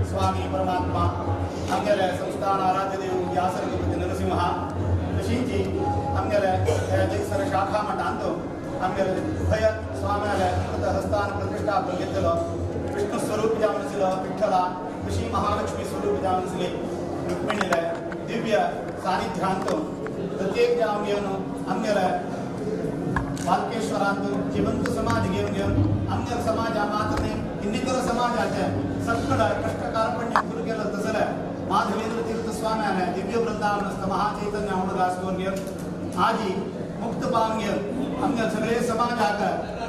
स्वामी परमात्मा आमगेले संस्थान आराध्य देव व्यासरघुपती नरसिंह तशींची आमगेले जयसर शाखा मठांत आमगेले उभय स्वाम्याले अमृत हस्तान प्रतिष्ठापन घेतलो विष्णु स्वरूप जावन आशिल्लो विठ्ठला तशी महालक्ष्मी स्वरूप जावन आशिल्ली रुक्मिणीले दिव्य सानिध्यांत प्रत्येक जावन घेवन आमगेले वालकेश्वरांत जिवंत समाज घेवन घेवन आमगेले समाजा मात्र न्ही ಇನ್ನಿತರ ಸಮಾಜಾचे सगळं कष्ट कार्पण्य दूर केलं तसं माधवेंद्र तीर्थ स्वाम्याने दिव्य वृंदावनस्थ महाचैतन्य अमृतदास करून घेवन आजी मुक्त पावन घेवन आमच्या सगळे समाजाक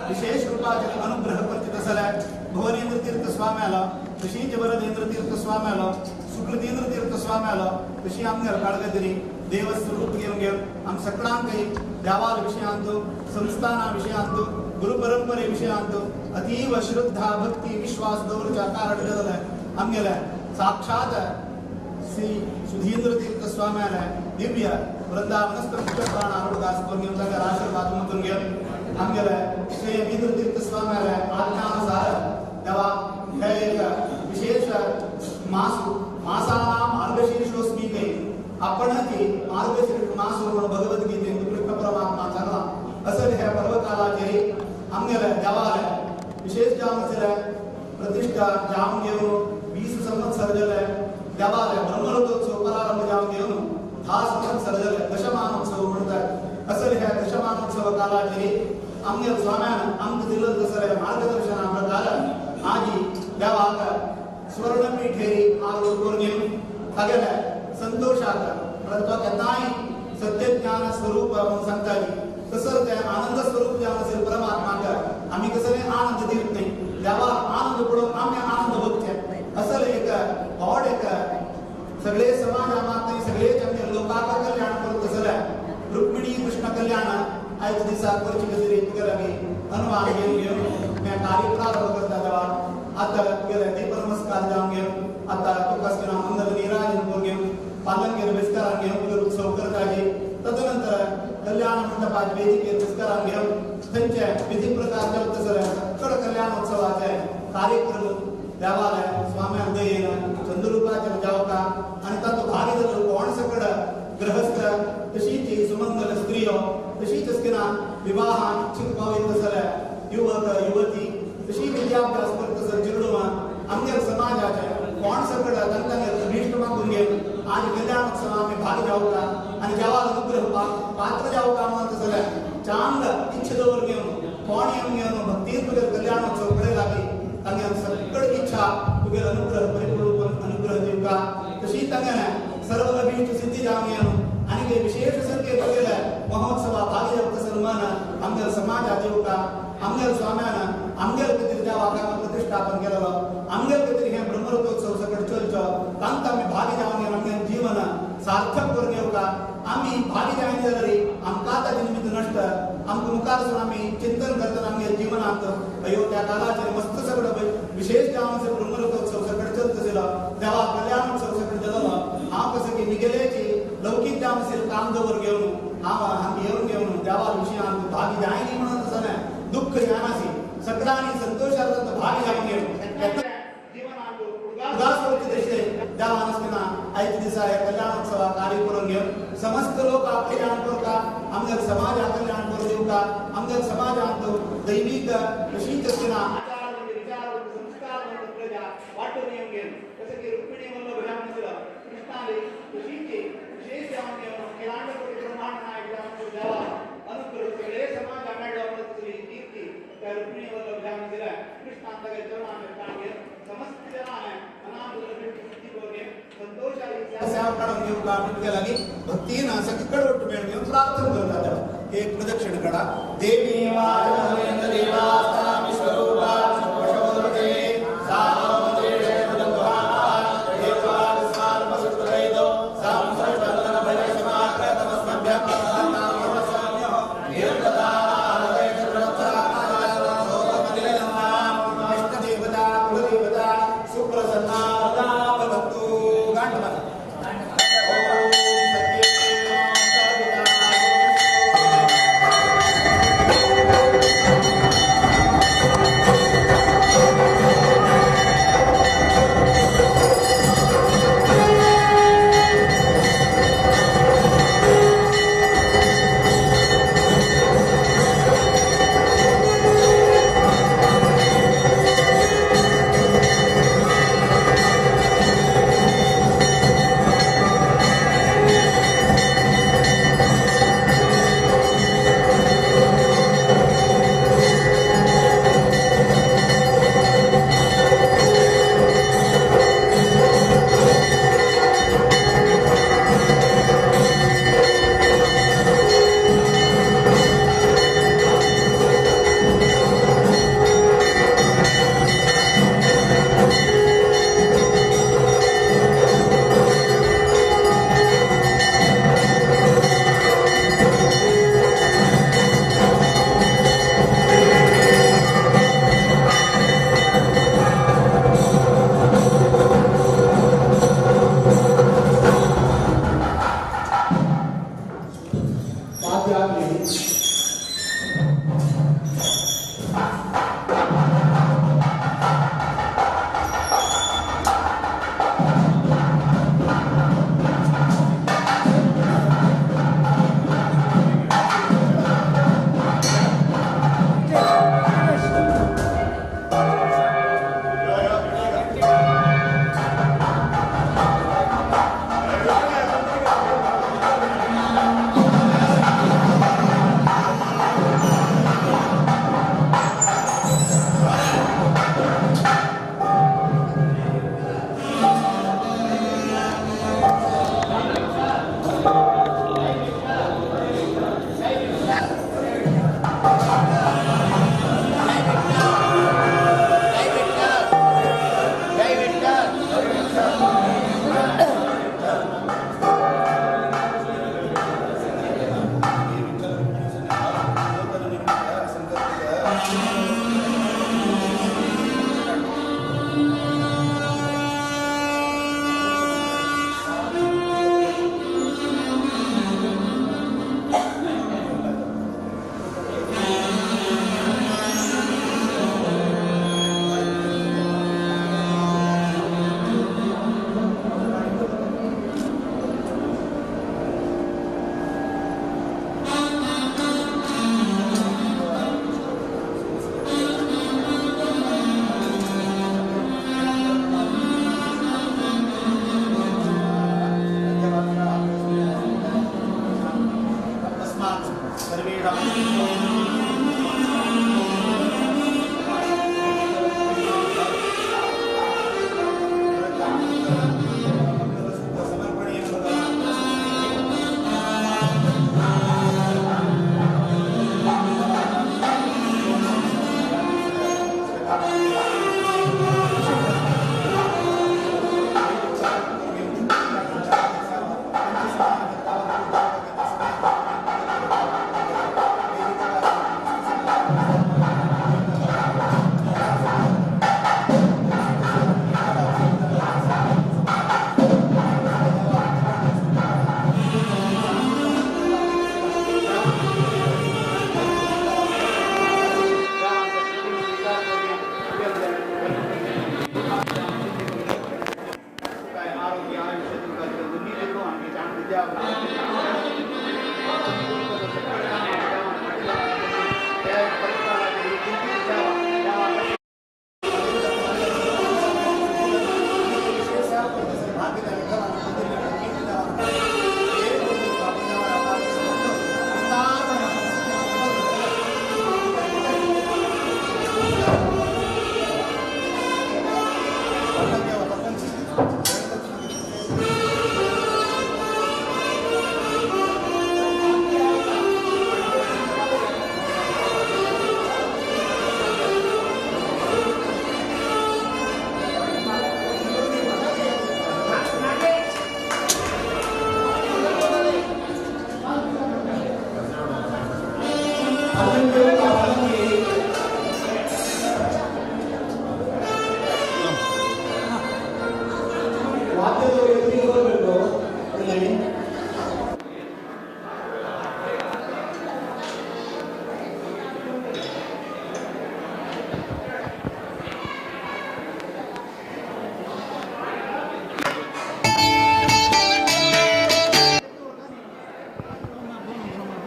विशेष रूपाचे अनुग्रह करचे तसले भुवनेंद्र तीर्थ स्वाम्याला तशीच वरदेंद्र तीर्थ स्वाम्याला सुकृतींद्र तीर्थ स्वाम्याला तशी आमच्या काळगतरी देवस्वरूप घेवन घेवन आम सगळ्यांकही देवाल विषयांत संस्थाना विषयांत गुरुपरंपरे विषयांत अतीव श्रद्धा भक्ती विश्वास दवरच्या कारण जालें आमगेले साक्षात श्री सुधींद्र तीर्थ स्वाम्याले दिव्य वृंदावनस्थ मुख्य प्राण अरुणदास करून घेवन तांकां आशीर्वाद मागून घेवन आमगेले श्री यतींद्र तीर्थ स्वाम्याले आज्ञानुसार देवा हे एक विशेष मास मासानां मार्गशीर्षोस्मी कै आपण ती मार्गशीर्ष मास म्हणून भगवद्गीतेंत कृष्ण परमात्मा सांगला असं ह्या पर्वकालाचेर आमगेले देवाले विशेष जावन आशिल्ले प्रतिष्ठा जावन घेवन 20 संवत्सर जाले देवाले ब्रह्मरथोत्सव प्रारंभ जावन घेवन 10 संवत्सर जाले दशमानोत्सव म्हणटात असं ह्या दशमानोत्सव कालाचेर आमगेले स्वाम्यान आमकां दिल्लें तसलें मार्गदर्शना प्रकार आजी देवाक सुवर्णपीठेरी आरोप करून घेवन तागेले संतोषाक म्हळ्यार तो केन्नाय सत्यज्ञान स्वरूप म्हणून सांगताली तसं ते आनंद स्वरूप जावन आशिल्ले परमात्माक आमी कसले आनंद दिवप न्ही देवाक आनंद पळोवन आमी आनंद भोगचे असले एक व्हड एक सगळे समाजा मात सगळे आमचे लोकांक कल्याण करत तसले रुक्मिणी कृष्ण कल्याण आयज दिसा करचे खातीर तुगेले आमी अनुमान घेवन घेवन हें कार्य प्रारंभ करता देवाक आतां तुगेले दीप नमस्कार जावन घेवन आतां तुका आसतना मंगल निराजन करून घेवन पालंगेर बेस्कारान घेवन तुगेलो उत्सव करताली तदनंतर कल्याण मंडपात वेदिकेर बेस्कारान घेवन थंयचे विधी प्रकार जावन तसले सगळे कल्याणोत्सवाचे कार्यक्रम देवाले स्वाम्यान दयेन चंद्ररूपाचेर जावका आनी तातूंत भागी जालो कोण सगळ गृहस्थ तशीच सुमंगल स्त्रियो तशीच आसतना विवाहान इच्छुक पावयत तसले युवक युवती तशी विद्याभ्यास करत तसले चेडवां आमगेले समाजाचे कोण सगळ तांकां अभीष्ट मागून घेवन आज कल्याणोत्सवा आमी भाग जावका आनी देवाक अनुग्रह पात्र जावका म्हणून तसले चांग इच्छा दवर घेवन कोण येवन घेवन भक्तीन तुगेले कल्याणोत्सव पळय लागी तांगे सगळ इच्छा तुगेले अनुग्रह परिपूर्ण अनुग्रह दिवका तशी तांगेले सर्व अभीष्ट सिद्धी जावन घेवन आनी विशेष संख्ये तुगेले महोत्सवा भागी जावता तसले मन आमगेले समाजा दिवका आमगेले स्वाम्यान आमगेले खातीर देवाक प्रतिष्ठापन केलेलो आमगेले खातीर हे ब्रह्मरथोत्सव सगळें चलचो तांकां आमी भागी जावन घेवन आमगेलें जीवन सार्थक करून घेवका आमी भागी जायना जाल्यार आमकां ताजे निमित्त नश्ट आमकां मुखार सून आमी चिंतन करतना आमगे जीवनांत अयो त्या कालाचेर मस्त सगळें विशेष जावन आसा ब्रह्मरथोत्सव सगळें चलता आशिल्लो देवा कल्याणोत्सव सगळें जालो हांव कसं की मिगेलेची लौकीक जावन आशिल्लें काम दवर घेवन हांव हांगा येवन घेवन देवा विशयांत भागी जायनी म्हणून तसं न्हय दुःख जायनासी सगळ्यांनी संतोषांत भागी जावन घेवन जीवनांत उदास करचे तशें देवान आसतना आयज दिसा हे कल्याणोत्सवा कार्य करून घेवन समस्त लोक कल्याण करता आमगेले समाजा कल्याण करून दिवका आमगेले समाजांत दैवीक तशीच आसतना आचार विचार संस्कार प्रजा वांटून येवन घेवन जसं की रुक्मिणी वल्लभ ह्या आशिल्लो कृष्णाली तशीच सेवा काढून घेऊन काढून गेला की भक्तीनं सगळीकडे ಒಟ್ಟು ಮೇळ ಪ್ರಾರ್ಥನೆ करतात. एक प्रदक्षिण कडा देवी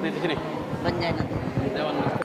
नाही तशें नाही. बंद जायना. वृंदावन.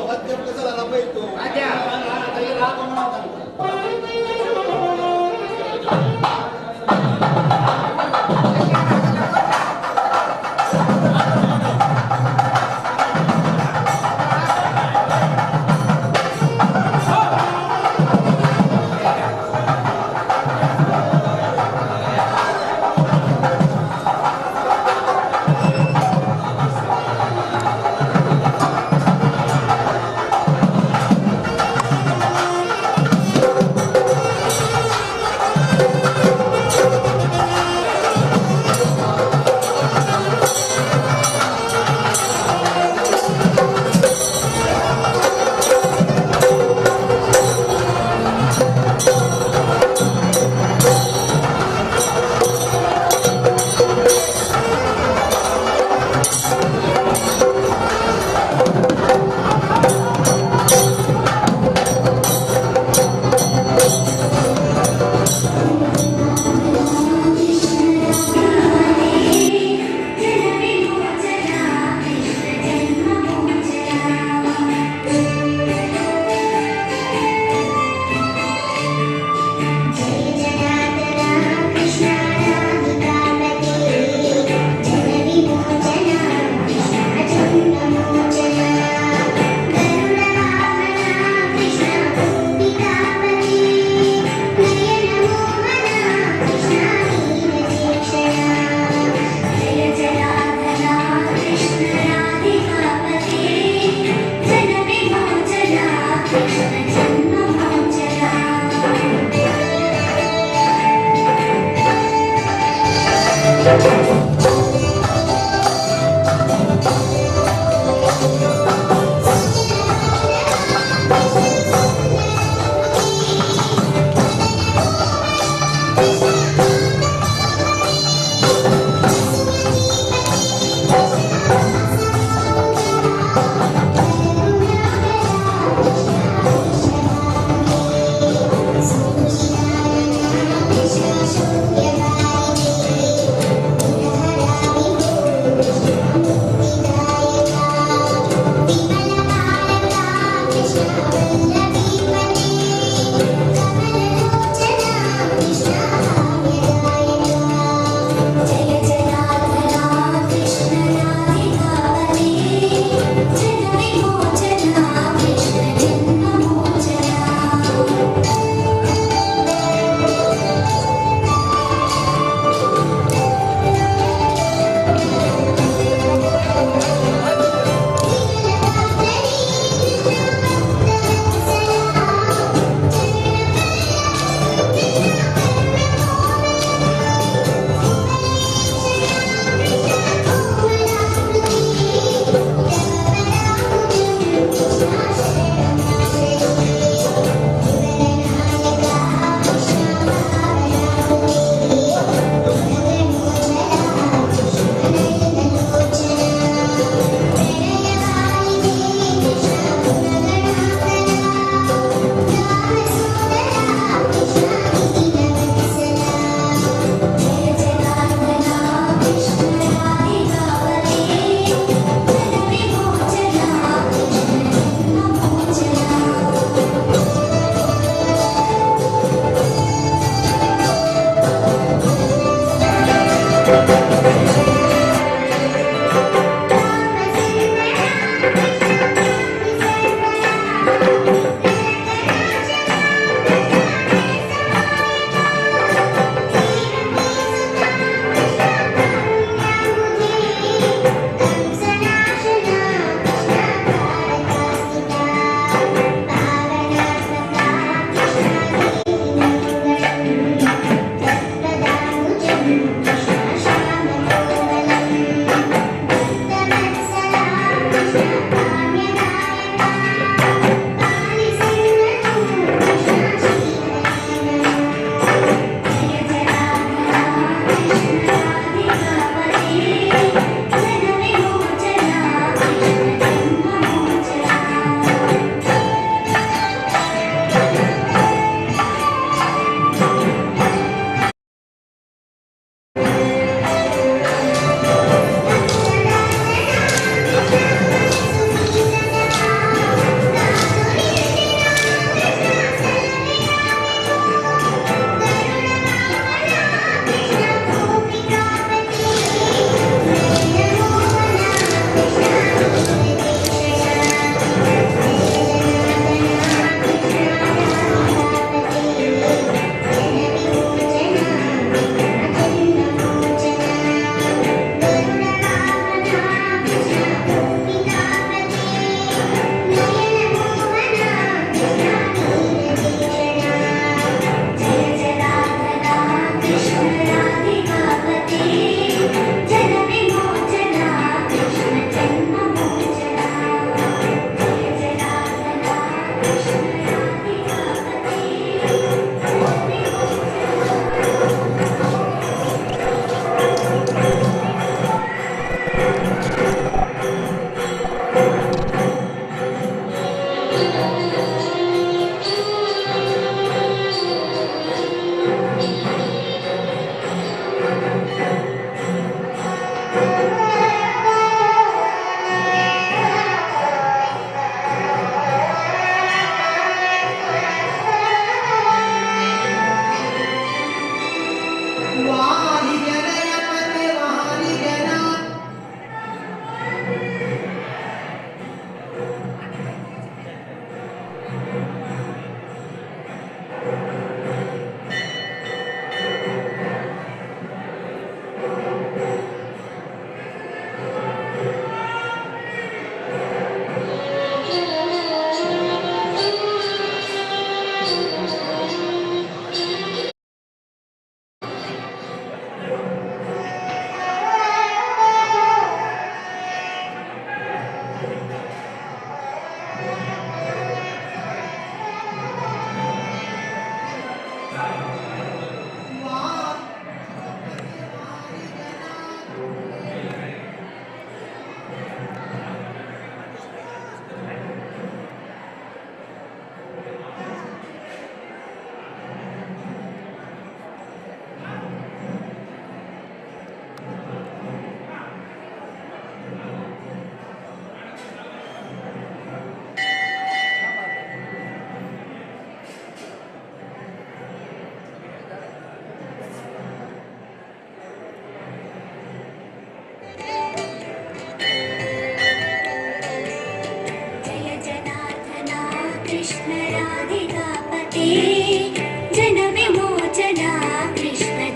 वाद्य कसं झाला पाहिजे तो राग म्हणा. Krishna.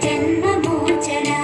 जन्ममोचना।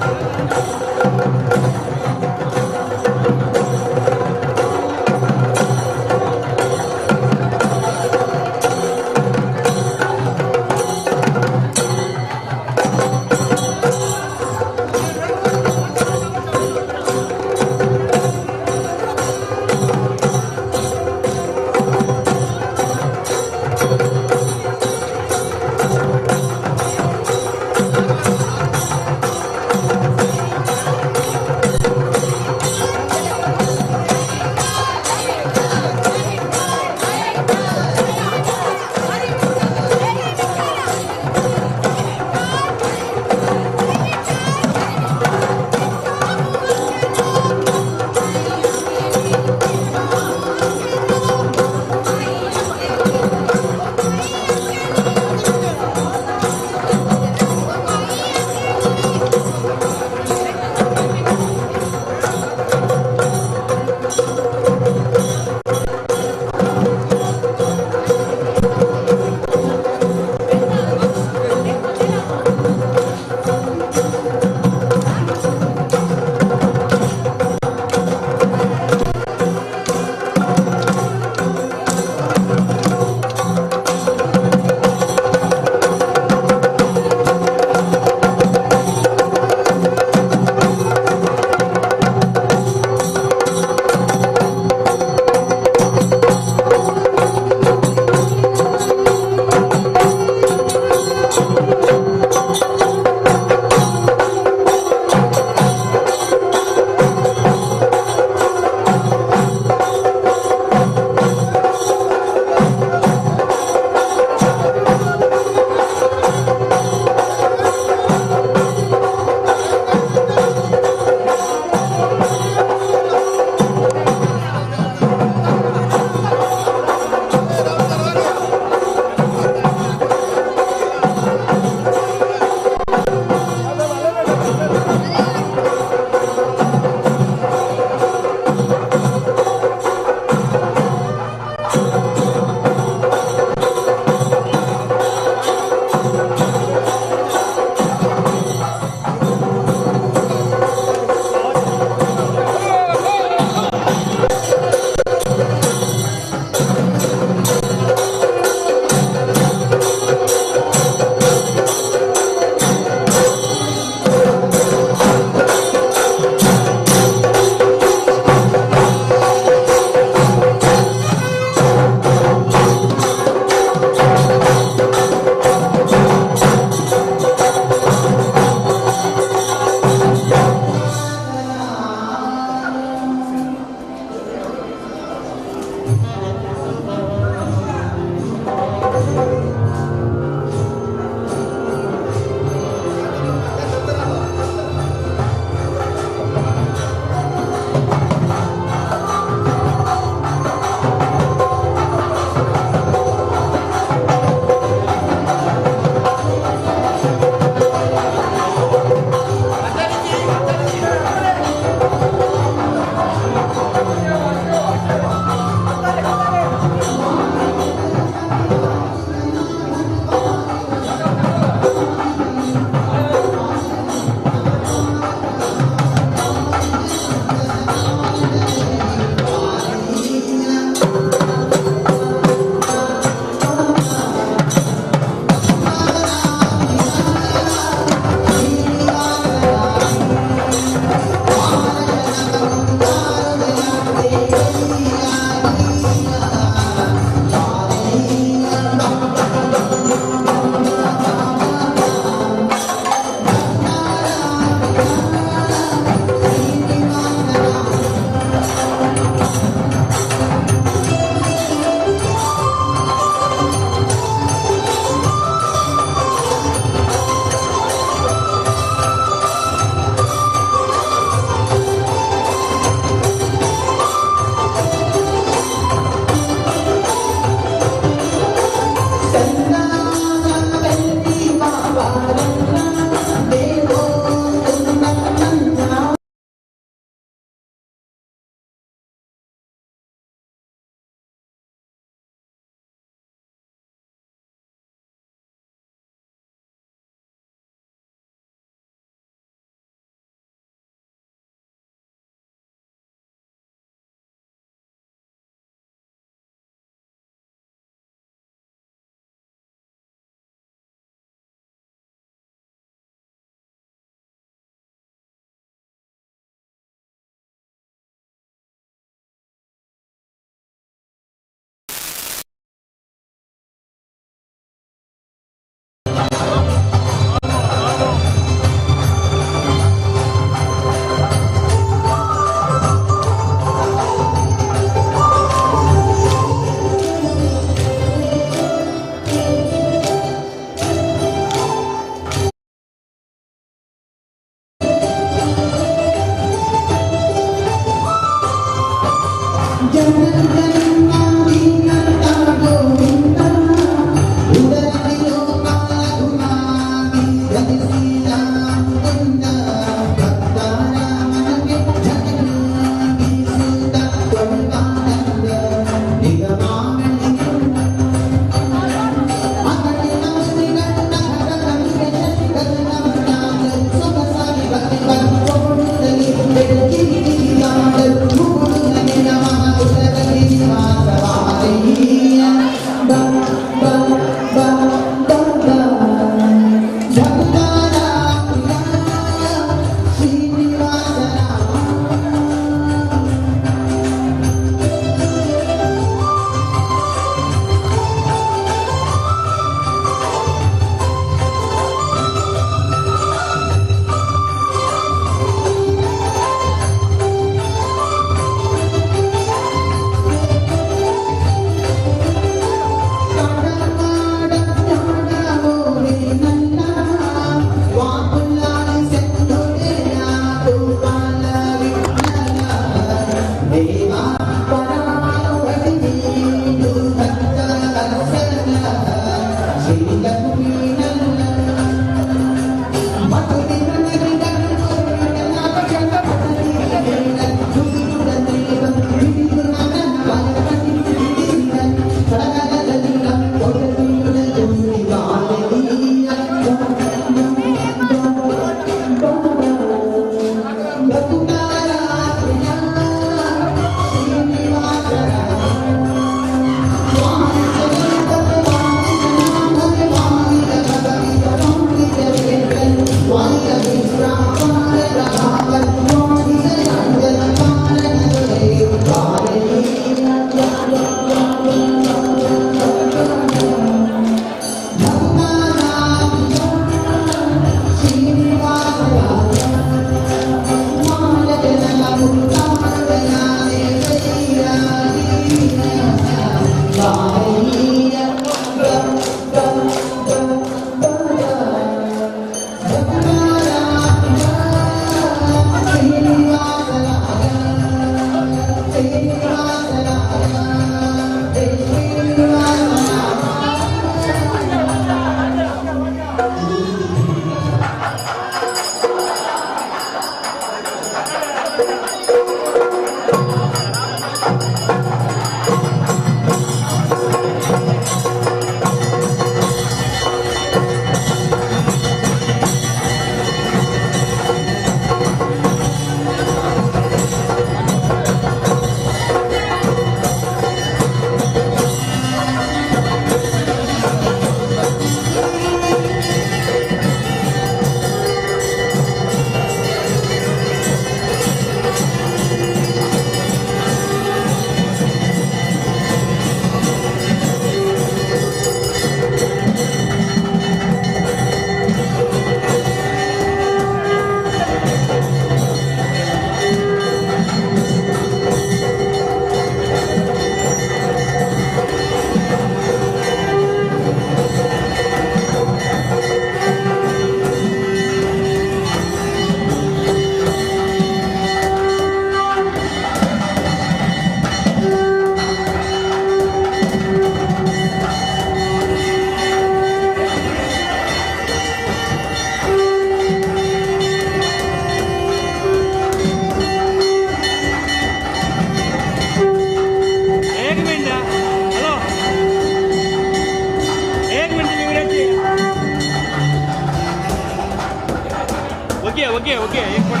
ओके ओके ओके एक पट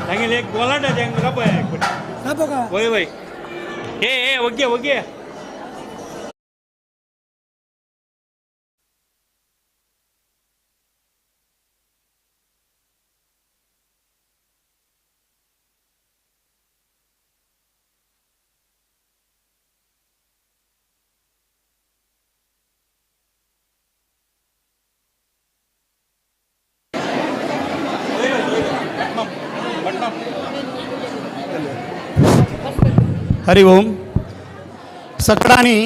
तांगेले एक गोलाटा तांकां राबय एक पट वय वय ए ए ओके ओके हरि ओम. सकडानी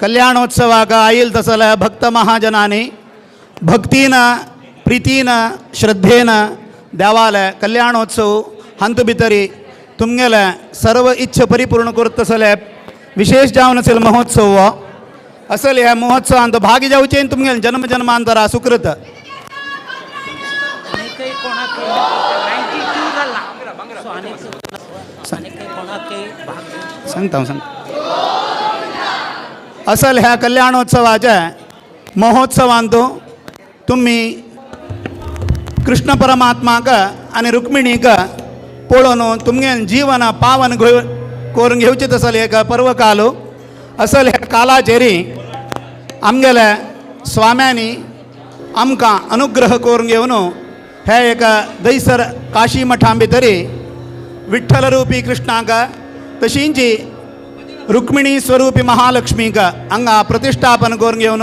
कल्याणोत्सवाक आईल तसल्या भक्त महाजनांनी भक्तीन प्रीतीन श्रद्धेन देवाले कल्याणोत्सव हांतु भितरी तुमगेले सर्व इच्छ परिपूर्ण करत तसले विशेष जावन असेल महोत्सव असल ह्या महोत्सवांत भागी जावचे तुमगेले जन्म जन्मांतरा सुकृत. सांगता सांग असल ह्या कल्याणोत्सवाच्या महोत्सवांत तुम्ही कृष्ण परमात्माक आनी रुक्मिणीक पळोवन तुमगे जीवन पावन करून घेवचें तसल एक पर्वकाल असल ह्या कालाचेरी आमगेल्या स्वाम्यांनी आमकां अनुग्रह करून घेवन हे एक दैसर काशी मठां भितरी विठ्ठल रूपी कृष्णाक तशींची रुक्मिणी स्वरूपी महालक्ष्मीक हांगा प्रतिष्ठापन करून घेवन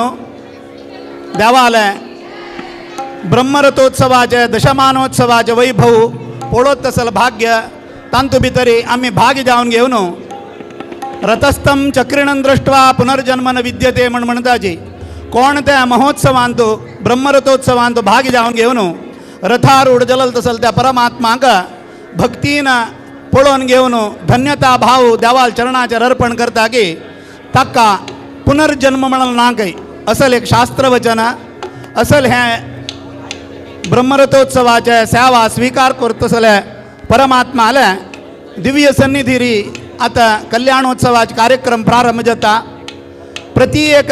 देवालय ब्रह्मरथोत्सवाचे दशमानोत्सवाचे वैभव पळोत तसल भाग्य तांतू भितरी आमी भाग्य जावन घेवन रथस्थम चक्रिणं दृष्ट्वा पुनर्जन्म न विद्यते म्हण म्हणटाची कोण त्या महोत्सवांत ब्रह्मरथोत्सवांत भाग्य जावन घेवन रथारूढ जलल तसल त्या परमात्माक भक्तीन पळोवन घेवन धन्यता भाव देवाल चरणाचेर अर्पण करता की ताका पुनर्जन्म म्हणून ना काय असल एक शास्त्रवचन असल हें ब्रह्मरथोत्सवाचे सेवा स्वीकार करतसले परमात्माले दिव्य सन्निधिरी आतां कल्याणोत्सवाचे कार्यक्रम प्रारंभ जाता. प्रति एक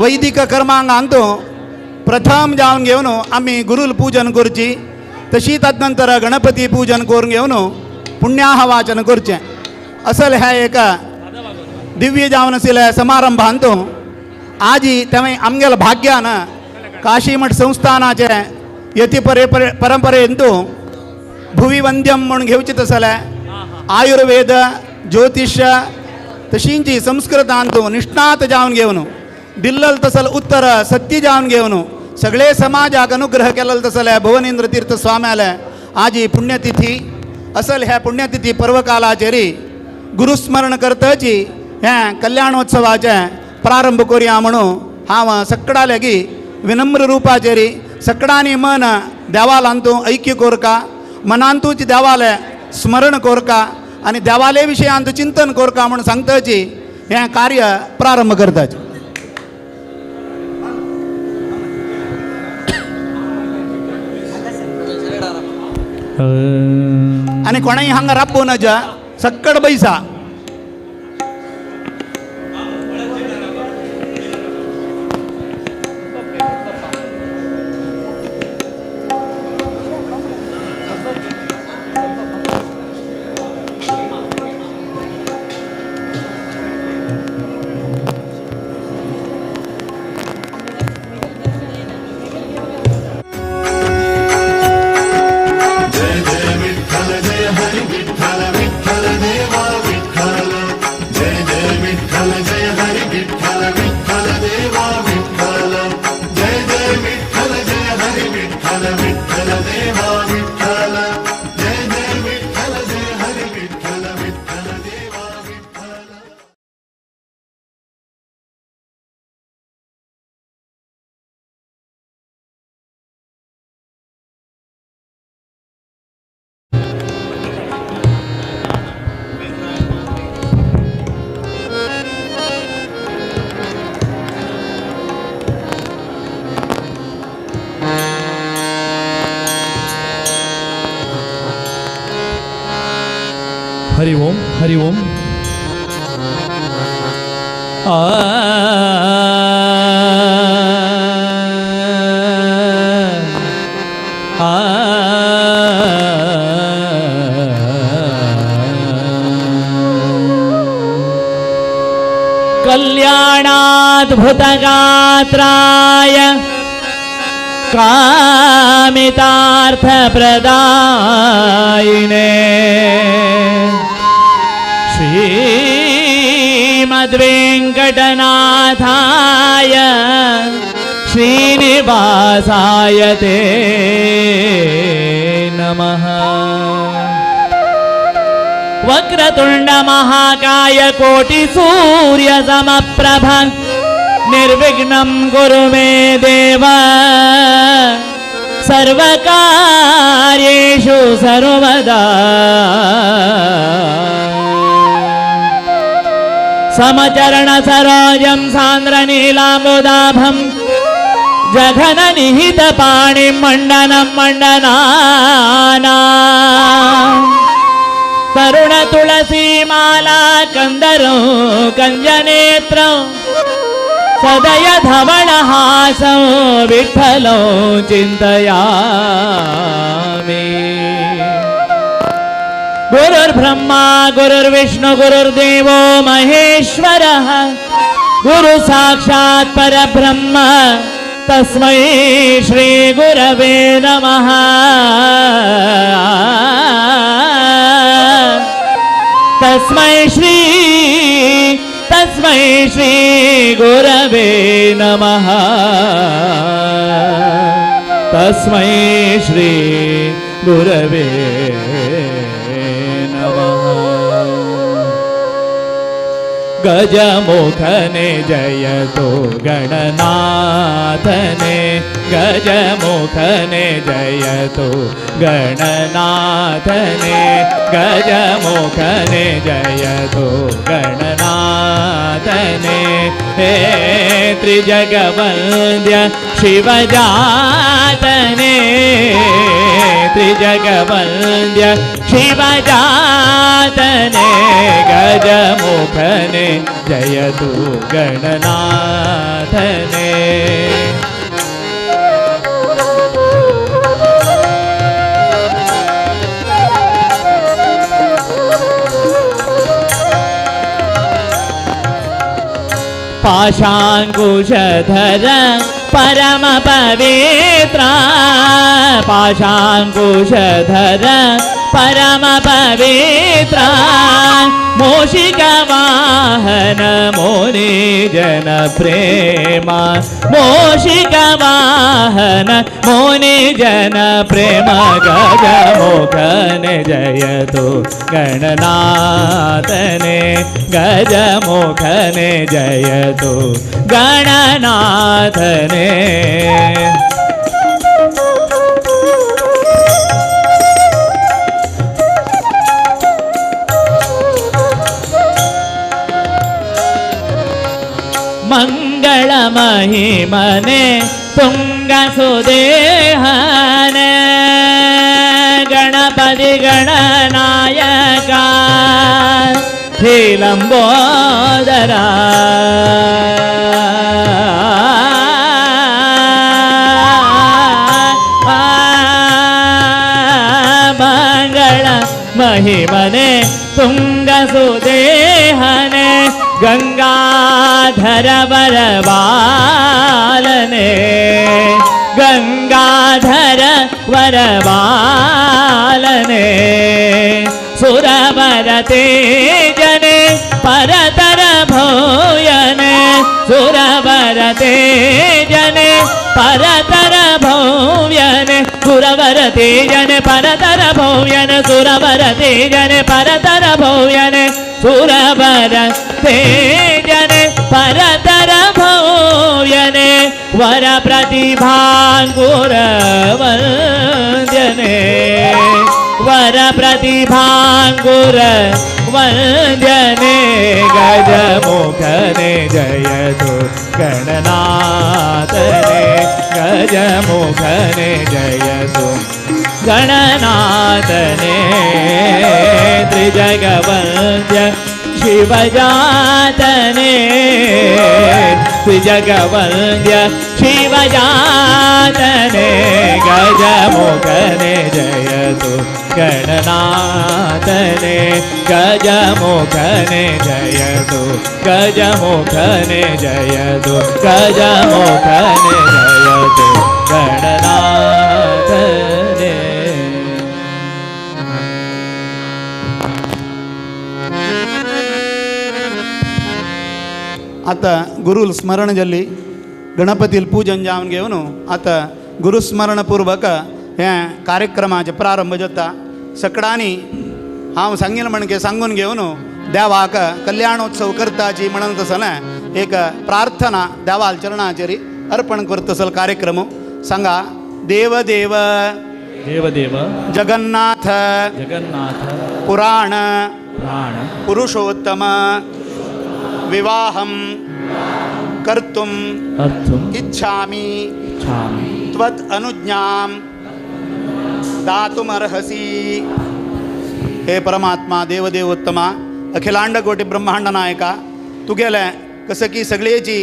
वैदिक कर्मांगांत प्रथम जावन घेवन आमी गुरुल पूजन करची तशी तदनंतर गणपती पूजन करून घेवन पुण्याह वाचन करचें असल हे एक दिव्य जावन आशिल्ल्या समारंभांत आजी तें आमगेल्या भाग्यान काशीमठ संस्थानाचे यती परंपरेंत भुविवंद्यम म्हूण घेवचें तसलें आयुर्वेद ज्योतिष तशींची संस्कृतांत निष्णात जावन घेवन दिल्लल तसल उत्तर सत्य जावन घेवन सगळे समाजाक अनुग्रह केलेलो तसले भुवनेंद्र तीर्थ स्वाम्याले आजी पुण्यतिथी असल ह्या पुण्यतिथी पर्वकालाचेरी गुरुस्मरण करतची हें कल्याणोत्सवाचें प्रारंभ करुया म्हणून हांव सकडां लागीं विनम्र रुपाचेरी सकडांनी मन देवालांतू ऐक्य कोरका मनांतूच देवाले स्मरण कोरका आनी देवाले विशयांत चिंतन कोरका म्हणून सांगताची हें कार्य प्रारंभ करताची. आनी कोणाय हांगा राबोवं नजा सक्कड बैसा. हरि ओम हरि ओम. आ कल्याणाद्भुतगात्राय कामितार्थप्रदायिने श्रीमद्वेङ्कटनाथाय श्रीनिवासाय ते नमः। वक्रतुंड महाकाय कोटि सूर्य समप्रभ निर्विघ्नं कुरु मे देव सर्वकार्येषु सर्वदा। समचरण सरोजं सान्द्र नीलाम्बुदाभं जघन निहित पाणिं मण्डनं मण्डनाना तरुण तुलसी माला कंदरो कंजनेत्र सदय धवल हासौ विठ्ठलो चिंतयामि। गुरुर्ब्रह्मा गुरुर्विष्णु गुरुर्देवो महेश्वरः गुरु साक्षात् परब्रह्म तस्मै श्री गुरवे नमः। तस्मै श्री गुरवे नमः। तस्मै श्री गुरवे नमः। गजमुखने जयतो गणनाथने गजमुखने जयतो गणनाथने गजमुखने जयतो गणनाथने हे त्रिजगवन्द्य शिवजातने त्रिजगवन्द्य शिवजातने गजमुखने जयतु गणनाथने। पाशांकुशधर परम पवित्र पाशांकुशधर परम पवित्र मूषिक वाहन मुनि जन प्रेम मूषिक वाहन मुनि जन प्रेम गजमुखने जयतु गणनाथने गजमुखने जयतु गणनाथने। मंगल महिमने तुंग सुदेहने गणपति गणनायका हे लंबोदरा। मंगल महिमने तुंग सुदेहने गंगाधर वरबालने गंगाधर वरबालने सुरवर तेजने परतर भूयने सुरवर तेजने परतर भूयने सुरवर तेजने परतर भूयने सुरवर तेजने परतर भूयने सुरवर तेजने परतर भूयने वर प्रतिभांकुर वंद्यने वर प्रतिभांकुर वंद्यने गजमुखने जयतु गणनाथने गजमुखने जयतु गणनाथने त्रिजगवन्द्य शिवजातने त्रिजगवन्द्य शिवजातने गजमुखने गजमुखने जयतु गणनाथने गजमुखने जयतु गजमुखने जयतु गजमुखने जयतु गणनाथने। आता गुरुल स्मरण जाल्ली गणपतील पूजन जावन घेवन आतां गुरुस्मरणपूर्वक हे कार्यक्रमाचे प्रारंभ जाता। सकडांनी हांव सांगील म्हणके सांगून घेवन देवाक कल्याणोत्सव करताची म्हणून तसलें एक प्रार्थना देवाल चरणाचेर अर्पण करतसल कार्यक्रम। सांगा देव देव देव देव जगन्नाथ जगन्नाथ पुराण प्राण पुरुषोत्तम विवाहं कर्तुं इच्छामि त्वत् अनुज्ञां दातुमर्हसि। हे परमात्मा देवदेवोत्तमा अखिलांड कोटी ब्रह्मांड नायका तुगेलें कसं की सगळेची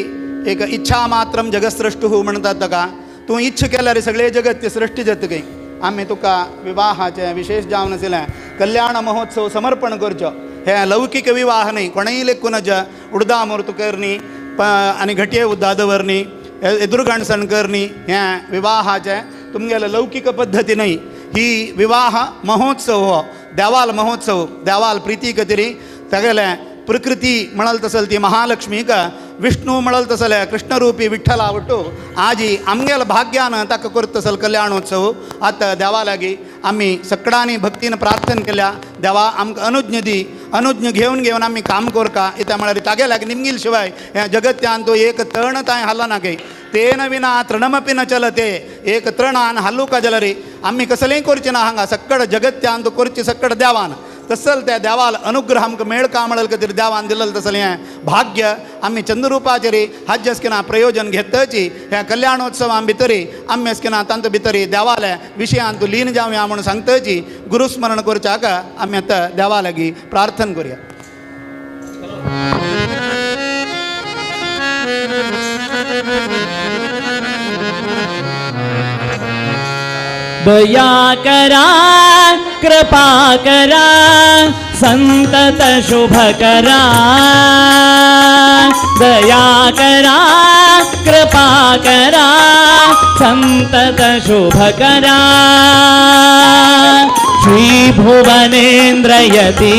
एक इच्छा मात्रम जगसृष्टु म्हणतात ताका तूं इच्छा केल्यार सगळे जगत ते सृष्टी जाता खंय। आमी तुका विवाहाचें विशेष जावन आशिल्लें कल्याण महोत्सव समर्पण करचो। हे लौकीक विवाह न्ही कोणेय लेखून उडदा म्हूर्त करणी आनी घटये उद्दा दवरणी एदुरगाणसण करणी हें विवाहाचें तुमगेलें लौकीक पद्दती न्हय। ही विवाह महोत्सव हो देवाल महोत्सव देवाल प्रिती खातीर तागेलें प्रकृती म्हणल तसल ती महालक्ष्मीक विष्णू म्हणल तसले कृष्णरूपी विठ्ठला वट्टू आजी आमगेल भाग्यान ताका करत तसल कल्याणोत्सव। आतां देवा लागीं आमी सकडांनी भक्तीन प्रार्थना केल्या देवा आमकां अनुज्ञ दी अनुज्ञ घेवन घेवन आमी काम करका इत्या म्हळ्यार तागे लागीं निमगील शिवाय ह्या जगत्यान तो एक तण तांय हालना खंय तेन विना तृणमपी न चलते एक तृणान हालूका जाल्यार आमी कसलेंय करचें ना हांगा सक्कड जगत्यान तो करची सक्कड देवान तसल त्या देवाल अनुग्रह आमकां मेळका म्हणल खातीर देवान दिलल तसलें हें भाग्य आमी चंद्ररूपाचेर हाजें कितें प्रयोजन घेतची ह्या कल्याणोत्सवां भितरी आमी कितें तांचे भितरी देवाले विशयांत लीन जावया म्हूण सांगतची गुरुस्मरण करच्याक आमी आतां देवा लागीं प्रार्थना करुया। दया करा कृपा करा संतत शुभ करा दया करा कृपा करा संतत शुभ करा श्री भुवनेन्द्र यति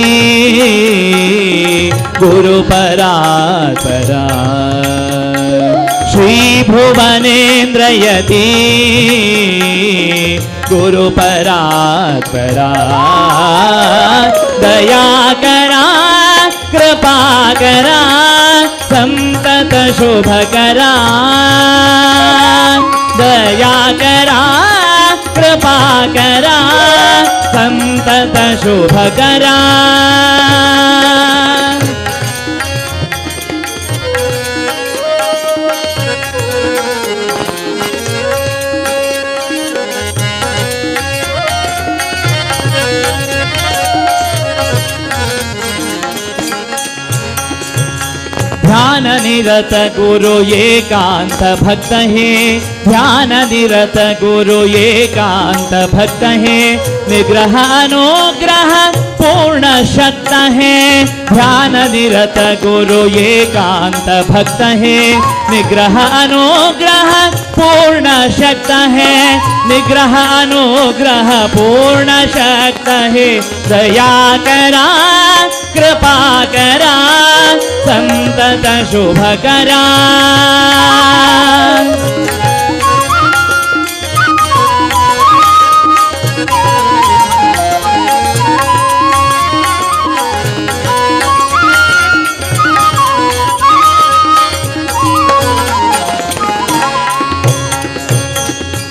गुरु परात्परा श्री भुवनेन्द्र यति गुरु परात्परा दया करा कृपा करा संतत शुभ करा दया करा कृपा करा संतत शुभ करा। ध्यान निरत गुरु एकांत भक्त है ध्यान निरत गुरु एकांत भक्त है निग्रह अनुग्रह पूर्ण शक्त है ध्यान निरत गुरु एकांत भक्त है निग्रह अनुग्रह पूर्ण शक्त है निग्रह अनुग्रह पूर्ण शक्त है दया करा कृपा करा संतत शुभ करा।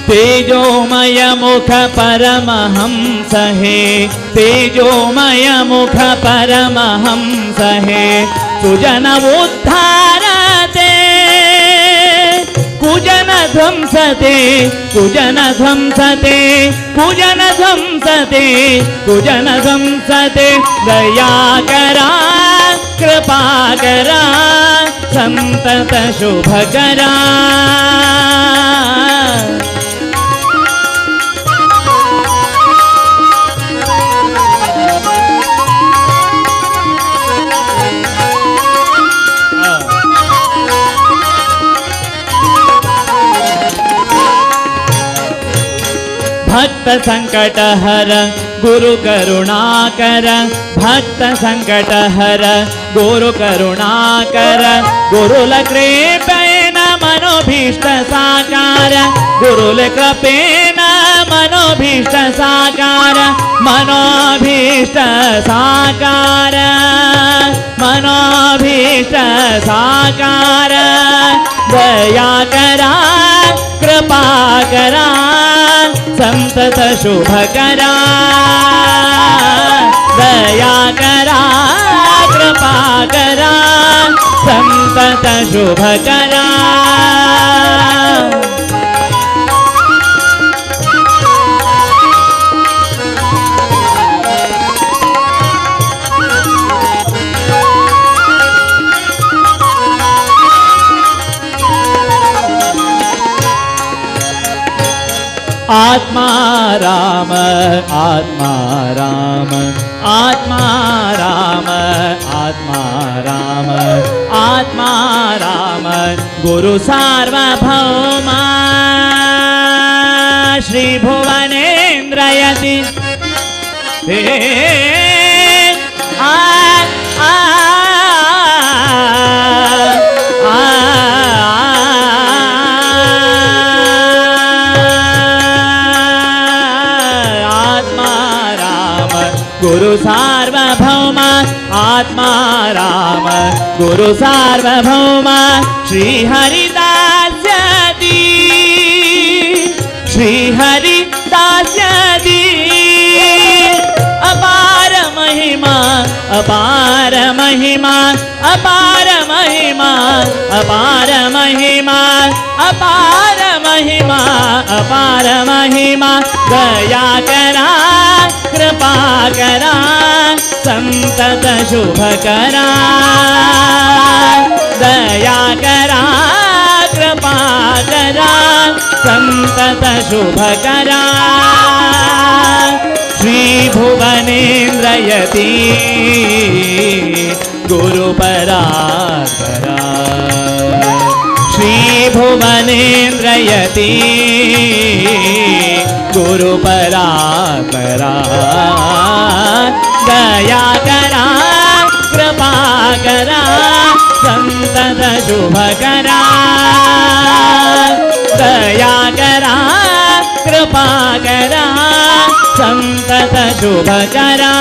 तेजोमय मुख परमहंस है तेजोमय मुख परमहंस है सुजन उद्धारते कुजन ध्वंसते कुजन ध्वंसते कुजन ध्वंसते कुजन ध्वंसते दया करा कृपा करा संतत शुभ करा। भक्त संकट हर गुरु करुणाकर, भक्त संकट हर गुरु करुणाकर, गुरुल कृपेन मनोभीष्ट साकार, गुरुल कृपेन मनोभीष्ट साकार, मनोभीष्ट साकार, मनोभीष्ट साकार, दया करा कृपा करा संतत शुभ करा, दया करा कृपा करा संतत शुभ करा। आत्मा राम आत्मा राम आत्मा राम आत्मा राम आत्मा राम गुरु सार्वभौमा श्री भुवनेन्द्रयति हे आ आ आ गुरु सार्वभौमा आत्मा राम गुरु सार्वभौमा श्री हरिदास्यति श्री हरिदास्यति अपार महिमा अपार महिमा अपार महिमा अपार महिमा अपार महिमा अपार महिमा दया करा कृपा करा संतत शुभ करा, दया करा कृपा करा संतत शुभ करा, श्री भुवनेन्द्रयति गुरु परात्परा, श्री भुवनेन्द्रयति गुरु परात्परा, दया करा कृपा करा संतत शुभ करा, दया करा कृपा करा संतत शुभ करा,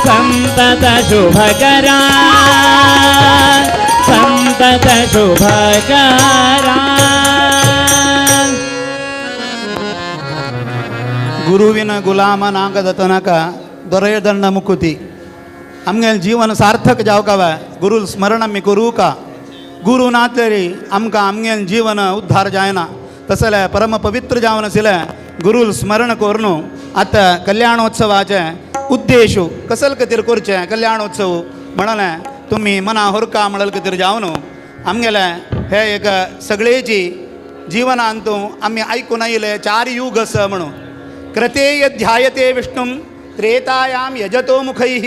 संतत शुभ करा संतत शुभ करा। ಗುರುವಿನ ಗುಲಾಮನಾಗದ ತನಕ ದೊರೆಯದಣ್ಣ ಮುಕುತಿ. आमगेलें जीवन सार्थक जावकाव गुरु स्मरण आमी करूका. गुरु नातरी आमकां आमगेलें जीवन उद्धार जायना. तसलें परम पवित्र जावन आशिल्लें गुरु स्मरण करून आतां कल्याणोत्सवाचें उद्देश कसल खातीर करचें कल्याणोत्सव म्हणलें तुमी मना होरका म्हणल खातीर जावन आमगेलें हे एक सगळेची जिवनांतू आमी आयकून आयले चार युग आसा म्हणून. क्रतेय ध्यायते विष्णुं त्रेतायां यजतो मुखैः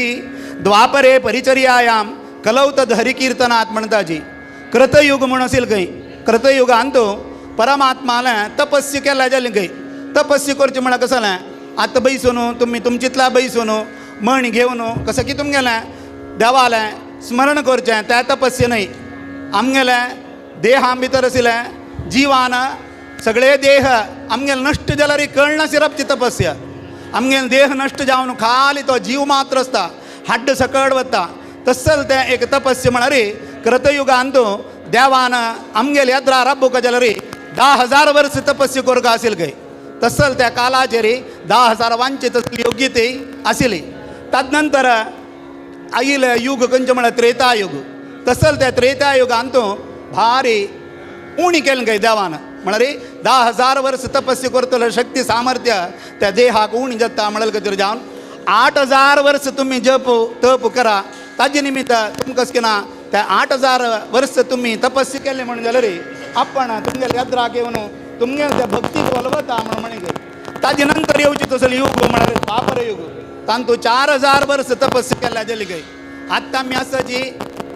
द्वापरे परिचर्यायां कलौ तद् हरिकीर्तनात् म्हणताजी. कृतयुग म्हूण आशिल्लें खंय कृतयुगांत परमात्मालें तपस्य केलें जालें खंय. तपस्य करचें म्हळ्यार कसलें आतां बैसून तुमी तुमचितल्या बैसून म्हण घेवन कसं की तुमगेलें देवालें स्मरण करचें तें तपस्य न्हय. आमगेलें देहा भितर आशिल्लें जिवान सगळे देह आमगेले नश्ट जाल्यार कळनाशिल्ली तपस्या. आमगेले देह नश्ट जावन खाली तो जीव मात्र आसता हाड्ड सकट वता तसल तें एक तपस्य म्हळ्यार कृतयुगांत देवान आमगेले यात्रा राबोवका जाल्यार 10,000 वर्स तपस्य करूंक आशिल्लें खंय. तसल त्या कालाचेर 10,000 वांचीत योग्यते आशिल्ली. तदनंतर आयिल्लें युग खंयचें म्हळ्यार त्रेतायुग. तसल त्या त्रेतायुगांत भारी उणी केलें खंय देवान म्हळ्यार 10,000 वर्स तपस्य करतलो शक्ती सामर्थ्य त्या देहाक उणी जाता म्हणल खातीर जावन 8,000 वर्स तुमी जप तप करा ताजे निमित्त तुमकां कितें त्या 8,000 वर्स तुमी तपस्य केलें म्हणून जाल्यार आपण तुमगेले यात्राक येवन तुमगेले त्या भक्तीक वलवता म्हणून म्हणी. ताजे नंतर येवची तसलो युग म्हळ्यार द्वापर युग. तांतू 4,000 वर्स तपस्य केल्या जाली खंय. आतां आमी आसा जी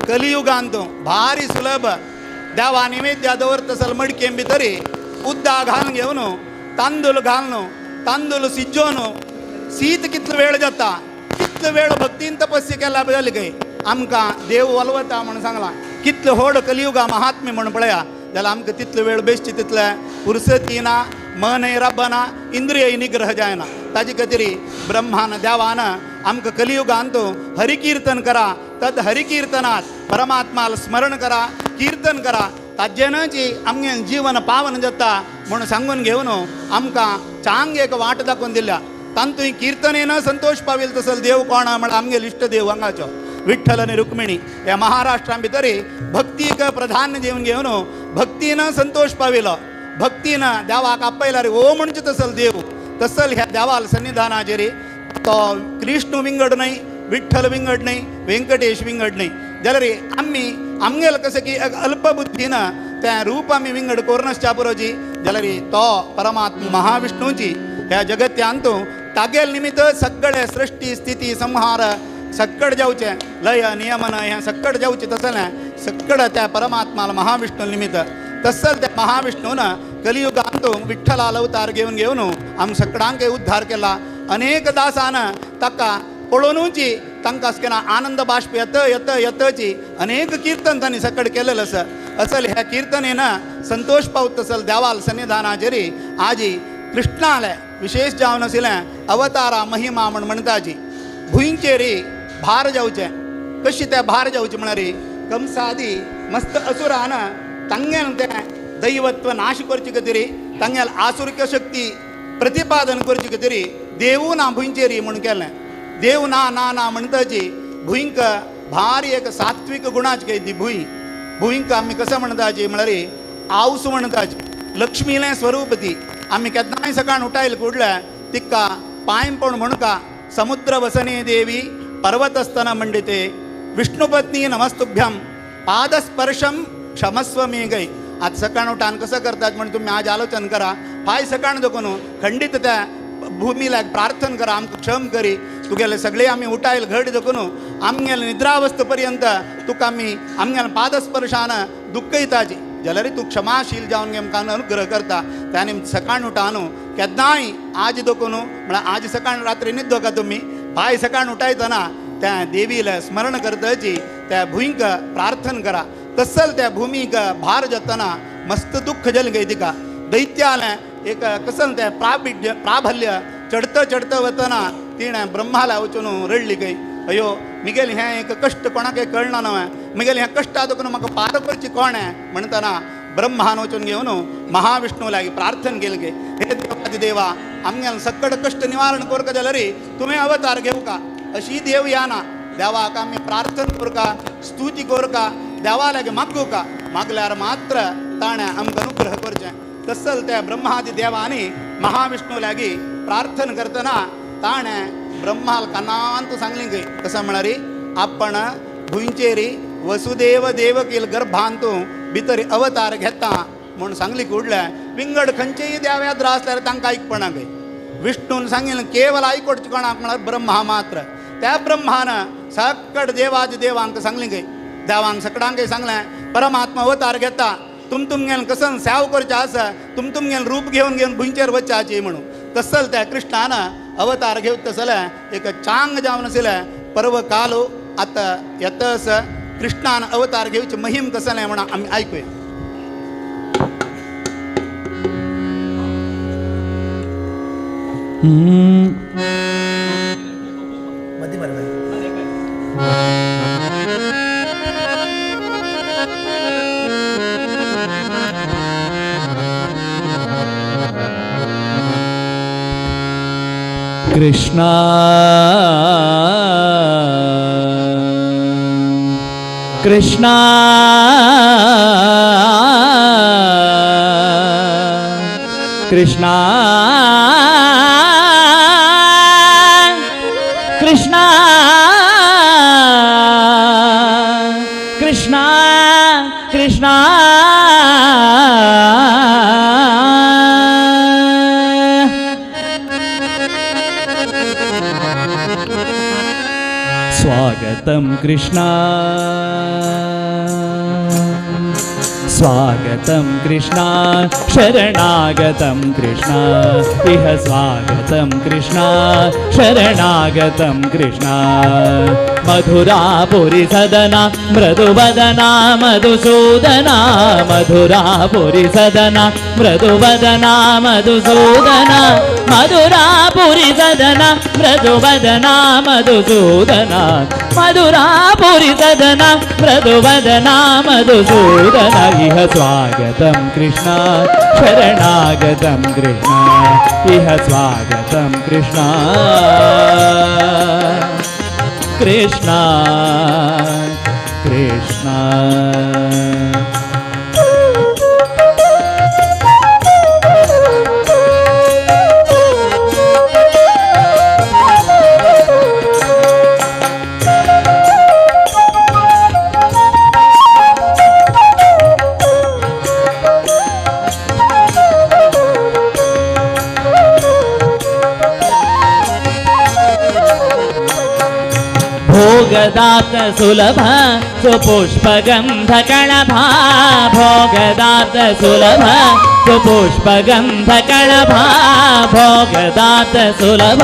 कलियुगांत भारी सुलभ देवा निवेद्या दवरता तसल मडके भितर उद्दा घालून घेवन तांदूळ घालून तांदूळ शिजोवन शीत कितलो वेळ जाता कितलो वेळ भक्तीन तपस्या केला जाली काय आमकां देव वलवता म्हणून सांगलां. कितलो व्हड कलियुगा महात्म्य म्हणून पळया जाल्यार आमकां तितलो वेळ बेश्टी तितले पुरसती ना, मनय रबना, इंद्रिय निग्रह जायना. ताजे खातीर ब्रह्मान देवान आमकां कलियुगांत हरिकीर्तन करा, तद हरिकीर्तनात परमात्माला स्मरण करा, कीर्तन करा, ताजेनच आमगे जीवन पावन जाता म्हणून सांगून घेवन आमकां चांग एक वाट दाखोवन दिल्या. तांतूय कीर्तनेन संतोष पावेल तसल देव कोण म्हळ्यार आमगेल इश्ट देव हांगाचो विठ्ठल आनी रुक्मिणी. ह्या महाराष्ट्रां भितर भक्तीक प्रधान्य दिवन घेवन भक्तीन संतोष पाविलो, भक्तीन देवाक आपयल्यार ओ म्हणचे तसल देव तसल ह्या देवाल सन्निधानाचेर तो कृष्ण विंगड न्हय, विठ्ठल विंगड न्हय, व्यंकटेश विंगड न्हय. जाल्यार आमी आमगेल कशें की अल्पबुद्धीन तें रूप आमी विंगड करून पुरोची जाल्यार तो परमात्मा महाविष्णूची ह्या जगत्यांत तागेल निमित्त सगळे सृष्टी स्थिती संहार सक्कड जावचें, लय नियमन हें सक्कड जावचें तसलें सक्कड त्या परमात्माला महाविष्णू निमित्त तसल त्या महाविष्णून कलियुगांत विठ्ठलाल अवतार घेवन घेवन आम सकडांक उद्धार केला. अनेक दासान ताका पळोवनूच तांकां केन्ना आनंद बाष्प येत येत येतची अनेक कीर्तन तांणी सकड केलेलें आसा. असल ह्या किर्तनेन संतोष पावत तसल देवाल सन्निधानाचेर आजी कृष्णाले विशेष जावन आशिल्लें अवतारा महिमा म्हण म्हणटाची. भुंयचेर भार जावचें, कशी तें भार जावचें म्हळ्यार कंसादी मस्त असुरान तांगेल तें दैवत्व नाश करचे खातीर तांगेल आसुरक शक्ती प्रतिपादन करचे खातीर देवू ना भुंयचेर म्हूण केलें. देव ना ना ना म्हणटाची भुंयक भारी एक सात्वीक गुणाची काय ती भूंय. भुंयक आमी कसं म्हणटाची म्हळ्यार आवस म्हणटाची, लक्ष्मीलें स्वरूप ती. आमी केन्नाय सकाळ उठायल कुडल्या तिका पांयपण म्हणका समुद्र वसने देवी पर्वतस्तन मंडिते विष्णुपत्नी नमस्तुभ्यम पादस्पर्शम क्षमस्व मे गई. आज सकाळ उठान कसं करतात म्हणून तुम्ही आज आलोचन करा. पाय सकाळ देखून खंडीत त्या भूमीला प्रार्थना करा, आमकां क्षम करी तुगेले सगळे आमी उठायल घड देखून आमगेले निद्रावस्थ पर्यंत तुका आमी आमगेले पादस्पर्शान दुखयताची जाल्यार तूं क्षमाशील जावन आमकां अनुग्रह करता. त्या निमित्त सकाळ उठान केन्नाय आज देखून म्हळ्यार आज सकाळ रात्री न्हिदो का तुमी पाय सकाळ उठायतना त्या देवीला स्मरण करताची त्या भुंयक प्रार्थना करा. तसल त्या भूमीक भार जातना मस्त दुःख जालें काय तिका दैत्यालें एक कसल तें प्राबिड्य प्राबल्य चडत चडत वतना तिणें ब्रह्माला वचून रडली काय अयो मिगेल हें एक कश्ट कोणाक कळना न्हय, मिगेल हें कश्ट देखून म्हाका पार करची कोण म्हणटना ब्रह्मान वचून घेवन महाविष्णू लागीं प्रार्थना केली गे, हे देवादी देवा आमगेल सक्कड कश्ट निवारण करका जाल्यार तुवें अवतार घेवका अशी देव याना देवाक आमी प्रार्थना करका, स्तुती करका, देवा लागीं मागुका, मागल्यार मात्र ताणें आमकां अनुग्रह करचें. तसल त्या ब्रह्मादी देवांनी महाविष्णू लागीं प्रार्थना करतना ताणें ब्रह्माल कानांत सांगली गय कसं म्हळ्यार आपण भुंयचेर वसुदेव देवकील गर्भांत भितर अवतार घेता म्हूण सांगली कुडल्या विंगड खंयचेय देव यात्रा आसल्यार तांकां आयकपणा गय. विष्णून सांगिल्लें केवल आयकोडचें कोणाक म्हळ्यार ब्रह्मा मात्र. त्या ब्रह्मान सकड देवादी देवांक सांगली गय, देवांक सकडांकय सांगलें परमात्मा अवतार घेता तुम तुमगेल कसन सेव करचें आसा तुम तुमगेल रूप घेवन घेवन भुंयचेर वचपाचें म्हणून. तसल त्या कृष्णान अवतार घेवन तसलें एक चांग जावन आशिल्लें पर्व कालो आतां येता आसा कृष्णान अवतार घेवचे महिम कसलें म्हणून आमी आयकुया. कृष्णा कृष्णा कृष्णा कृष्णा कृष्णा कृष्णा स्वागतम कृष्णा स्वागतं कृष्णा शरणागतं कृष्णा इह स्वागतं कृष्णा शरणागतं कृष्णा। मधुरापुरी सदना मृदुवदना मधुसूदना मधुरापुरी सदना मृदुवदना मधुसूदना मधुरापुरी सदना मृदुवदना मधुसूदना मधुरापुरी सदना मृदुवदना मधुसूदना इह स्वागतं कृष्णा शरणागतं कृष्णा इह स्वागतं कृष्णा कृष्णा कृष्णा। भोगदात सुलभ सुपुष्पगंध कणभा भोगदात सुलभ सुपुष्पगंध कणभा भोगदात सुलभ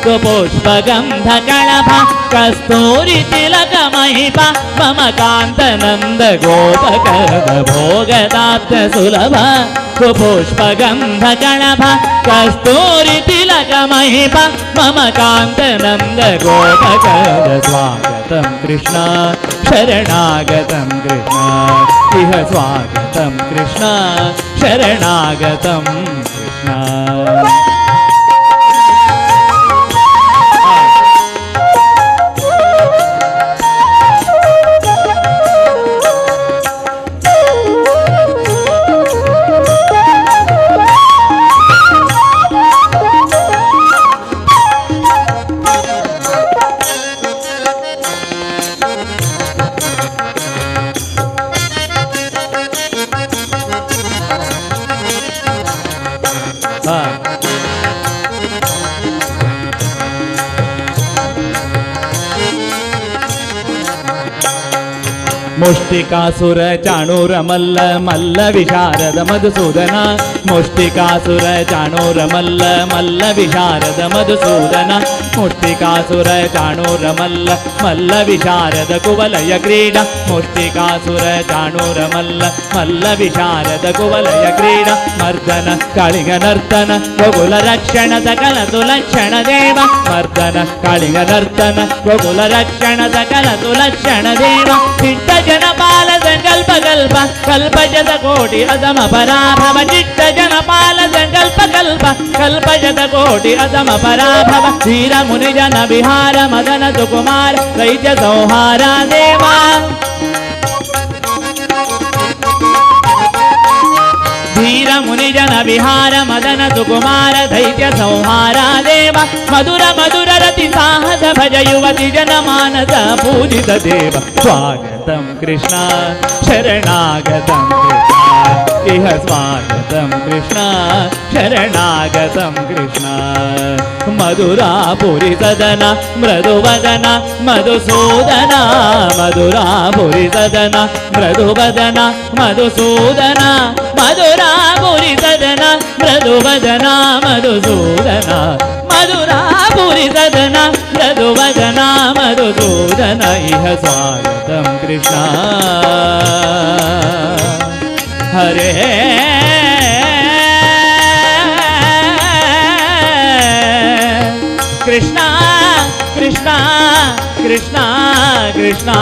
सुपुष्पगंध कणभा कस्तूरी तिलक महिपा मम कांत नंद गोपकर्द भोगदात सुलभ सुपुष्पगंध कणभा कस्तूरी तिलक महिपा मम कांत नंद गोपकर्द स्वागतं कृष्णा शरणागतं कृष्णा इह स्वागतं कृष्णा शरणागतं कृष्णा। मुष्टिकासुर चाणूर मल्ल मल्ल विशारद मधुसूदना मुष्टिकासुर चाणूर मल्ल मल्ल विशारद मधुसूदना मुष्टिकासुर चाणूर मल्ल मल्ल विशारद कुवलय क्रीडा मुष्टिकासुर चाणूर मल्ल मल्ल विशारद कुवलय क्रीडा मर्दन काळिंग नर्तन गोकुल रक्षण सकल सुलक्षण देव मर्दन काळिंग नर्तन गोकुल रक्षण सकल सुलक्षण देव चित्त जनपाल संकल्प कल्प कल्पजत कोटि असम पराभव चित्त जनपाल संकल्प कल्प कल्पजत कोटि असम पराभव धीर मुनि जन विहार मदन सुकुमार दैत्य संहारा देवा धीर मुनि जन विहार मदन सुकुमार दैत्य संहारा देवा मधुर मधुर रति साहस भज युवति जन मानस पूजित देव स्वागतं कृष्णा शरणागतं कृष्णा इह स्वागतं कृष्णा शरणागतं कृष्णा। मधुरापुरी सदना मृदुवदना मधुसूदना मधुरापुरी सदना मृदुवदना मधुसूदना मधुरापुरी सदना मृदुवदना मधुसूदना मधुरापुरी सदना मृदुवदना मधुसूदना इह स्वागतं कृष्णा हरे कृष्णा कृष्णा कृष्णा कृष्णा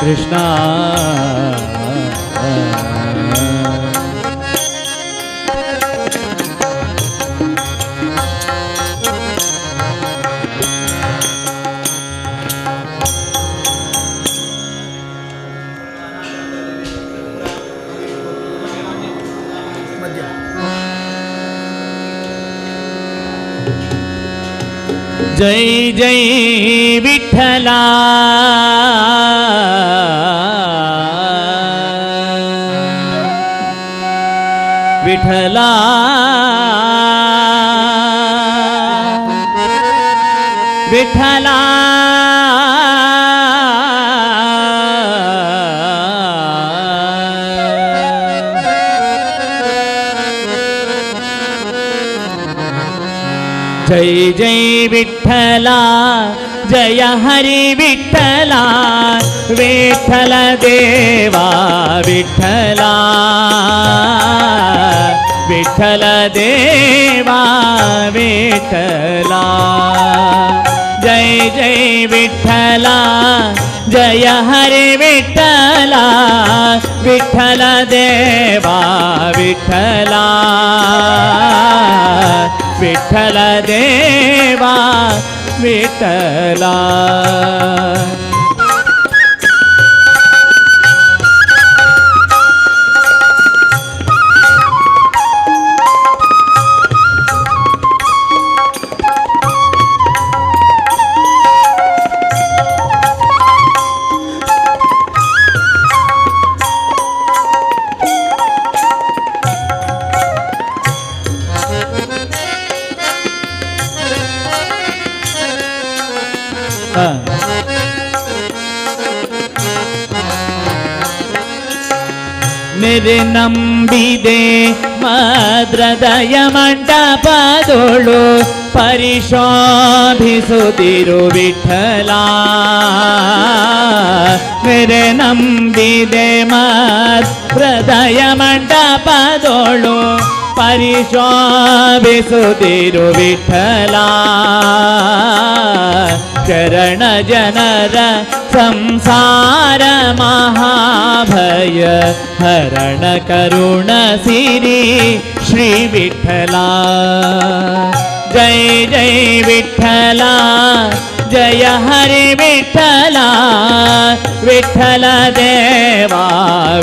कृष्णा। जय जय विठ्ठला विठ्ठला विठ्ठला। जय जय विठ्ठला जय हरी विठ्ठला विठ्ठल देवा विठ्ठला विठ्ठल देवा विठ्ठला जय जय विठ्ठला जय हरी विठ्ठला विठ्ठल देवा विठ्ठला विठ्ठल देवा विठ्ठला। ನೆರೆ ನಂಬಿದೆ ಮದ್ರದಯ ಮಂಟಪದೊಳು ಪರಿಶೋಭಿಸುತ್ತಿರು ವಿಠಲ ನೆರೆ ನಂಬಿದೆ ಮದ್ರದಯ ಮಂಟಪದೊಳು ಪರಿಶೋಭಿಸುತ್ತಿರು ವಿಠಲ ಶರಣ ಜನರ ಸಂಸಾರ ಮಹಾಭಯ ಹರಣ ಕರುಣ ಸಿರಿ ಶ್ರೀ ವಿಠಲ ಜಯ ಜಯ ವಿಠಲ ಜಯ ಹರಿ ವಿಠಲ ವಿಠಲ ದೇವಾ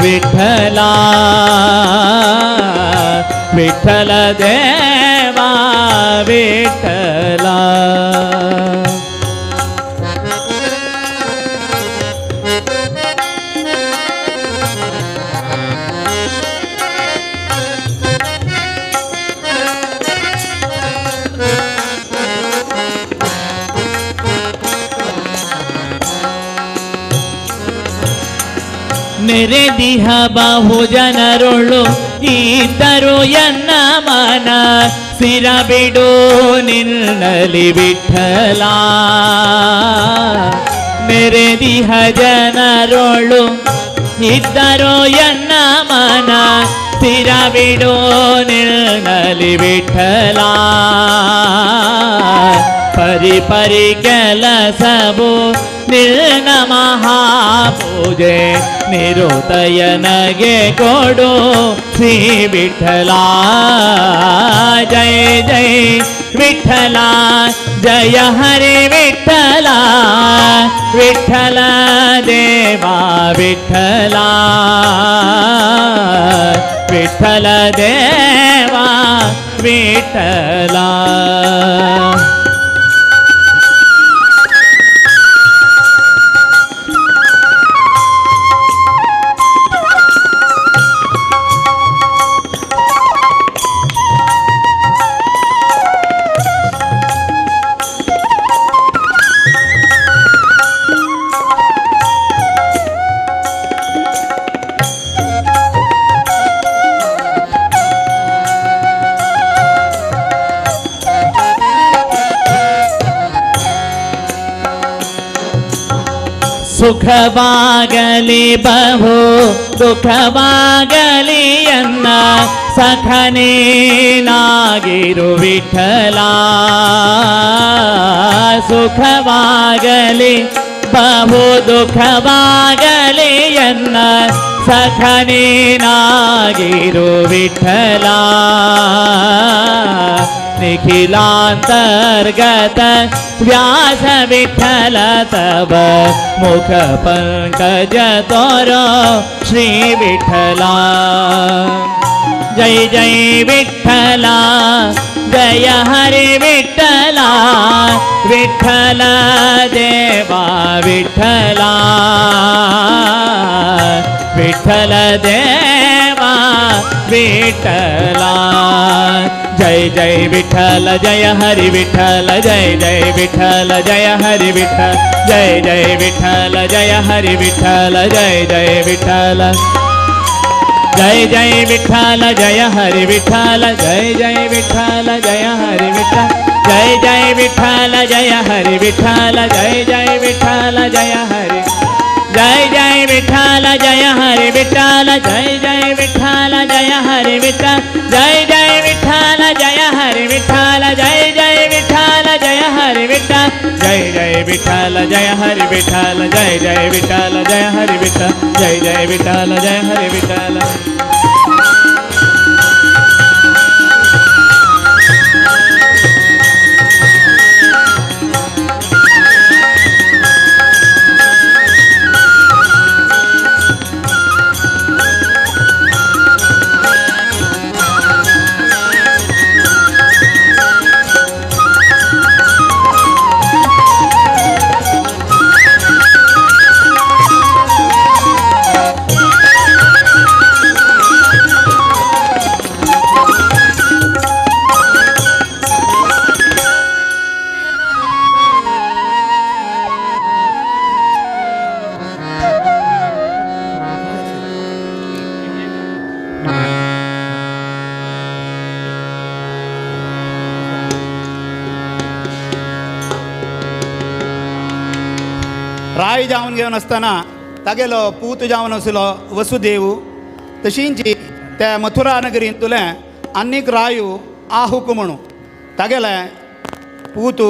ವಿಠಲ ವಿಠಲ ದೇವಾ ವಿಠಲ। ನೆರೆದಿಹ ಬಹು ಜನರುಳು ಇದ್ದರು ಎನ್ನ ಮನ ಸಿರ ಬಿಡು ನಿನ್ನಲಿ ವಿಠಲ ನೆರೆದಿಹ ಜನರುಳು ಇದ್ದರು ಎನ್ನ ಮನ ಸಿರ ಬಿಡು ನಿನ್ನಲಿ ವಿಠಲ ಪರಿ ಪರಿ ಕೆಲಸವು ನಿನ್ನ ಮಹಾಪೂಜೆ ನಿರುತಯನಗೆ ಕೊಡು ಶ್ರೀ ವಿಠಲ ಜಯ ಜಯ ವಿಠಲ ಜಯ ಹರಿ ವಿಠಲ ವಿಠಲ ದೇವಾ ವಿಠಲ ವಿಠಲ ದೇವಾ ವಿಠಲ। ಸುಖವಾಗಲಿ ಬಹು ದುಃಖವಾಗಲಿ ಎನ್ನ ಸಖನೇನಾಗಿರು ವಿಠಲ ಸುಖವಾಗಲಿ ಬಹು ದುಃಖವಾಗಲಿ ಎನ್ನ ಸಖನೇನಾಗಿರು ವಿಠಲ ನಿಖಿಲಾಂತರ್ಗತ ವ್ಯಾಸ ವಿಠಲ ತವ ಮುಖ ಪಂಕಜ ತೋರೋ ಶ್ರೀ ವಿಠಲ ಜಯ ಜಯ ವಿಠಲ ಜಯ ಹರಿ ವಿಠಲ ವಿಠಲ ದೇವಾ ವಿಠಲ ವಿಠಲ ದೇವಾ ವಿಠಲ ಜಯ ಜಯ ವಿಠಲ ಜಯ ಹರಿ ವಿಠಲ ಜಯ ಜಯ ವಿಠಲ ಜಯ ಹರಿ ವಿಠಲ ಜಯ ಜಯ ವಿಠಲ ಜಯ ಹರಿ ವಿಠಲ ಜಯ ಜಯ ವಿಠಲ ಜಯ ಜಯ ವಿಠಲ ಜಯ ಹರಿ ವಿಠಲ ಜಯ ಜಯ ವಿಠಲ ಜಯ ಹರಿ ವಿಠಲ जय जय विठ्ठल जय हरी विठ्ठल जय जय विठ्ठल जय हरी जय जय विठ्ठल जय हरी विठ्ठल जय जय विठ्ठल जय हरी विठ्ठल जय जय विठ्ठल जय हरी विठ्ठल जय जय विठ्ठल जय हरी विठ्ठल जय जय विठ्ठल जय हरी विठ्ठल जय जय विठ्ठल जय हरी विठ्ठल जय जय विठ्ठल जय हरी विठ्ठल। राय जावन घेवन आसतना तागेलो पूत जावन आसलो वसुदेव तशींची त्या मथुरा नगरींतुलें आनीक रायू आहुक म्हणू तागेले पूत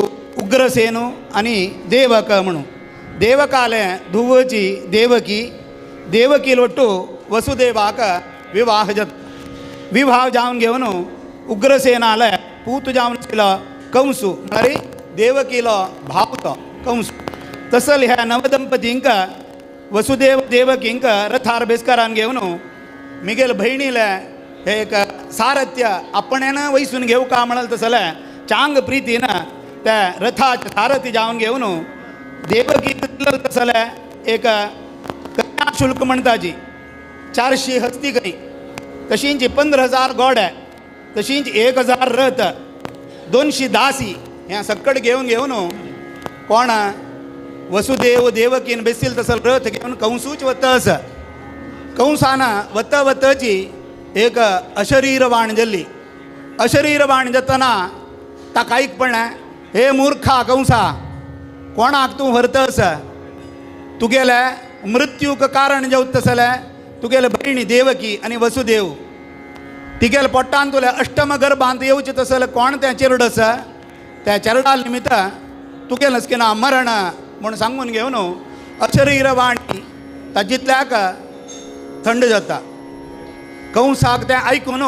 उग्रसेनू आनी देवक म्हणू देवकाले धुवची देवकी देवकी लोट्टू वसुदेवाक विवाह जाता विवाह जावन घेवन उग्रसेनाले पूत जावन आसलो कंसू म्हळ्यार देवकीलो भाव तो कंसू तसल ह्या नवदंपतींक वसुदेव देवकींक रथार बेस्कारान घेवन मिगेल भयणीले हे एक सारथ्य आपणेन वैसून घेवं का म्हणल तसले चांग प्रितीन त्या रथाचे सारथी जावन घेवन देवकी तसले एक कन्या शुल्क म्हणटाची 400 हस्ती खंय तशींची 15,000 गोडे तशींच 1,000 रथ 200 दासी ह्या सक्कड घेवन घेवन कोण वसुदेव देवकीन बेसील तसल रथ घेवन कंसूच वता आसा कंसान वता वताची एक अशरीर वाण जाल्ली अशरीर वाण जातना ताका एक पडलें हे मूर्खा कंसा कोणाक तूं व्हरता आसा तुगेले मृत्यूक कारण जावत तसलें तुगेले भयणी देवकी आनी वसुदेव तिगेले पोटान तुले अष्टम गर्भांत येवचें तसलें कोण तें चेरड आसा त्या चेरडा निमित्त तुगेलें ना मरण म्हूण सांगून घेवन अशरीर वाणी ताजितल्याक थंड जाता कंसाक तें आयकून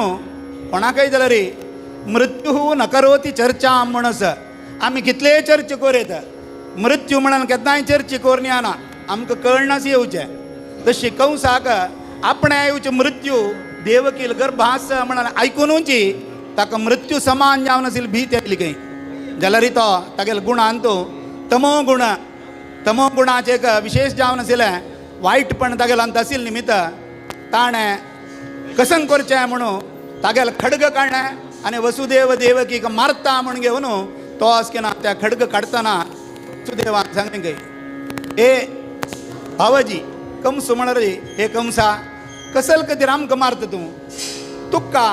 कोणाकय जाल्यार मृत्यू न करोती चर्चा म्हूण आसा आमी कितलेय चर्चा करूं येता मृत्यू म्हणून केन्नाय चर्चा करून येना आमकां कळनास येवचें तशी कंसाक आपणें येवचें मृत्यू देवकील गर्भास म्हणून आयकुनूच ताका मृत्यू समान जावन आशिल्ली भीत येतली खंय जाल्यार तो तागेले गुणान तो तमो गुण तमो गुणाचें एक विशेष जावन आशिल्लें वायटपण तागेल्यान आशिल्लें निमित्त ताणें कसं करचें म्हणून तागेले खडग काडलें आनी वसुदेव देवकीक मारता म्हूण घेवन तो आसतना त्या खडग काडटना वसुदेवान सांगलें खंय हे भावजी कंस म्हणर हे कंसा कसल खातीर आमकां मारता तूं तुका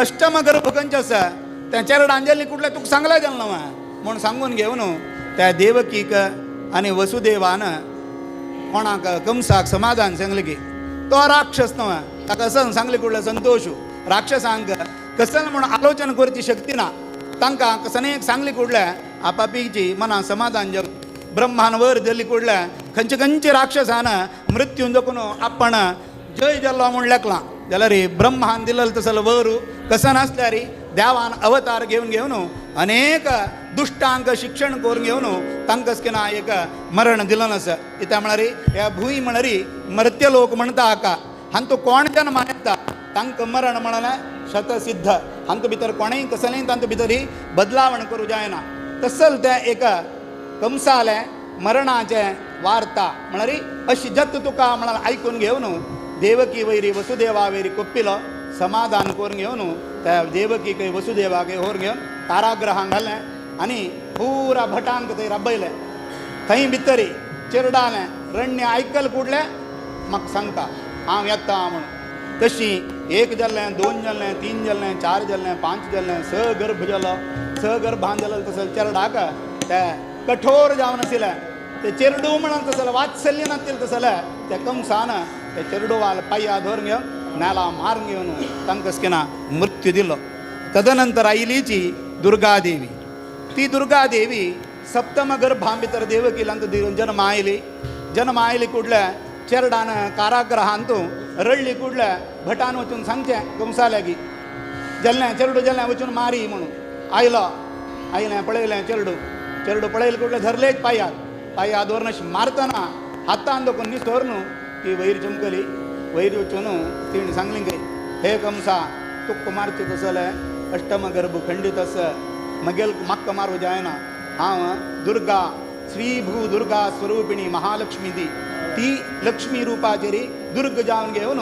अष्टम गर्भ खंयचें आसा तें चेरडान जाल्लें कुटलें तुका सांगलें जालें ना म्हूण सांगून घेवन त्या देवकीक आनी वसुदेवान कोणाक कंसाक समाधान सांगलें की तो राक्षस न्हय ताका असं सांगलें कुडलें संतोश राक्षसांक कसल म्हूण आलोचन करची शक्ती ना तांकां कसनेक सांगलें कुडलें आपापीची मनां समाधान जावन ब्रह्मान वर दिल्ली कुडलें खंयचे खंयचे राक्षसान मृत्यून जकून आपण जय जाल्लो म्हूण लेखलां जाल्यार ब्रह्मान दिलेलो तसलो वर कसं नासल्यार देवान अवतार घेवन घेवन अनेक दुश्टांक शिक्षण करून घेवन तांकां कितें एक मरण दिलं आसा कित्याक म्हळ्यार ह्या भूंय म्हळ्यार मर्त्यलोक म्हणटा हाका हांतू कोण जन्मान येता तांकां मरण म्हणलें शतसिद्ध हांतू भितर कोणेय कसलेंय तांतू भितर बदलावण करूं जायना तसल तें एक कंसालें मरणाचें वार्ता म्हळ्यार अशी जत तुका म्हळ्यार आयकून घेवन देवकी वैरी वसुदेवा वैरी कोप्पिलो समाधान करून घेवन त्या देवकीक वसुदेवाक होर घेवन कारागृहांक घालें आनी पुरा भटांक थंय राबयलें थंय भितरी चेरडालें रण्य आयकल कुडलें म्हाका सांगता हांव येता म्हणून तशी एक जाल्लें दोन जाल्लें तीन जाल्लें चार जाल्लें पांच जाल्लें स गर्भ जालो स गर्भान जालो तसो चेरडाक ते कठोर जावन आशिल्लें ते चेरडू म्हणून तसलें वात्सल्य नासलें तसलें ते कंसान ते चेरडुवाल पांया धरून घेवन नेला मारून घेवन तांकां किना मृत्यू दिलो. तदनंतर आयलीची दुर्गादेवी. ती दुर्गादेवी सप्तम गर्भां भितर देवकीलांत जन्म आयली. जन्म आयली कुडल्या चेरडान कारागृहांतू रडली कुडल्या भटान वचून सांगचें कंसाल्यागी जल्लें चेरडू जल्लें वचून मारी म्हणून आयलो. आयलें पळयलें चेरडू चेरडू पळयलें कुडलें धरलेच पांयाक पांया दवरून अशें मारतना हातान दखून न्ही दवरून ती वयर चमकली. वयर वचून तिणें सांगली खंय हे कंसा तुका मारचें तसलें अष्टम गर्भ खंडीत आस मगेल म्हाका मारूं जायना. हांव दुर्गा श्री भू दुर्गा स्वरूपिणी महालक्ष्मी ती ती लक्ष्मी रुपाचेर दुर्ग जावन घेवन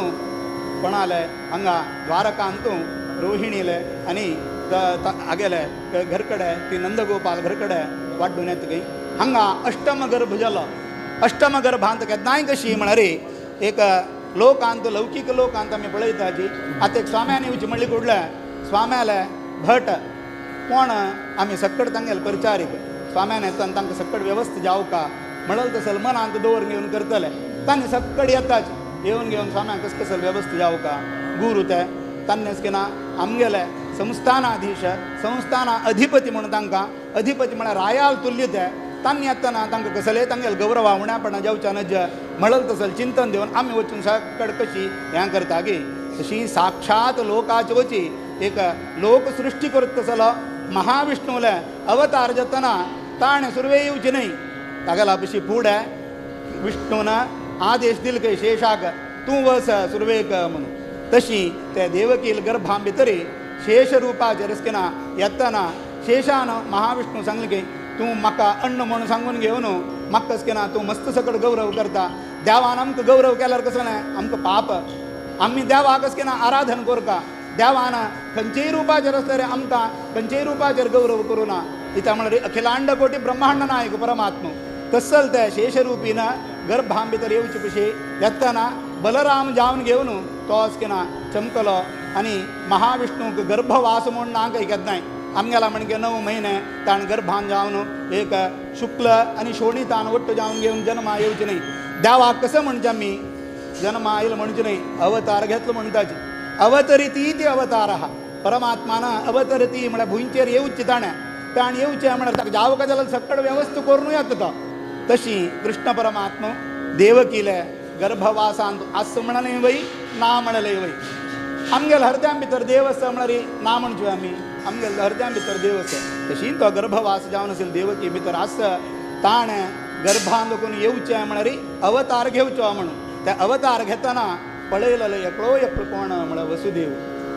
कोणाले हांगा द्वारकांतू रोहिणीले आनी हागेले घरकडे ती नंदगोपाल घरकडे वाड्डून येता खंय हांगा अष्टम गर्भ जालो. अष्टम गर्भांत केन्नाय कशी म्हळ्यार एक लोकांत लौकीक लोकांत आमी पळयता जी आतां एक स्वाम्यानी वचून म्हणली कुडलें स्वाम्याले भट कोण आमी सक्कड तांगेले परिचारीक स्वाम्यान येता तांकां सक्कड वेवस्था जावका म्हणल तसल मनांत दवर घेवन करतले तांणी सक्कड येताच येवन घेवन स्वाम्यांक कस कसल वेवस्था जावका गुरू ते तांणेच किना आमगेले संस्थानाधीश संस्थाना अधिपती म्हणून तांकां अधिपती म्हळ्यार रायाल तुल्य ते तांणी येतना तांकां कसले तांगेले गौरवा उण्यापणां जावच्या नज म्हणल तसल चिंतन दिवन आमी वचून सक्कड कशी हें करता की तशी साक्षात लोकाची वची एक लोकसृष्टी करत तसलो महाविष्णूले अवतार जातना ताणें सुरवे येवची न्हय तागेला पशी फुडें विष्णून आदेश दिल खंय शेषाक तूं वस सुरवेक म्हणून. तशी ते देवकील गर्भां भितरी शेष रुपाचेर किना येतना शेषान महाविष्णू सांगलें की तूं म्हाका अन्न म्हणून सांगून घेवन म्हाका किना तूं मस्त सकट गौरव करता. देवान आमकां गौरव केल्यार कसो न्हय आमकां पाप आमी देवाक किना आराधन करता. देवान खंयचेय रुपाचेर आसल्यार आमकां खंयचेय रुपाचेर गौरव करूं ना. इत्या म्हळ्यार अखिलांड कोटी ब्रह्मांड नायक परमात्मा तसल ते शेषरूपीन गर्भां भितर येवचे पशी येतना बलराम जावन घेवन तो किना चमकलो आनी महाविष्णूक गर्भवास म्हूण ना खंय केन्नाय आमगेला म्हणजे 9 म्हयने ताण गर्भान जावन एक शुक्ल आनी शोणितान वट्ट जावन घेवन जन्मा येवचे न्हय. देवाक कसं म्हणचें आमी जन्मा आयलो म्हणचें न्हय अवतार घेतलो म्हणटाची अवतरिती ती अवतार आहा परमात्मान अवतरती म्हळ्यार भुंयचेर येवचें ताणें ताणें येवचें म्हळ्यार ताका जावका जाल्यार सक्कड वेवस्था करून येता तो. तशी कृष्ण परमात्मा देवकीले गर्भवासांत आस म्हणलें वय ना म्हणलें वय. आमगेल्या हरद्यां भितर देव आसा म्हळ्यार ना म्हणचो आमी आमगेल्या हरद्यां भितर देव आसा. तशी तो गर्भवास जावन आशिल्लो देवकी भितर आस ताणें गर्भान लोकून येवचें म्हळ्यार अवतार घेवचो म्हणून त्या अवतार घेतना पळयलेलो एकलो एकलो कोण म्हळ्यार वसुदेव.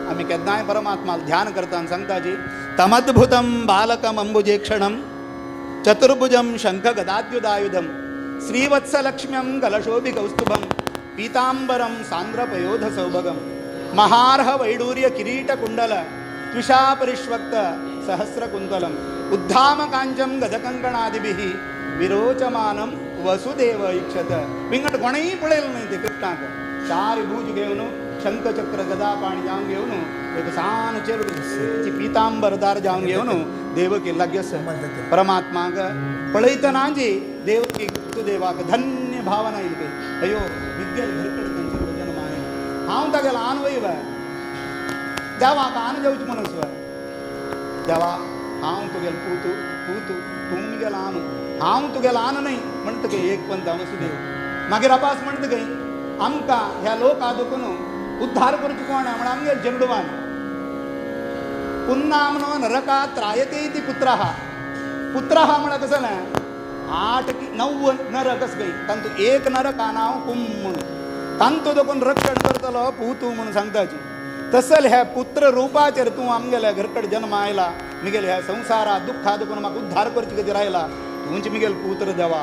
आमी केन्नाय परमात्मा ध्यान करता सांगता जी तमद्भुतं बालकम अंबुजेक्षणं चतुर्भुजं शंख गदाद्युदायुधं श्रीवत्सलक्ष्म्यं कलशोभिकौस्तुभं पीतांबरं सांद्रपयोध सौभगं महार्ह वैडूर्य किरीटकुंडल त्विषा परिष्वक्त सहस्रकुंतलं उद्धाम कांचम गजकंकणादिभिः विरोचमानं वसुदेव इक्षत. विंगड कोणेय पळयलें न्हय ते कृष्णाक चार भुज घेवन शंखचक्र गदा पाणी जावन घेवन एक सान चेरडू पीतांबरदार जावन घेवन देवकी लागेस परमात्माक पळयतना जी देवकी देवाक धन्य भावना येयली. अयो विद्येल घरकड तेंचेर जन्म आयलो हांव तागेलो आन वय देवाक आन जावचें म्हणून देवा हांव तुगेलो पूत पूत तूं म्हगेलो आन हांव तुगेलो आन न्हय म्हणटा खंय एक पंत वसुदेव. मागीर अपास म्हणटा खंय आमकां ह्या लोका दुखून उद्धार करचो कोण म्हळ्यार आमगेर चेरडुवान पुन्नामनो नरका त्रायते इति पुत्रः. पुत्रः म्हळ्यार कसलें 8 की 9 नरक आसा खंय तांतूं एक नरका नांव कुम म्हणून तांतूं देखून रक्षण करतलो पूतू म्हणून सांगताची. तसल ह्या पुत्र रुपाचेर तूं आमगेल्या घरकड जन्म आयला मिगेल ह्या संवसारा दुख्खा दुखून म्हाका उद्धार करचे खातीर आयला तूंच मिगेल पुत्र देवा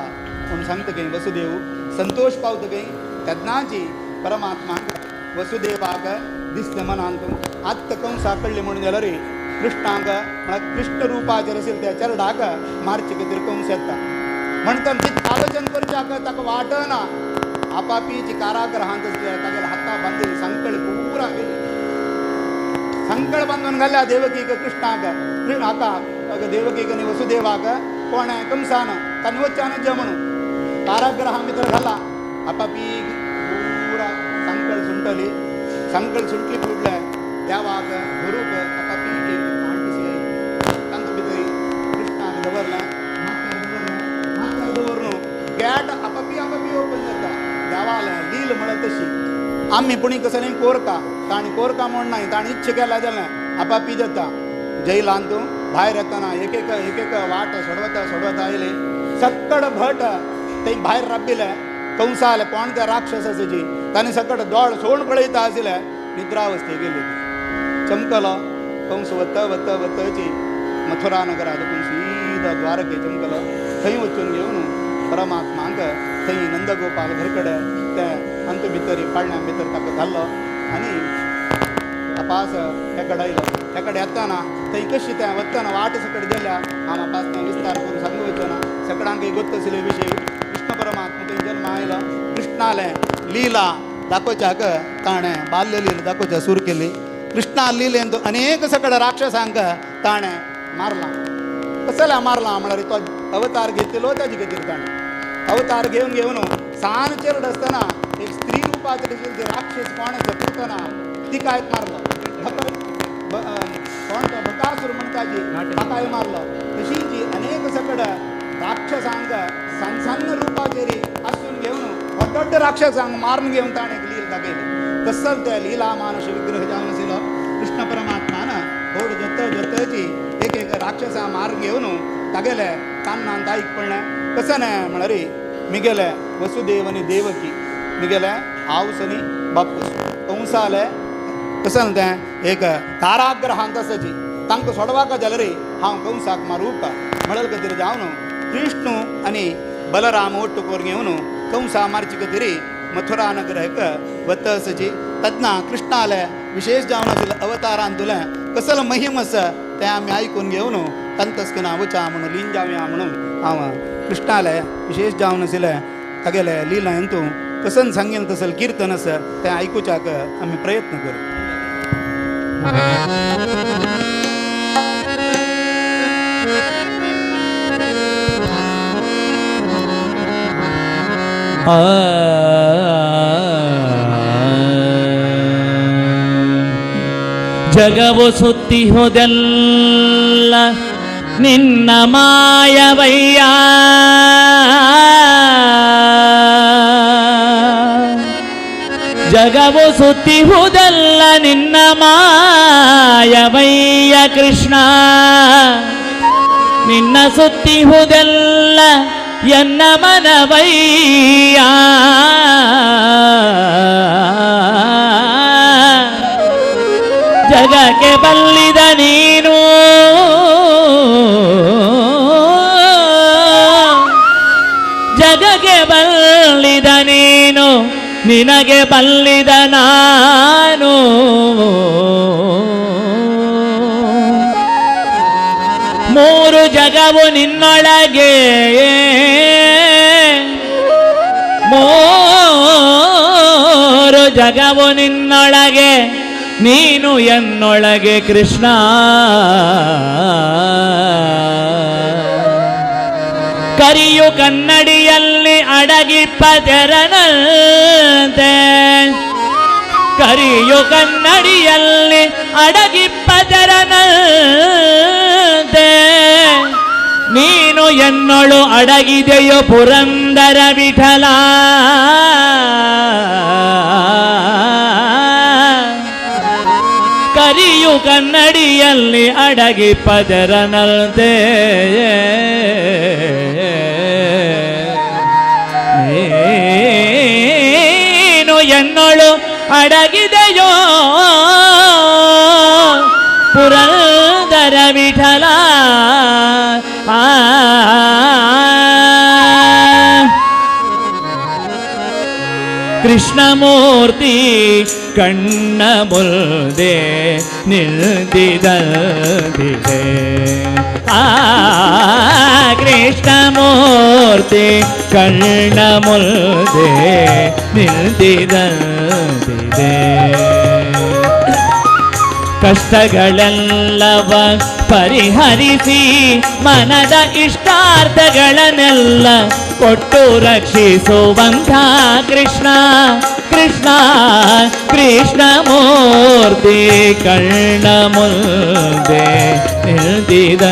म्हूण सांगता खंय वसुदेव संतोश पावता खंय. तेन्नाची परमात्माक वसुदेवाक दिसलें मनांत आत्त कंसा कडली म्हणून जाल्यार कृष्णाक म्हळ्यार कृष्ण रुपाचेर आशिल्ल्या त्या चेरडाक मारचे खातीर कंस येता म्हणटा तितलें आलोचन करच्याक ताका वाटना. आपापीची कारागृहांत आसले तागेले हाता बांदिल्ली संकळ पुरा गेली संकळ बांदून घाल्या देवकीक कृष्णाक हाका देवकीक आनी वसुदेवाक कोण कंसान तांणी वच्चान जे म्हणून कारागृहा भितर घाला आपापी पुरा संकळ सुंटली संकळ सुंटली फुडले देवाक गुरूक आपापी एक कांटशी आयली तांतूं भितर कृष्णाक दवरलें माथ्यार दवरून गेट आपापी आपापी ओपन जाता देवालें लील म्हणत तशी आमी पुणी कसलें कोरका ताणी कोरका म्हण नाय ताणी इच्छा केल्या जालें आपापी जाता जैलान तूं भायर येतना एक एक एक एक वाट सोडवता सोडवता आयली सक्कड भट थंय भायर राबिल्ले कंसाले कोण ते राक्षस आसाची ताणें सकट दोळ सोड पळयता आशिल्ले निद्रावस्थे गेली चमकलो कंस वता वता वताची मथुरा नगरात सीधा द्वारके चमकलो थंय वचून घेवन परमात्मांक थंय नंदगोपाल घरकडे ते अंत भितर पाळण्या भितर ताका घाल्लो आनी अपास हेकडे आयलो हेकडे येतना थंय कशी तें वतना वाट सकट गेल्या हांव अपास तें विस्तार करून सांगू वचना सकडांक गोत्त आशिल्ले विशय कृष्ण परमात्मा थंय जन्म आयलो कृष्णालें लीला दाखोवच्याक ताणें बाल्य लीला दाखोवच्या सुरू केली कृष्णा लिलेन तो अनेक सकड राक्षसांक ताणें मारला कसल्या मारला म्हळ्यार तो अवतार घेतलो ताजे खातीर ताणें अवतार घेवन घेवन सान चेरड आसतना एक स्त्री रुपाचेर आशिल्ली ती राक्षस कोण पूतना तिकाय मारलो कोण तो बकासूर म्हणटाची ताकाय मारलो तशीच अनेक सकड राक्षसांक सान सान रुपाचेर आसून घेवन व्हड व्हड राक्षसांक मारून घेवन ताणें एक लील दाखयली तसल ते लीला मानुष विग्रह जावन आशिल्लो कृष्ण परमात्मान व्हड जत जतची एक एक राक्षसा मारून घेवन तागेले कान्नान दायक पडलें कशें न्हय म्हळ्यार मिगेले वसुदेव आनी देवकी मिगेले आवस आनी बापूस कंसाले कशें तें एक कारागृहांत आसाची तांकां सोडवाक जाल्यार हांव कंसाक मारूका म्हणल खातीर जावन कृष्ण आनी बलराम ಒಟ್ಟು करून घेवन कंसा मारचे खातीर मथुरा नगराक वता आसाची तेन्ना कृष्णाले विशेष जावन आशिल्ले अवतारान तुलें कसलो महिम आसा तें आमी आयकून घेवन तंतस्कना वचा म्हणून लीन जावया म्हणून हांव कृष्णाले विशेष जावन आशिल्ले तागेले लीला हितूं कसन सांगीन तसले किर्तन आसा तें आयकुच्याक आमी प्रयत्न करूं. ಜಗವು ಸುತ್ತಿಹುದೆಲ್ಲ ನಿನ್ನ ಮಾಯವಯ್ಯ ಜಗವು ಸುತ್ತಿಹುದೆಲ್ಲ ನಿನ್ನ ಮಾಯವಯ್ಯ ಕೃಷ್ಣ ನಿನ್ನ ಸುತ್ತಿಹುದೆಲ್ಲ ಎನ್ನ ಮನವಯ್ಯ ಜಗಕ್ಕೆ ಬಲ್ಲಿದ ನೀನು ಜಗಕ್ಕೆ ಬಲ್ಲಿದ ನೀನು ನಿನಗೆ ಬಲ್ಲಿದ ನಾನು ಮೂರು ಜಗವು ನಿನ್ನೊಳಗೆ ಮೂರು ಜಗವು ನಿನ್ನೊಳಗೆ ನೀನು ಎನ್ನೊಳಗೆ ಕೃಷ್ಣ ಕರಿಯು ಕನ್ನಡಿಯಲ್ಲಿ ಅಡಗಿಪ್ಪ ತೆರನಂತೆ ಕರಿಯು ಕನ್ನಡಿಯಲ್ಲಿ ಅಡಗಿಪ್ಪ ತೆರನಂತೆ ನೀನು ಎನ್ನೊಳು ಅಡಗಿದೆಯೋ ಪುರಂದರ ವಿಠಲ ಕರಿಯು ಕನ್ನಡಿಯಲ್ಲಿ ಅಡಗಿ ಪದರನಂತೆ ನೀನು ಎನ್ನೊಳು ಅಡಗಿದೆಯೋ ಪುರಂದರ ವಿಠಲ ಆ ಕೃಷ್ಣಮೂರ್ತಿ ಕಣ್ಣ ಮುಂದೆ ನಿಂತಿದಂತಿದೆ. ಆ ಕೃಷ್ಣಮೂರ್ತಿ ಕಣ್ಣ ಮುಂದೆ ನಿಂತಿದಂತಿದೆ. ಕಷ್ಟಗಳೆಲ್ಲವ ಪರಿಹರಿಸಿ ಮನದ ಇಷ್ಟಾರ್ಥಗಳನ್ನೆಲ್ಲ ಕೊಟ್ಟು ರಕ್ಷಿಸುವಂಥ ಕೃಷ್ಣ ಕೃಷ್ಣ ಕೃಷ್ಣಮೂರ್ತಿ ಕಣ್ಣ ಮುಂದೆ ನಿಂತಿದಂತಿದೆ.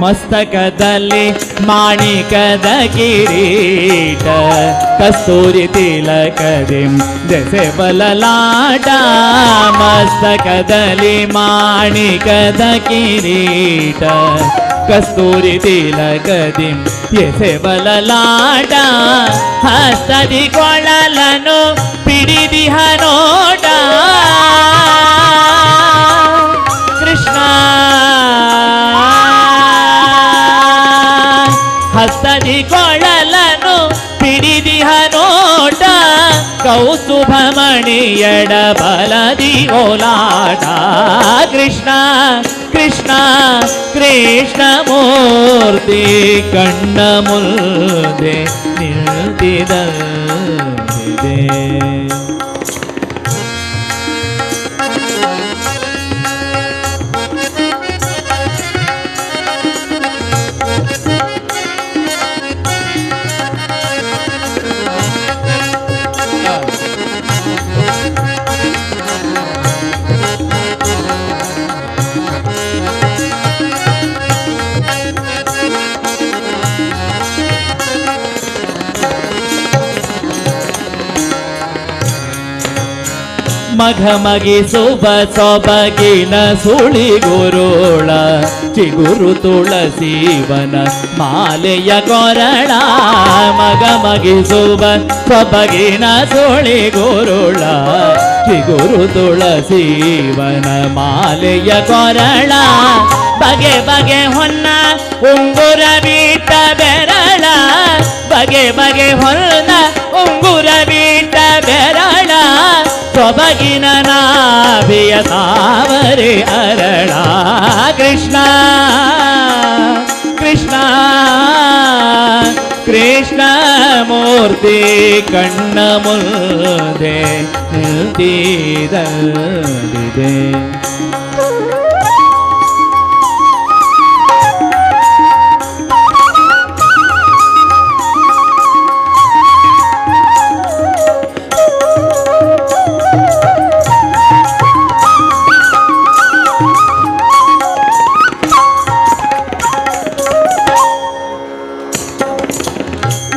ಮಸ್ತಕದಲ್ಲಿ ಮಾಣಿಕದ ಕಿರೀಟ ಕಸ್ತೂರಿ ತಿಲಕದಿ ದೆಸೆ ಬಲಲಾಟ. ಮಸ್ತಕದಲ್ಲಿ ಮಾಣಿಕದ ಕಿರೀಟ ಕಸ್ತೂರಿ ತಿಲಕದಿ ಎಸೆ ಬಲಲಾಟ. ಹಸ್ತದಿ ಕೊಳಲನು ಪಿಡಿದಿಹ ನೋಟ ಕೃಷ್ಣ. ಹಸ್ತದಿ ಕೊಳಲನು ಪಿಡಿದಿಹ ನೋಟ ಕೌಸ್ತುಭಮಣಿಯಡ ಬಲದಿ ಓಲಾಟ. ಕೃಷ್ಣ ಕೃಷ್ಣ ಕೃಷ್ಣಮೂರ್ತಿ ಕಣ್ಣ ಮುಂದೆ ನಿಂತಿದಂತಿದೆ. ಮಘಮಗಿಸುವ ಸೊಬಗಿನ ಸುಳಿಗುರುಳ ಚಿಗುರು ತುಳಸೀವನ ಮಾಲೆಯ ಕೊರಳ. ಮಘಮಗಿಸುವ ಸೊಬಗಿನ ಸುಳಿಗುರುಳ ಚಿಗುರು ತುಳಸೀವನ ಮಾಲೆಯ ಕೊರಳ. ಬಗೆ ಬಗೆ ಹೊನ್ನ ಉಂಗುರ ಬೀಟ ಬೆರಳ ಬಗೆ ಬಗೆ ಹೊನ್ನ ಉಂಗುರ ಬೀಟ ಬೆರಳ. ಸೊಬಗಿನ ನಾಭಿಯ ತಾವರೆ ಅರಳ. ಕೃಷ್ಣ ಕೃಷ್ಣ ಕೃಷ್ಣಮೂರ್ತಿ ಕಣ್ಣ ಮುಂದೆ ನಿಂತಿದಂತಿದೆ.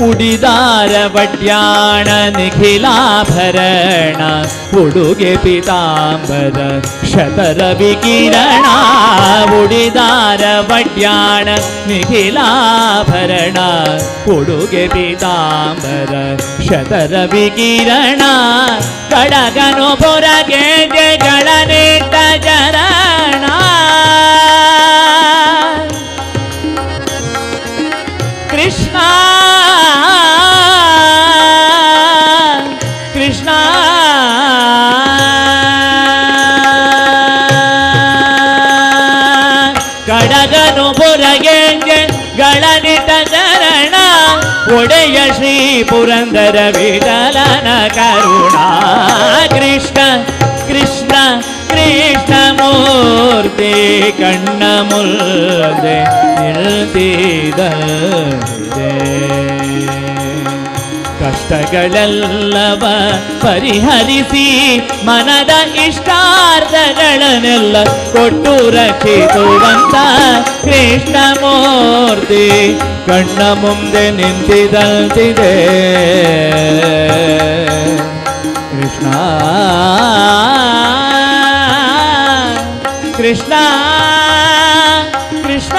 ಉಡಿದಾರ ವಡ್ಯಾಣ ನಿಖಿಲಾಭರಣ ಉಡುಗೆ ಪಿತಾಂಬರ ಶತರ ವಿಕಿರಣ. ಉಡಿದಾರ ವಡ್ಯಾಣ ನಿಖಿಲಾಭರಣ ಉಡುಗೆ ಪಿತಾಂಬರ ಶತರ ವಿಕಿರಣ. ಕಡಗನು ಪೊರಗೆ ಜಗಳನಿಟ್ಟ ಚರಣ ಕೃಷ್ಣ ಕೃಷ್ಣ. ಕಡಗನು ಪುರಗೆಂಜೆ ಗಳನಿಟ ಚರಣ ಒಡೆಯ ಶ್ರೀ ಪುರಂದರ ವಿಠಲನ ಕರುಣ. ಕೃಷ್ಣ ಕೃಷ್ಣ ಕೃಷ್ಣಮೂರ್ತಿ ಕಣ್ಣ ಮುಂದೆ ನಿಂತಿದಂತಿದೆ. ಕಷ್ಟಗಳೆಲ್ಲವ ಪರಿಹರಿಸಿ ಮನದ ಇಷ್ಟಾರ್ಥಗಳನ್ನೆಲ್ಲ ಕೊಟ್ಟು ರಕ್ಷಿಸುವಂತ ಕೃಷ್ಣಮೂರ್ತಿ ಕಣ್ಣ ಮುಂದೆ ನಿಂತಿದಂತಿದೆ. ಕೃಷ್ಣ ಕೃಷ್ಣ ಕೃಷ್ಣ.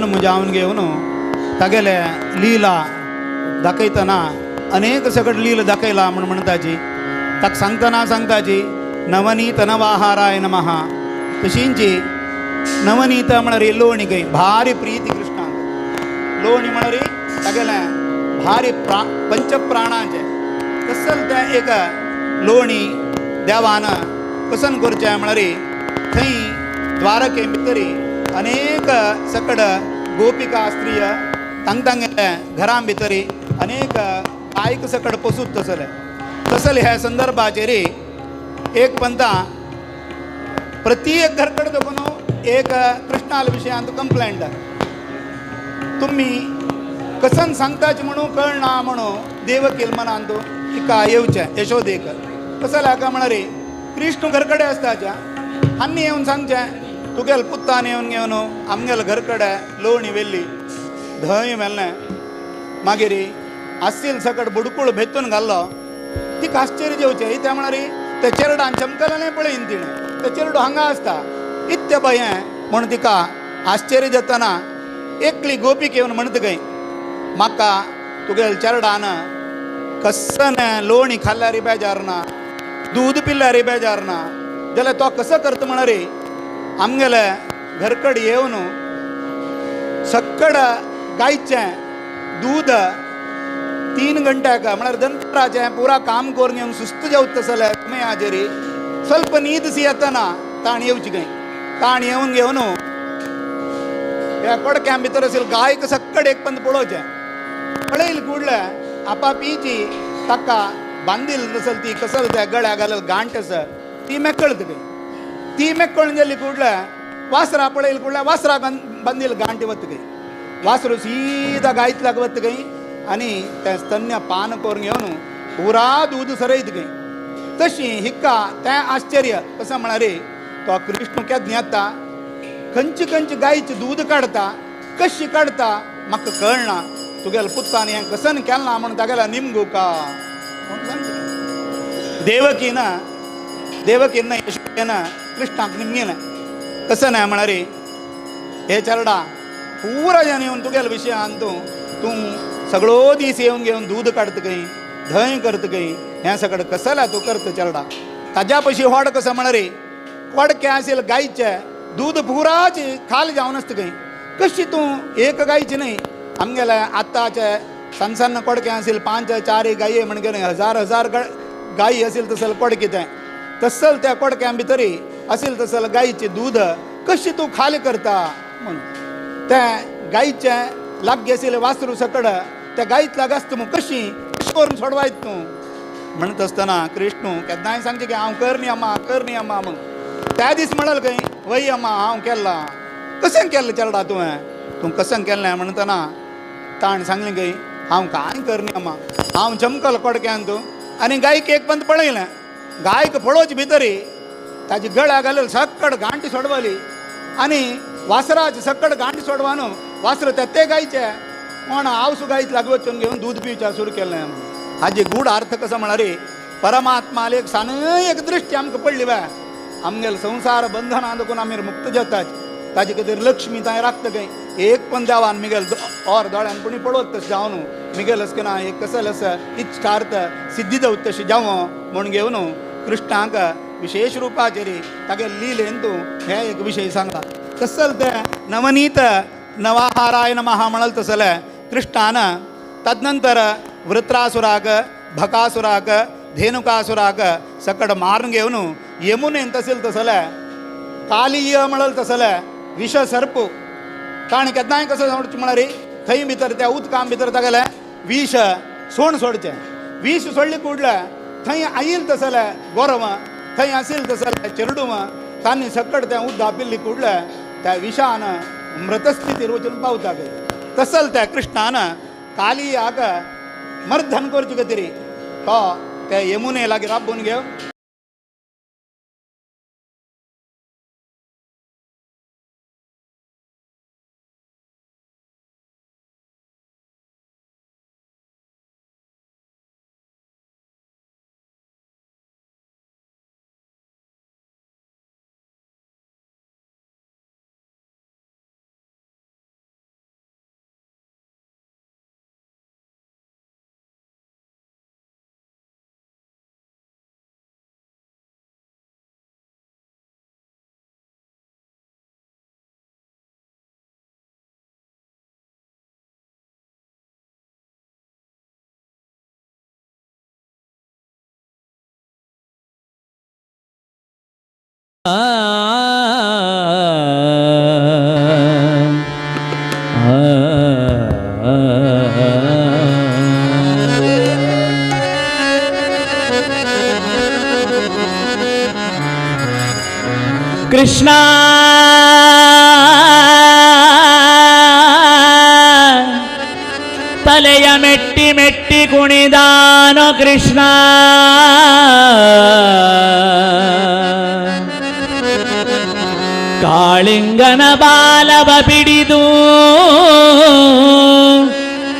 जन्म जावन घेवन तागेले लीला दाखयतना अनेक सगळ लीला दाखयला म्हण म्हणटाची ताका सांगतना सांगताची नवनीत नवाहाराय नमः. तशींची नवनीत म्हणरी लोणी गई भारी प्रीती कृष्णाक लोणी म्हणरी तागेले भारी पंचप्राणाचे तसल तें एक लोणी देवान कसन करचें म्हणरी थंय द्वारके भितरी अनेक सकड गोपिका स्त्रिय तांग घरां भितरी अनेक गायक सकड पोसूत तसले तसले ह्या संदर्भाचेर एक पंता प्रति एक घरकड देखून एक कृष्णाल विशयांत कंप्लेंट तुमी कसन सांगताच म्हणून कळना म्हणून देवकील मनांत तिका येवचें यशोदेक कसं हाका म्हणरी कृष्ण घरकडे आसताच्या आनी येवन सांगचें तुगेल पुत्तान येवन घेवन आमगेल घरकडे लोणी व्हेल्ली धंय व्हेल्लें मागीर आस्तील सकट बुडकूळ भेतून घाल्लो तिका आश्चर्य जेवचें त्या म्हणरी ते चेरडान चमकलें पळयन तिणें ते चेरडो हांगा आसता इत्य भंय म्हूण तिका आश्चर्य जातना एकली गोपीक येवन म्हणटा खंय म्हाका तुगेल चेरडान कसन लोणी खाल्ल्यार बेजार ना दूद पिल्ल्यार बेजार ना जाल्यार तो कसो करता म्हणरी आमगेले घरकड येवन सक्कड गायचें दूद 3 घंट्याक म्हळ्यार दनपाराचें पुरा काम करून येवन सुस्त जेवता तसले तुमी हाजेरी ಸ್ವಲ್ಪ नीद सी येतना ताण येवची खंय ताण येवन घेवन ह्या कोडक्या भितर असेल गायक सक्कड एक पंद पळोवचें पळयल कुडले आपापीची ताका बांदील नसल ती कसल त्या गळ्या घाल गांठ आसा ती मेकळत खंय ती मेकळून गेली कुडले वासरा पळयल कुडल्या वासरा बांदील गांठ वत खंय वासरू सीधा गायतल्याक वत खंय आनी तें स्तन्य पान करून घेवन पुरा दूद सरयत खंय. तशी हिक्का तें आश्चर्य कसं म्हळ्यार तो कृष्ण केन्ना येता खंयची खंयची गायचें दूद काडटा कशी काडटा म्हाका कळना तुगेले पुत्तान हें कसन केलें ना म्हूण तागेल्या निमगुका म्हूण सांगता. देवकीन देवकीन यशोदेन कृष्णाक निमगेलें कसं न्हय म्हळ्यार हे चेरडा पुरा जन येवन तुगेले विशयान तूं तूं सगळो दीस येवन घेवन दूद काडटा खंय धंय करता खंय हें सगळें कसलें तूं करता चेरडा ताज्या पयशी व्हड कसं म्हळ्यार कोडकें आशिल्लें गायचें दूद पुराच खाल जावन आसता खंय कशी तूं एक गायची न्हय आमगेले आतांचे सान सान कोडकें आशिल्लें 5 4 गायी म्हणजे हजार हजार गायी आशिल्लें तसलें कोडकें तें तसल त्या कोडक्यां भितरी आशिल्लें तसलें गायचें दूद कशी तूं खाल करता म्हणून तें गायचें लागीं आशिल्लें वासरू सकड त्या गायतल्या आसता मग कशी कशी करून सोडवायत तूं म्हणत आसतना कृष्ण केन्नाय सांगचें की हांव कर न्ही अम्मा कर न्ही अम्मा म्हूण त्या दीस म्हणल खंय वय अम्मा हांव केला कशें केलें चेरडा तुवें तूं कशें केलें म्हणटना ताणें सांगलें खंय हांव कांय कर न्ही अम्मा हांव चमकल कोडक्यान तूं आनी गायक एक पंत पळयलें गायक पळोवचे भितरी ताजी गळ्या घालून सक्कड गांठी सोडवली आनी वासराची सक्कड गांठी सोडवान वासर ते गायचे कोण आवसू गायत लागू वचून घेवन दूद पिवच्या सुरू केलें. हाजी गूढ अर्थ कसो म्हळ्यार परमात्माले एक सान एक दृश्टी आमकां पडली बाय आमगेले संवसार बंधना देखून आमी मुक्त जातात ताजे खातीर लक्ष्मी तांय राखता खंय एक पण देवान मिगेल और दोळ्यान कोणी पळोवत तशें जावन मिगेल अशें ना एक कसलें आसा इच्छार्थ सिद्धी जावत तशें जावं म्हूण घेवन कृष्णाक विशेष रुपाचेर तागे लिलेन तूं हे एक विशय सांगला. तसल तें नवनीत नवाहाराय नमः म्हणल तसलें कृष्णान तदनंतर वृत्रासुराक भकासुराक धेनुकासुराक सकड मारून घेवन यमुनेन तसेल तसलें कालीय म्हणल तसलें विष सर्प ताणें केन्नाय कसो सोडचें म्हळ्यार थंय भितर त्या उदकां भितर तागेलें विष सोण सोडचें विष सोडलें कुडलें थंय आयल तसलें गोरवां थंय आशिल्लें तसलें चेरडुवां तांणी सकड तें उदक पिल्ली कुडलें त्या विशान मृतस्थितीर वचून पावता तसल त्या कृष्णान कालियाक मर्दन करचे खातीर तो त्या यमुने लागीं राबून घेवन ಕೃಷ್ಣ ತಲೆಯ ಮೆಟ್ಟಿ ಮೆಟ್ಟಿ ಕುಣಿದಾನೋ ಕೃಷ್ಣ ಕಾಳಿಂಗನ ಬಾಲವ ಬಿಡಿದು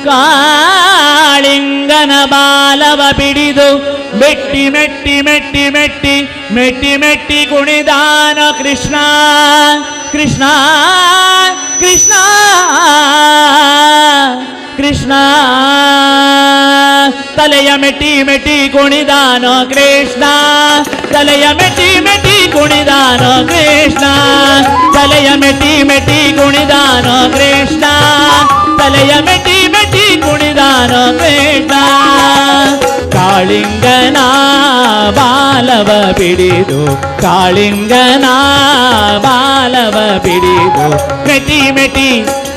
ಕಾಳಿಂಗನ ಬಾಲವ ಬಿಡಿದು ಮೆಟ್ಟಿ ಮೆಟ್ಟಿ ಮೆಟ್ಟಿ ಮೆಟ್ಟಿ ಮೆಟ್ಟಿ ಮೆಟ್ಟಿ ಕುಣಿದಾನ ಕೃಷ್ಣ ಕೃಷ್ಣ ಕೃಷ್ಣ ಕೃಷ್ಣ ತಲೆಯ ಮೆಟ್ಟಿ ಮೆಟ್ಟಿ ಕುಣಿದಾನೋ ಕೃಷ್ಣ ತಲೆಯ ಮೆಟ್ಟಿ ಮೆಟ್ಟಿ ಕುಣಿದಾನೋ ಕೃಷ್ಣ ತಲೆಯ ಮೆಟ್ಟಿ ಮೆಟ್ಟಿ ಕುಣಿದಾನೋ ಕೃಷ್ಣ ತಲೆಯ ಮೆಟ್ಟಿ ಮೆಟ್ಟಿ ಕುಣಿದಾನೋ ಕೃಷ್ಣ ಕಾಳಿಂಗನ ಬಾಲವ ಬಿಡಿದು ಕಾಳಿಂಗನ ಬಾಲವ ಬಿಡಿದು ಮೆಟ್ಟಿ ಮೆಟ್ಟಿ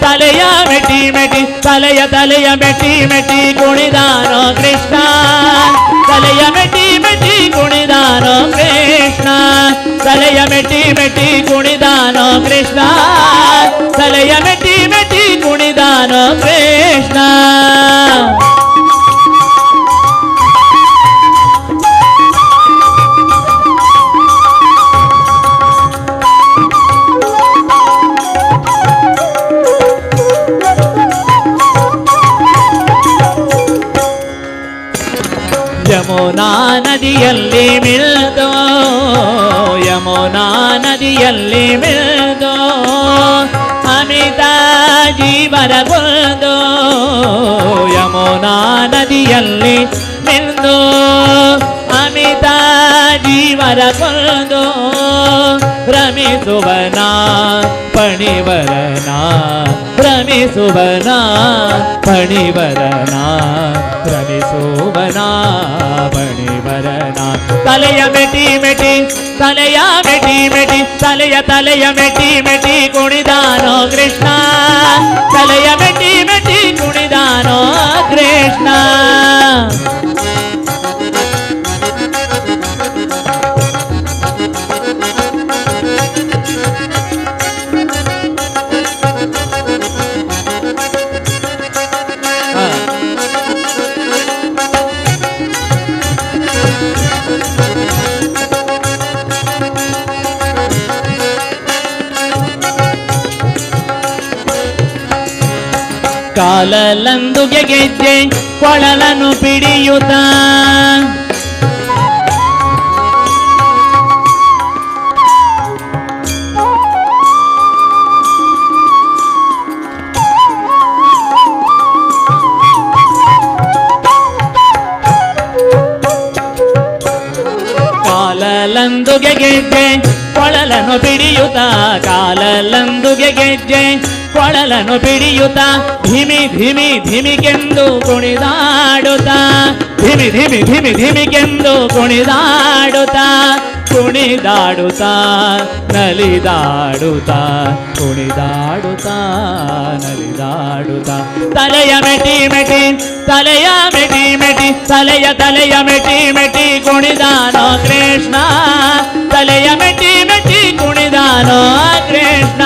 ತಲೆಯ ಮೆಟ್ಟಿ ಮೆಟ್ಟಿ ತಲೆಯ ತಲೆಯ ಮೆಟ್ಟಿ ಮೆಟ್ಟಿ ಕುಣಿದಾನೋ ಕೃಷ್ಣ ತಲೆಯ ಮೆಟ್ಟಿ ಮೆಟ್ಟಿ ಕುಣಿದಾನೋ ಕೃಷ್ಣ ತಲೆಯ ಮೆಟ್ಟಿ ಮೆಟ್ಟಿ ಕುಣಿದಾನೋ ಕೃಷ್ಣ ತಲೆಯ ಮೆಟ್ಟಿ ಮೆಟ್ಟಿ ಕುಣಿದಾನೋ ಕೃಷ್ಣ. ಯಮುನಾ ನದಿಯಲ್ಲಿ ಮಿಲ್ದೋ ಯಮುನಾ ನದಿಯಲ್ಲಿ ಮಿಲ್ದೋ ಅಮಿತ ಜೀವನ ಗೊಂದು ಯಮುನಾ ನದಿಯಲ್ಲಿ ಮಿಲ್ದೋ ಅಮಿತ ಜೀವನ ಗೊಂದು ರಮಿಸುವನ ಪಣಿವರನ ರಮಿಸುವನ ಪಣಿವರನ ರಮಿಸುವನ ಪಣಿವರನ ತಲೆಯ ಮೆಟ್ಟಿ ಮೆಟ್ಟಿ ತಲೆಯ ಮೆಟ್ಟಿ ಮೆಟ್ಟಿ ತಲೆಯ ತಲೆಯ ಮೆಟ್ಟಿ ಮೆಟ್ಟಿ ಕುಣಿದಾನೋ ಕೃಷ್ಣ ತಲೆಯ ಮೆಟ್ಟಿ ಮೆಟ್ಟಿ ಕುಣಿದಾನೋ ಕೃಷ್ಣ. ಕಾಲಲ್ಲಂದುಗೆ ಗೆಜ್ಜೆ ಕೊಳಲನ್ನು ಪಿಡಿಯುತ್ತ ಕಾಲಲ್ಲಂದುಗೆ ಗೆಜ್ಜೆ ಕೊಳಲನ್ನು ಪಿಡಿಯುತ್ತ ಕಾಲಲ್ಲಂದುಗೆ ಗೆಜ್ಜೆ ಕೊಳಲನ್ನು ಪಿಡಿಯುತ್ತ ಧಿಮಿ ಧಿಮಿ ಧಿಮಿಗೆಂದು ಕುಣಿದಾಡುತ್ತ ಧಿಮಿ ಧಿಮಿ ಧಿಮಿ ಧಿಮಿಗೆಂದು ಕುಣಿದಾಡುತ್ತ ಕುಣಿದಾಡುತ್ತ ನಲಿದಾಡುತ್ತ ಕುಣಿದಾಡುತ್ತ ನಲಿದಾಡುತ್ತ ತಲೆಯ ಮೆಟ್ಟಿ ಮೆಟ್ಟಿ ತಲೆಯ ಮೆಟ್ಟಿ ಮೆಟ್ಟಿ ತಲೆಯ ತಲೆಯ ಮೆಟ್ಟಿ ಮೆಟ್ಟಿ ಕುಣಿದಾನೋ ಕೃಷ್ಣ ತಲೆಯ ಮೆಟ್ಟಿ ಮೆಟ್ಟಿ ಕುಣಿದಾನೋ ಕೃಷ್ಣ.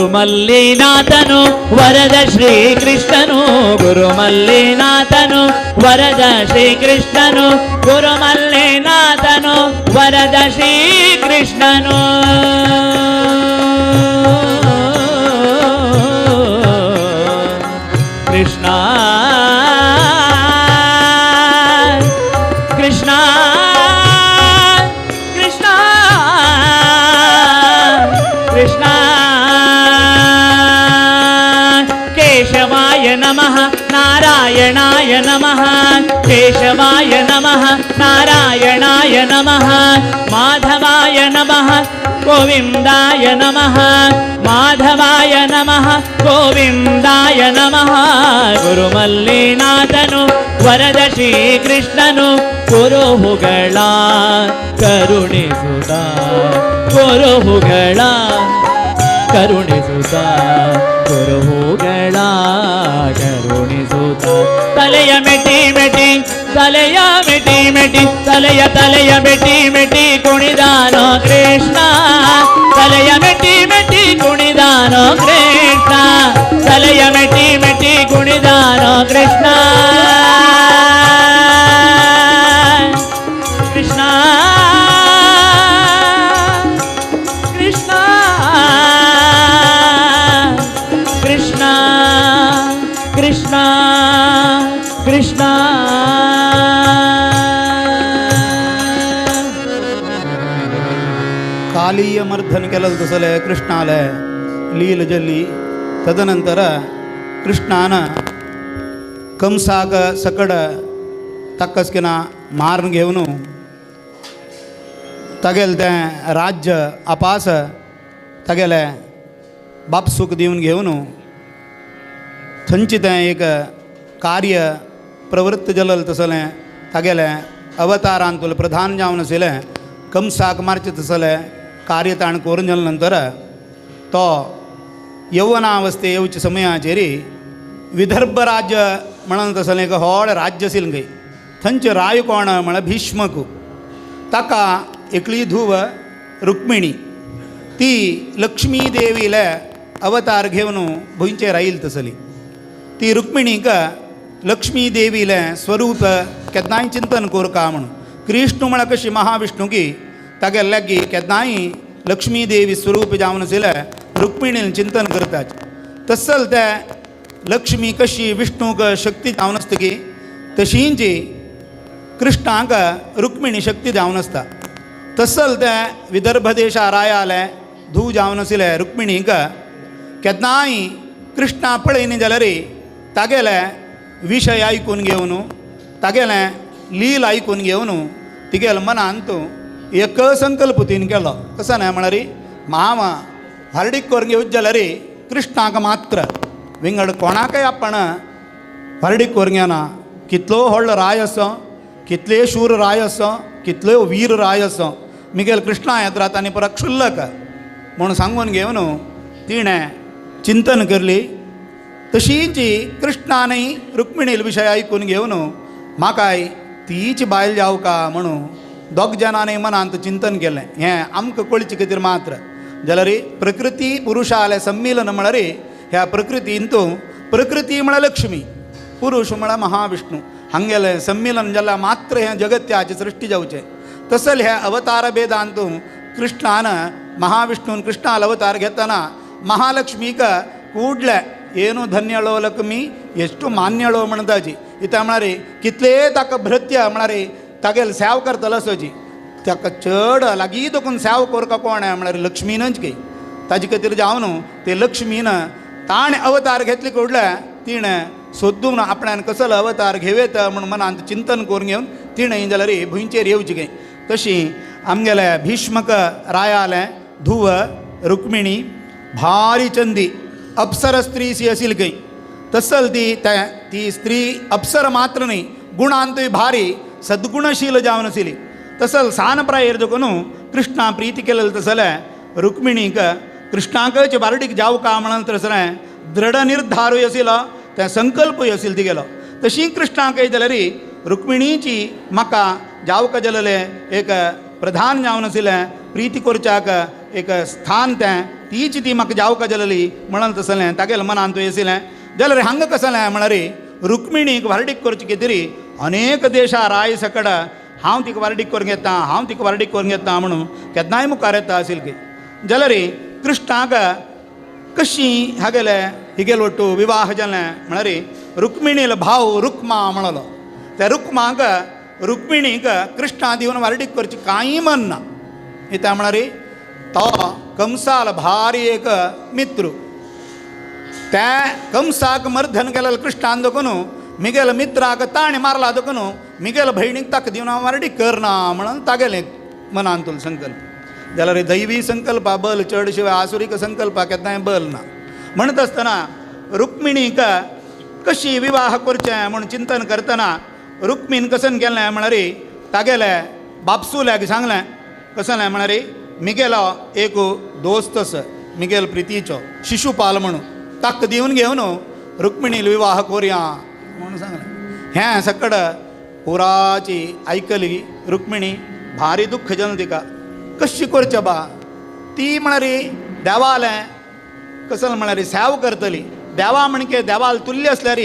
ಗುರುಮಲ್ಲಿನಾಥನು ವರದ ಶ್ರೀಕೃಷ್ಣನು ಗುರುಮಲ್ಲಿನಾಥನು ವರದ ಶ್ರೀಕೃಷ್ಣನು ಗುರುಮಲ್ಲಿನಾಥನು ವರದ ಶ್ರೀಕೃಷ್ಣನು. ಕೃಷ್ಣ ಕೃಷ್ಣ ಕೃಷ್ಣ ಕೃಷ್ಣ. ಕೇಶವಾಯ ನಮಃ ನಾರಾಯಣಾಯ ನಮಃ ಕೇಶವಾಯ ನಮಃ ನಾರಾಯಣಾಯ ನಮಃ ಮಾಧವಾಯ ನಮಃ ಗೋವಿಂದಾಯ ನಮಃ ಮಾಧವಾಯ ನಮಃ ಗೋವಿಂದಾಯ ನಮಃ. ಗುರುಮಲ್ಲಿನಾಥನು ವರದ ಶ್ರೀ ಕೃಷ್ಣನು ಕುರುಹುಗಳ ಕರುಣಿಸುತ್ತ, ಕುರುಹುಗಳ ಕರುಣಿಸುತ್ತ, ಕುರುಹುಗಳ ಕರುಣಿಸುತ್ತ. ತಲೆಯ ಮೆಟಿ ಮೆಟಿ, ತಲೆಯ ಮೆಟಿ ಮೆಟಿ, ತಲೆಯ ತಲೆಯ ಮೆಟಿ ಮೆಟಿ ಕುಣಿದಾನೋ ಕೃಷ್ಣ, ತಲೆಯ ಮೆಟಿ ಮೆಟಿ ಕುಣಿದಾನೋ ಕೃಷ್ಣ, ತಲೆಯ ಮೆಟಿ ಮೆಟಿ ಕುಣಿದಾನೋ ಕೃಷ್ಣ. ಕೃಷ್ಣ ಕೃಷ್ಣ ಕೃಷ್ಣ ಕೃಷ್ಣ ಕೃಷ್ಣ. ಕಾಲಿಯ ಮರ್ಧನ ಕೆಲವು ಸಲೆ ಕೃಷ್ಣಾಲೆ ಲೀಲ ಜಲ್ಲಿ. ತದನಂತರ ಕೃಷ್ಣಾನ ಕಂಸಾಗ ಸಕಡ ತಕ್ಕಸ್ಕಿನ ಮಾರ್ನ್ घेवन तागेलें तें राज्य अपास तागेलें बापसूक दिवन घेवन थंयचें तें एक कार्य प्रवृत्त जालें तसलें तागेलें अवतारांतुलें प्रधान जावन आशिल्लें कंसाक मारचें तसलें कार्य ताणें करून जाले नंतर तो यौवनावस्थे येवच्या समयाचेर विदर्भ राज्य म्हणून तसलें एक व्हड राज्य आशिल्लें खंय. थंयचे राय कोण म्हळ्यार भीष्मक. ताका एकली धूव रुक्मिणी, ती लक्ष्मी देवीले अवतार घेवन भुंयचेर आयिल्ली तसली. ती रुक्मिणीक लक्ष्मी देवीलें स्वरूप केन्नाय चिंतन कोरका म्हणून कृष्ण म्हळ्यार कशी महाविष्णू की तागेले लागीं केन्नाय लक्ष्मी देवी स्वरूप जावन आशिल्लें रुक्मिणीन चिंतन करतात. तसल ते लक्ष्मी कशी विष्णूक शक्ती जावन आसता की तशींच कृष्णाक रुक्मिणी शक्ती जावन आसता. तसल ते विदर्भ देशा रायालें धूव जावन आशिल्लें रुक्मिणीक केन्नाय कृष्णा पळयनी जाल्यार तागेलें विशय आयकून घेवन तागेलें लील आयकून घेवन तिगेले मनांत एक संकल्प तिणें केलो. कसो न्हय म्हळ्यार मामा हार्डीक करून घेवच जाल्यार कृष्णाक मात्र विंगड कोणाकय आपण हार्डीक करून घेना. कितलो व्हडलो राय आसो, कितले शूर राय आसो, कितल्यो वीर राय आसो, मिगेल कृष्णा येत आनी परत क्षुल्लक म्हूण सांगून घेवन तिणें चिंतन करली. तशीच कृष्णानय रुक्मिणील विशय आयकून घेवन म्हाकाय तीच बायल जावका म्हणून दोग जाणांनी मनांत चिंतन केलें. हें आमकां कळचे खातीर मात्र जाल्यार प्रकृती पुरुषालें संमेलन म्हळ्यार ह्या प्रकृतींतू प्रकृती म्हळ्यार लक्ष्मी, पुरुष म्हळ्यार महाविष्णू, हांगेलें संमेलन जाल्यार मात्र हें जगत्याचें सृश्टी जावचें. तसले ह्या अवतार भेदांतू कृष्णान महाविष्णून कृष्णाल अवतार घेतना महालक्ष्मीक ಕೂಡಲೇ ಏನು ಧನ್ಯಳೋ ಲಕ್ಷ್ಮಿ ಎಷ್ಟು ಮಾನ್ಯಳೋ म्हणटाची. इता म्हळ्यार कितले ताका भृत्य म्हळ्यार तागेले सेव करतलो आसोची, ताका चड लागीं दखून सेव करका कोण म्हळ्यार लक्ष्मीनच की. ताजे खातीर जावन ते लक्ष्मीन ताणें अवतार घेतले कुडले तिणें सोदून आपणान कसलो अवतार घेवयत म्हूण मनांत चिंतन करून घेवन तिणें जाल्यार भुंयचेर येवची खंय. तशी आमगेले भीष्मक रायालें धुव रुक्मिणी भारी चंदी अप्सर स्त्री सी आशिल्ली खंय. तसल ती ती स्त्री अप्सर मात्र न्ही गुणांतूय भारी सद्गुणशील जावन आशिल्ली. तसल सान प्रायेर देखून कृष्णा प्रीती केलें तसलें रुक्मिणीक कृष्णाकच बारडीक जावका म्हणून तसलें दृढ निर्धारूय आशिल्लो तें संकल्पूय आशिल्लो तिगेलो. तशी कृष्णाक जाल्यार रुक्मिणीची म्हाका जावका जालेलें एक प्रधान जावन आशिल्लें प्रीती करच्याक एक स्थान तें तीच ती म्हाका जावका जालेली म्हणून तसलें तागेलें मनांत आशिल्लें. जाल्यार हांगा कसलें म्हळ्यार रुक्मिणीक व्हारडीक करचे खातीर अनेक देशा राय सकड हांव तिका व्हारडीक करून घेता, हांव तिका व्हारडीक करून घेता म्हणून केन्नाय मुखार येता आशिल्ली की. जाल्यार कृष्णाक कशी हागेले हिगेल ಒಟ್ಟು विवाह जालें म्हळ्यार रुक्मिणीलो भाव रुक्मा म्हणलो. त्या रुक्माक रुक्मिणीक कृष्णा दिवन व्हारडीक करची कांय मन ना. कित्याक म्हळ्यार तो कंसाल भारी एक मित्र, त्या कंसाक मर्दन केलेलो कृष्णान देखून मिगेल मित्राक ताणें मारला देखून मिगेल भयणीक ताका दिवन हांव व्हारडीक करना म्हणून तागेलें मनांतलो संकल्प. जाल्यार दैवी संकल्पा बल चड शिवाय आसुरीक संकल्पा केन्नाय बल ना. म्हणत आसतना रुक्मिणीक कशी विवाह करचें म्हूण चिंतन करतना रुक्मीण कसन गेलें म्हळ्यार तागेले बापसूल्याक सांगलें कसलें म्हळ्यार मिगेलो एक दोस्त आसा मिगेल प्रितीचो शिशुपाल म्हणून ताका दिवन घेवन रुक्मिणील विवाह करुया म्हणून सांगलें. हें सकड पुराची आयकली रुक्मिणी भारी दुख्ख जालें तिका कशी करचें बा ती म्हळ्यार देवालें कसलें म्हळ्यार सेव करतली देवा म्हणके देवाल तुल्य आसल्यार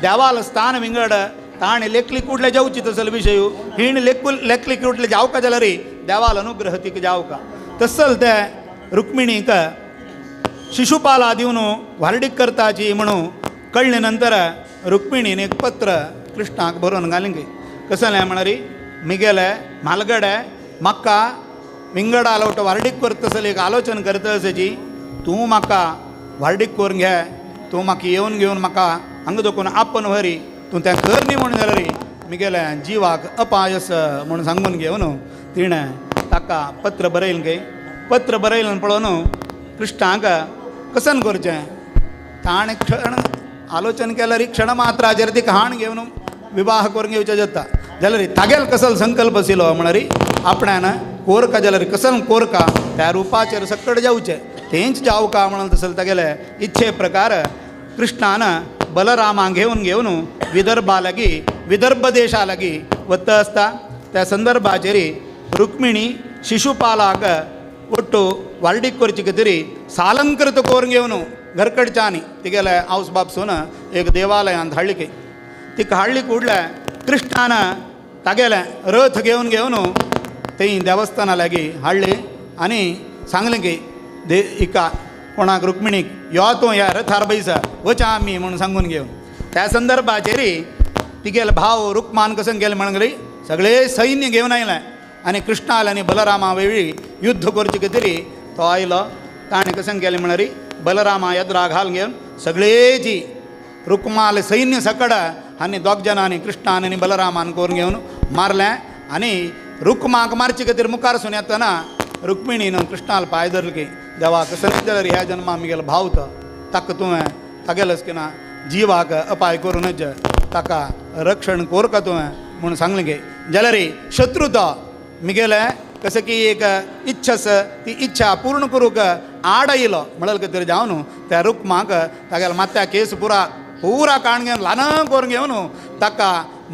देवाल स्थान विंगड ताणें लेखली कुडले जावची तसलो विशय हिण लेखली कुडले जावका जाल्यार देवाल अनुग्रह तिका जावका तसल ते रुक्मिणीक शिशुपाला दिवन व्हारडीक करताची म्हणून कळ्ळे नंतर रुक्मिणीन एक पत्र कृष्णाक बरोवन घालें कसलें म्हळ्यार मिगेले म्हालगडे म्हाका विंगडा लोट व्हारडीक करतसल एक आलोचन करता आसाची तूं म्हाका व्हारडीक करून घे तूं म्हाका येवन घेवन म्हाका हांगा दखून आपन व्हरी तूं तें कर न्ही म्हणून जाल्यार मिगेले जिवाक अपायस म्हणून सांगून घेवन तिणें ताका पत्र बरयलें काय पत्र बरयलें पळोवन कृष्णाक कसन करचें ताणें क्षण आलोचन केल्यार क्षण मात्राचेर ती कहाण घेवन विवाह करून घेवचें जाता जाल्यार तागेल कसल संकल्प आशिल्लो म्हळ्यार आपणान कोरका जाल्यार कसल कोरका त्या रुपाचेर सकट जावचें तेंच जावका म्हणून तसले तागेले इच्छे प्रकार कृष्णान बलरामा घेवन घेवन विदर्भा लागीं विदर्भ देशा लागीं वता आसता त्या संदर्भाचेर रुक्मिणी शिशुपालाक ಒಟ್ಟು वार्डीक करचे खातीर सालंकृत करून घेवन घरकडच्यानी तिगेले आवस बापसून एक देवालयांत हाडली की तिका हाडली कुडले कृष्णान तागेले रथ घेवन घेवन थंय देवस्थाना लागीं हाडली आनी सांगलें की दे हिका कोणाक रुक्मिणीक यो तूं ह्या रथार बैसा वचा आमी म्हणून सांगून घेवन त्या संदर्भाचेर तिगेले भाव रुक्मान कसं गेले म्हणून सगळे सैन्य घेवन आयलें आनी कृष्णाल आनी बलरामा वेळी युद्ध करचे खातीर तो आयलो ताणें कशें केलें म्हळ्यार बलरामा येद्रा घाल घेवन सगळेची रुक्माल सैन्य सकड आनी दोग जाणांनी कृष्णान आनी बलरामान करून घेवन मारलें आनी रुक्माक मारचे खातीर मुखार सून येतना रुक्मिणीन कृष्णाल पांय धरले की देवा कसलें जाल्यार ह्या जन्मा आमगेलो भाव तो ताका तुवें तागेलोच की ना जिवाक अपाय करूनच ताका रक्षण कोरका तुवें म्हूण सांगलें की जाल्यार शत्रू तो मिगेले कसं की एक इच्छा आसा ती इच्छा पूर्ण करूंक आड आयलो म्हणल खातीर जावन त्या रुक्माक तागेल्या माथ्या केस पुरा पुरा काण घेवन ल्हान करून घेवन ताका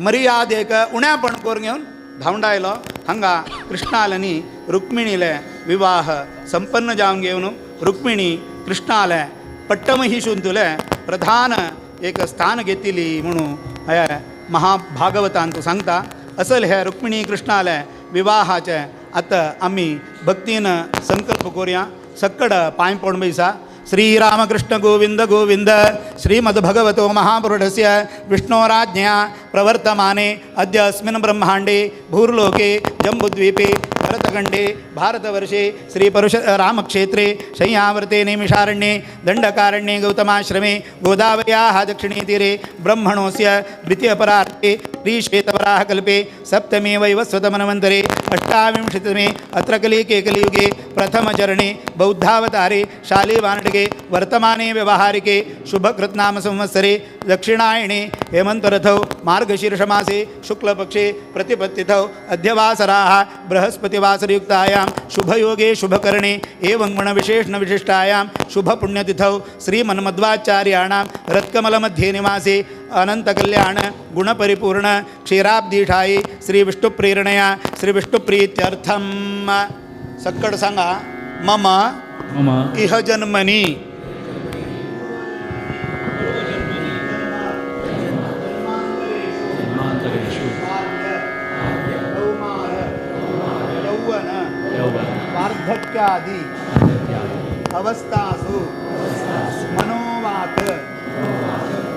मर्यादेक उण्यापण करून घेवन धांवडायलो. हांगा कृष्णाले रुक्मिणीले विवाह संपन्न जावन घेवन रुक्मिणी कृष्णाले पट्टमहिषुंतुले प्रधान एक स्थान घेतिली म्हणून हे महाभागवतांत सांगता. असल हे रुक्मिणी कृष्णाले विवाहाचे आतां आमी भक्तीन संकल्प करुया सक्कड पांय पडून बैसा. श्रीरामकृष्ण गोविंद गोविंद श्रीमद्भगवतो महापुरुषस्य विष्णोराज्ञया प्रवर्तमाने अद्य अस्मिन् ब्रह्मांडे भूर्लोके जम्बुद्वीपे भरतखंडे भारतवर्षे श्रीपरशुरामक्षेत्रे शय्यावर्ते नैमिषारण्ये दण्डकारण्ये गौतमाश्रमे गोदावर्याः दक्षिणे तीरे ब्रह्मणोऽस्य द्वितीयपरार्धे श्रीश्वेतवराहकल्पे सप्तमे वैवस्वतमन्वन्तरे अष्टाविंशतितमे अत्र कलिके कलियुगे प्रथमचरणे बौद्धावतारे शालिवानटके वर्तमाने व्यवहारिके शुभकृतनाम संवत्सरे दक्षिणायणे हेमन्तरथौ मार्गशीर्षमासे शुक्लपक्षे प्रतिपत्तिथौ अध्यवासराः बृहस्पतिवासरयुक्तायां शुभयोगे शुभकरणे एवं गुणविशेषणविशिष्टायां शुभपुण्यतिथौ श्रीमन्मध्वाचार्याणां रत्कमलमध्ये निवासे अनंतकल्याण गुणपरिपूर्ण क्षीराब्दीठायी श्रीविष्णुप्रेरणया श्रीविष्णुप्रीत्यर्थं सक्कड सांगा मम मम इह जन्मनी यौवन वार्धक्यादि अवस्थासु मनोवाक्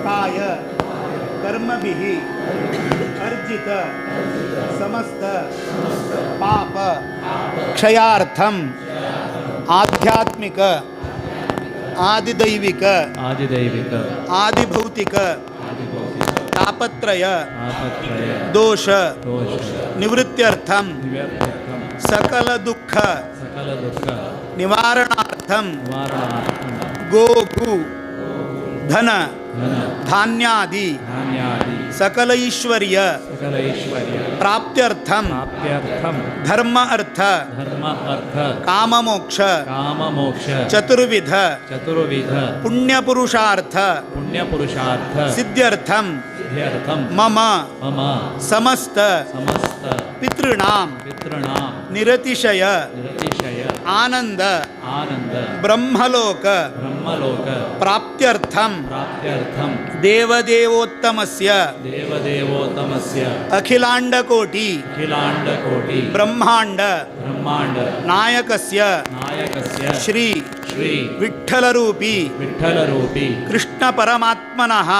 काय कर्मभिः अर्जित समस्त पाप क्षयार्थम आध्यात्मिक आदिदैविक आदिदैविक आदिभौतिक तापत्रय दोष निवृत्त्यर्थम सकल दुःख निवारणार्थम गोभू धन धान्यादि सकलैश्वर्य प्राप्त्यर्थं धर्म अर्थ काममोक्ष चतुर्विध पुण्यपुरुषार्थ सिद्ध्यर्थं मम समस्त पितॄणां निरतिशय आनंद ब्रह्मलोक प्राप्त्यर्थं देवदेवोत्तमस्य अखिलांडकोटि ब्रह्मांड नायकस्य श्री विठ्ठलरूपी कृष्ण परमात्मनः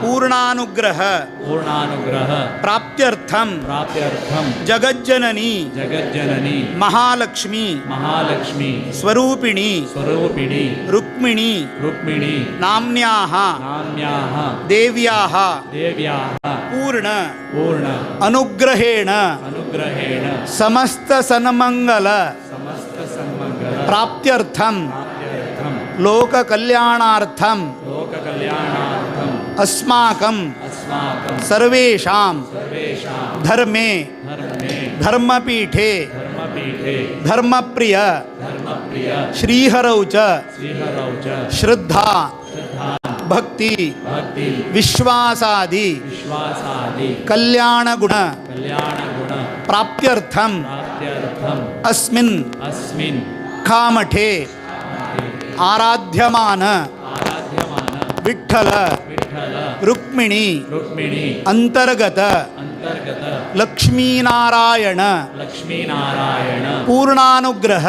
पूर्णानुग्रह प्राप्त्यर्थं जगज्जननी महालक्ष्मी स्वरूपिणी रुक्मिणी नाम्न्याः देव्याः पूर्ण अनुग्रहेण समस्त सन्मंगल प्राप्त्यर्थं लोककल्याणार्थं अस्माकं सर्वेषां धर्मे धर्मपीठे धर्मप्रिय श्रीहरौ च श्रद्धा भक्ति विश्वासादि कल्याणगुण प्राप्त्यर्थं अस्मिन् खामठे आराध्यमान विठ्ठल रुक्मिणी अंतर्गत लक्ष्मीनारायण पूर्णानुग्रह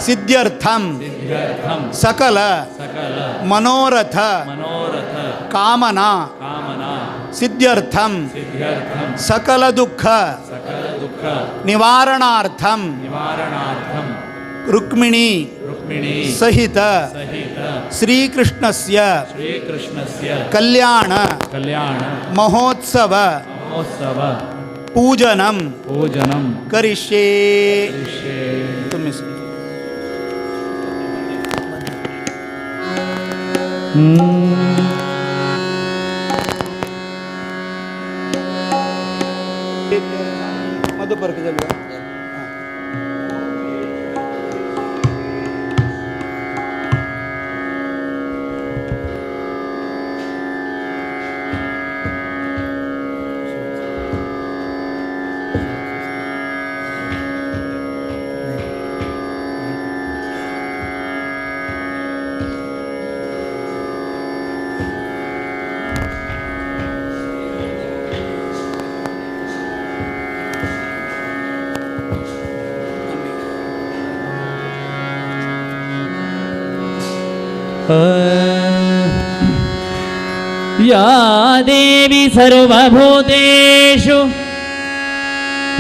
सिद्ध्यर्थं सकल मनोरथ कामना सिद्ध्यर्थं सकल दुःख निवारणार्थं रुक्मिणी सहित श्रीकृष्णस्य कल्याण महोत्सव पूजनं करिष्ये। मधुपर्क जलवा। या देवी सर्वभूतेषु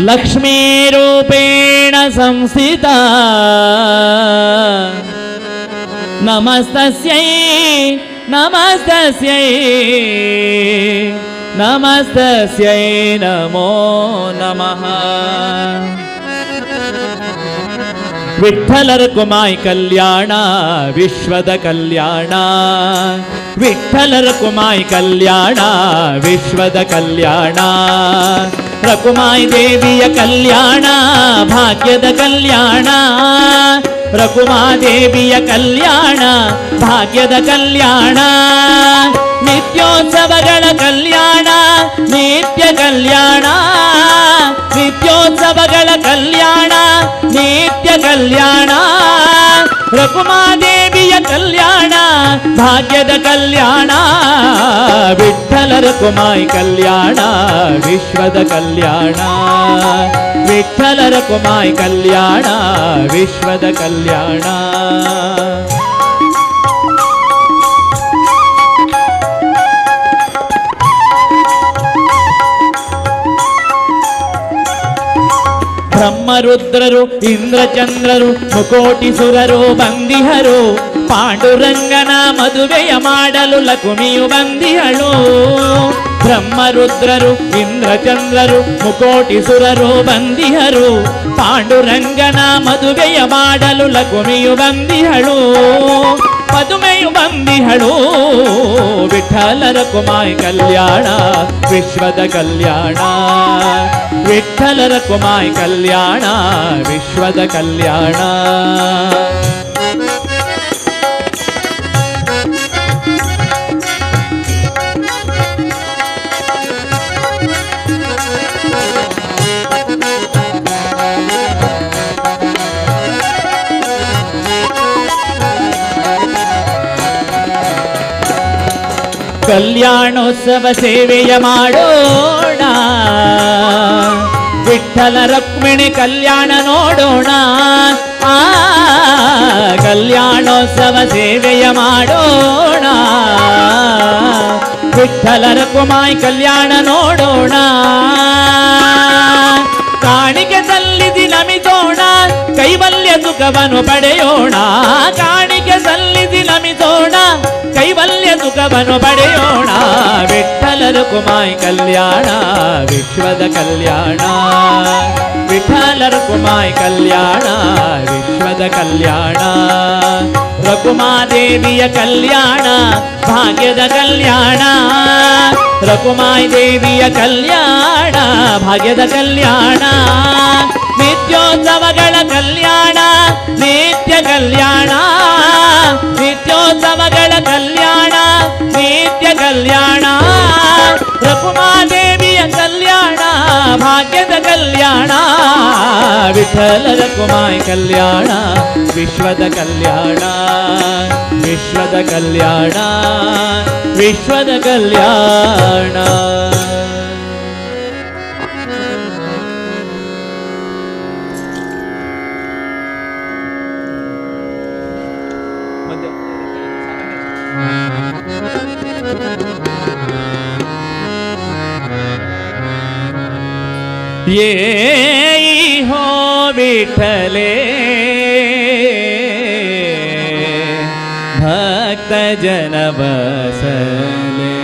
लक्ष्मीरूपेण संस्थिता नमस्तस्यै नमस्तस्यै नमस्तस्यै नमो नमः। विठ्ठल रखुमाई कल्याण विश्वद कल्याण विठ्ठल रखुमाई कल्याण विश्वद कल्याण रखुमाई देविय कल्याण भाग्यद कल्याण रखुमा देविय कल्याण भाग्यद कल्याण नित्योत्सवಗಳ कल्याण नित्य कल्याण नित्योत्सवಗಳ कल्याण नित्य कल्याण रखुमा देविय कल्याण भाग्यद कल्याण विठ्ठल रखुमाई कल्याण विश्वद कल्याण विठ्ठल रखुमाई कल्याण विश्वद कल्याण। ಬ್ರಹ್ಮರುದ್ರರು ಇಂದ್ರಚಂದ್ರರು ಮುಕೋಟಿ ಸುರರು ಬಂದಿಹರು ಪಾಂಡುರಂಗನ ಮದುವೆಯ ಮಾಡಲು ಲಕುಮಿಯು ಬಂದಿಹಳು. ಬ್ರಹ್ಮರುದ್ರರು ಇಂದ್ರಚಂದ್ರರು ಮುಕೋಟಿ ಸುರರು ಬಂದಿಹರು ಪಾಂಡುರಂಗನ ಮದುವೆಯ ಮಾಡಲು ಲಕುಮಿಯು ಬಂದಿಹಳು. ಪದುಮೆಯು ಬಂದಿಹಳು. ಮೆರೆದಿಹಳು ವಿಠಲ ರಕುಮಾಯಿ ಕಲ್ಯಾಣ ವಿಶ್ವದ ಕಲ್ಯಾಣ ವಿಠಲ ರಕುಮಾಯಿ ಕಲ್ಯಾಣ ವಿಶ್ವದ ಕಲ್ಯಾಣ. ಕಲ್ಯಾಣೋತ್ಸವ ಸೇವೆಯ ಮಾಡೋಣ ವಿಠಲ ರುಕ್ಮಿಣಿ ಕಲ್ಯಾಣ ನೋಡೋಣ ಆ ಕಲ್ಯಾಣೋತ್ಸವ ಸೇವೆಯ ಮಾಡೋಣ ವಿಠಲ ರುಕ್ಮಾಯಿ ಕಲ್ಯಾಣ ನೋಡೋಣ ಕಾಣಿಕೆ ಸಲ್ಲಿಸಿ ನಮಿಸೋಣ ಕೈವಲ್ಯ ಸುಖವನ್ನು ಪಡೆಯೋಣ ಕಾಣಿಕೆ ಸಲ್ಲಿಸಿ ನಮಿಸೋಣ ಕೈವಲ್ಯ ಸುಖವನ್ನು ಪಡೆಯೋಣ ವಿಠಲ ರುಕ್ಮಾಯಿ ಕಲ್ಯಾಣ ವಿಶ್ವದ ಕಲ್ಯಾಣ ವಿಠಲ ರುಕ್ಮಾಯಿ ಕಲ್ಯಾಣ ವಿಶ್ವದ ಕಲ್ಯಾಣ ರಕುಮಾದೇವಿಯ ಕಲ್ಯಾಣ ಭಾಗ್ಯದ ಕಲ್ಯಾಣ ರಕುಮಾಯಿ ದೇವಿಯ ಕಲ್ಯಾಣ ಭಾಗ್ಯದ ಕಲ್ಯಾಣ ನಿತ್ಯೋತ್ಸವಗಳ ಕಲ್ಯಾಣ ನಿತ್ಯ ಕಲ್ಯಾಣ ನಿತ್ಯೋತ್ಸವಗಳ ಕಲ್ಯಾಣ ನಿತ್ಯ ಕಲ್ಯಾಣ ರಕುಮಾದೇವಿಯ ಕಲ್ಯಾಣ ಭಾಗ್ಯದ ಕಲ್ಯಾಣ ವಿಠಲ ರಕುಮಾಯಿ ಕಲ್ಯಾಣ ವಿಶ್ವದ ಕಲ್ಯಾಣ ವಿಶ್ವದ ಕಲ್ಯಾಣ ವಿಶ್ವದ ಕಲ್ಯಾಣ. ये हो विठले भक्त जन बसले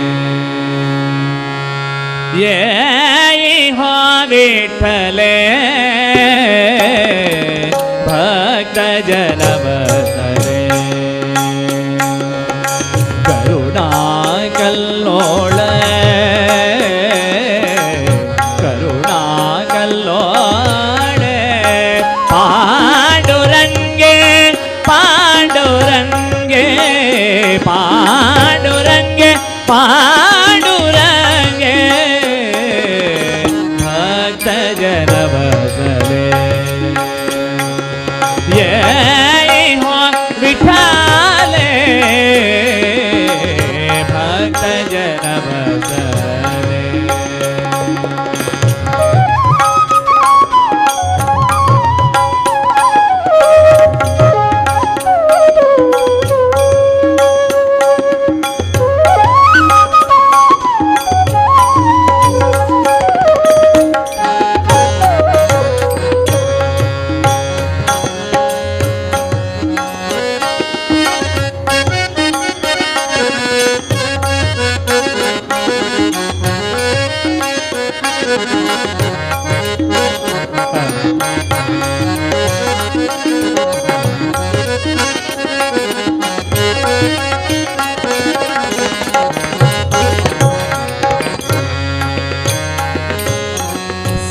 ये हो विठले भक्त जन बसले करुणा कल्लोळ पांडुरंगे पांडुरंगे पांडुरंगे पांडुरंगे भक्त जन बसले ये हो विठले भक्त जन बसले.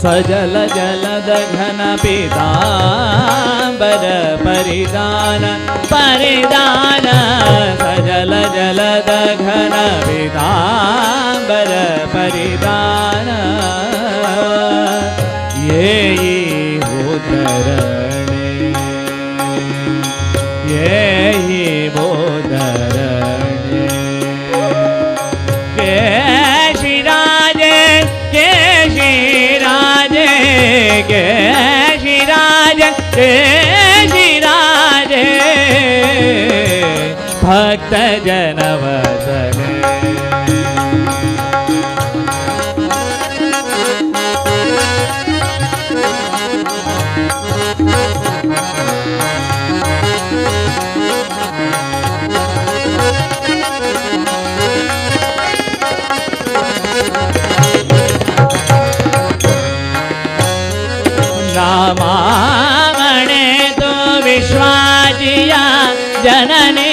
सजल जलद घन पीतांबर परिदान परिदान सजल जलद घन पीतांबर परिदान ये होतरणे ये बोधरणे केशिराजे केशिराजे केशिराजे केशिराजे भक्त जन वसने नामामणे तो विश्वाजिया जननी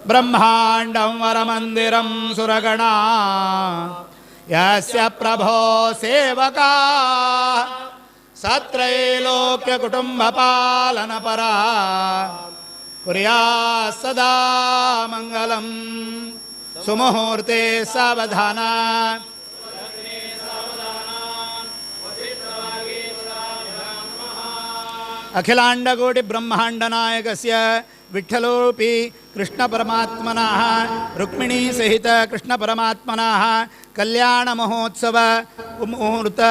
ब्रह्माण्डं वरमन्दिरं सुरगणा यस्य प्रभो सेवका सत्रैलोक्यकुटुम्बपालनपरा कुर्यात् सदा मङ्गलं। सुमुहूर्ते सावधाना। अखिलाण्डकोटि ब्रह्माण्डनायकस्य विठ्ठलोऽपि कृष्णपरमात्मनः रुक्मिणी सहित कृष्णपरमात्मनः कल्याणमहोत्सव मुहूर्त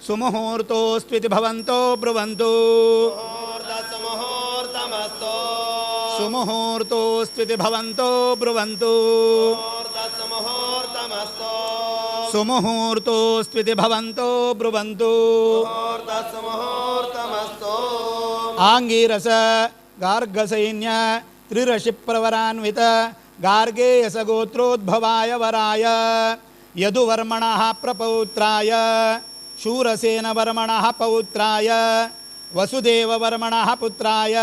सुमुहूर्तोऽस्त्विति भवन्तो ब्रुवन्तु। सुमुहूर्तोऽस्त्विति भवन्तो ब्रुवन्तु। सुमुहूर्तोऽस्त्विति भवन्तो ब्रुवन्तु। आङ्गिरस गार्गसैन्य त्रिरशिप्रवरान्वित गार्गेयस गोत्रोद्भवाय वराय यदुवर्मणः प्रपौत्राय शूरसेनवर्मणः पौत्राय वसुदेववर्मणः पुत्राय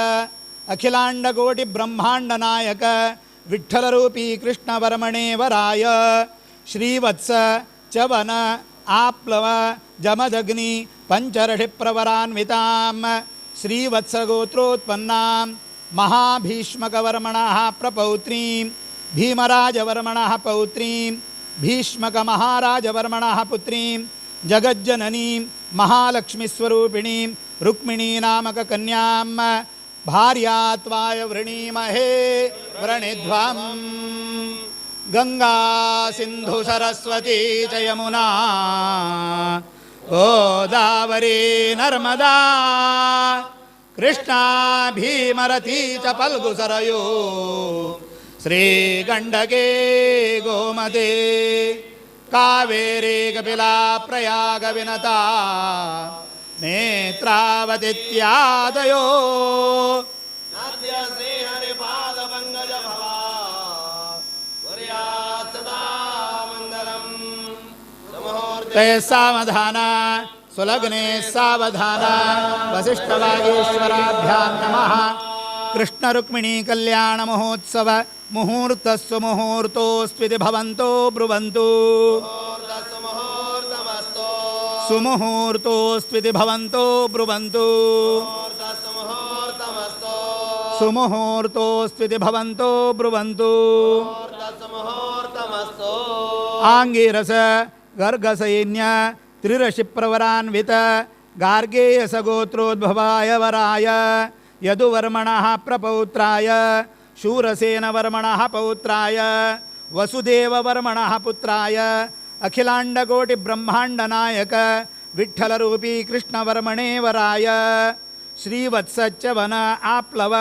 अखिलाण्डकोटिब्रह्माण्डनायक विठ्ठलरूपी कृष्णवर्मणे वराय श्रीवत्स चवन आप्लव जमदग्नि पञ्चर्षिप्रवरान्वितां श्रीवत्सगोत्रोत्पन्नां महाभीष्मकवर्मणः प्रपौत्रीं भीमराजवर्मणः पौत्रीं भीष्मकमहाराजवर्मणः पुत्रीं जगज्जननीं महालक्ष्मीस्वरूपिणीं रुक्मिणीनामककन्यां भार्यात्वाय वृणीमहे वृणिध्वम्। गंगा सिंधु सरस्वती च यमुना गोदावरी नर्मदा कृष्णा भीमरथी च फल्गुसरयो श्रीगण्डके गोमते कावेरी कपिला प्रयाग विनता नेत्रावतीत्यादयो ते सावधाना सुलग्ने सावधाना वसिष्ठवागीश्वराभ्यां नमः। कृष्ण रुक्मिणी कल्याण महोत्सव मुहूर्तस्सु मुहूर्तोऽस्त्विति भवन्तो ब्रुवन्तु। सुमुहूर्तोऽस्त्विति भवन्तो ब्रुवन्तु। सुमुहूर्तोऽस्त्विति भवन्तो ब्रुवन्तु। आङ्गिरस गर्गसैन्य त्रिरशिप्रवरान्वित गार्गेयस गोत्रोद्भवाय वराय यदुवर्मणः प्रपौत्राय शूरसेनवर्मणः पौत्राय वसुदेववर्मणः पुत्राय अखिलाण्डकोटिब्रह्माण्डनायक विठ्ठलरूपी कृष्णवर्मणे वराय श्रीवत्सच्चवन आप्लव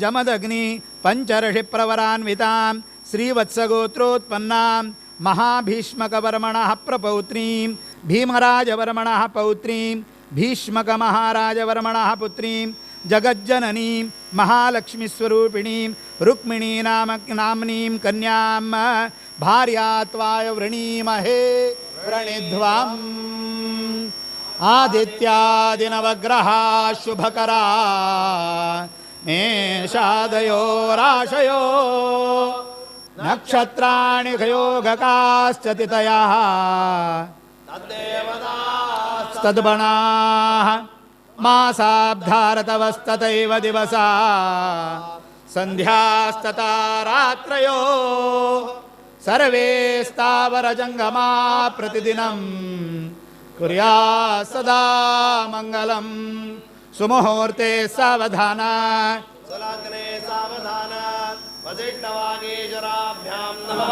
जमदग्नि पञ्चर्षिप्रवरान्वितां श्रीवत्सगोत्रोत्पन्नां महाभीष्मकवर्मणः प्रपौत्रीं भीमराजवर्मणः पौत्रीं भीष्मकमहाराजवर्मणः पुत्रीं जगज्जननीं महालक्ष्मीस्वरूपिणीं रुक्मिणी नाम्नीं कन्यां भार्यात्वाय वृणीमहे वृणिध्वम्। आदित्यादिनवग्रहा शुभकरा मेषादयो राशयो नक्षत्राणि योगकाश्च तिथयः तद्गणाः मासाब्धारतवस्तथैव दिवसा संध्यास्तथा रात्रयो सर्वे स्थावरजंगमा प्रतिदिनं कुर्यात् सदा मंगलम्। सुमुहूर्ते सावधाना सुलग्ने सावधाना वसिष्ठवागीश्वराभ्यां नमः।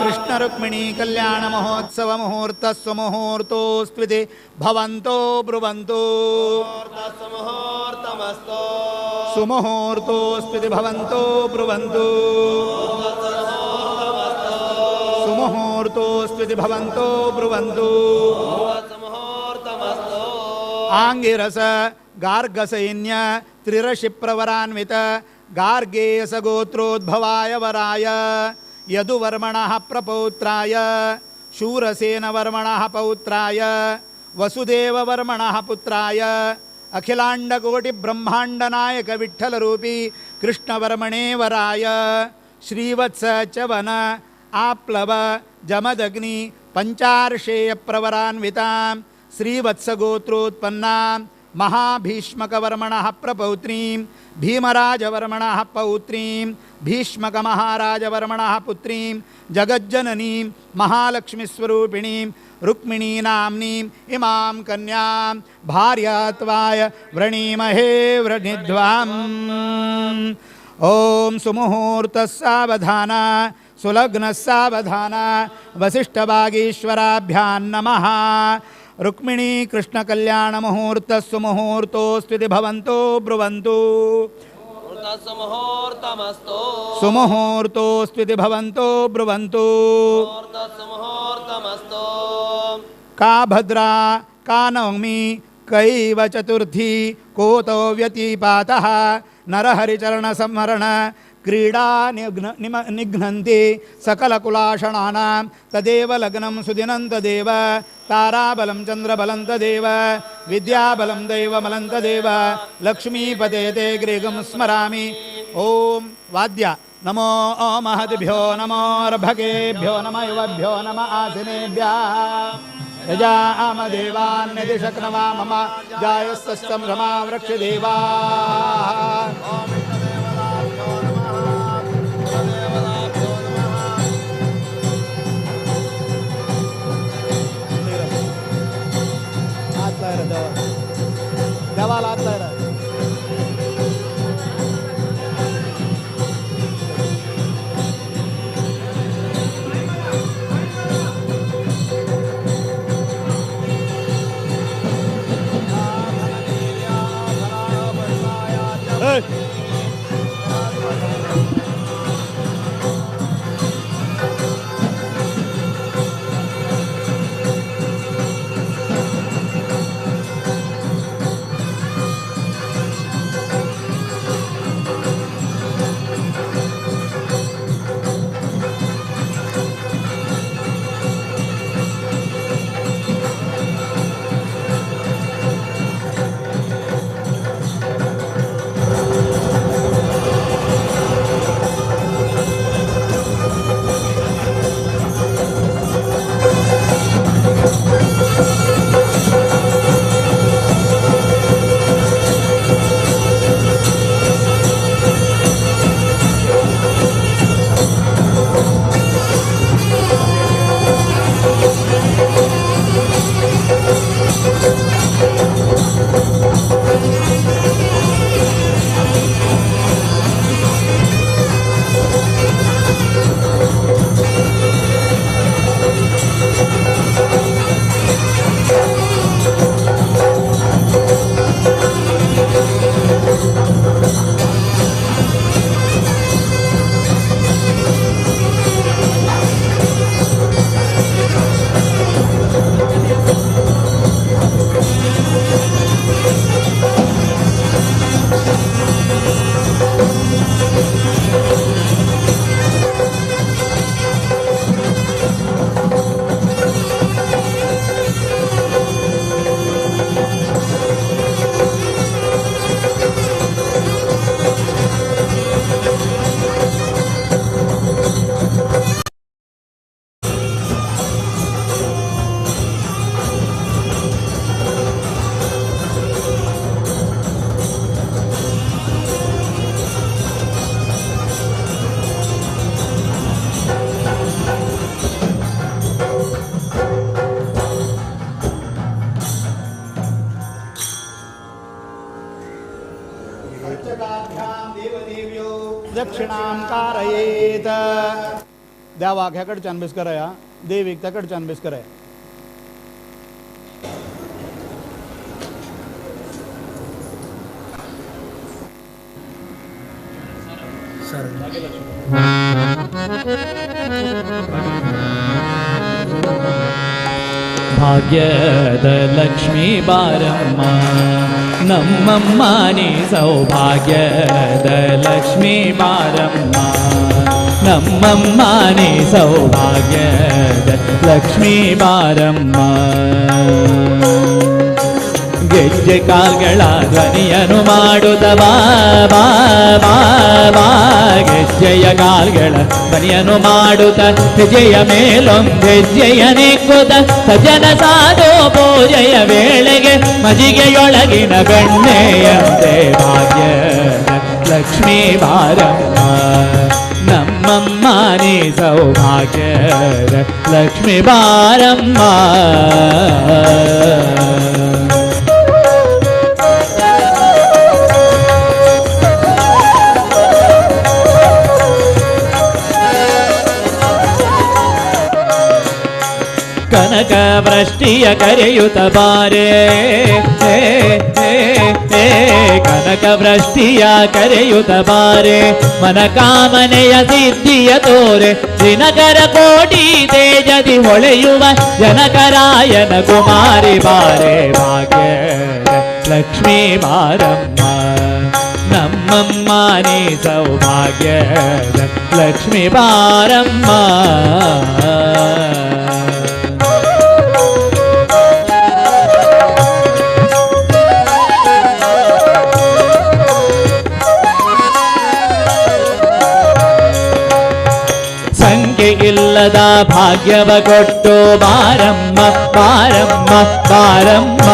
कृष्ण रुक्मिणी कल्याण महोत्सव मुहूर्त सुमुहूर्तोऽस्त्विति भवन्तो ब्रुवन्तु। सुमुहूर्तमस्तु सुमुहूर्तोऽस्त्विति भवन्तो ब्रुवन्तु। सुमुहूर्तोऽस्त्विति भवन्तो ब्रुवन्तु। आङ्गिरस गार्गसैन्य त्रिरशिप्रवरान्वित गार्गेयस गोत्रोद्भवाय वराय यदुवर्मणः प्रपौत्राय शूरसेनवर्मणः पौत्राय वसुदेववर्मणः पुत्राय अखिलाण्डकोटिब्रह्माण्डनायक विठ्ठलरूपी कृष्णवर्मणे वराय श्रीवत्स चवन आप्लव जमदग्नि पंचार्षेय प्रवरान्वितां श्रीवत्सगोत्रोत्पन्नां महाभीष्मकवर्मणः प्रपौत्रीं भीमराजवर्मणः पौत्रीं भीष्मकमहाराजवर्मणः पुत्रीं जगज्जननीं महालक्ष्मीस्वरूपिणीं रुक्मिणी नाम्नीं इमां कन्यां भार्यात्वाय वृणीमहे वृणिध्वाम्। ॐ सुमुहूर्तः सावधाना सुलग्नः सावधाना वसिष्ठवागीश्वराभ्यां नमः। रुक्मिणी कृष्णकल्याणमुहूर्तः सुमुहूर्तोऽस्त्विति भवन्तो ब्रुवन्तु। सुमुहूर्तोऽस्त्विति भवन्तो ब्रुवन्तु। का भद्रा का नवमी कैव चतुर्थी कोतो व्यतिपातः नरहरिचरणसंहरण क्रीडा निघ्नन्ति सकलकुलाषणानां तदेव लग्नं सुदिनं तदेव ताराबलं चन्द्रबलं तदेव विद्याबलं दैवबलं तदेव लक्ष्मीपते ते गृहं स्मरामि। ॐ वाद्य नमो महद्भ्यो नमो अर्भकेभ्यो नम युवभ्यो नम आसिनेभ्यः यजामदेवान्यदि शक्नवा मम जायस्तस्तं रमा वृक्षदेवाः। देवाला हात लायला. दक्षिणां कारयेत. देवाक ह्या कडच्यान बेस करया, देवीक त्या कडच्यान बेस करया. ಭಾಗ್ಯದ ಲಕ್ಷ್ಮೀ ಬಾರಮ್ಮ ನಮ್ಮಮ್ಮ ನೀ ಸೌಭಾಗ್ಯದ ಲಕ್ಷ್ಮೀ ಬಾರಮ್ಮ ನಮ್ಮಮ್ಮ ನೀ ಸೌಭಾಗ್ಯದ ಲಕ್ಷ್ಮೀ ಬಾರಮ್ಮ. ಗೆಜ್ಜೆ ಕಾಲ್ಗಳ ಧ್ವನಿಯನು ಮಾಡುತ್ತ ಬಾ ಬಾ ಬಾ ಬಾ ಗೆಜ್ಜೆಯ ಕಾಲ್ಗಳ ಧ್ವನಿಯನು ಮಾಡುತ್ತ ಹೆಜ್ಜೆಯ ಮೇಲೊಂದೆಜ್ಜೆಯ ನಿಕ್ಕುತ್ತ ಸಜ್ಜನ ಸಾಧು ಪೂಜೆಯ ವೇಳೆಗೆ ಮಜಿಗೆಯೊಳಗಿನ ಬೆಣ್ಣೆಯಂತೆ ಭಾಗ್ಯದ ಲಕ್ಷ್ಮೀ ಬಾರಮ್ಮ ನಮ್ಮಮ್ಮ ನೀ ಸೌಭಾಗ್ಯದ ಲಕ್ಷ್ಮೀ ಬಾರಮ್ಮ. ಕನಕ ವೃಷ್ಟಿಯ ಕರೆಯುತ್ತ ಬಾರೆ ಕನಕ ವೃಷ್ಟಿಯ ಕರೆಯುತ್ತ ಬಾರೆ ಮನಕಾಮನೆಯ ಸಿದ್ಧಿಯ ತೋರೆ ದಿನಕರ ಕೋಟಿ ತೇಜದಿ ಹೊಳೆಯುವ ಜನಕರಾಯನ ಕುಮಾರಿ ಬಾರೆ ಭಾಗ್ಯದ ಲಕ್ಷ್ಮೀ ಬಾರಮ್ಮ ನಮ್ಮಮ್ಮ ನೀ ಸೌಭಾಗ್ಯದ ಲಕ್ಷ್ಮೀ ಬಾರಮ್ಮ. ಇಲ್ಲದ ಭಾಗ್ಯವ ಕೊಟ್ಟು ಬಾರಮ್ಮ ಬಾರಮ್ಮ ಬಾರಮ್ಮ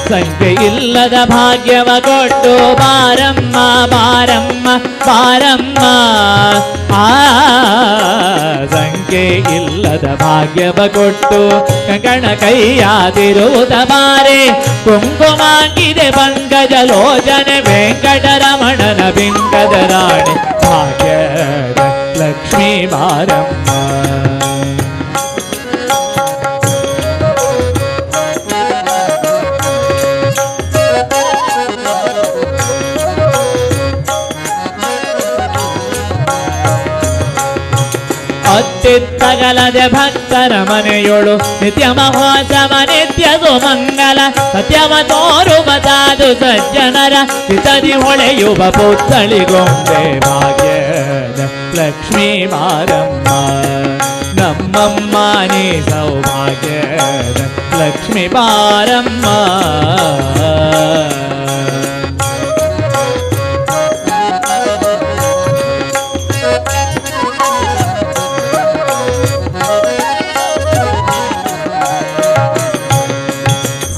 ಸಂಖ್ಯೆ ಇಲ್ಲದ ಭಾಗ್ಯವ ಕೊಟ್ಟು ಬಾರಮ್ಮ ಬಾರಮ್ಮ ಬಾರಮ್ಮ ಆ ಸಂಖ್ಯೆ ಇಲ್ಲದ ಭಾಗ್ಯವ ಕೊಟ್ಟು ಕಂಕಣ ಕೈಯಾದಿರುವುದ ಬಾರೆ ಕುಂಕುಮಾಂಕಿದೆ ಪಂಕಜಲೋಚನೆ ವೆಂಕಟರಮಣನ ಬಿಂಕದ ರಾಣಿ ಭಾಗ್ಯದ ಲಕ್ಷ್ಮೀ ಬಾರಮ್ಮ. ಅತ್ತಿತ್ತಗಲದೆ ಭಕ್ತರ ಮನೆಯೊಳು ನಿತ್ಯ ಮಹೋತ್ಸವ ನಿತ್ಯ ಸುಮಂಗಲ ಸತ್ಯವ ತೋರುವ ಸಾಧು ಸಜ್ಜನರ ಚಿತದಿ ಹೊಳೆಯುವ ಪುತ್ತಳಿಗೊಂಬೆ ಭಾಗ್ಯದ ಲಕ್ಷ್ಮೀ ಬಾರಮ್ಮ ನಮ್ಮಮ್ಮ ನೀ ಸೌಭಾಗ್ಯದ ಲಕ್ಷ್ಮೀ ಬಾರಮ್ಮ.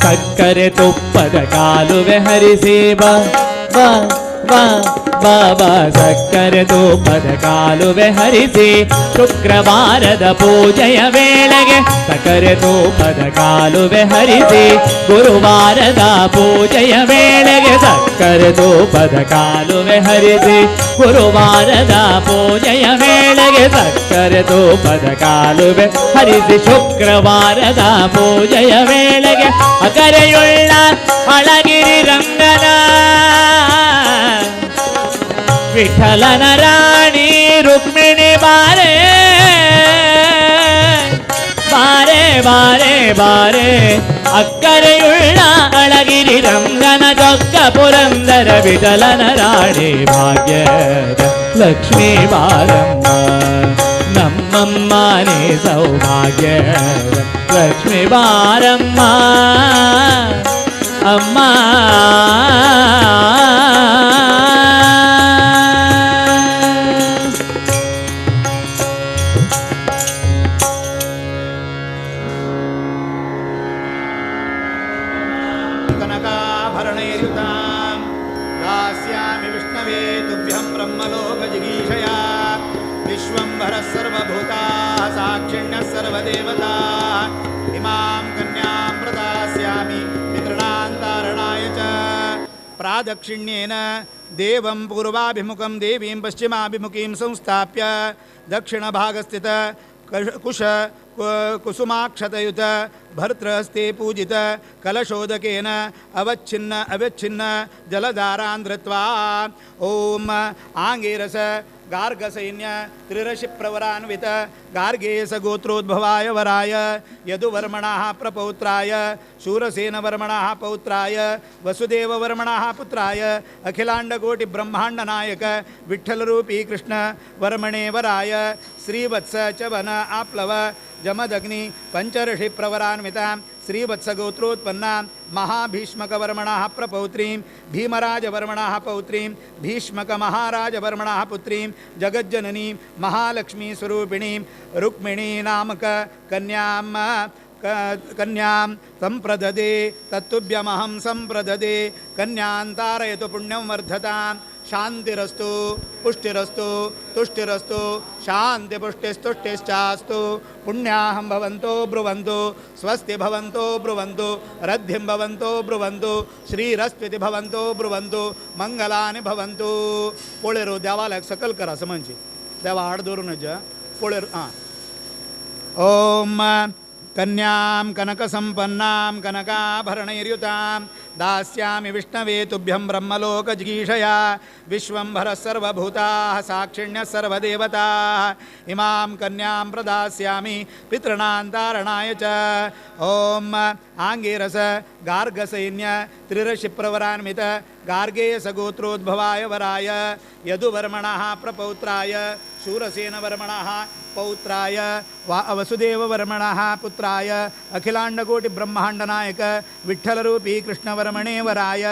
ಸಕ್ಕರೆ ತುಪ್ಪದ ಕಾಲುವೆ ಹರಿಸಿ ಬಾ ಬಾ ಬಾ ಬಾ ಬಾ ಸಕ್ಕರೆ ತುಪ್ಪದ ಕಾಲುವೆ ಹರಿಸಿ ಶುಕ್ರವಾರದ ಪೂಜೆಯ ವೇಳೆಗೆ ಸಕ್ಕರೆ ತುಪ್ಪದ ಕಾಲುವೆ ಹರಿಸಿ ಗುರುವಾರದ ಪೂಜೆಯ ವೇಳೆಗೆ ಸಕ್ಕರೆ ತುಪ್ಪದ ಕಾಲುವೆ ಹರಿಸಿ ಗುರುವಾರದ ಪೂಜೆಯ ವೇಳೆಗೆ ಸಕ್ಕರೆ ತುಪ್ಪದ ಕಾಲುವೆ ಹರಿಸಿ ಶುಕ್ರವಾರದ ಪೂಜೆಯ ವೇಳೆಗೆ ಅಕರೆಯುಳ್ಳ ಅಳಗಿರಿ ರಂಗನ ವಿಠಲನ ರಾಣಿ ರುಕ್ಮಿಣಿ ಬಾರೆ ಬಾರೆ ಬಾರೆ ಬಾರೆ ಅಕ್ಕರೆಯುಳ್ಳ ಅಳಗಿರಿ ರಂಗನ ಚೊಕ್ಕ ಪುರಂದರ ವಿಠಲನ ರಾಣಿ ಭಾಗ್ಯದ ಲಕ್ಷ್ಮೀ ಬಾರಮ್ಮ ನಮ್ಮಮ್ಮ ನೀ ಸೌಭಾಗ್ಯದ ಲಕ್ಷ್ಮೀ ಬಾರಮ್ಮ ಅಮ್ಮ. ಕನಕಾಭರಣೈರ್ಯುತಾಂ ದಾಸ್ಯಾಮಿ ವಿಷ್ಣವೇ ತುಭ್ಯಂ ಬ್ರಹ್ಮಲೋಕಜಿಗೀಷಯಾ ವಿಶ್ವಂಭರಃ ಸರ್ವಭೂತಾಃ ಸಾಕ್ಷಿಣ್ಯಃ ಸರ್ವದೇವತಾಃ ಇಮಾಂ ಕನ್ಯಾಂ ಪ್ರದಾಸ್ಯಾಮಿ ಪಿತೃಣಾಂತಾರಣಾಯ ಚ. ಪ್ರಾದಕ್ಷಿಣ್ಯೇನ ದೇವಂ ಪೂರ್ವಾಭಿಮುಖಂ ದೇವೀಂ ಪಶ್ಚಿಮಾಭಿಮುಖೀಂ ಸಂಸ್ಥಾಪ್ಯ ದಕ್ಷಿಣಭಾಗಸ್ಥಿತ ಕುಶ ಕುಸುಮಾಕ್ಷತಯುತ ಭರ್ತೃಹಸ್ತೆ ಪೂಜಿತ ಕಲಶೋದಕೇನ ಅವಚ್ಛಿನ್ನ ಅವಚ್ಛಿನ್ನ ಜಲಧಾರಾನ್ ಧೃತ್ವಾ ಓಂ ಆಂಗೀರಸ ಗಾರ್ಗಸೈನ್ಯ ತ್ರಿರಶಿ ಪ್ರವರಾನ್ವಿತ ಗಾರ್ಗೇಯಸ ಗೋತ್ರೋದ್ಭವಾಯ ವರಾಯ ಯದುವರ್ಮಣಃ ಪ್ರಪೌತ್ರಾಯ ಶೂರಸೇನವರ್ಮಣಃ ಪೌತ್ರಾಯ ವಸುದೇವವರ್ಮಣಃ ಪುತ್ರಾಯ ಅಖಿಲಾಂಡಕೋಟಿ ಬ್ರಹ್ಮಾಂಡ ನಾಯಕ ವಿಠ್ಠಲರೂಪಿ ಕೃಷ್ಣ ವರ್ಮಣೇ ವರಾಯ ಶ್ರೀವತ್ಸ ಚವನ ಆಪ್ಲವ ಜಮದಗ್ನಿ ಪಂಚರ್ಷಿ ಪ್ರವರಾನ್ವಿತ श्रीवत्सगोत्रोत्पन्नां महाभीष्मकवर्मणः प्रपौत्रीं भीमराजवर्मणः पौत्रीं भीष्मकमहाराजवर्मणः पुत्रीं जगज्जननीं महालक्ष्मीस्वरूपिणीं रुक्मिणी नामक कन्यां सम्प्रददे तत्तुभ्यमहं सम्प्रददे कन्यां तारयतु पुण्यं वर्धतां शांतिरस्तु पुष्टिरस्तु तुष्टिरस्तु शांतिपुष्टिस्तुष्टिश्चास्तु पुण्याहं भवन्तो ब्रुवन्तु स्वस्ति भवन्तो ब्रुवन्तु रद्धिं भवन्तो ब्रुवन्तु श्रीरस्त्विति भवन्तो ब्रुवन्तु मंगलानि भवन्तु. पोळेरो देवालयाक सकल करा समंची देवा आड दवरून पोळेर. हां. ओम कन्यां कनकसंपन्नां कनकाभरणैर्युतां दास्यामि विष्णवे तुभ्यं ब्रह्मलोकजिगीषया विश्वंभरः सर्वभूताः साक्षिण्यः सर्वदेवताः इमां कन्यां प्रदास्यामि पितॄणां तारणाय च. ॐ आङ्गिरस गार्गसैन्य त्रिरशिप्रवरान्वित गार्गेयसगोत्रोद्भवाय वराय यदुवर्मणः प्रपौत्राय शूरसेनवर्मणः पौत्राय वसुदेववर्मणः पुत्राय अखिलाण्डकोटिब्रह्माण्डनायक विठ्ठलरूपी कृष्णवर्मणे वराय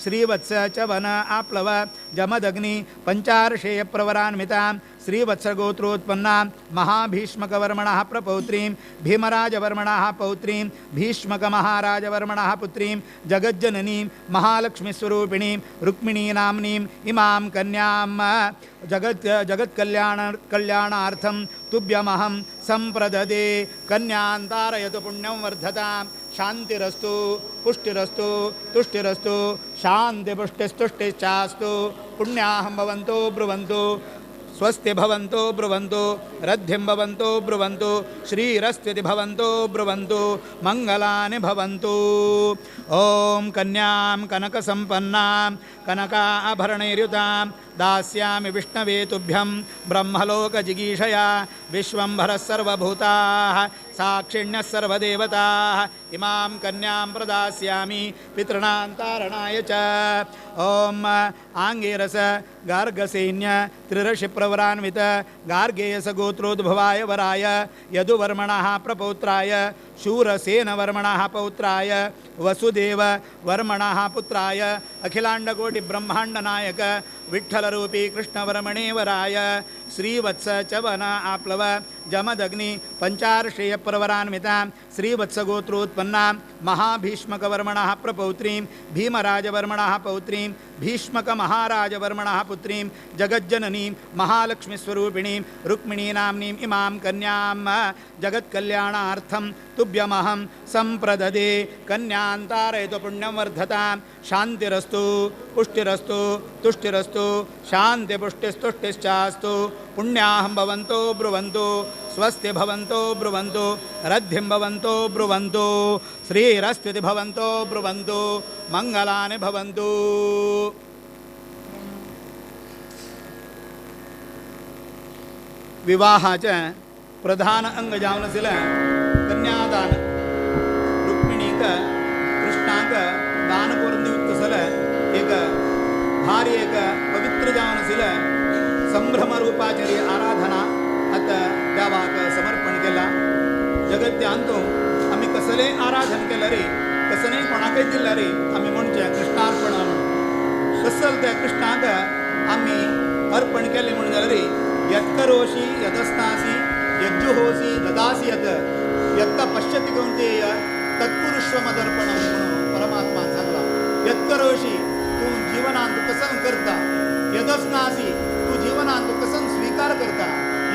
श्रीवत्स च वन आप्लव जमदग्नि पञ्चार्षेयप्रवरान्वितां श्रीवत्सगोत्रोत्पन्नां महाभीष्मकवर्मणः प्रपौत्रीं भीमराजवर्मणः पौत्रीं भीष्मकमहाराजवर्मणः पुत्रीं जगज्जननीं महालक्ष्मीस्वरूपिणीं रुक्मिणी नाम्नीं इमां कन्यां जगत्कल्याणार्थं तुभ्यमहं सम्प्रददे कन्यां तारयतु पुण्यं वर्धतां शांतिरस्तु पुष्टिरस्तु तुष्टिरस्तु शांतिपुष्टिस्तुष्टिश्चास्तु पुण्याहं भवन्तो ब्रुवन्तु स्वस्ति भवन्तो ब्रुवन्तु रद्धिं भवन्तो ब्रुवन्तु श्रीरस्त्विति भवन्तो ब्रुवन्तु मंगलानि भवन्तु. ॐ कन्यां कनकसंपन्नां कनकाभरणैर्युतां दास्यामि विष्णवे तुभ्यं ब्रह्मलोकजिगीषया विश्वंभरः सर्वभूताः साक्षिण्यः सर्वदेवताः इमां कन्यां प्रदास्यामि पितॄणां तारणाय च. ॐ आङ्गिरस गार्गसैन्य त्रिरशिप्रवरान्वित गार्गेयसगोत्रोद्भवाय वराय यदुवर्मणः प्रपौत्राय शूरसेनवर्मणः पौत्राय वसुदेववर्मणः पुत्राय अखिलाण्डकोटिब्रह्माण्डनायक विठ्ठलरूपी कृष्णवर्मणे वराय श्रीवत्स च वन आप्लव जमदग्नि पञ्चार्षेयप्रवरान्वितां श्रीवत्सगोत्रोत्पन्नां महाभीष्मकवर्मणः प्रपौत्रीं भीमराजवर्मणः पौत्रीं भीष्मकमहाराजवर्मणः पुत्रीं जगज्जननीं महालक्ष्मीस्वरूपिणीं रुक्मिणी नाम्नीम् इमां कन्यां जगत्कल्याणार्थं तुभ्यमहं सम्प्रददे कन्यां तारयतु पुण्यं वर्धतां शांतिरस्तु पुष्टिरस्तु तुष्टिरस्तु शांतिपुष्टिस्तुष्टिश्चास्तु पुण्याहं भवन्तो ब्रुवन्तु स्वस्ति भवन्तो ब्रुवन्तु रद्धिं भवन्तो ब्रुवन्तु श्रीरस्त्विति भवन्तो ब्रुवन्तु मंगलानि भवन्तु. विवाहाचे प्रधान अंग जावन आशिल्लें कन्यादान. रुक्मिणीक कृष्णाक दान करून दिवचें तसलें एक भारी एक पवित्र जावन आशिल्लें संभ्रमरूपाचेर आराधना आतां देवाक समर्पण केलां. जगत्यांतू आमी कसलें आराधन केलें रे कसलें कोणाकय दिलें रे आमी म्हणचें कृष्णार्पण म्हणून. कसल त्या कृष्णाक आमी अर्पण केलें म्हणून जाल्यार रे यत्करोषि यदस्नासि यज्जुहोसि ददासि यत् यत्त पश्यति कौन्तेय तत्पुरुष्वमदर्पणं म्हणून परमात्मान सांगला. यत्करोषि तूं जीवनांत कसन करता, यदस्नासि तूं जीवनांत कसन स्वीकार करता,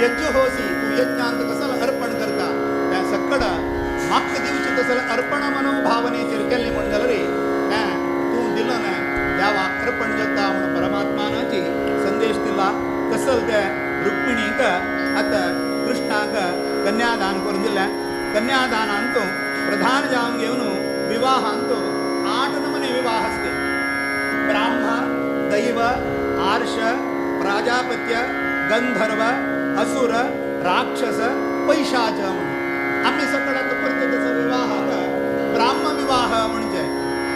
यज्जुहोसि तूं यज्ञांत कसल अर्पण करता, त्या सक्कड म्हाका दिवचें तसलें अर्पण मनोभावनेचेर केल्लें म्हण जाल्यार रे तें तूं दिलो न्हय देवाक अर्पण जाता म्हणून परमात्मानाची संदेश दिला. तसल ते रुक्मिणीक आतां कृष्णाक कन्यादान करून दिलें. कन्यादानांत प्रधान जावन घेवन विवाहांत 8 नमूने विवाह आसते. ब्राह्म, दैव, आर्ष, प्राजापत्य, गंधर्व, असुर, राक्षस, पैशाच म्हणून आमी सगळ्यात करता तसो विवाहाक ब्राह्म विवाह म्हणजे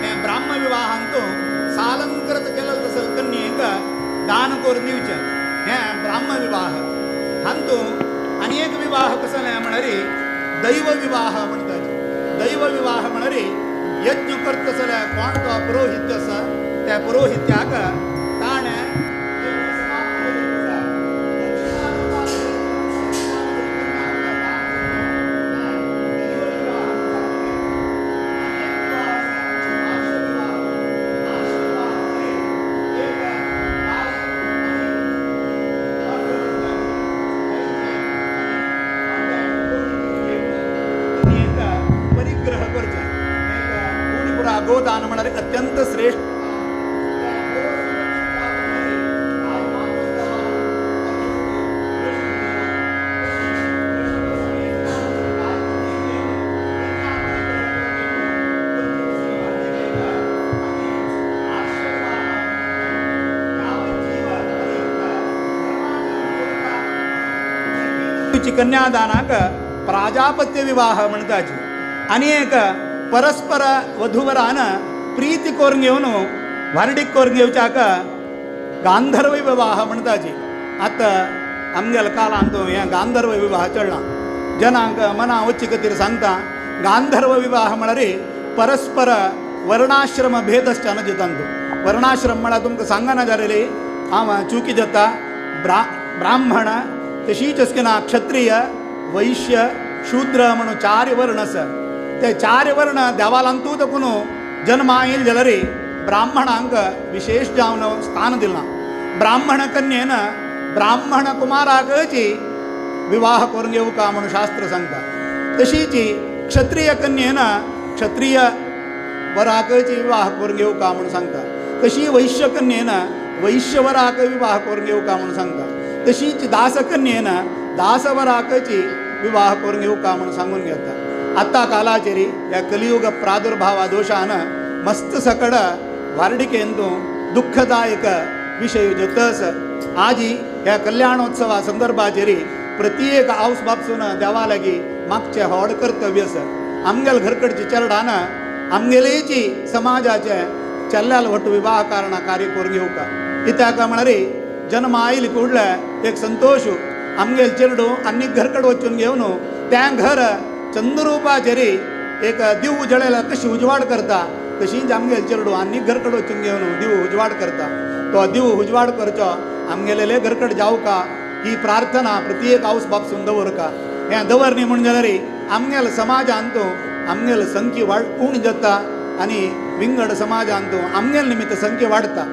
हे ब्राह्म विवाहांत सालंकृत केलं तसं कन्येक दान करून दिवचें हें ब्राह्म विवाह. हातूंत आनी एक विवाह कसो म्हळ्यार दैव विवाह म्हणटात. दैव विवाह म्हणरी यज्ञ करतसले कोण तो पुरोहित्य आसा त्या पुरोहित्याक ताणें परिग्रह करचें गोदान म्हळ्यार अत्यंत श्रेष्ठ कन्यादानाक प्राजापत्य विवाह म्हणताची आनी एक परस्पर वधूवरान प्रीती करून घेवन व्हारडीक करून घेवच्याक गांधर्व विवाह म्हणताची. आतां आमगेल्या काळांत हें गांधर्व विवाह चडला जनांक मना वच्चे खातीर सांगता. गांधर्व विवाह म्हळ्यार परस्पर वर्णाश्रम भेद आसच्या न्हू तांतू. वर्णाश्रम म्हळ्यार तुमकां सांगना जालेली हांव चुकी जाता. ब्राह्मण तशीच आसतना क्षत्रिय वैश्य शूद्र म्हणून चार वर्ण आसा. ते चार वर्ण देवालांतू तकून जन्मा येयल जाल्यार ब्राह्मणांक विशेष जावन स्थान दिलां. ब्राह्मण कन्येन ब्राह्मण कुमाराकची विवाह करून घेवका म्हणून शास्त्र सांगता. तशीच क्षत्रिय कन्येन क्षत्रिय वराकची विवाह करून घेवका म्हणून सांगता. तशी वैश्य कन्येन वैश्यवराक विवाह करून घेवका म्हणून सांगता. तशीच दासकन्येन दासवराकची विवाह करून घेवका म्हणून सांगून घेता. आतां कालाचेर ह्या कलियुग प्रादुर्भावा दोशान मस्त सकड वार्डिकेंतू दुःखदायक विशय जतस. आजी ह्या कल्याणोत्सवा संदर्भाचेर प्रत्येक आवस बापसून देवा लागीं मागचें व्हड कर्तव्य आसा. आमगेल घरकडचे चेरडान आमगेलेची समाजाचे चेल्ल्याल वट विवाह कारणा कार्य करून घेवका. कित्याक म्हळ्यार जन्म आयली कुडले एक संतोश आमगेल चेरडू आनी घरकड वचून घेवन तें घर चंद्रुपाचेर एक दिव जळेला कशी उजवाड करता तशीच आमगेल चेरडू आनी घरकड वचून घेवन दिव उजवाड करता. तो दिव उजवाड करचो आमगेलेले घरकड जावका ही प्रार्थना प्रत्येक आवस बापसून दवरका. हें दवर न्ही म्हूण जाल्यार आमगेल समाजांत आमगेल संख्या वाड उण जाता आनी विंगड समाजांत आमगेल निमित्त संख्या वाडटा.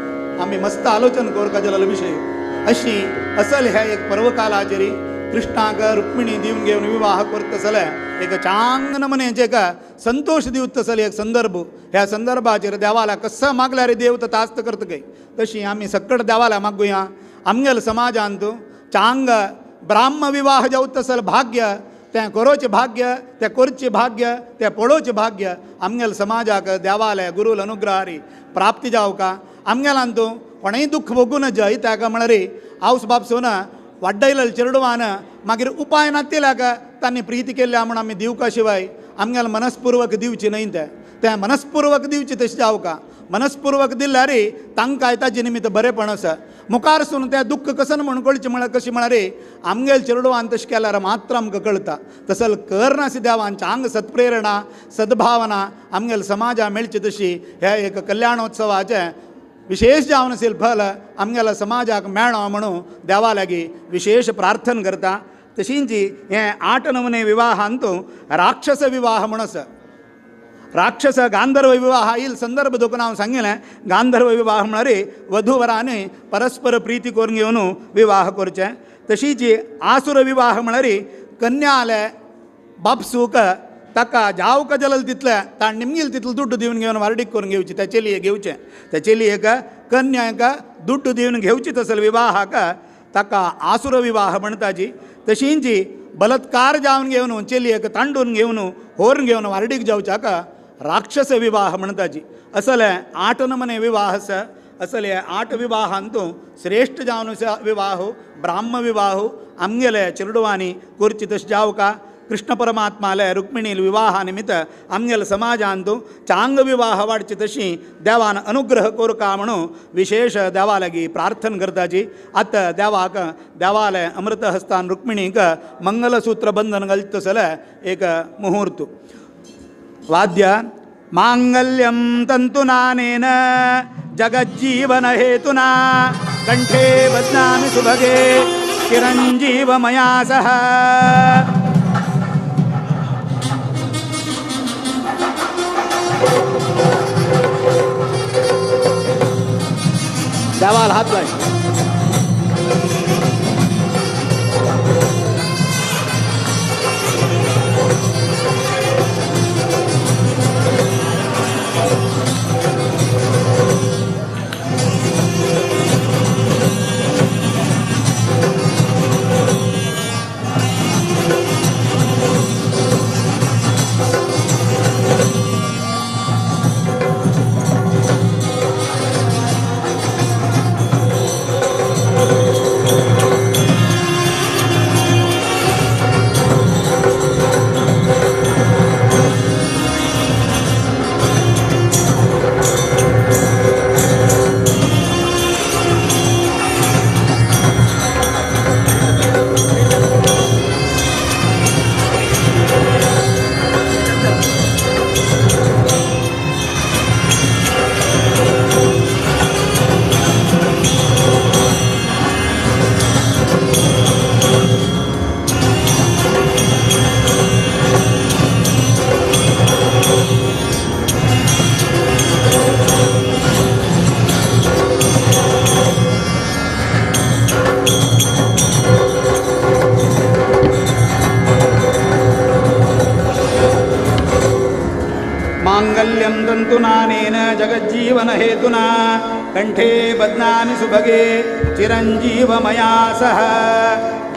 आमी मस्त आलोचन करका जाल्यार विशय अशी असल ह्या एक पर्वकालाचेर कृष्णाक रुक्मिणी दिवन घेवन विवाह करतसले एक चांग नमनेचे एक संतोश दिवतसले एक संदर्भ. ह्या संदर्भाचेर देवाला कसो मागल्यार देव तर तास्त करता काय तशी आमी सक्कड देवाला मागुया. आमगेल समाजांत चांग ब्राह्म विवाह जावतसल भाग्य तें करोचें भाग्य तें करचें भाग्य तें पळोवचें भाग्य आमगेल समाजाक देवाले गुरूल अनुग्रहारी प्राप्ती जावका. आमगेलांत कोणेय दुःख भोगून जय ताका म्हळ्यार आवस बापसून वाड्डयले चेरडुवान मागीर उपाय नातिल्याक तांणी प्रिती केल्या म्हूण आमी दिवका शिवाय आमगेल मनस्पुर्वक दिवची न्हय. तें तें मनस्पुर्वक दिवचें तशें जावका. मनस्पुर्वक दिल्यार तांकां ताजे निमित्त बरेंपण आसा. मुखार सून तें दुःख कसन म्हूण कळचें म्हळ्यार कशें म्हळ्यार आमगेल चेरडुवान तशें केल्यार मात्र आमकां कळटा. तसल करनासी देवान चांग सत्प्रेरणा सद्भावना आमगेल समाजा मेळची तशी ह्या एक कल्याणोत्सवाचें विशेष जावन आशिल्लें फल आमगेल्या समाजाक मेळो म्हणून देवा लागीं विशेष प्रार्थना करता. तशींच हें 8 नमूने विवाहांत राक्षस विवाह म्हूण आसा. राक्षस गांधर्व विवाह येईल संदर्भ दोकून हांव सांगिल्लें. गांधर्व विवाह म्हळ्यार वधूवरांनी परस्पर प्रिती करून घेवन विवाह करचें. तशीच आसुर विवाह म्हळ्यार कन्या बापसूक ताका जावका जाल्यार तितलें ताण निमगेल तितलो दुड्ड दिवन घेवन वार्डीक करून घेवची त्या चेलयेक घेवचें. त्या चेलयेक कन्याक दुड्ड दिवन घेवची तसल विवाहाक ताका आसुर विवाह म्हणटाची. तशींच बलात्कार जावन घेवन चेलयेक तांडून घेवन होरून घेवन वार्डीक जावच्याक राक्षस विवाह म्हणटाची. असले 8 नमूने विवाह आसा. असले 8 विवाहांतू श्रेष्ठ जावन विवाह ब्राह्म विवाह आमगेले चेरडुवांनी करची तशें जावका. कृष्ण परमात्माले रुक्मिणी विवाहा निमित्त आमगेल समाजांत चांग विवाह वाडचे तशी देवान अनुग्रह करका म्हणून विशेष देवा लागीं प्रार्थना करताची. आतां देवाक देवाले अमृत हस्तान रुक्मिणीक मंगलसूत्र बंधन घालतसले एक मुहूर्त. ವಾದ್ಯ ಮಾಂಗಲ್ಯಂ ತಂತುನಾನೇನ ಜಗಜ್ಜೀವನ ಹೇತುನಾ ಕಂಠೇ ಬಧ್ನಾಮಿ ಸುಭಗೆ ಚಿರಂಜೀವ ಮಯಾ ಸಹ. देवाला हात लाय. मांगल्यं तन्तुनानेन जगज्जीवन हेतुना कंठे बध्नामि सुभगे चिरंजीव मया सह.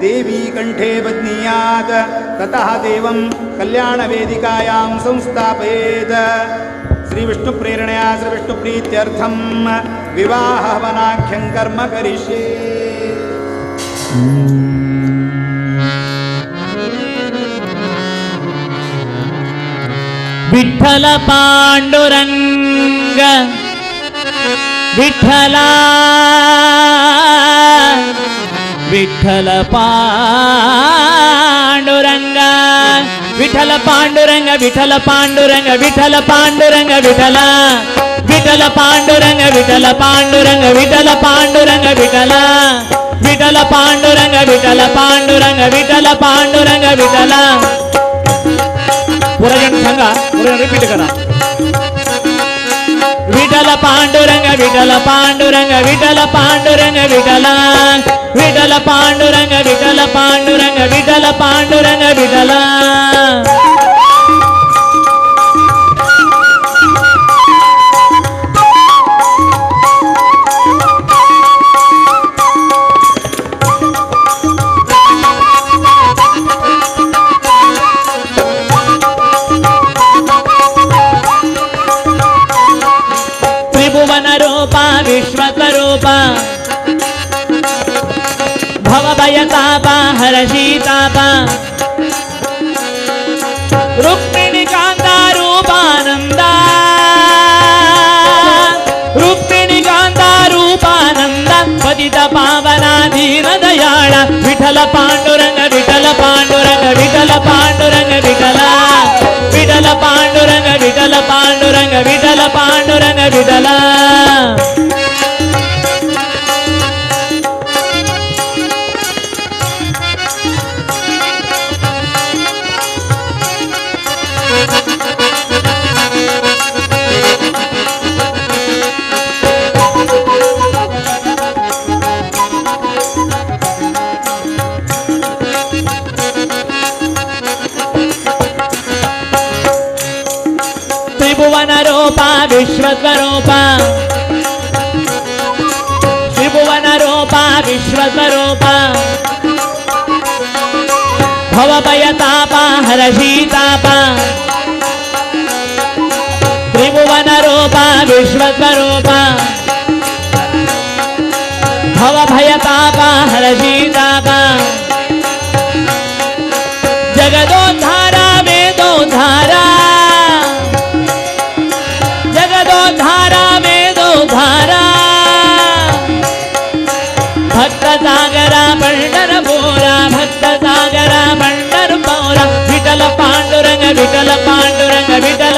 देवी कंठे बध्नीयात् ततः देवं कल्याणवेदिकायां संस्थापयेत्. श्रीविष्णुप्रेरणया श्रीविष्णुप्रीत्यर्थं विवाहवनाख्यं कर्म करिष्ये. विठ्ठल पांडुरंग विठ्ठला विठ्ठल पांडुरंग विठ्ठल पांडुरंग विठ्ठल पांडुरंग विठ्ठल पांडुरंग विठ्ठल विठ्ठल पांडुरंग विठ्ठल पांडुरंग विठ्ठल पांडुरंग विठ्ठल विठ्ठल पांडुरंग विठ्ठल पांडुरंग विठ्ठल पांडुरंग विठ्ठल. पुरा सांगा, पुरा रिपीट करा. विठ्ठल पांडुरंग विठ्ठल पांडुरंग विठ्ठल पांडुरंग विठ्ठल विठ्ठल पांडुरंग विठ्ठल पांडुरंग विठ्ठल पांडुरंग विठ्ठल. त्रिभुवन रूपा विश्वस्वरूपा भवभयतापा हरशीतापा रुक्मिणी कांता रूपानंदा रुक्मिणी कांता रूपानंदा पतित पावना दीन दयाळा विठ्ठल पांडुरंग विठ्ठल पांडुरंग विठ्ठल पांडुरंग विठ्ठल विठ्ठल पांडुरंग विठ्ठल पांडुरंग विठ्ठल पांडुरंग विठ्ठल. त्रिभुवन रूपा विश्वस्वरूपा त्रिभुवन रूपा विश्वस्वरूपा भवभयतापा हरशीतापा त्रिभुवन रूपा विश्वस्वरूपा भवभयतापा हरशीतापा जगदोद्धारा वेदोद्धारा जगदोद्धारा वेदोद्धारा भक्त सागरा पंढरपुरा भक्त सागरा पंढरपुरा विठ्ठल पांडुरंग विठ्ठल पांडुरंग विठ्ठल.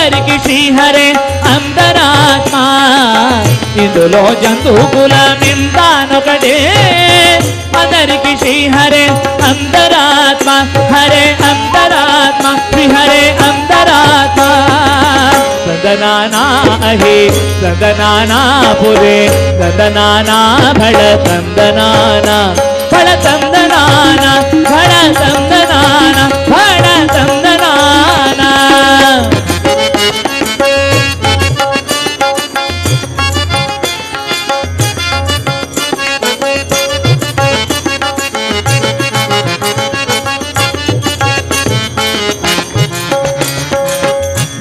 అందరికి శ్రీహరే అంతరాత్మ. ఇందులో జంతు కులమింతానొకటే, అందరికి శ్రీహరే అంతరాత్మ. హరే అంతరాత్మ శ్రీహరే అంతరాత్మ. తందనానా అహే తందనానా పురే తందనానా భళ తందనానా భళ తందనానా భళ తందనానా భళ తందనానా.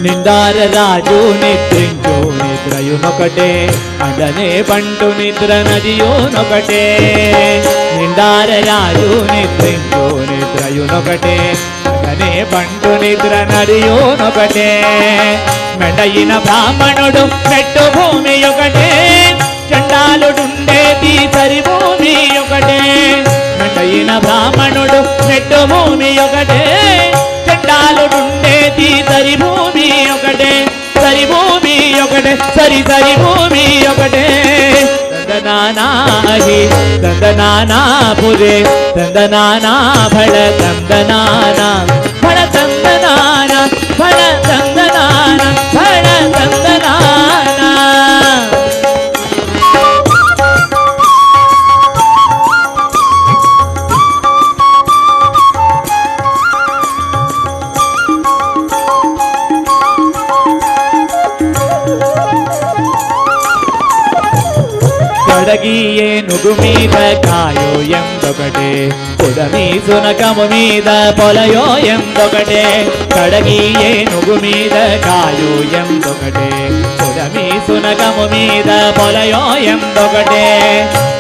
నిందార రాజు నిద్రించు నిద్రయునొకటే, అదనే పంటు నిద్ర నదియోనొకటే. నిందార రాజు నిద్రించు నిద్రయునొకటే, అదనే పంటు నిద్ర నదియోనొకటే. మెండయిన బ్రాహ్మణుడు మెట్టు భూమి ఒకటే, చండాలుడుండేది సరి భూమి ఒకటే. మెండయిన బ్రాహ్మణుడు మెట్టు భూమి ఒకటే, చండాలుడుండేది సరి భూమి ఒకటే. సరి భూమి ఒకటే సరి సరి భూమి ఒకటే. తందనానాహి తందనానా పురే తందనానా భళ తందనానా భళ తందనానా భళ తందనానా భళ తందనానా. కడగియే నుగు మీద కాయో ఎందొకటే, పొడమి సునకము మీద పొలయో ఎందొకటే. కడగియే నుగు మీద కాయో ఎందొకటే, పొడమి సునకము మీద పొలయో ఎందొకటే.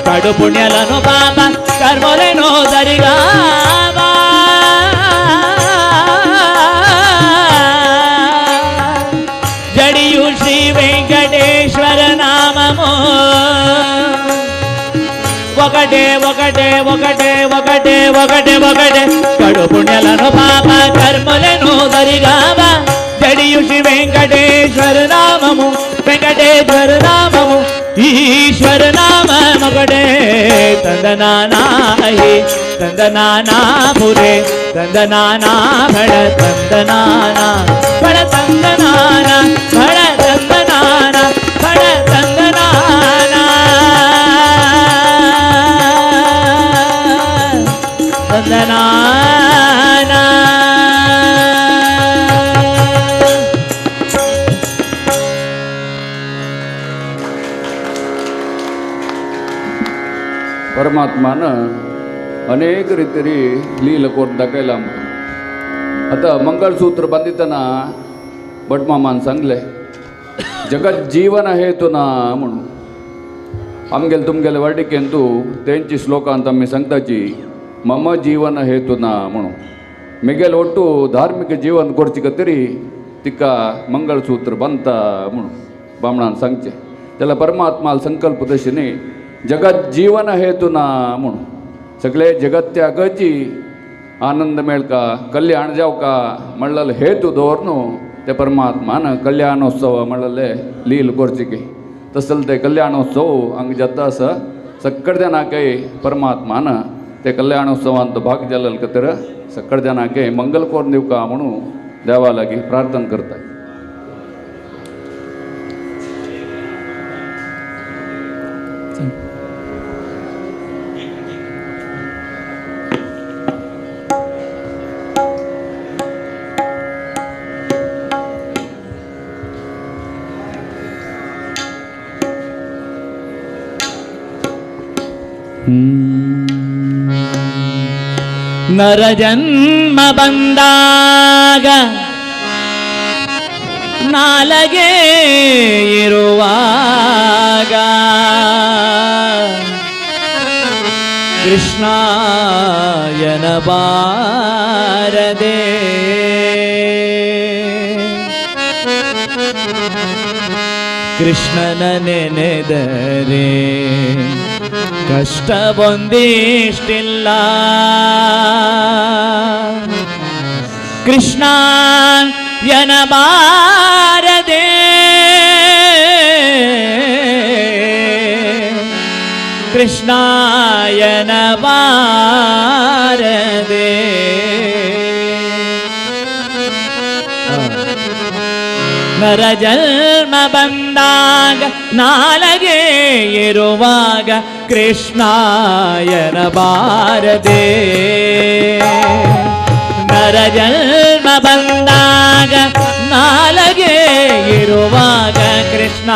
కడు పుణ్యలను పాప కర్మలను సరిగా జడియు శ్రీ వెంకటేశ్వర నామము ఒకటే ఒకటే ఒకటే ఒకటే ఒకటే ఒకటే. కడు పుణ్యలను పాప కర్మలను సరిగావా జడియు శ్రీ వెంకటేశ్వర నామము వెంకటేశ్వర నామము ఈశ్వర నామమొకటే. తందనానాహి తందనానా పురే తందనానా భళ తందనానా భళ తందనానా భళ తందనానా భళ తందనానా తందనానా. परमात्मान अनेक रीतीरी लील कोरून दाखयला आमकां. आतां मंगळसूत्र बांदितना भटमामान सांगलें जगत जीवन हेतुना म्हणून. आमगेले तुमगेले वाटिकेंतू तेंची श्लोकांत आमी सांगताची मम जीवन हेतुना म्हणून. मिगेल ಒಟ್ಟು धार्मिक जीवन करचे खातीर तिका मंगळसूत्र बांदता म्हणून बामणान सांगचें. जाल्यार परमात्मा संकल्प तशें न्ही, जगत जीवन हेतुना म्हणून सगळे जगत्यागाची आनंद मेळका कल्याण जावका म्हणलेले हेतू दवर ते परमात्मान कल्याणोत्सव म्हणलेले लील करचे की तसल ते कल्याणोत्सव हांगा जाता आसा. सक्कड जाणांकय परमात्मान ते कल्याणोत्सवांत भाग जाल्ले खातीर सक्कड जाणांकय मंगल करून दिवका म्हणून देवा लागीं प्रार्थना करता. ನರಜನ್ಮ ಬಂದಾಗ ನಾಲಗೆ ಇರುವಾಗ ಕೃಷ್ಣಾಯನ ಬಾರದೆ ಕೃಷ್ಣನ ನೆನೆದರೆ ಕಷ್ಟ ಬಂದಿಷ್ಟಿಲ್ಲ. ಕೃಷ್ಣ ಎನಬಾರದೆ ಕೃಷ್ಣ ಎನಬಾರದೆ. ನರ ಜನ್ಮ ಬಂದಾಗ ನಾಲಗೆ ಇರುವಾಗ ಕೃಷ್ಣ ಎನಬಾರದೆ. ನರ ಜನ್ಮ ಬಂದಾಗ ನಾಲಗೆ ಇರುವಾಗ ಕೃಷ್ಣ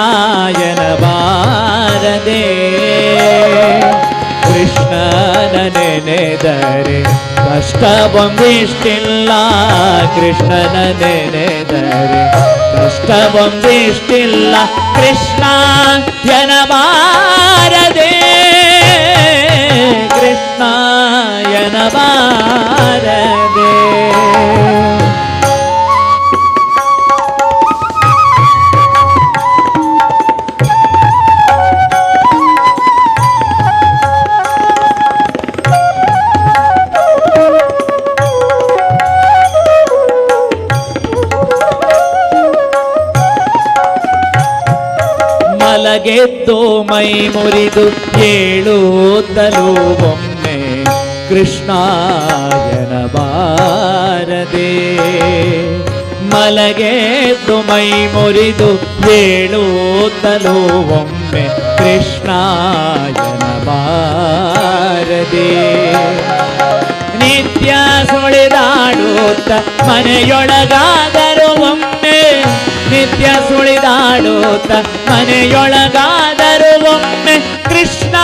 ಎನಬಾರದೆ. ಕೃಷ್ಣನ ನೆನೆದರೆ ಕಷ್ಟವೊಂದಿಷ್ಟಿಲ್ಲ, ಕೃಷ್ಣನ ನೆನೆದರೆ ಕಷ್ಟವೊಂದಿಷ್ಟಿಲ್ಲ, ಕೃಷ್ಣ ಎನಬಾರದೆ ಕೃಷ್ಣ ಎನಬಾರದೆ. ಮಲಗೆದ್ದು ಮೈ ಮುರಿದು ಏಳುತ್ತಲೂ ಒಮ್ಮೆ ಕೃಷ್ಣ ಎನಬಾರದೆ. ಮಲಗೆದ್ದು ಮೈ ಮುರಿದು ಏಳುತ್ತಲೂ ಒಮ್ಮೆ ಕೃಷ್ಣ ಎನಬಾರದೆ. ನಿತ್ಯ ಸುಳಿದಾಡುತ್ತ ಮನೆಯೊಳಗಾದರೂ ಒಮ್ಮೆ, ನಿತ್ಯ ಸುಳಿದಾಡುತ್ತ ಮನೆಯೊಳಗಾದರೂ ಒಮ್ಮೆ ಕೃಷ್ಣ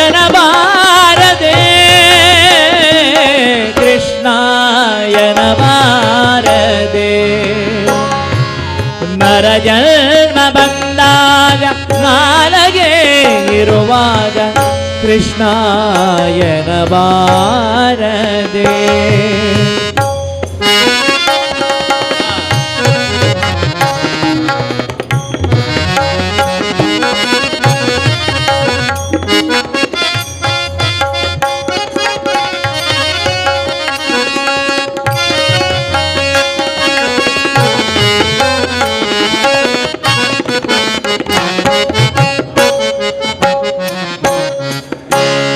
ಎನಬಾರದೆ ಕೃಷ್ಣ ಎನಬಾರದೆ. ನರ ಜನ್ಮ ಬಂದಾಗ ನಾಲಗೆ ಇರುವಾಗ ಕೃಷ್ಣ ಎನಬಾರದೆ.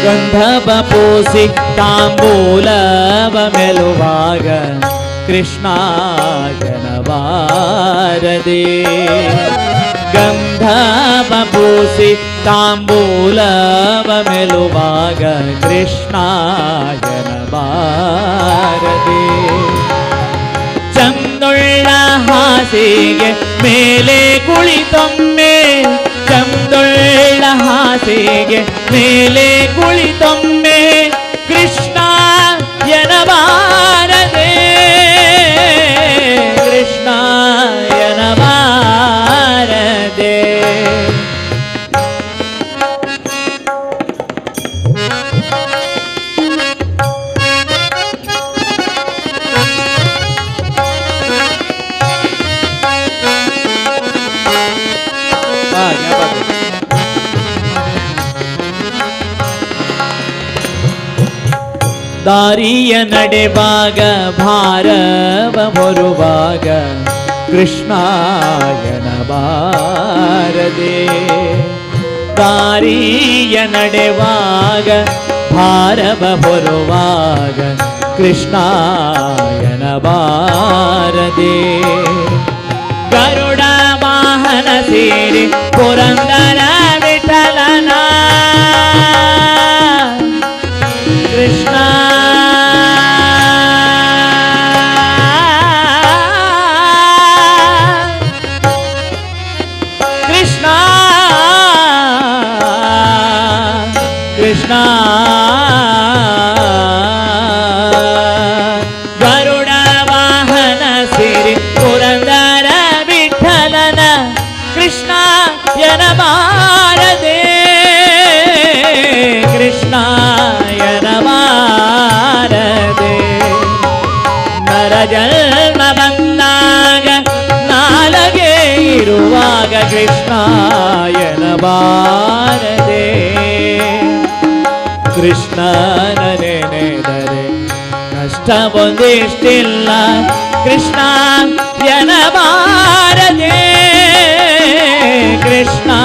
ಗಂಧವ ಪೂಸಿ ತಾಂಬೂಲವ ಮೆಲುವಾಗ ಕೃಷ್ಣ ಎನಬಾರದೆ. ಗಂಧವ ಪೂಸಿ ತಾಂಬೂಲವ ಮೆಲುವಾಗ ಕೃಷ್ಣ ಎನಬಾರದೆ. ಚಂದೊಳ್ಳ ಹಾಸಿಗೆ ಮೇಲೆ ಕುಳಿತೊಮ್ಮೆ, ಚಂದೊಳ್ಳ ಹಾಸಿಗೆ ಮೇಲೆ ಕುಳಿತೊಮ್ಮೆ ಕೃಷ್ಣ ಎನಬಾರದೆ ಕೃಷ್ಣ ಎನಬಾರದೆ. ದಾರಿಯ ನಡೆವಾಗ ಭಾರವ ಹೊರುವಾಗ ಕೃಷ್ಣ ಎನಬಾರದೆ. ದಾರಿಯ ನಡೆವಾಗ ಭಾರವ ಹೊರುವಾಗ ಕೃಷ್ಣ ಎನಬಾರದೆ. ಗರುಡ ವಾಹನ ಸೇರಿ ಪುರಂದರ ವಿಠಲನ ಕೃಷ್ಣ ಕೃಷ್ಣ ಕೃಷ್ಣ. ಗರುಡ ವಾಹನ ಸಿರಿ ಪುರಂದರ ವಿಠಲನ ಕೃಷ್ಣ ಎನಬಾರದೆ ಕೃಷ್ಣ ಎನಬಾರದೆ. ನರ ಜನ್ಮ ಬಂದಾಗ ನಾಲಗೆ ಇರುವಾಗ ಕೃಷ್ಣ ಎನಬಾರದೆ. ಕೃಷ್ಣನ ನೆನೆದರೆ ಕಷ್ಟವೊಂದಿಷ್ಟಿಲ್ಲ, कृष्णा यनबारदे कृष्णा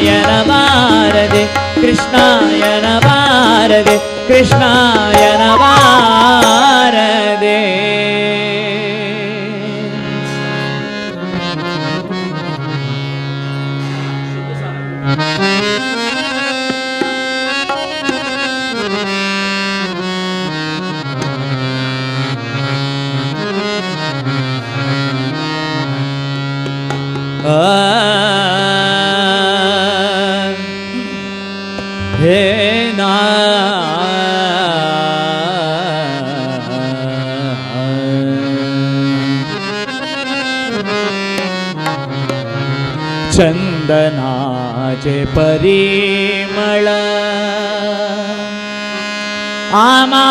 यनबारदे कृष्णा यनबारदे कृष्णा यनबारदे. हे ना चंदनाचे परिमळ आमा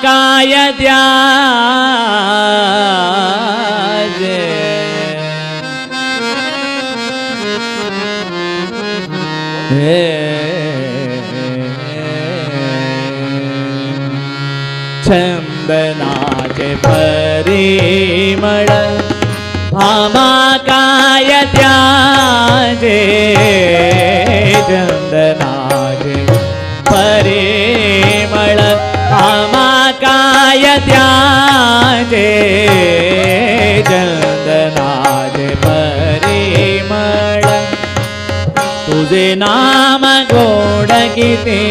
काय द्याजे हे चंदनाचे परिमळ आमा काय त्याजे चंदनाचे परिमळ आमा काय त्याजे चंदनाचे परिमळ तुझे नाम गोड किती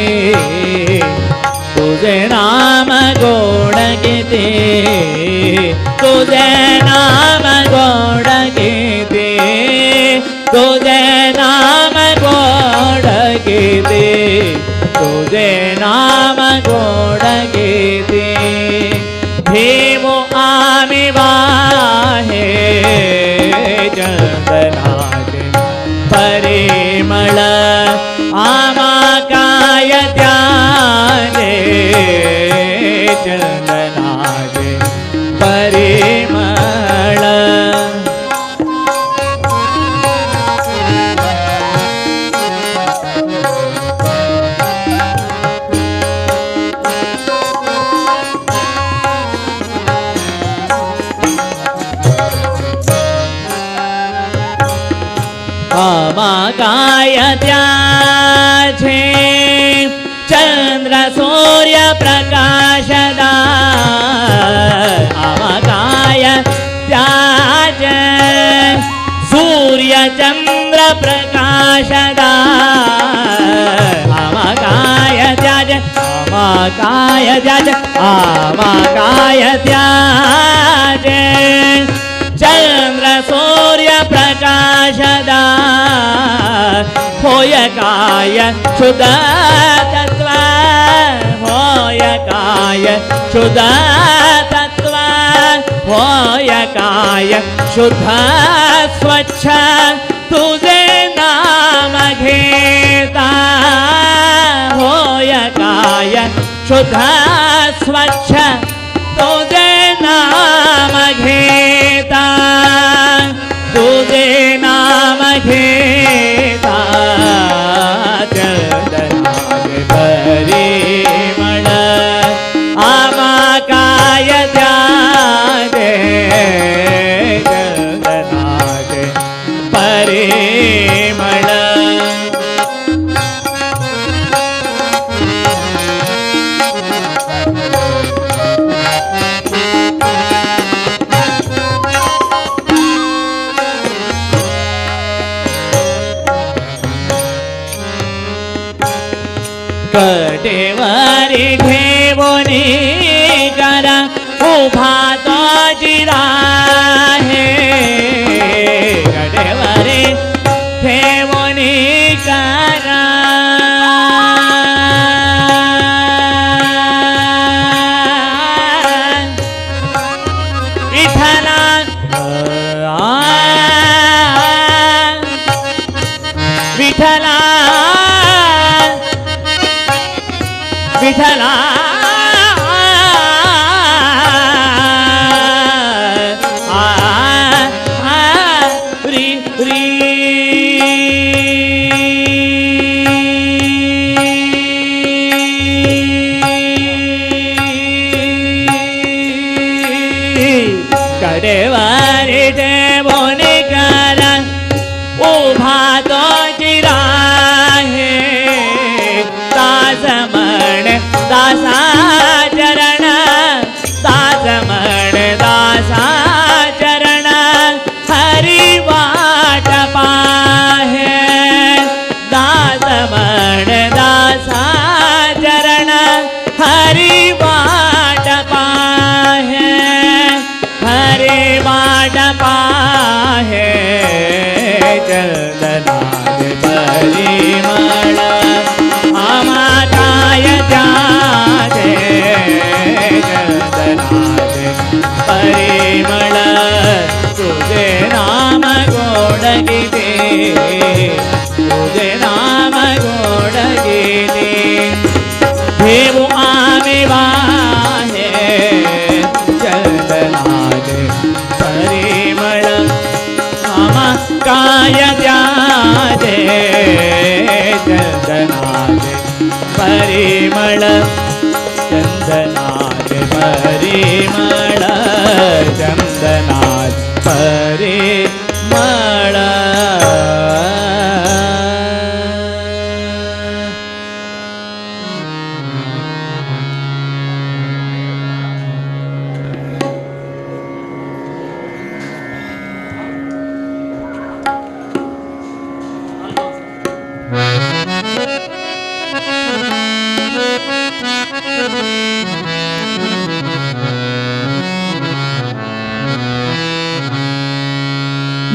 तुझे नाम गोड किती तुझे नाम गोड किती तुझे नाम गोड किती तुझे नाम गोड किती भीमो आम्ही वाहे चंदनाचे परिमळ आमा काय त्याजे चंदनाचे परिमळ. आमा काय त्याचे चंद्र सूर्य प्रकाशदा आमा काय त्याचे सूर्य चंद्र प्रकाशदा आमा काय त्याचे आमा काय त्याचे आमा काय त्याचे चंद्र सूर्य प्रकाशदा होय काय शुद्ध तत्व होय काय शुद्ध तत्व होय काय शुद्ध स्वच्छ तुझे नाम घेता होय काय शुद्ध स्वच्छ तुझे नाम घेता तुझे नाम घेता चंदनाचे परिमळ आमा काय त्याजे चंदनाचे परिमळ. कटेवरी ठेवणी करा उभा तो जिरा हे कटेवरी ठेवणी करा विठ्ठला विठ्ठला विठ्ठला री री कडेवारी ठेवून करा उभा तो चिराहे दास म्हण दासा चरण दास म्हण दासा चरण हरी वाट पाहे दास म्हण दासा चरण हरी वाट पाहे हरी वाट पाहे चंदनाद परिमळ आमाताय त्याचे चंदनाद परिमळ तुझे नाम गोड गीते तुझे नाम गोड गीते देव आम्ही वाहे चंदनाद परिमळ आमा काय त्याचे चंदनाचे परिमळ चंदनाचे परिमळ चंदनाचे परिमळ.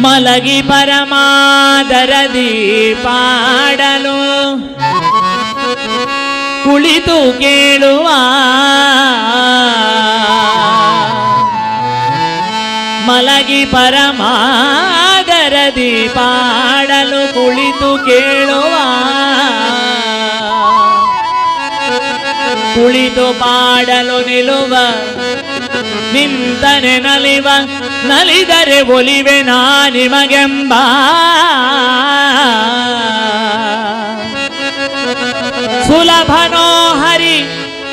मलगी परमादरदी पाडಲು ಕುಳಿತು ಕೇಳುವ ಮಲಗಿ ಪರಮಾದರದಿ ಪಾಡಲು ಕುಳಿತು ಕೇಳುವ ಕುಳಿತು ಪಾಡಲು ನಿಲ್ಲುವ ನಿಂತನೆ ನಲಿವ ನಲಿದರೆ ಒಲಿವೆ ನಾ ನಿಮಗೆಂಬ ಸುಲಭನೋ ಹರಿ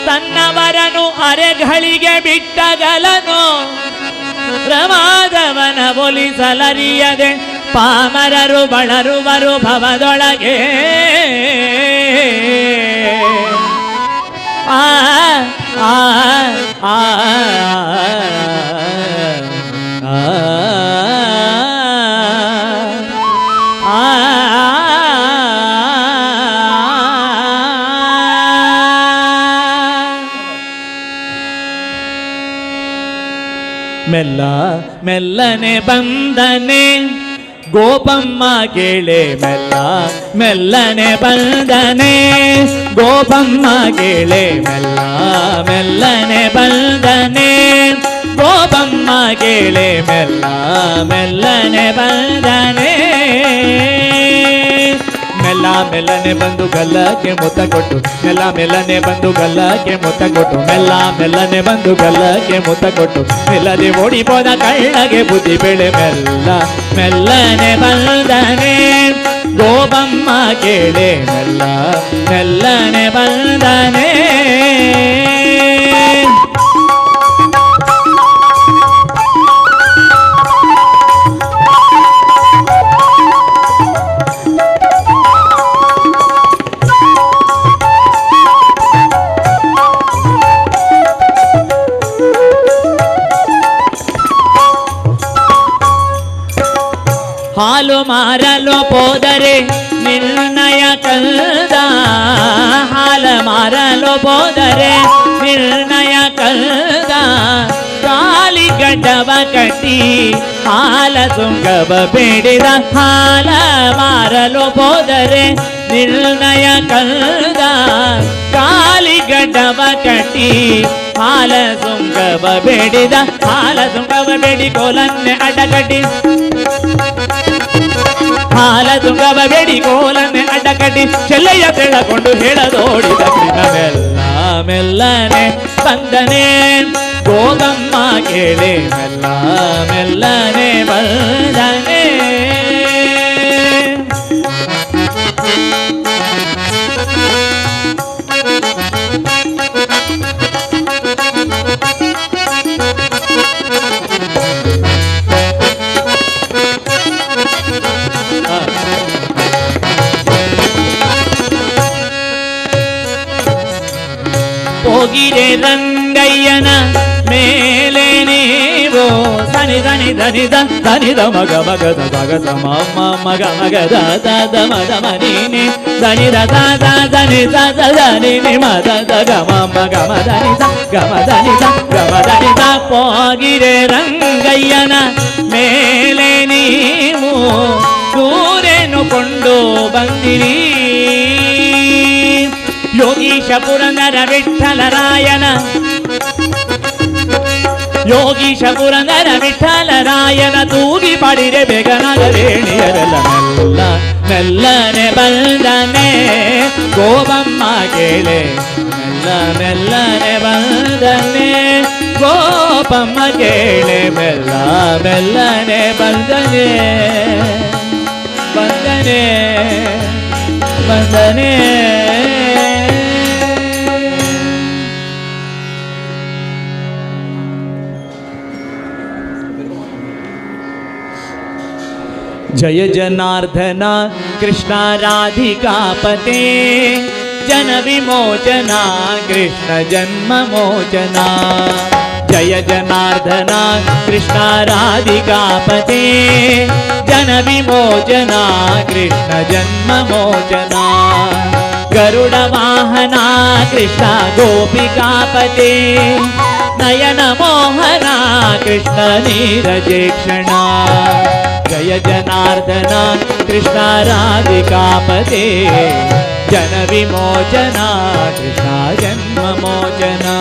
ತನ್ನವರನು ಅರೆಗಳಿಗೆ ಬಿಟ್ಟಗಲನು ಪ್ರಮಾದವನ ಒಲಿಸಲರಿಯದೆ ಪಾಮರರು ಬಳರುವರು ಭವದೊಳಗೆ ಆ ಆ ಆ ಆ ಮೆಲ್ಲ ಮೆಲ್ಲನೆ ಬಂದನೆ ಗೋಪಮ್ಮ ಕೇಳೆ ಮೆಲ್ಲ ಮೆಲ್ಲನೆ ಬಂದನೆ ಗೋಪಮ್ಮ ಕೇಳೆ ಮೆಲ್ಲ ಮೆಲ್ಲನೆ ಬಂದನೆ ಗೋಪಮ್ಮ ಕೇಳೆ ಮೆಲ್ಲ ಮೆಲ್ಲನೆ ಬಂದನೆ ಮೆಲ್ಲ ಮೆಲ್ಲನೆ ಬಂದು ಗಲ್ಲಕ್ಕೆ ಮುತ್ತ ಕೊಟ್ಟು ಮೆಲ್ಲ ಮೆಲ್ಲನೆ ಬಂದು ಗಲ್ಲಕ್ಕೆ ಮುತ್ತ ಕೊಟ್ಟು ಮೆಲ್ಲ ಮೆಲ್ಲನೆ ಬಂದು ಗಲ್ಲಕ್ಕೆ ಮುತ್ತ ಕೊಟ್ಟು ಮೆಲ್ಲದೆ ಓಡಿ ಹೋದ ಕಳ್ಳಗೆ ಬುದ್ಧಿ ಬೆಳೆ ಮೆಲ್ಲ ಮೆಲ್ಲನೆ ಬಂದನೆ ಗೋಬಮ್ಮ ಕೇಳೆ ಮೆಲ್ಲ ಮೆಲ್ಲನೆ ಬಂದನೆ. ಹಾಲು ಮಾರಲು ಹೋದರೆ ನಿರ್ಣಯ ಕಲ್ದ ಹಾಲ ಮಾರಲು ಹೋದರೆ ನಿರ್ಣಯ ಕಲ್ದ ಕಾಲಿಗಡ್ಡವ ಕಟ್ಟಿ ಹಾಲ ಸುಂಗವ ಬೇಡಿದ ಹಾಲ ಮಾರಲು ಹೋದರೆ ನಿರ್ಣಯ ಕಲ್ದ ಕಾಲಿಗಡ್ಡವ ಕಟ್ಟಿ ಹಾಲ ಸುಂಗವ ಬೇಡಿದ ಹಾಲ ಸುಂಗವ ಬೇಡಿ ಕೋಲನ್ನೆ ಅಡಗಟ್ಟಿ ಹಾಲ ತುಂಗವ ಬೇಡಿ ಕೋಲನ್ನೆ ಅಡ್ಡಕಟ್ಟಿ ಚೆಲ್ಲಯ್ಯ ತೆಳಕೊಂಡು ಹೇಳದೋಡಿದ ಕೃಷ್ಣ ಮೆಲ್ಲ ಮೆಲ್ಲನೆ ಬಂದನೆ ಗೋಗಮ್ಮ ಕೇಳೆ ಮೆಲ್ಲ ಮೆಲ್ಲನೆ ಬಂದನೆ. ರಂಗಯ್ಯನ ಮೇಲೆ ನೀವು ಸನಿ ಧನಿ ಧನಿ the ಧನಿ the ಮಗ ಮಗ the ಮಗ ಸ ಮ ಮ ಮಗ ಮಗ the the the ಮ the ಮ ನಿ ನಿ ಧನಿ the the the Dhani the the the ನಿ ನಿ ಮ the the ಗ ಮ ಮ ಗ ಮ the ನಿ the ಗ ಮ the ನಿ the ಗ ಮ the ನಿ the ಪೋಗಿರೆ ರಂಗಯ್ಯನ ಮೇಲೆ ನೀವು ದೂರೆನು ಕೊಂಡು ಬಂದಿರಿ. ಯೋಗೀಶ ಪುರಂದರ ವಿಠಲರಾಯನ ಯೋಗೀಶ ಪುರಂದರ ವಿಠಲರಾಯನ ತೂಗಿ ಪಡಿರೆ ಬೇಗನಗರೇಣಿಯರೆಲ್ಲ ಮೆಲ್ಲ ಮೆಲ್ಲನೆ ಬಂದನೆ ಗೋಬಮ್ಮ ಕೇಳೆ ಮೆಲ್ಲ ಮೆಲ್ಲನೆ ಬಂದನೆ ಗೋಪಮ್ಮ ಕೇಳೆ ಮೆಲ್ಲ ಮೆಲ್ಲನೆ ಬಂದನೆ ಬಂದನೆ ಬಂದನೆ. जय जनार्दन कृष्ण राधिकापते जन विमोचना कृष्ण जन्म मोचना. जय जनार्दन कृष्ण राधिकापते जन विमोचना कृष्ण जन्म मोचना. गरुड़ वाहना कृष्ण गोपिकापते नयन मोहना कृष्ण नीरजेक्षणा. जय जनार्दन कृष्ण राधिकापते जन विमोचना कृष्ण जन्म मोचना.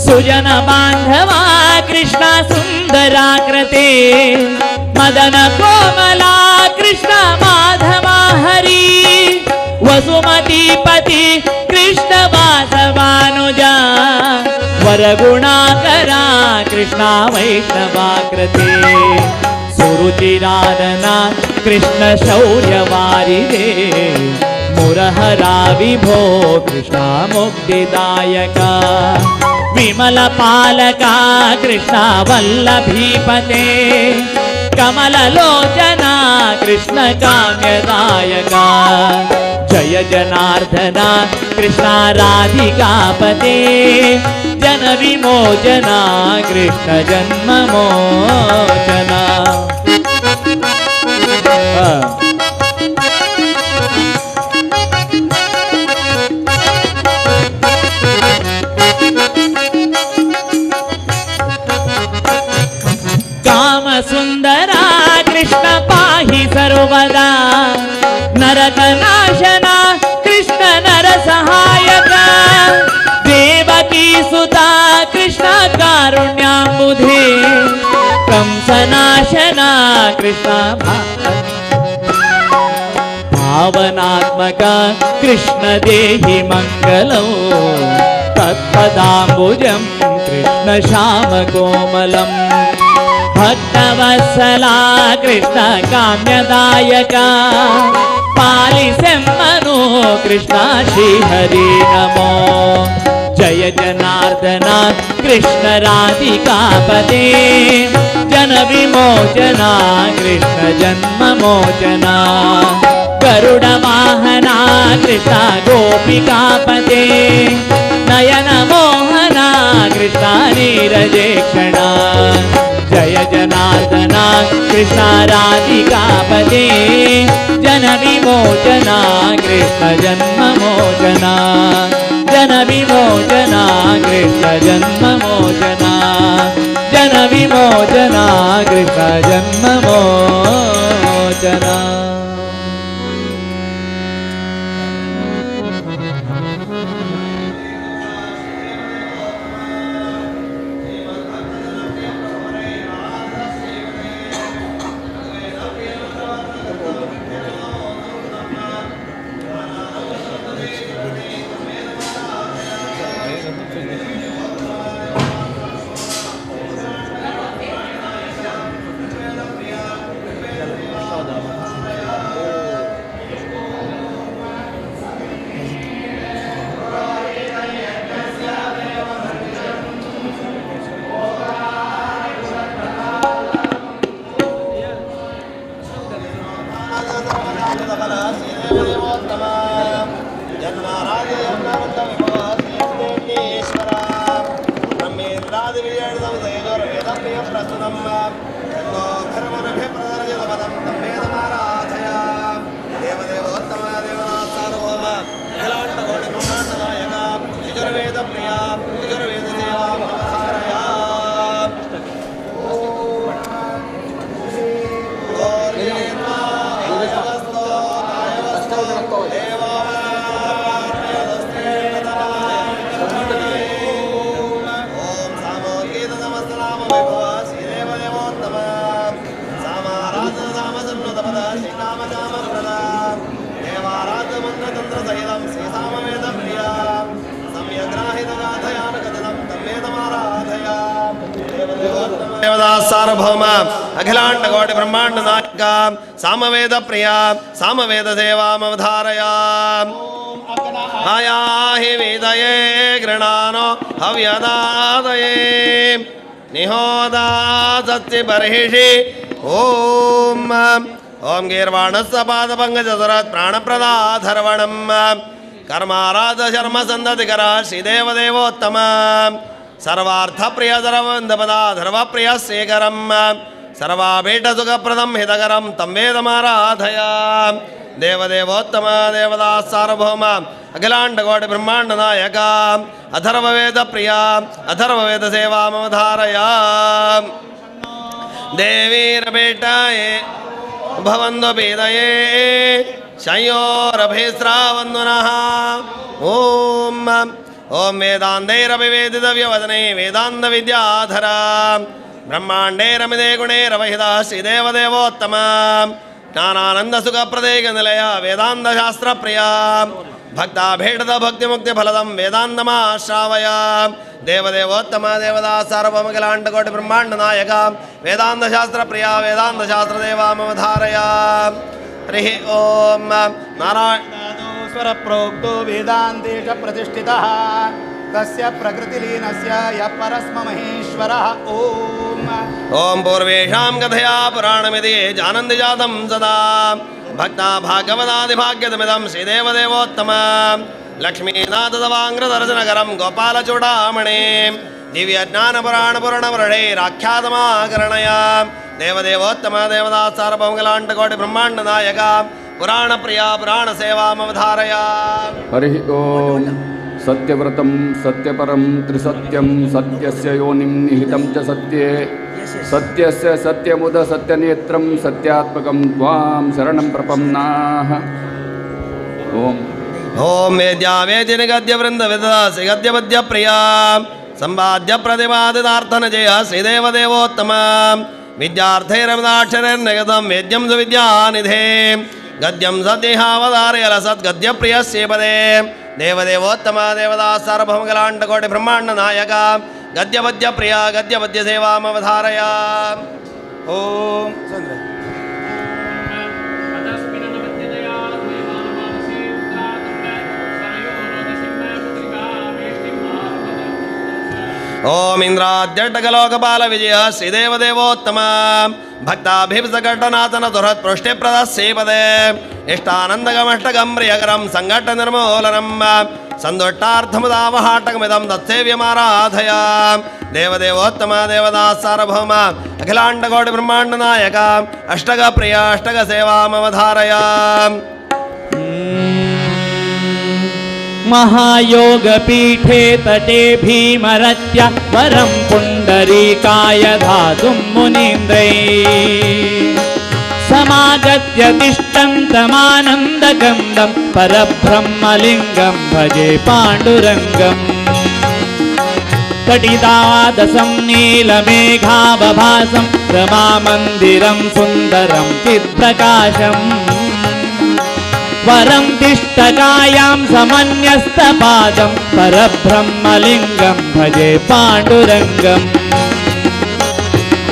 सुजन बांधवा कृष्ण सुंदराकृते मदन कोमला कृष्ण माधवा हरी वसुमती पति कृष्ण वासवानुजा वरगुणाकरा कृष्ण वैष्णवाकृते सुरुचिरानना कृष्ण शौर्यवारिदे मुरहरा विभो कृष्ण मुक्तिदायक विमल पालका कृष्ण वल्लभीपते कमललोचना कृष्ण काम्यदायक. जय जनार्दन कृष्ण राधिकापते जन विमोचना कृष्ण जन्म मोचना. काम सुंदरा कृष्ण पाहि सर्वदा नरक नाशना कृष्ण नर सहायक देवकी सुता कृष्ण कारुण्याम्बुधे कंसनाशना कृष्ण भावनात्मक कृष्ण देहि मंगलौ तत्पदाम्बुजं कृष्ण श्याम कोमलम् भक्तवत्सला कृष्ण काम्यदायक पालिसेम्मनु कृष्ण श्रीहरि नमो. जय जनार्दन कृष्ण राधिकापते जन विमोचना कृष्ण जन्म मोचना. गरुड़ वाहना कृष्ण गोपिकापते नयन मोहना कृष्ण नीरजेक्षणा. जय जनार्दन कृष्ण राधिकापते जन विमोचना कृष्ण जन्म मोचना. जन विमोचना कृष्ण जन्म मोचना. जन विमोचना कृष्ण जन्म मोचना. Thank you. देवता सार्वभौम अखिलांड कोटि ब्रह्मांड नायक सामवेद प्रिया सामवेद सेवामवधारया आयाहि वेदये गृणानो हव्यदादये निहोदा सत्य बर्हिषि ओम ओम गीर्वाणस्य पादपङ्कजसरत् प्राणप्रदाधर्वणं कर्माराध शर्म सन्दतिकर श्रीदेवदेवोत्तम सर्वार्थप्रिय सर्वन्दपदा धर्मप्रिय शेखरं सर्वाभीष्टसुखप्रदं हितकरं तं वेदमाराधय देवदेवोत्तम देवता सार्वभौम अखिलांडकोटि ब्रह्मांड नायक अथर्ववेद प्रिया अथर्ववेद सेवामवधारय देवीरपेटाये भवन्तु पीतये शयोरभिस्रावन्तु नः। ॐ ॐ वेदान्तैरपि वेदितव्यवदने वेदान्तविद्याधरा ब्रह्माण्डे रमिते गुणे रवहिता श्रीदेवदेवोत्तम ज्ञानानन्दसुखप्रदेकनिलय वेदान्तशास्त्रप्रिया भक्ताभीष्टद भक्तिमुक्तिफलदं वेदान्तमाश्रावय देवदेवोत्तम देवता सार्वभौमखिलाण्डकोटि ब्रह्माण्ड नायक वेदान्तशास्त्रप्रिया वेदान्तशास्त्रदेवामवधारय। हरिः ॐ नारायण स्वरप्रोक्तो वेदान्तेष प्रतिष्ठितः तस्य प्रकृतिलीनस्य यः परस्म महेश्वरः। ॐ ॐ पूर्वेषां कथया पुराणमिति जानन्ति जातं सदा भक्ता भागवतादिभाग्यतमिदं श्रीदेवदेवोत्तम लक्ष्मीनाथदवाङ्ग्रदर्शनकरं गोपालचूडामणे दिव्यज्ञानपुराणपुरणवृढैराख्यातमाकरणया देवदेवोत्तम देवता सार्वभौमखिलाण्डकोटि ब्रह्माण्ड नायक पुराणप्रिया पुराणसेवामवधारय। हरिः ॐ सत्यव्रतं सत्यपरं त्रिसत्यं सत्यस्य योनिं निहितं च सत्ये सत्यस्य सत्यमुद सत्यनेत्रं सत्यात्मकं त्वां शरणं प्रपन्नाः। ॐ ॐ वेद्यावेदिनिगद्यवृन्दविददासि गद्यपद्यप्रिया संवाद्य प्रतिपादितार्थनजय श्रीदेवदेवोत्तम विद्यार्थैरमिदाक्षरैर्निगतं वेद्यं सुविद्यानिधे गद्यं सदेहावतारयलसद्गद्यप्रियस्य पदे देवदेवोत्तम देवता सार्वभौमखिलाण्डकोटि ब्रह्माण्ड नायक गद्यपद्यप्रिया गद्यपद्यसेवामवधारय। ॐ चन्द्र ॐ इन्द्राद्यटकलोकपाल विजय श्रीदेवदेवोत्तम भक्ताभीप्सघटनाथन दुरत्पृष्टिप्रदस्यपदे इष्टानन्दकमष्टकं प्रियकरं सङ्घट्टनिर्मूलनं सन्तुष्टार्थमुदावहाटकमिदं तत्सेव्यमाराधय देवदेवोत्तम देवता सार्वभौम अखिलाण्डकोटि ब्रह्माण्ड नायक अष्टकप्रिय अष्टकसेवामवधारय। महायोगपीठे तटे भीमरत्य वरं पुण्डरीकाय धातुं मुनीन्द्रैः समागत्य तिष्ठन्तमानन्दकन्दं परब्रह्मलिङ्गं भजे पाण्डुरङ्गम्। तटिदादसं नीलमेघावभासं रमामन्दिरं सुन्दरं चित्प्रकाशम् वरं तिष्ठकायां समन्यस्तपादं परब्रह्मलिङ्गं भजे पाण्डुरङ्गम्।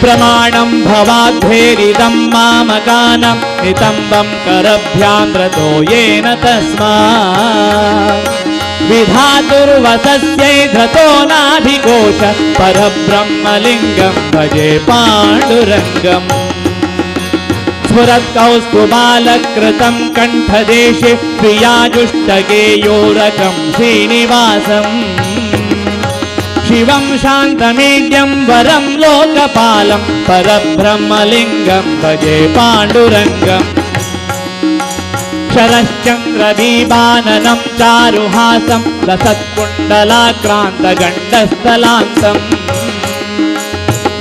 प्रमाणं भवाद्भेरिदं मामकानं नितम्बं करभ्यां रतो येन तस्मात् विधातुर्वसस्यै धृतो नाभिकोश परब्रह्मलिङ्गं भजे पाण्डुरङ्गम्। स्फुरत्कौस्तुबालकृतं कण्ठदेशे प्रियाजुष्टगेयोरकं श्रीनिवासम् शिवं शान्तमीड्यं वरं लोकपालं परब्रह्मलिङ्गं भजे पाण्डुरङ्गम्। शरश्चन्द्रदीपाननं चारुहासं लसत्कुण्डलाक्रान्तगण्डस्थलान्तम्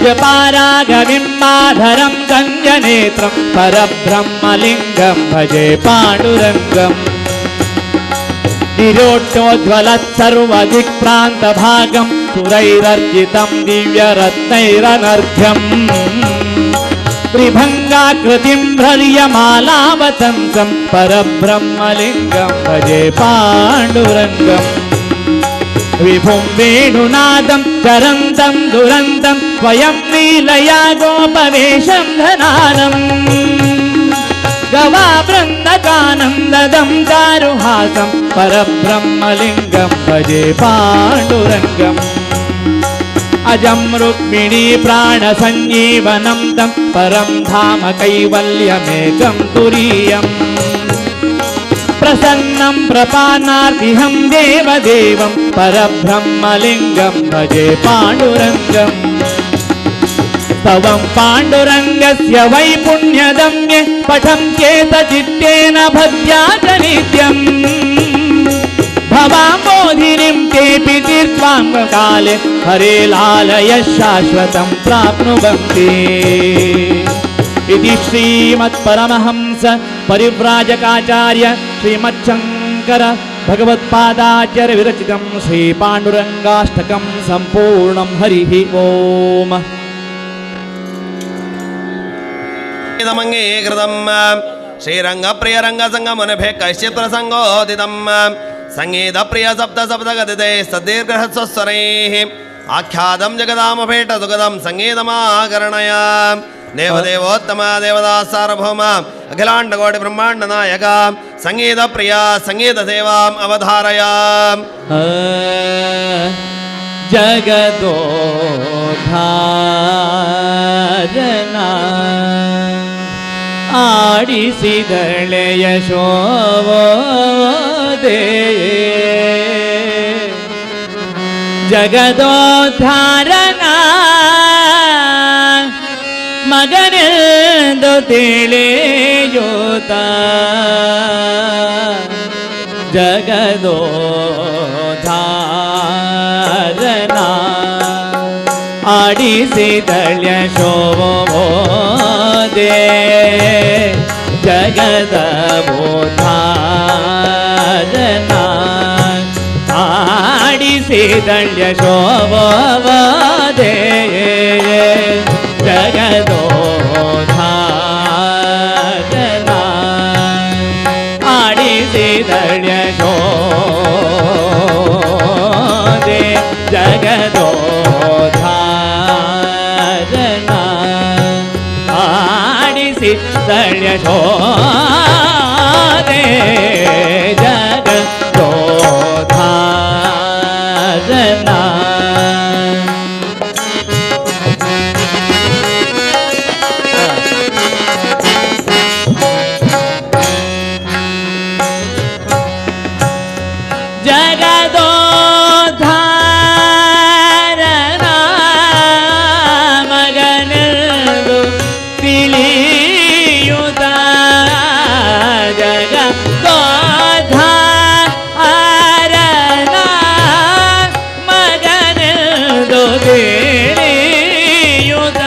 जपारागबिम्बाधरं कञ्जनेत्रं परब्रह्मलिङ्गं भजे पाण्डुरङ्गम्। निरोट्टोज्ज्वलत्सर्वदिक्प्रान्तभागं सुरैरर्जितं दिव्यरत्नैरनर्घ्यम् त्रिभङ्गाकृतिं भ्रर्यमालावतंसं परब्रह्मलिङ्गं भजे पाण्डुरङ्गम्। विभुं वेणुनादं चरन्तं दुरन्तं स्वयं लीलया गोपवेशं धनानम् गवावृन्दकानन्ददं चारुहासं परब्रह्मलिङ्गं भजे पाण्डुरङ्गम्। अजं रुक्मिणी प्राणसञ्जीवनं तं परं धाम कैवल्यमेकं तुरीयम्। प्रसन्नं प्रपानार्तिहं देवदेवं परब्रह्मलिङ्गं भजे पाण्डुरङ्गम्। स्तवं पाण्डुरङ्गस्य वैपुण्यदम्ये पठन्त्येत चित्तेन भक्त्या च नित्यम्। भवाम्बोधिनीं तेऽपि तीर्त्वां काले हरे लालय शाश्वतं प्राप्नुवन्ति। इति श्रीमत्परमहंस परिव्राजकाचार्य श्रीमच्छङ्कर भगवत्पादाचार्य विरचितं श्रीपाण्डुरङ्गाष्टकं सम्पूर्णं। हरिः ओम्। इदमङ्गीकृतं श्रीरङ्गप्रियरङ्गसङ्गमुनिभिः कश्चित् प्रसङ्गोदितं सङ्गीतप्रिय सप्त सप्तगदितैः सदीर्घह्रस्वस्वरैः आख्यातं जगदामभेटसुगदं सङ्गीतमाकर्णय। देवदेवोत्तम देवदा सार्वभौम अखिलाण्डकोटि ब्रह्माण्ड नायक सङ्गीतप्रिया सङ्गीतसेवाम् अवधारय। जगदोद्धारना ಆಡಿಸಿದಳೆ ಯಶೋದೆ ಜಗದೋದ್ಧಾರನ ಮಗನೆಂದು ತಿಳಿಯೂತ ಜಗದೋದ್ಧಾರನ ಆಡಿಸಿದಳೆ ಯಶೋದೆ ಜಗದೋದ್ಧಾರನ ಆಡಿಸಿದಳೆ ಯಶೋದೆ ಜಗದೋದ್ಧಾರನ ಆಡಿಸಿದಳೆ ಯಶೋದೆ ಜಗದೋದ್ಧಾರನ ಆಡಿಸಿದಳೆ ಯಶೋದೆ ಜಗದೋದ್ಧಾರನ. ಜಗದೋದ್ಧಾರನ ಮಗನೆಂದು ತಿಳಿಯುತ ಜಗದೋದ್ಧಾರನ ಮಗನೆಂದು ತಿಳಿಯುತ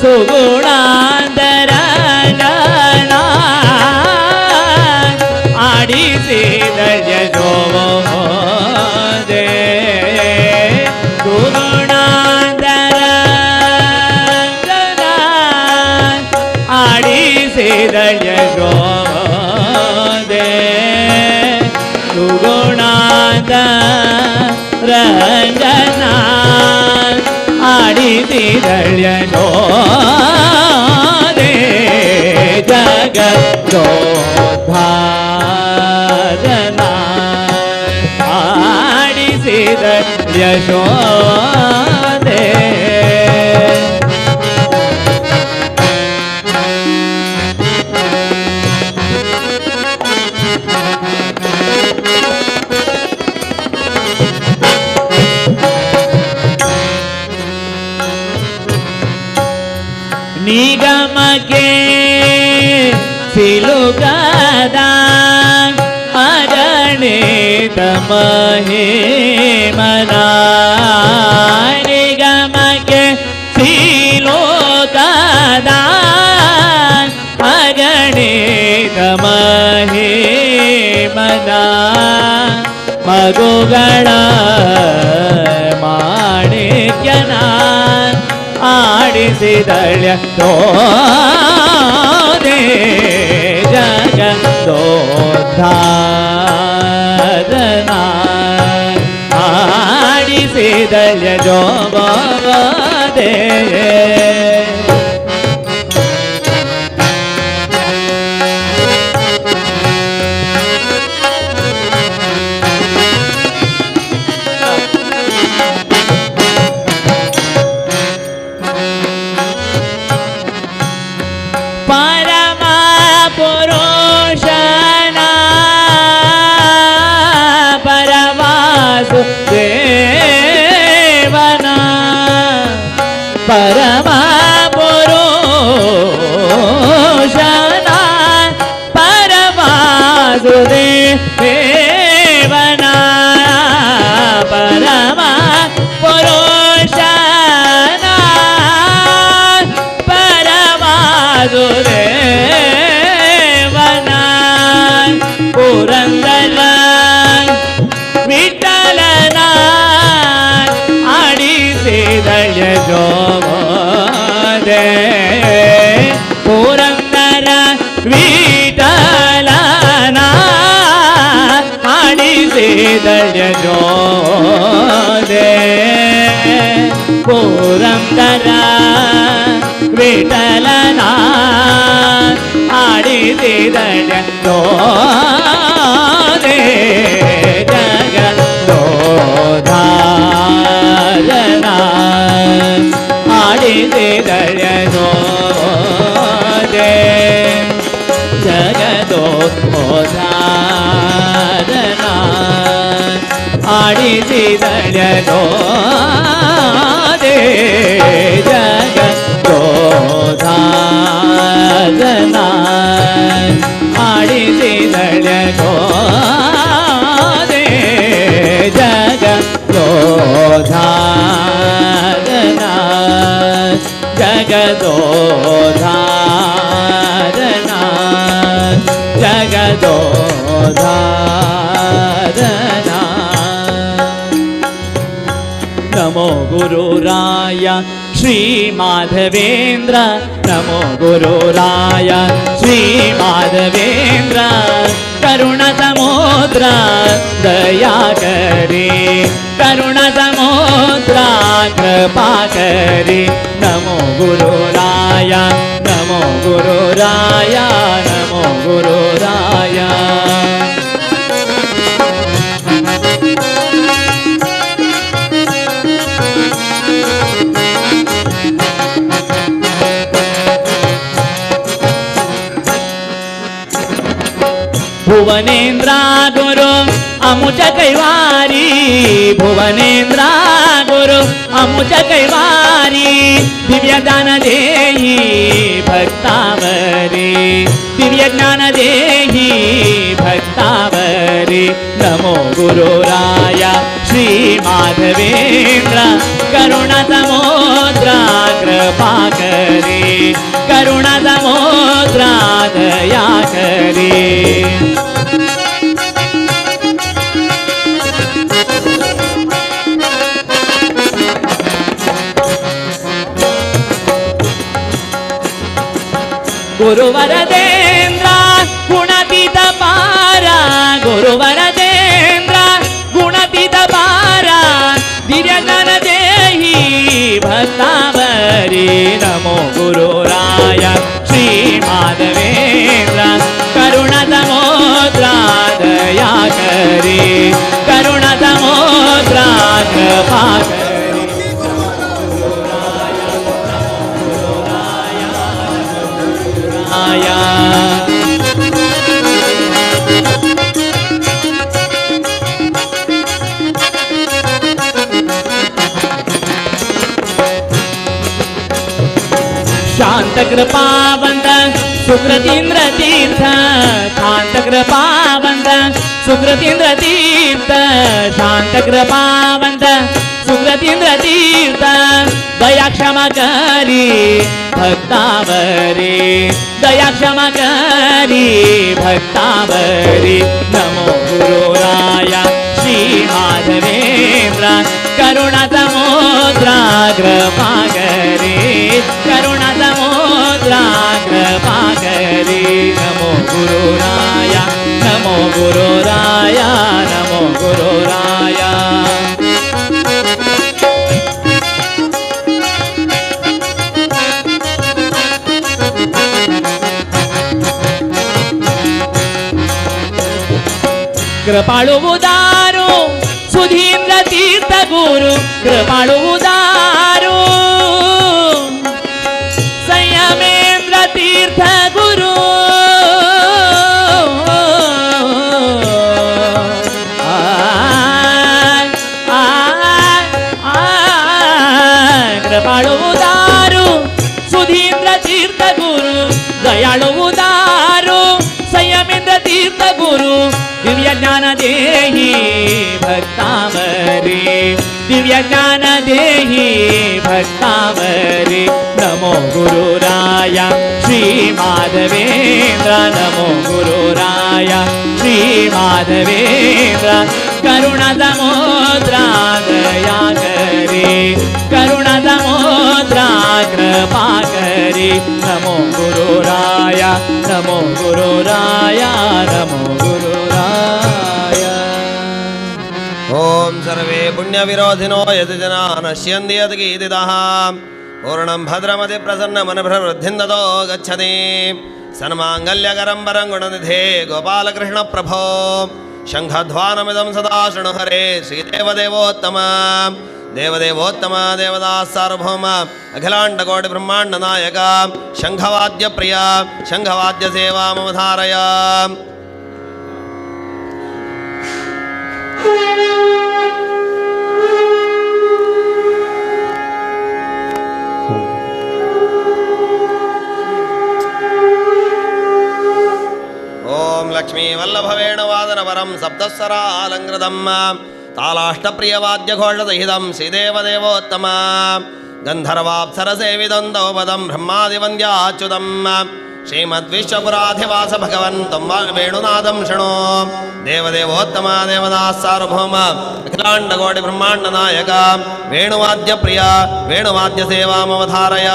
ಸುಗುಣಾಂಧರನ ಆಡಿಸಿದಳೆ ಯಶೋದೆ ಸುಗುಣಾಂಧರನ ಆಡಿಸಿದಳೆ ಯಶೋದೆ ಸುಗುಣಾಂಧರಂಗನ ಆಡಿಸಿದಳೆ ಯಶೋದೆ ಜಗದೋದ್ಧಾರನ ಆಡಿಸಿದಳೆ ಯಶೋದೆ. ನಿಗಮಕ್ಕೆ ಸಿಲುಕದ ಅಗಣಿತ ಮಹಿಮನ ನಿಗಮಕ್ಕೆ ಸಿಲುಕದ ಅಗಣಿತ ಮಹಿಮನ ಮಗುಗಳ ಮಾಣಿಕ್ಯನ ಆಡಿಸಿದಳೆ ಯಶೋದೆ ಜಗದೋದ್ಧಾರನ. आडिसिदल्य जोबोदे. देवना परमा पुरुषना परमासुदेवना परमा पुरुषना परमासुदेवना पुरंदर विठ्ठलना आडिसिदल्य जोबोदे पुरंदर विठ्ठलना आडिसिदल्य जोबोदे पुरंदर विठ्ठलना आडिसिदल्य जोबोदे जगदोद्धारणा आडिसिदल्य जोबोदे जगदोद्धारणा आडिसिदल्य जोबोदे जगदोद्धारणा आडिसिदल्य जोबोदे जगदोद्धारणा जगदोद्धारणा जगदोद्धारणा. नमो गुरुराय श्री माधवेंद्र नमो गुरुराय श्री माधवेंद्र करुणा समुद्र दया करी करुणा समुद्र कृपा करी नमो गुरुराय नमो गुरुराय नमो गुरुराय. भुवनेंद्रा गुरु अमुच कैवारी भुवनेंद्रा गुरु अमुच कैवारी दिव्य ज्ञान देही भक्तावरी दिव्य ज्ञान देही भक्तावरी नमो गुरुराय श्री माधवेंद्र करुणा समुद्र कृपा करी करुणा समुद्र दया करी. गुरुवरदेंद्र गुणातीत पारा गुरुवरदेंद्र गुणातीत पारा दिव्य ज्ञान देही भक्तावरी नमो गुरुराय श्री माधवेंद्र करुणा समुद्र दया करी करुणा समुद्र कृपा करी. आया शांत कृपावंत सुकृतींद्र तीर्थ शांत कृपावंत सुकृतींद्र तीर्थ शांत कृपावंत सुकृतींद्र तीर्थ दया क्षमा करी भक्तावरी दया क्षमा करी भक्तावरी नमो गुरुराय श्री माधवेंद्र करुणा समुद्र कृपा करी करुणा समुद्र कृपा करी नमो गुरुराय नमो गुरुराय नमो गुरुराय. ಕೃಪಾಳು ಉದಾರು ಸುಧೀಂದ್ರ ತೀರ್ಥ ಗುರು ಕೃಪಾಳು ಉದಾರು ಸಂಯಮೇಂದ್ರ ತೀರ್ಥ ಗುರು ಕೃಪಾಳು ಉದಾರು ಸುಧೀಂದ್ರ ತೀರ್ಥ ಗುರು ದಯಾಳು ಉದಾರು ಸಂಯಮೇಂದ್ರ ತೀರ್ಥ ಗುರು ದಿವ್ಯ ಜ್ಞಾನ ದೇಹಿ ಭಕ್ತಾವರಿ ದಿವ್ಯ ಜ್ಞಾನ ದೇಹಿ ಭಕ್ತಾವರಿ ನಮೋ ಗುರುರಾಯ ಶ್ರೀ ಮಾಧವೇಂದ್ರ ನಮೋ ಗುರುರಾಯ ಶ್ರೀ ಮಾಧವೇಂದ್ರ ಕರುಣ ಸಮುದ್ರ ದಯಾಕರಿ ಕರುಣ ಸಮುದ್ರ ಕೃಪಾಕರಿ ನಮೋ ಗುರುರಾಯ ನಮೋ ಗುರುರಾಯ ನಮೋ ಗುರುರಾಯ. ಓಂ ಸರ್ವೇ ಪುಣ್ಯವಿರೋಧಿನೋ ಯತಿ ಜನಾ ನಶ್ಯಂತಿ ಯದ್ಗೀತಿತಃ ಪೂರ್ಣಂ ಭದ್ರಮತಿ ಪ್ರಸನ್ನ ಮನಭ್ರವೃದ್ಧಿಂ ದದೋ ಗಚ್ಚತಿ ಸನ್ಮಾಂಗಲ್ಯಕರಂ ಪರಂ ಗುಣನಿಧೇ ಗೋಪಾಲಕೃಷ್ಣ ಪ್ರಭೋ ಶಂಖಧ್ವಾನಮಿದಂ ಸದಾ ಶೃಣು ಹರೇ ಶ್ರೀದೇವದೇವೋತ್ತಮ ದೇವದೇವೋತ್ತಮ ದೇವದಾ ಸಾರ್ವಭೌಮ ಅಖಿಲಾಂಡಕೋಟಿ ಬ್ರಹ್ಮಾಂಡ ನಾಯಕ ಶಂಖವಾದ್ಯ ಪ್ರಿಯ ಶಂಖವಾದ್ಯ ಸೇವಾ ಮಮ ಧಾರಯ. ಓಂ ಲಕ್ಷ್ಮೀ ವಲ್ಲಭವೇಣುವಾದನವರಂ ಸಪ್ತಸ್ವರಾಲಂಕೃತಂ ತಾಲಾಷ್ಟಪ್ರಿಯವಾದ್ಯಘೋಷಸಹಿತಂ ಶ್ರೀದೇವದೇವೋತ್ತಮ ಗಂಧರ್ವಾಪ್ಸರಸೇವಿದಂ ತವಪದಂ ಬ್ರಹ್ಮಾದಿವಂದ್ಯಾಚ್ಯುತಂ ಶ್ರೀಮದ್ವಿಶ್ವಪುರಾಧಿವಾಸ ಭಗವಂತಂ ವೇಣುನಾದಂ ಶೃಣು ದೇವದೇವೋತ್ತಮ ದೇವದಾ ಸಾರ್ವಭೌಮ ಅಖಿಲಾಂಡಕೋಟಿ ಬ್ರಹ್ಮಾಂಡ ನಾಯಕ ವೇಣುವಾದ್ಯ ಪ್ರಿಯ ವೇಣುವಾದ್ಯ ಸೇವಾಮವಧಾರಯ.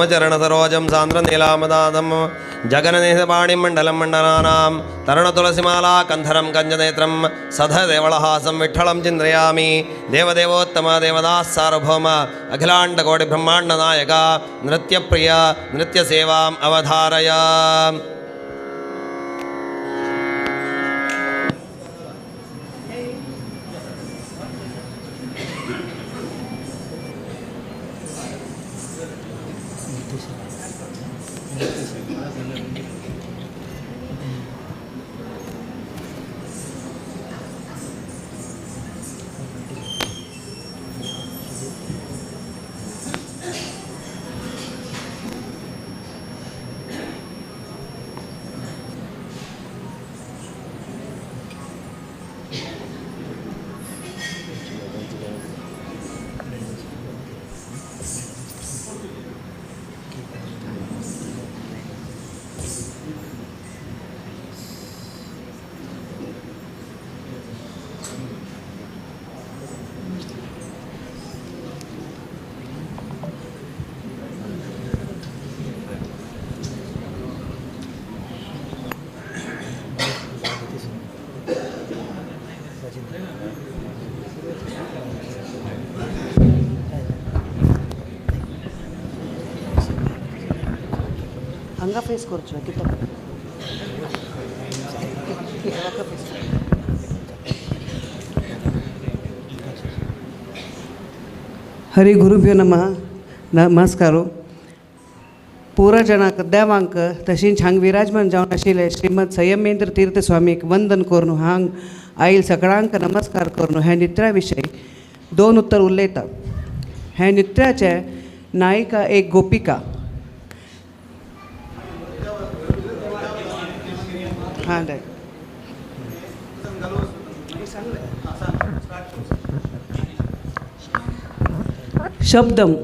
तमचरणसरोजं सान्द्रनीलामदादं जगननिधपाणिं मण्डलं मण्डलानां तरुणतुलसीमाला कन्धरं कञ्जनेत्रं सधदेवळहासं विठ्ठलं चिन्तयामि। देवदेवोत्तम देवदाः सार्वभौम अखिलाण्डकोटिब्रह्माण्डनायक नृत्यप्रिय नृत्यसेवाम् अवधारय। हांगा फेस करचो कितें हरि गुरुभ्यो नमः। नमस्कारो पुरा जणांक देवांक तशेंच हांग विराजमान जावन आशिल्ले श्रीमद संयमेंद्र तीर्थ स्वामीक वंदन करून हांग आयल सगळ्यांक नमस्कार करून ह्या नृत्या विशयी दोन उत्तर उलयता। ह्या नृत्याचे नायिका एक गोपिका। हां शब्दम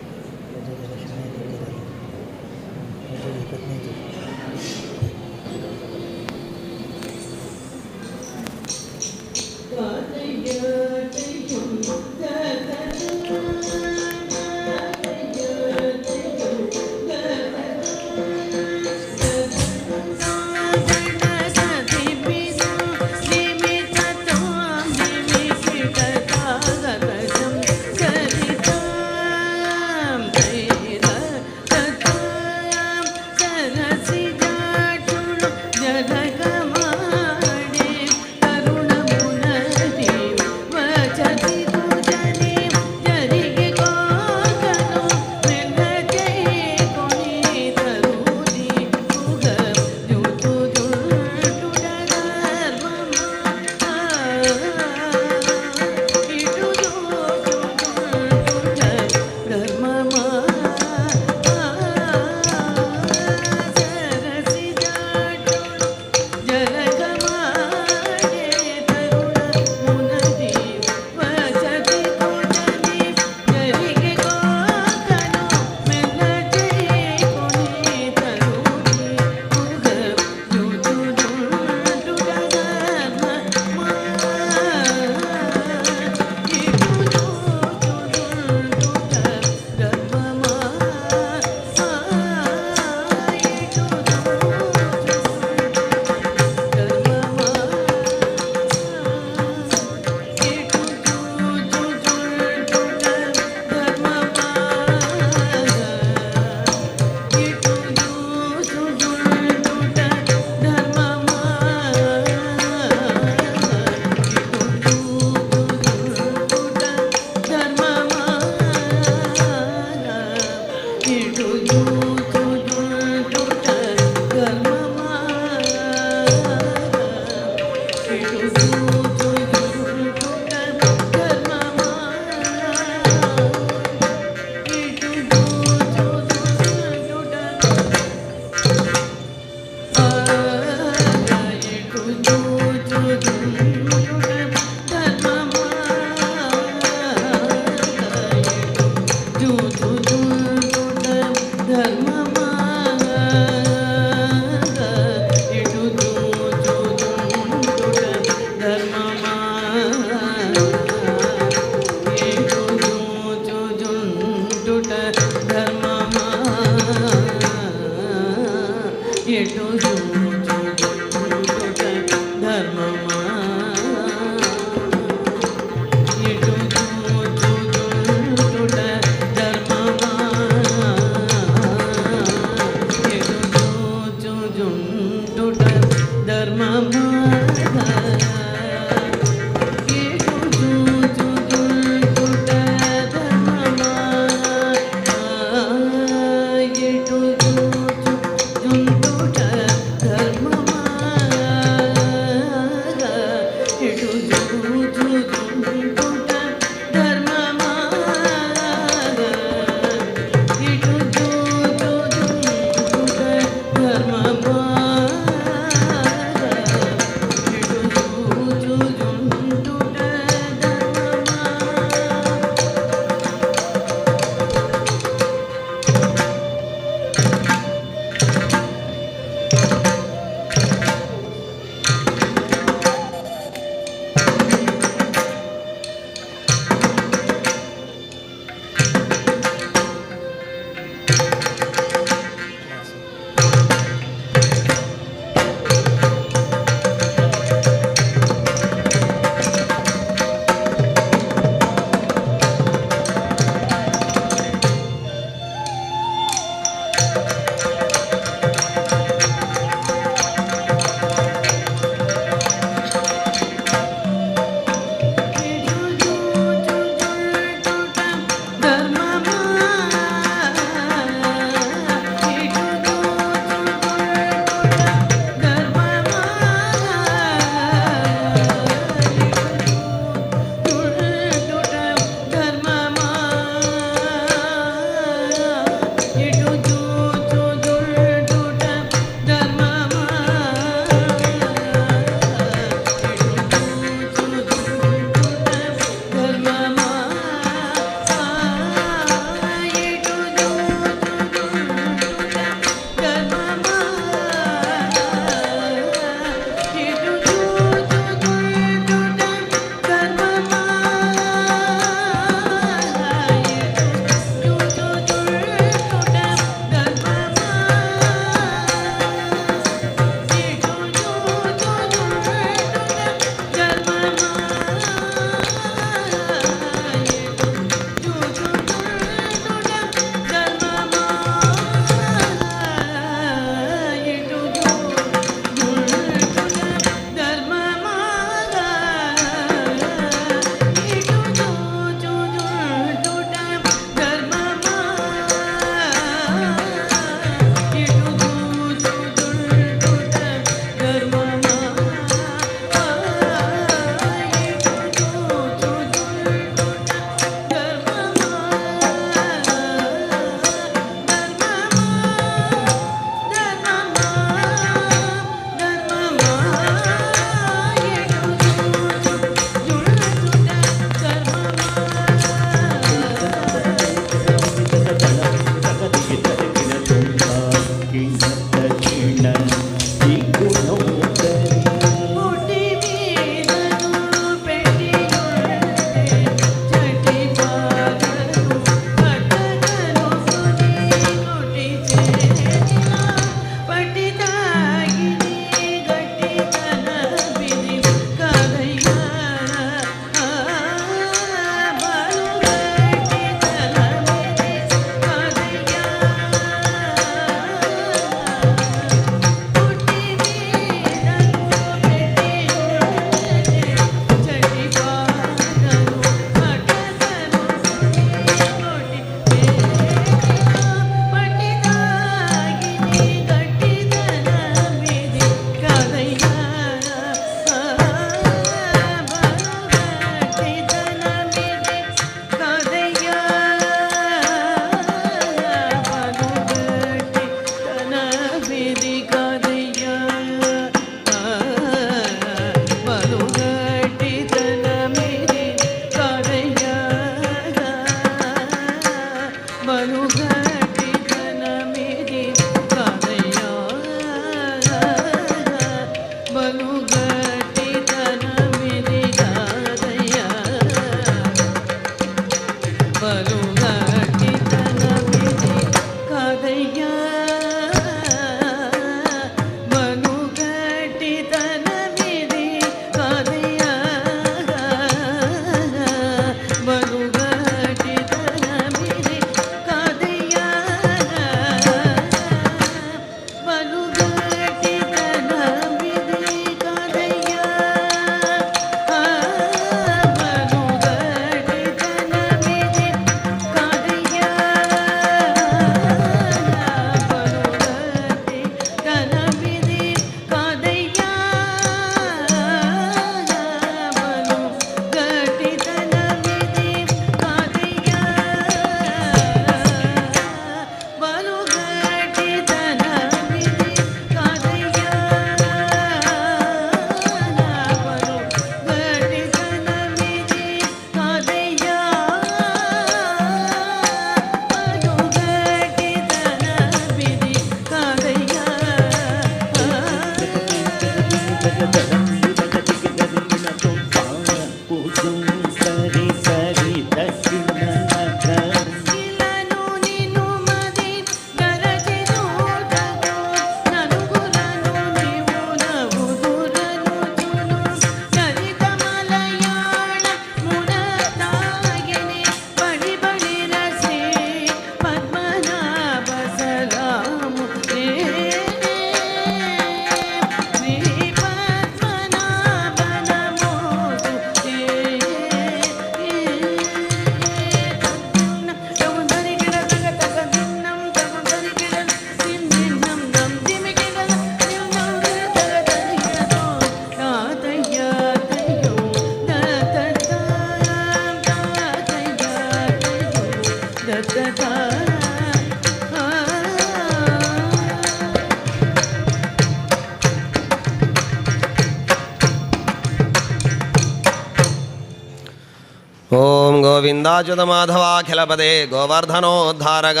ಓಂ ಗೋವಿಂದಾಚ್ಯುತ ಮಾಧವಾಖಿಲಪದೇ ಗೋವರ್ಧನೋದ್ಧಾರಕ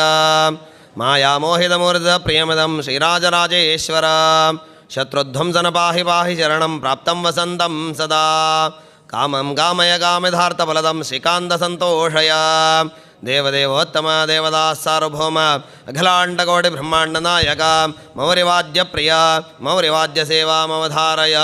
ಮಾಯಾಮೋಹಿತಮೂರ್ತ ಪ್ರಿಯಮದಂ ಶ್ರೀರಾಜರಾಜೇಶ್ವರ ಶತ್ರುಧ್ವಂಸನ ಪಾಹಿ ಪಾಹಿ ಶರಣಂ ಪ್ರಾಪ್ತಂ ವಸಂತಂ ಸದಾ ಕಾಮಂ ಕಾಮಯ ಕಾಮಿಧಾರ್ಥಫಲದಂ ಶ್ರೀಕಾಂತ ಸಂತೋಷಯ ದೇವದೇವೋತ್ತಮ ದೇವದಾಸ್ ಸಾರ್ವಭೌಮ ಅಖಿಲಾಂಡಕೋಟಿ ಬ್ರಹ್ಮಾಂಡ ನಾಯಕ ಮೌರಿವಾದ್ಯ ಪ್ರಿಯ ಮೌರಿವಾದ್ಯ ಸೇವಾಮವಧಾರಯ.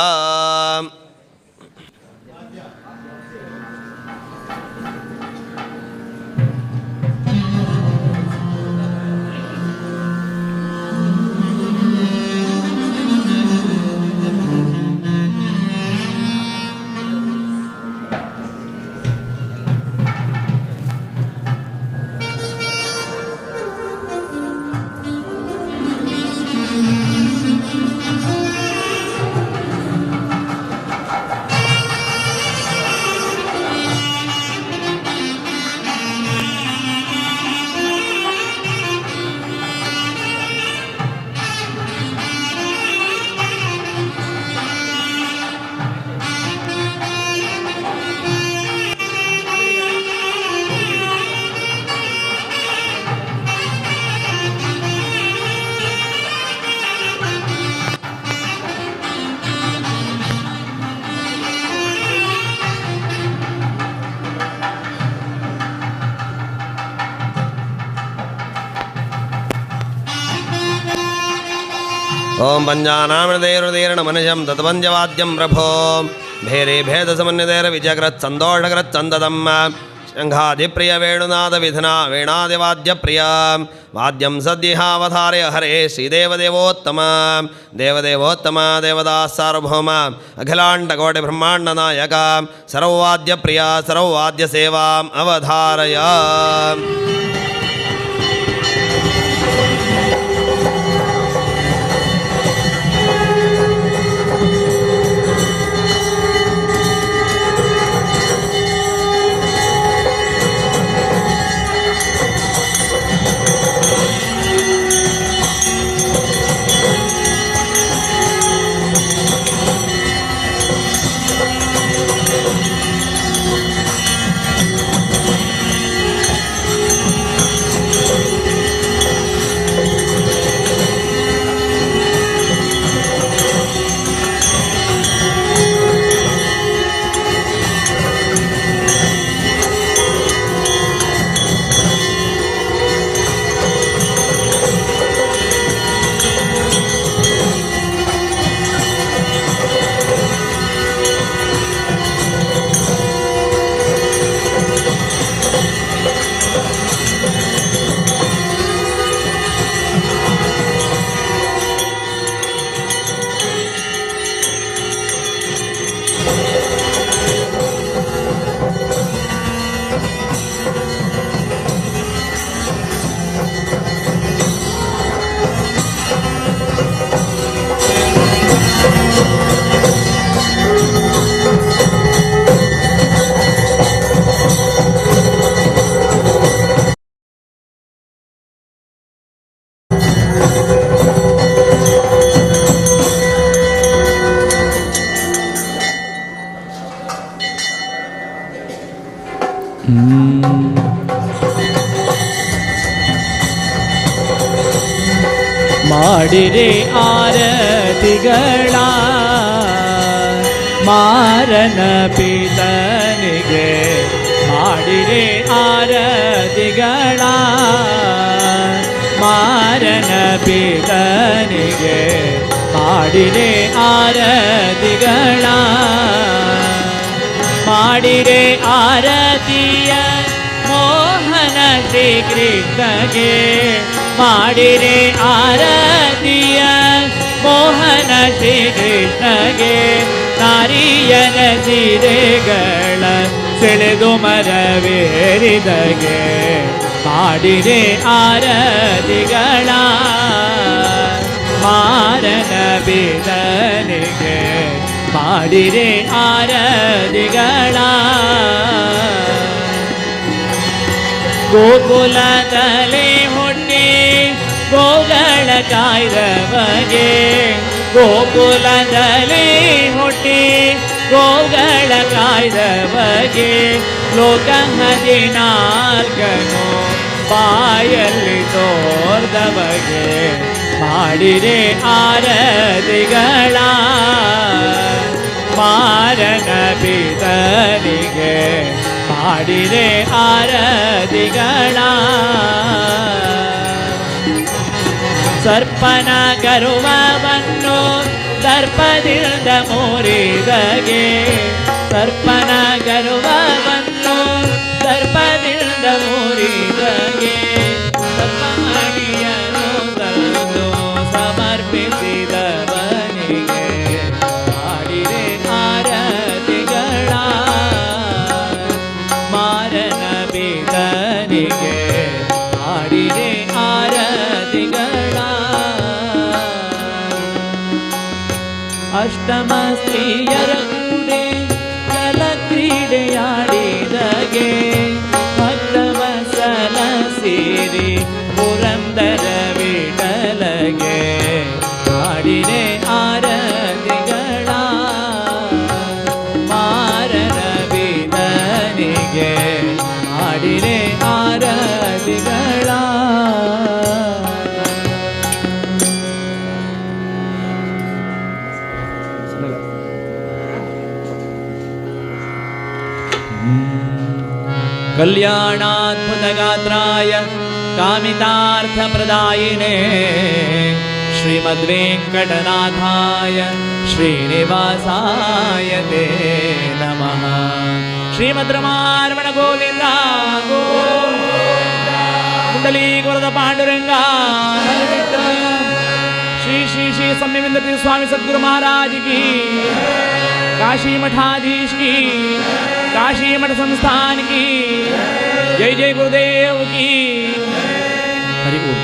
ಓಂ ಪಂಜಾನಾಮೃತೈರುದೀರ್ಣ ಮನುಜಂ ತತ್ಪಂಜವಾದ್ಯಂ ಪ್ರಭೋ ಭೇರಿ ಭೇದ ಸಮನ್ವಿತೈರ ವಿಜಯಕೃತ್ ಸಂದೋಷಕೃತ್ ಸಂದದಂ ಶಂಖಾದಿಪ್ರಿಯ ವೇಣುನಾದ ವಿಧನಾ ವೀಣಾದಿವಾದ್ಯ ಪ್ರಿಯ ವಾದ್ಯಂ ಸದ್ಯಿಹಾವಧಾರಯ ಹರೇ ಶ್ರೀದೇವದೇವೋತ್ತಮ ದೇವದೇವೋತ್ತಮ ದೇವದಾಸ್ ಸಾರ್ವಭೌಮ ಅಖಿಲಾಂಡಕೋಟಿ ಬ್ರಹ್ಮಾಂಡ ನಾಯಕ ಸರ್ವವಾದ್ಯ ಪ್ರಿಯ ಸರ್ವವಾದ್ಯ ಸೇವಾಂ ಅವಧಾರಯ. ಮಾಡಿರಿ ಆರತಿಗಳ ಮಾರನ ಪಿತನಿಗೆ, ಮಾಡಿರಿ ಆರತಿಗಳ ಮಾರನ ಪಿತನಿಗೆ, ಮಾಡಿರಿ ಆರತಿಗಳ, ಮಾಡಿರಿ ಆರತಿಯ ಮೋಹನ ಶ್ರೀ ಕೃಷ್ಣಗೆ, ಮಾಡಿರಿ ಆರತಿಯ ಮೋಹನ ಶ್ರೀ ಕೃಷ್ಣಗೆ, ನಾರಿಯನ ಸೀರೆಗಳ ಸೆಳೆದು ಮರವೇರಿದಗೆ, ಮಾಡಿರಿ ಆರತಿಗಳ ಮಾರನ ಬಿದನಿಗೆ, ಮಾಡಿರಿ ಆರತಿಗಳ. ಗೋಕುಲದಲ್ಲಿ ಹುಟ್ಟಿ ಗೋಗಳ ಕಾಯ್ದವಗೆ, ಗೋಕುಲದಲ್ಲಿ ಹುಟ್ಟಿ ಗೋಗಳ ಕಾಯ್ದವಗೆ ಲೋಕ 14 ಬಾಯಲ್ಲಿ ತೋರ್ದವಗೆ ಮಾಡಿರೆ ಆರತಿಗಳ ಮಾರನ ಪಿತನಿಗೆ ಮಾಡಿರೆ ಆರತಿಗಳ ಸರ್ಪನ ಗರ್ವವನ್ನು ದರ್ಪದಿಂದ ಮುರಿದಗೆ ಸರ್ಪನ ಗರ್ವವನ್ನು ದರ್ಪದಿಂದ ಮುರಿದಗೆ ಸರ್ಪಮಣಿಯನ್ನು ತಂದು ಸಮರ್ಪಿಸಿದವನಿಗೆ ಮಾಡಿರೆ ಆರತಿಗಳ ಮಾರನ ಬಿದನಿಗೆ ಮಾಡಿರೆ ಆರತಿಗಳ ಅಷ್ಟಮ ಸ್ತ್ರೀಯರ ಕೂಡೆ ಜಲ ಕ್ರೀಡೆಯಾಡಿದಗೆ ಭಕ್ತವತ್ಸಲ ಸೇರಿ ಪುರಂದರ ವಿಠಲಗೆ ಮಾಡಿರೆ ಆರತಿಗಳ ಮಾರನ ಬಿದನಿಗೆ ಮಾಡಿರೆ ಆರತಿಗಳ. कल्याणाद्भुतगात्राय कामितार्थप्रदायिने श्रीमद्वेङ्कटनाथाय श्रीनिवासाय ते नमः. श्रीमद्रमारमण गोविन्द गोविन्द कुण्डलीकवरद पाण्डुरङ्ग श्री श्री श्री संयमेंद्र स्वामी सद्गुरु महाराज की, काशी मठाधीश की, काशी मठ संस्थान की जय जय गुरुदेव की. हरि ओम.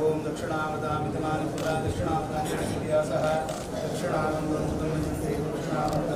ಓಂ ದಕ್ಷಿಣಾವತಾಮಿತಮಾನಪುರ ದಕ್ಷಿಣಾವತಾನಿವ್ಯಾಸಃ ದಕ್ಷಿಣಾನಂದಮುದಮಚಿಂತೆ ದಕ್ಷಿಣಾನಂದ.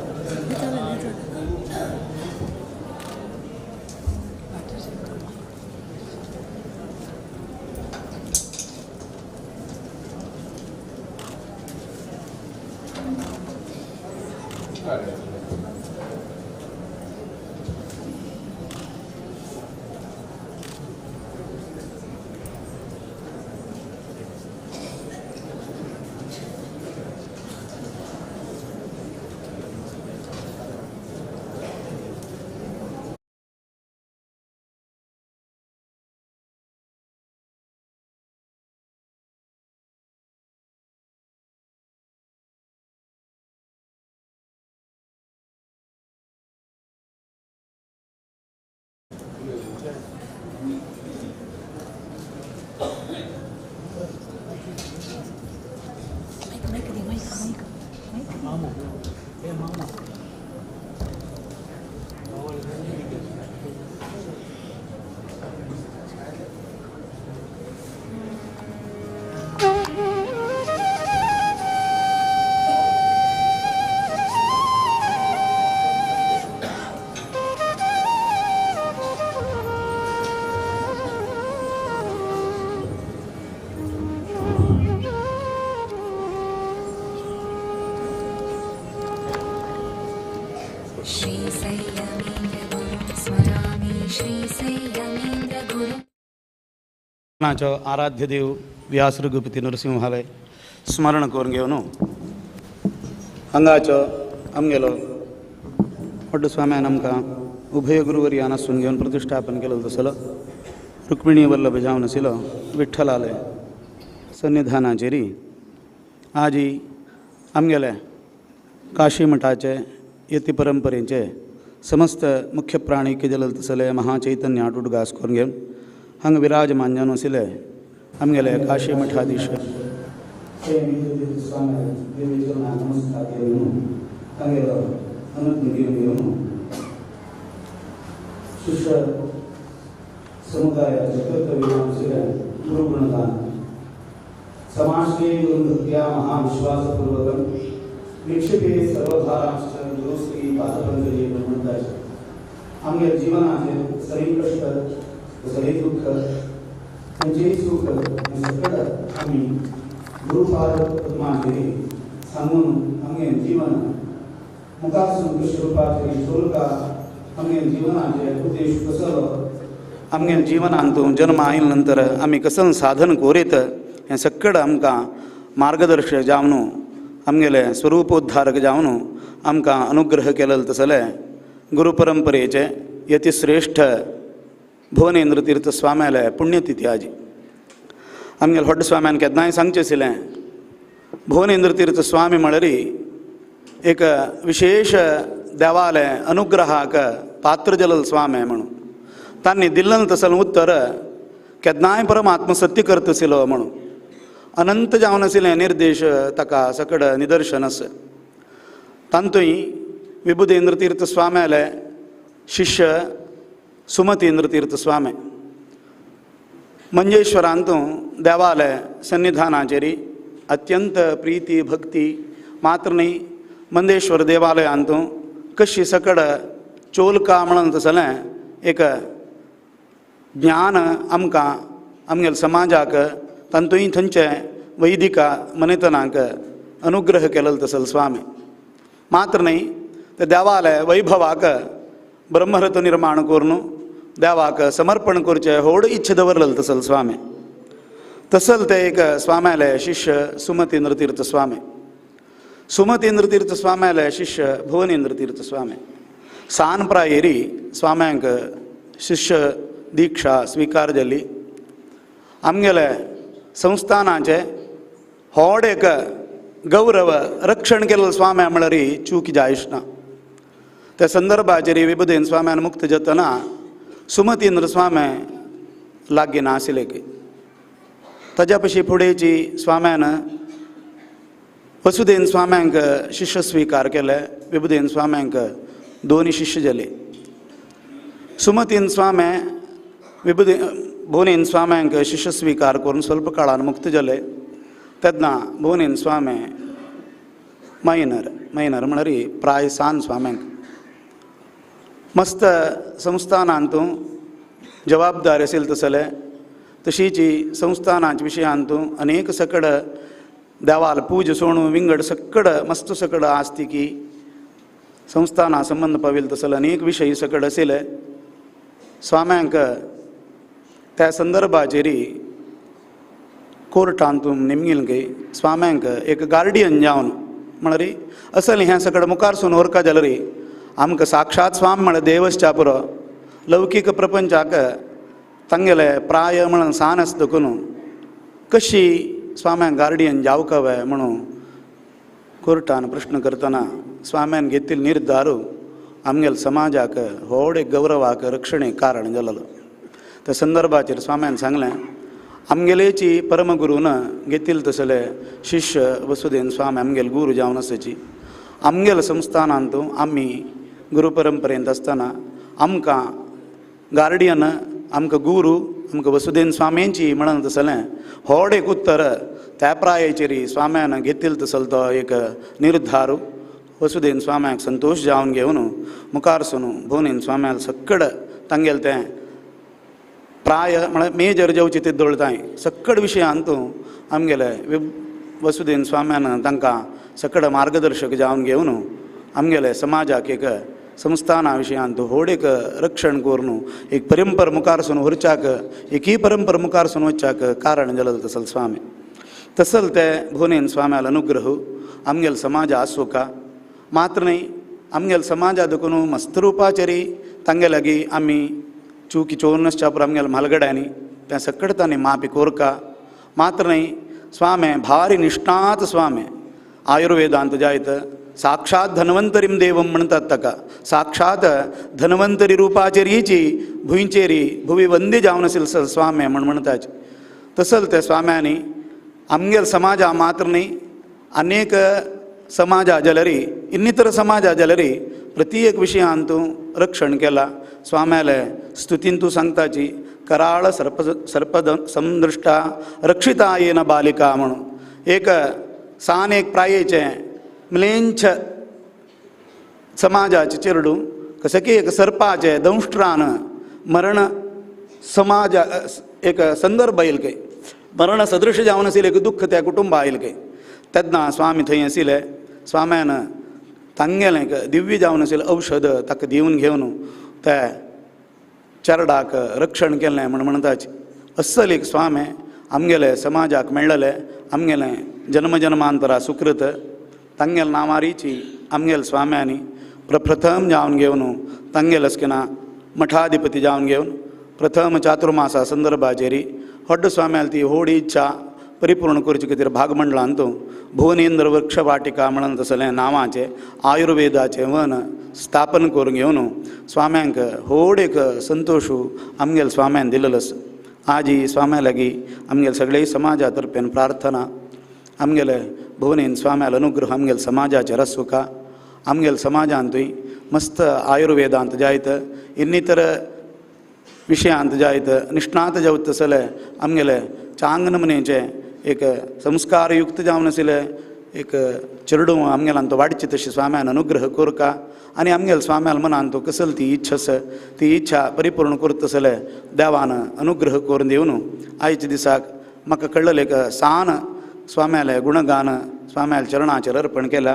नाचो आराध्य देव व्यास रघुपती नरसिंहालय स्मरण करून घेवन हांगाचो आमगेलो व्हड स्वाम्यान आमकां उभय गुरुवर्यान आसून घेवन प्रतिश्ठापन केलो तसलो रुक्मिणी वल्लभ जावन आशिल्लो विठ्ठलालय सन्निधानाचेरी आजी आमगेले काशी मठाचे यती परंपरेचे समस्त मुख्य प्राणी केजल तसले महाचैतन्य आटूट घास करून घेवन हांगा विराजमान जावन आशिल्ले आमगेले काशी मठाधीश शिष्य समुदायाचे कर्तव्य आशिल्ले गुरुगुणदान समाजके गुरुभक्त्या महाविश्वासपूर्वकं निक्षेपे सर्वधारांश्च गुरुश्री पादपंकजे म्हणटाचे आमगे जिवनाचेर सरी कश्ट सरी दुःख खंयचेय सुख हें सगळें आमी गुरुपाद पद्माचेर सांगून आमगे जीवन मुखारसून कशें रुपाचेर चोलका आमगे जिवनाचे उद्देश कसलो आमगे जिवनांत जन्म आयले नंतर आमी कसं साधन कोरीत हें सगळें आमकां मार्गदर्शक जावन आमगेले स्वरूपोद्धारक जावन आमकां अनुग्रह केलेलो तसले गुरु परंपरेचे यतिश्रेष्ठ भुवनेंद्र तीर्थ स्वाम्याले पुण्यतिथी आजी आमगेले व्हड स्वाम्यान केन्नाय सांगचें आशिल्लें भुवनेंद्र तीर्थ स्वामी म्हळ्यार एक विशेष देवाले अनुग्रहाक पात्र जलल स्वामी म्हणून तांणी दिल्लें तसलें उत्तर केन्नाय परमात्मा सत्य करता आशिल्लो म्हणून अनंत जावन आशिल्लें निर्देश ताका सकड निदर्शन आसा तातूंय विबुधेंद्र तीर्थ स्वाम्याले शिष्य सुमतींद्र तीर्थ स्वामी मंजेश्वरांतू देवालय सन्निधानाचेरी अत्यंत प्रीती भक्ती मात्र न्ही मंदेश्वर देवालयांतू कशी सकड चोलका म्हणून तसलें एक ज्ञान आमकां आमगेल्या समाजाक तातूंय थंयचे वैदिका मनेतनाक अनुग्रह केलेलो तसल स्वामी मात्र न्ही ते देवालय वैभवाक ब्रह्मरथ निर्माण करून देवाक समर्पण करचें व्हड इच्छा दवरलेलो तसल स्वामी तसल ते एक स्वाम्याले शिष्य सुमतींद्र तीर्थ स्वामी सुमतींद्र तीर्थ स्वाम्याले शिष्य भुवनेंद्र तीर्थ स्वामी सान प्रायेरी स्वाम्यांक शिष्य दीक्षा स्वीकार जाली आमगेले संस्थानाचे व्हड एक गौरव रक्षण केलेलो स्वाम्या म्हळ्यार चूक जायच ना. त्या संदर्भाचेर विबुधेन स्वाम्यान मुक्त जातना सुमतींद्र स्वामी लागीं नाशिल्ले की ताज्या पशी फुडेंची स्वाम्यान वसुदेन स्वाम्यांक शिष्य स्वीकार केले. विबुधेन स्वाम्यांक दोन शिष्य जाले. सुमतीन स्वामी विबुधे भुवनेन स्वाम्यांक शिष्य स्वीकार करून स्वल्प काळान मुक्त जाले. तेन्ना भुवनेन स्वामी मायनर मायनर म्हळ्यार प्राय सान स्वाम्यांक मस्त संस्थानांतू जबाबदार आशिल्ले तसले तशीची संस्थानाच्या विशयांतू अनेक सकड देवाल पूज सोणू विंगड सकड मस्त सकड आसती की संस्थाना संबंद पाविल्ले तसले अनेक विशय सकड आशिल्ले. स्वाम्यांक त्या संदर्भाचेर कोर्टांतू नेमगिल की स्वाम्यांक एक गार्डियन जावन म्हळ्यार असल हें सकड मुखारसून व्हरका जाल्यार आमकां साक्षात स्वामी म्हळ्यार देवश्चा पुरो लौकीक प्रपंचाक तांगेले प्राय म्हणून सान आसता देखून कशी स्वाम्यांक गार्डियन जावका व्हय म्हणून कोर्टान प्रश्न करतना स्वाम्यान घेतिल्लो निर्धार आमगेल्या समाजाक व्हड एक गौरवाक रक्षणे कारण जालेलो. त्या संदर्भाचेर स्वाम्यान सांगलें आमगेलेची परमगुरून घेतील तसले शिष्य वसुदेन स्वामी आमगेल गुरू जावन आसाची आमगेल संस्थानांत आमी गुरू परंपरेंत आसतना आमकां गार्डियन आमकां गुरू आमकां वसुदेन स्वाम्यांची म्हणून तसलें होड एक उत्तर त्या प्रायेचेर स्वाम्यान घेतील तसल तो एक निर्धारू वसुदेन स्वाम्याक संतोश जावन घेवन मुखार सून भुवनेन स्वाम्याक सक्कड तांगेल तें प्राय म्हळ्यार मेजर जेवचे ते दळताय सक्कड विशयांत आमगेले वसुदेन स्वाम्यान तांकां सकड मार्गदर्शक जावन घेवन आमगेले समाजाक एक संस्थाना विशयांत होड एक रक्षण करून एक परंपर मुखार सून व्हरच्याक एकही परंपर मुखार सून वचच्याक कारण जालें तसल स्वामी तसल ते भुवनेन स्वाम्याल अनुग्रह आमगेल समाजा आसूका मात्र न्ही आमगेल समाजा देखून मस्त रुपाचेरी तांगे लागीं आमी चुकी चोरनसच्या पुरो आमगेल म्हालगड्यांनी तें सकड तांणी मापी कोरका मात्र न्ही स्वामे भारी निष्णात स्वामे आयुर्वेदांत जायत साक्षात धन्वंतरीम देवम म्हणतात ताका साक्षात धन्वंतरी रुपाचेरीची भुंयचेरी भुवी वंदी जावन आशिल्ले स्वामे म्हण म्हणटाचे तसल ते स्वाम्यांनी आमगेल समाजा मात्र न्ही अनेक समाजा जाल्यारी इन्नितर समाजा जाल्यारी प्रति एक विशयांत रक्षण केला स्वाम्याले स्तुतीन तूं सांगताची कराळ सर्प सर्पद संदृष्टा रक्षिता येन बालिका म्हणून एक सान एक प्रायेचें म्लेंछ समाजाचें चेरडूं कशें की एक सर्पाचें दंष्ट्रान मरण समाजा एक संदर्भ आयल काय मरण सदृश जावन आशिल्लें एक दुख्ख त्या कुटुंबा आयल काय तेन्ना स्वामी थंय आशिल्ले स्वाम्यान तांगेलें एक दिव्य जावन आशिल्लें औषध ताका दिवन घेवन त्या चेरडाक रक्षण केलें म्हण म्हणटाचे अस्सल एक स्वामी आमगेले समाजाक मेळ्ळें आमगेलें जन्म जन्मांतरा सुकृत तांगेल नांवारीची आमगेल स्वाम्यांनी प्रप्रथम जावन घेवन तांगेल असकिना मठाधिपती जावन घेवन प्रथम चातुर्मासा संदर्भाचेरी व्हड स्वाम्याल ती व्हड इच्छा परिपूर्ण करचे खातीर भागमंडळांत भुवनेंद्र वृक्ष वाटिका म्हणून तसलें नांवाचें आयुर्वेदाचें वन स्थापन करून घेवन स्वाम्यांक व्हड एक संतोश आमगेल स्वाम्यान दिलेलो आसा. आजी स्वाम्या लागीं आमगेल सगळे समाजा तर्फेन प्रार्थना आमगेले भुवनेन स्वाम्याल अनुग्रह आमगेल समाजाचेर आसूका आमगेल समाजांतूय मस्त आयुर्वेदांत जायत इन्नितर विशयांत जायत निष्णात जावत तसले आमगेले चांग नमनेचें एक संस्कारयुक्त जावन आशिल्लें एक चेरडूं आमगेल्यान तो वाडची तशी स्वाम्यान अनुग्रह कोरका आनी आमगेल स्वाम्याल मनान तो कसल ती इच्छा आसा ती इच्छा परिपूर्ण करता तसले देवान अनुग्रह करून दिवन आयच्या दिसाक म्हाका कळ्ळें एक सान स्वाम्यालें गुणगान स्वाम्याल चरणाचेर अर्पण केलां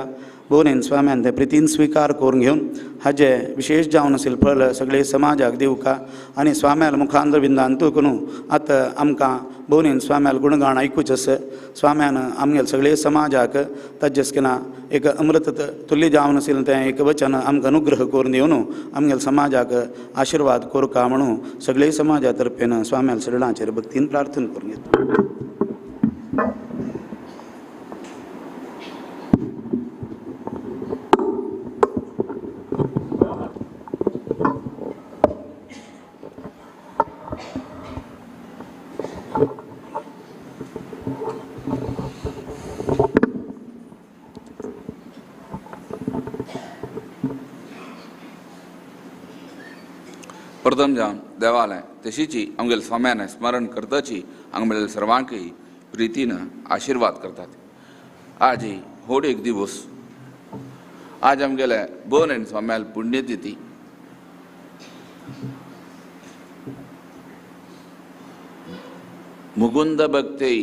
भुवनेन स्वाम्यान तें प्रितीन स्विकार करून घेवन हाजें विशेश जावन आशिल्लें फळ सगळे समाजाक दिवका आनी स्वाम्याल मुखांतर बिंदान करून आतां आमकां भुवनेन स्वाम्याल गुणगान आयकुचें आसा. स्वाम्यान आमगेल सगळे समाजाक ताजेसकिना एक अमृत तुल्य जावन आशिल्लें तें एक वचन आमकां अनुग्रह करून दिवन आमगेल समाजाक आशिर्वाद कोरका म्हणून सगळे समाजा तर्फेन स्वाम्याल शरणाचेर भक्तीन प्रार्थना करून घेता. प्रथम जावन देवालय तशीची आमगेल स्वाम्यान स्मरण करताची आमगेले सर्वांकय प्रितीन आशीर्वाद करतात. आज होड एक दिवस आज आमगेले भुवनेन स्वाम्याल पुण्यतिथी. मुकुंद भक्ते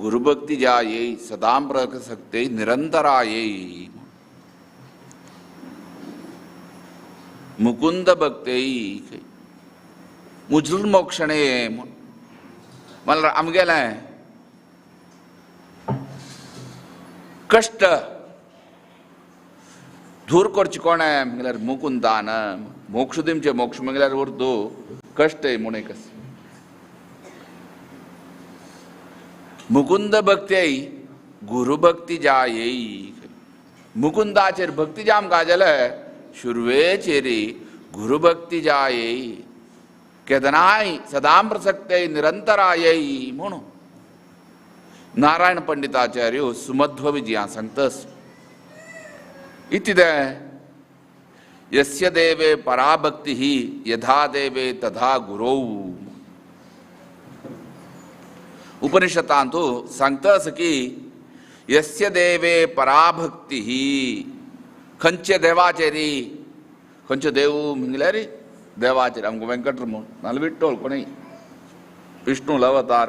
गुरुभक्ती जाये सदां प्रसक्ते निरंतराये. मुकुंद भक्ते मुजुल मोक्षणे म्हणल्यार आमगेलें कश्ट दूर करचे कोणें म्हणल्यार मुकुंदान मोक्ष दिमचे मोक्ष म्हणल्यार उर्दू कश्ट म्हूण एक मुकुंद भक्ती गुरुभक्ती जाये. मुकुंदाचेर भक्ती जाम का जाल्यार सुरवेचेरी गुरुभक्ती जाये. केदनाय सदां प्रसक्तय निरंतराय म्हणून नारायण पंडिताचार्य सुमध्व विजया सांगतस इतिदें यस्य देवे पराभक्ति यथा देवे तथा गुरौ. उपनिषदांतु सांगतस की यस्य देवे पराभक्ति खंयचे देवाचेरी खंयचो देव म्हणल्यार देवाचेर आमकां वेंकटरमण नाल्यार विठ्ठल कोणूय विष्णु अवतार.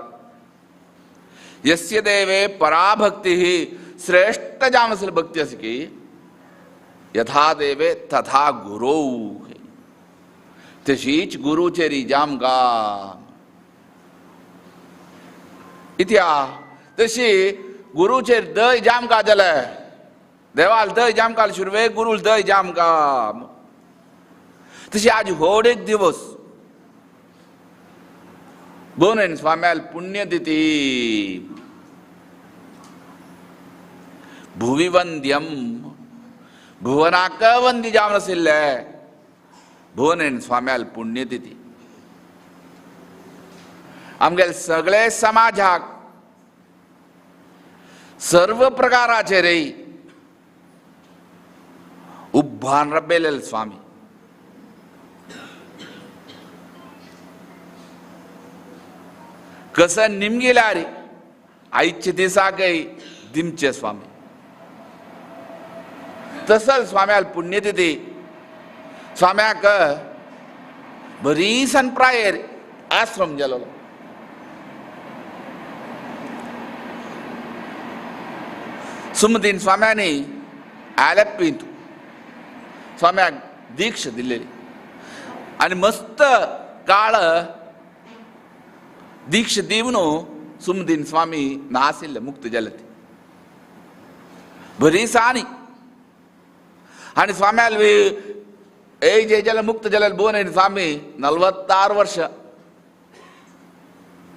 यस्य देवे पराभक्ति श्रेष्ठ जावन आसली भक्ती आसा की यथा देवे तथा गुरौ तशीच गुरुचेरी जामकां इत्या तशी गुरुचेर दय जामकां जालें देवाल दय जामकाल सुरवेक गुरूल दय जामकां. तशी आज व्हड एक दिवस बोनेन स्वाम्याल पुण्यतिथी भुविवंद्यम भुवनाक वंदी जावन आशिल्ले भुवनेन स्वाम्याल पुण्यतिथी. आमगेले सगळे समाजाक सर्व प्रकाराचेर उब्बान रब्बेलेले स्वामी. कसं निमगिल्यार आयचे दिसाकय दिमचे स्वामी. तसंच स्वाम्याल पुण्यतिथी स्वाम्याक बरी सनप्रायेर आश्रम जालो. सुमतीन स्वाम्यानी आलेप्पींत स्वाम्याक दीक्षा दिलेली आनी मस्त काळ दीक्षा दिवन सुमदीन स्वामी नाशिल्ले मुक्त जाले ते बरी सानी. आनी स्वाम्याल ए जे जाले मुक्त जाले बोन स्वामी 46 वर्ष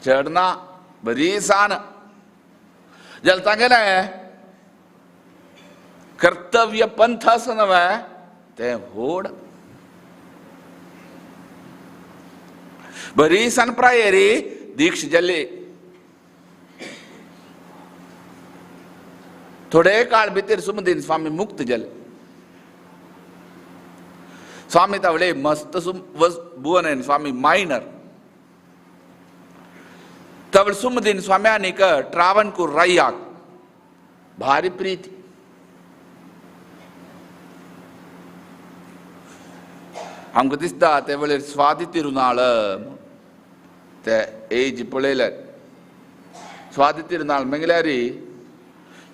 चडना बरी सान जाल्यार तांगेलें कर्तव्य पंथ आसा न्हय तें व्हड बरी सान प्रायेरी दीक्षा जाल्ली. थोडे काळ भितर सुमदीन स्वामी मुक्त जाले. स्वामी तावळे मस्त भुवनेन स्वामी मायनर तवळ सुमदीन स्वाम्यानीक ट्रावणकूर रय्याक भारी प्रीती. आमकां दिसता ते वेळेर स्वाती तिरुनाळ ते एज पळयल्यार स्वाती तिरुनाळ म्हणल्यार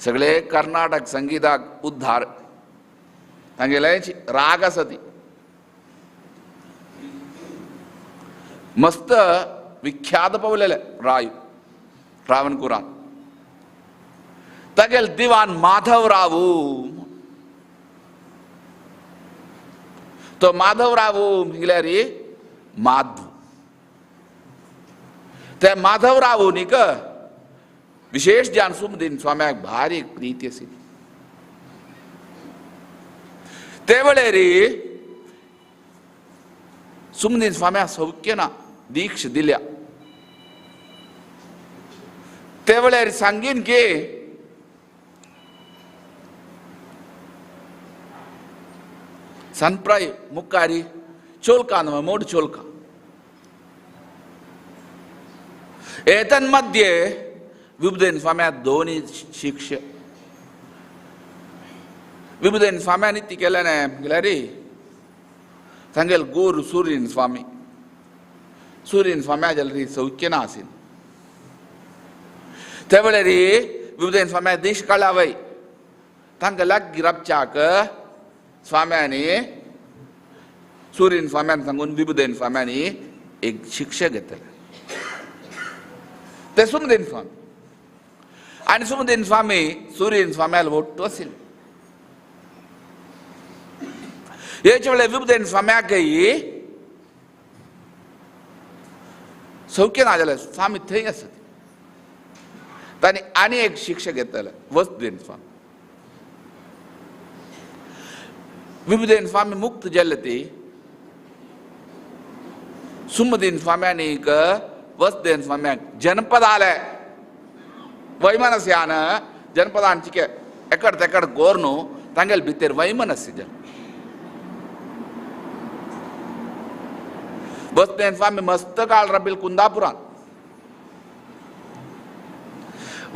सगळे कर्नाटक संगीताक उद्धार तांगेले राग आसा ती मस्त विख्यात पावलेले राय ट्रावणकुरान. तागेल दिवान माधवराव तो माधवराव म्हणल्यार माधव ते माधवराव न्ही विशेष जान सुमदीन स्वाम्याक भारी प्रीती आशिल्ली. ते वेळेर सुमदीन स्वाम्याक सौख्य ना दीक्षा दिल्या. ते वेळार सांगीन की सनप्राय मुखारी चोलका न्हय मोड चोलका एतन्मध्ये विबुधेन स्वाम्या दोनी शिक्ष विबुधेन स्वाम्यानी ती केलें म्हणल्यार सांगेल गुरू सूर्यन स्वामी सूर्यन स्वाम्या जाल्यार सौख्य ना आशिल्लें. ते वेळार विबुधेन स्वाम्या दीश काडला वय तांकां लागीं राबच्याक स्वाम्यांनी सूर्यन स्वाम्यान सांगून विबुधेन स्वाम्यांनी एक शिक्षा घेतले ते सुमदेन स्वामी आनी सुमदेन स्वामी सूर्यन स्वाम्याला वट्टू आशिल्ले. हेचे वेळार विबुधेन स्वाम्याकय सौख्य ना जाल्यार स्वामी थंय आसत तांणी आनी एक शिक्षा घेतले वसुदेन स्वामी. विबुधेन स्वामी मुक्त जाल्ले ती सुमदीन स्वाम्यानीक वसदेन स्वाम्याक जनपद आले वैमनस्यान जनपदांचिके एकड तेकड गोरनु तांगेल भितर वैमनस्य जन वसदेन स्वामी मस्त काळ रबील कुंदापुरान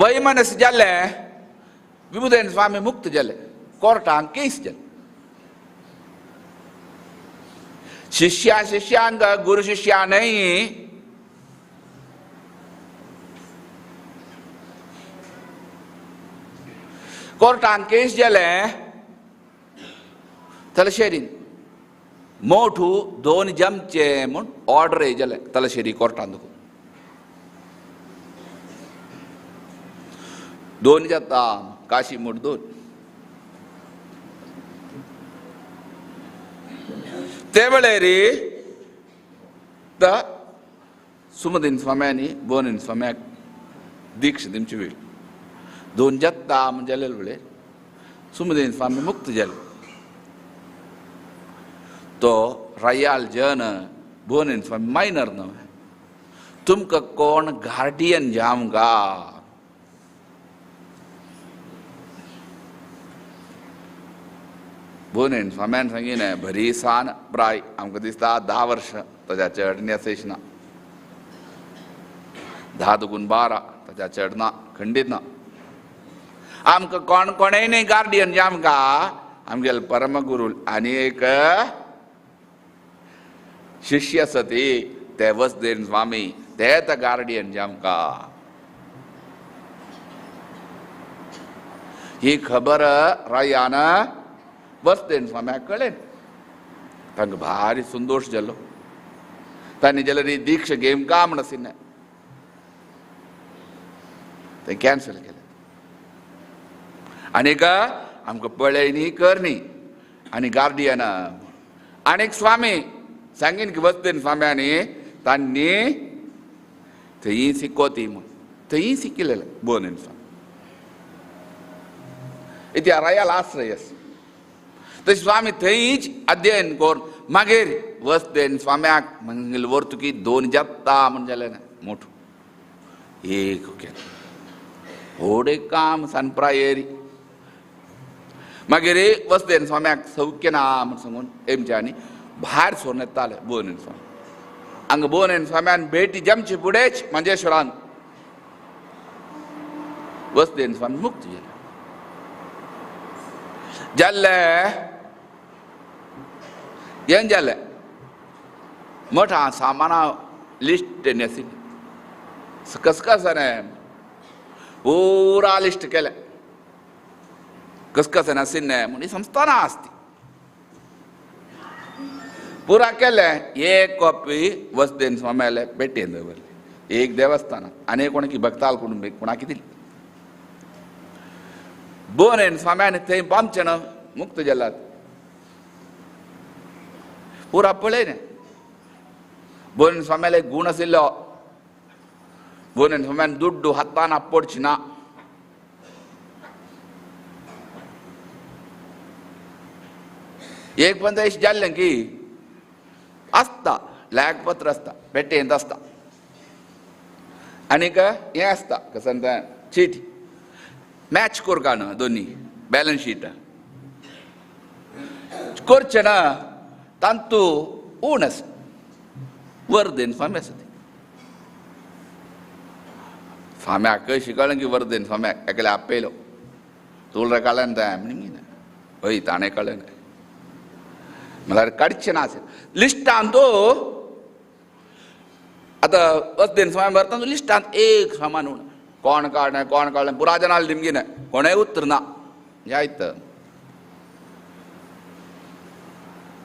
वैमनस्य जाले विबुधेन स्वामी मुक्त जाले कोर्टांक केस जाले शिष्या शिष्यांग गुरु शिष्या नहीं कोर्टान केस जाले तलशेरीन मोठू दोन जमचे म्हूण ऑर्डर जाले तलशेरी कोर्टान दोन जाता काशी मोठ दोन ते वेळेरी त सुमदीन स्वाम्यांनी बोनीन स्वाम्याक दीक्ष दिवची वेळ दोन जाता जाले वेळेर सुमदीन स्वामी मुक्त जाले तो रयाल जन बोनीन स्वामी मायनर न्हय तुमकां कोण गार्डियन जावंक गा बोनेन स्वाम्यान सांगिलें बरी सान प्राय आमकां दिसता 10 वर्सां ताज्या चड न्हेसयच ना 10 दुगून 12 ताज्या चड ना खंडीत ना आमकां कोण कोणेय न्ही गार्डियन जे आमकां आमगेले परमगुरू आनी एक शिष्य आसा ती ते वसदेन स्वामी ते गार्डियन जे आमकां ही खबर रायान वसदेन स्वाम्याक कळ्ळें तांकां भारी संतोश जालो तांणी जाल्यार ही दीक्षा घेवन का म्हण आशिल्लें तें कॅन्सल केलें आनीक आमकां पळय न्ही कर न्ही आनी गार्डियन आनीक स्वामी सांगीन की वसदेन स्वाम्यांनी तांणी थंय शिकोती म्हूण थंय शिकिल्लें बोनेन स्वामी इत्या रयाल आश्रयस तशें स्वामी थंयच अध्ययन करून मागीर वसदेन स्वाम्याक मागीर वर्तुकी दोन जाता म्हूण जालें ना मोठो एक केलें व्हड एक काम सानप्रायेरी मागीर वसदेन स्वाम्याक सौख्य ना म्हूण सांगून एमच्यांनी भायर सरून येताले बोनेन स्वामी हांगा बोनेन स्वाम्यान भेटी जमची फुडेंच मंजेश्वरान वसदेन स्वामी मुक्त जाले जाल्ले हें जालें मोठा सामाना लिस्ट आशिल्ली कसकसाने पुरा लिस्ट केलें कसकसाने आशिल्लें म्हूण ही संस्थानां आसती पुरा केलें एक कॉपी वसदेन स्वाम्याले पेटयेन दवरली एक देवस्थानात आनी कोणाकी भक्ताल कुटुंबीक कोणाकी दिली बोनेन स्वाम्यान थंय बामचें ना मुक्त जालात पुरा पळय न्ही बोनेन स्वाम्याले गुण आशिल्लो बोनेन स्वाम्यान दुड्डू हातान आपडची ना एक पंद अशें जाल्लें की आसता लायकपत्र आसता पेटेंत आसता आनीक हें आसता कशें तें चीट मॅच करका न्हू दोनी बॅलन्स शीट करचें ना तांतू ऊण आसा वर्देन स्वामी आसा स्वाम्याक शिकलें की वर्देन स्वाम्याक एकले आपयलो तुळरे काडलें तें म्हणून हय ताणें कळ्ळें म्हळ्यार काडचें ना अशें लिस्टान तो आतां वसदेन स्वामी भरता लिस्टांत एक सामान उण कोण काडलें कोण काडलें पुरा जनाल दिमगिने कोणें उतर ना जायत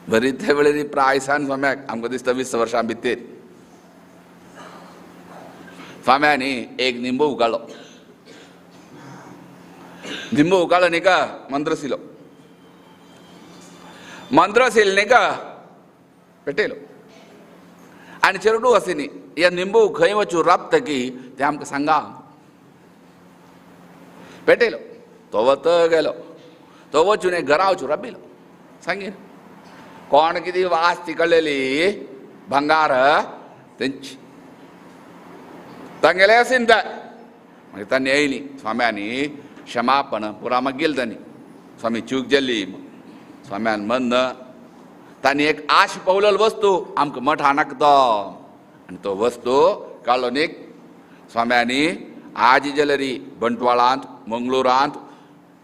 बरी ते वेळेर प्रायसान स्वाम्याक आमकां दिसता 20 वर्सां भितर स्वाम्यांनी एक निंबू उकाळ्ळो निंबू उकाळ्ळो न्ही का मंत्रशिलो मंत्रशील न्ही का पेटयलो आनी चेरडू आसा न्ही ह्या निंबू खंय वचूं राबता की तें आमकां सांगा पेटयलो तो वत गेलो तो वचून एक घरा वचूं राबिलो सांगीन कोण कितें वास ती कळ्ळेली भंगार तेंची तांगेले आसीन ते मागीर तांणी येयली स्वाम्यांनी क्षमापण पुरा मागील तांणी स्वामी चूक जाली स्वाम्यान मन तांणी एक आश पवलेलो वस्तू आमकां मठा नाका तो आनी तो वस्तू काडलो न्ही स्वाम्यांनी आजी जाल्यारी बंटवाळांत मंगळुरांत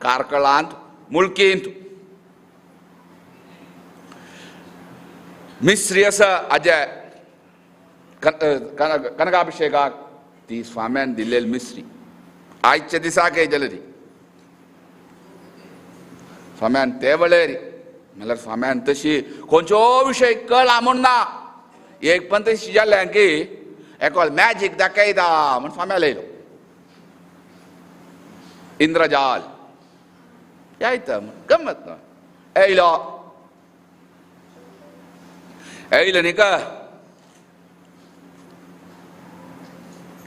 कार्कळांत मुळकींत मिश्री आसा आजे कनकाभिषेकाक ती स्वाम्यान दिल्लेली मिश्री आयच्या दिसाक जाल्यारी स्वाम्यान ते वळेरी म्हणल्यार स्वाम्यान तशी खंयचो विशय कळा म्हूण ना एक पण तशी जालें की एकल मॅजीक दाखयता म्हूण स्वाम्याल येयलो इंद्रजाल येयता गमत ना येयलो येयलो न्ही का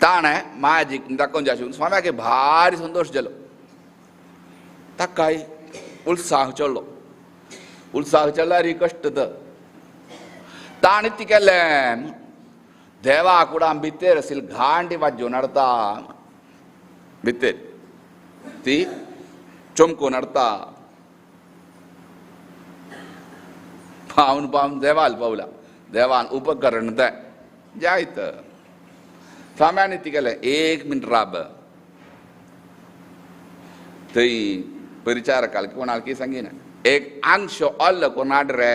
ताणें मॅजीक दाखोवन जाय स्वाम्याक भारी संतोश जालो ताकाय उत्साह चडलो उत्साह चडल्यार कश्ट ताणें ती केलें देवा कुडां भितर आशिल्ली घांटी वाजोवन हाडता भितर ती चमकून हाडता पावन पावन देवाल पावला देवान उपकरण तें जायत स्वाम्यान ती केलें एक मिनट राब थंय परिचारकाल कोणाक की सांगिना एक आंगशो ओल्लो कोण हाड रे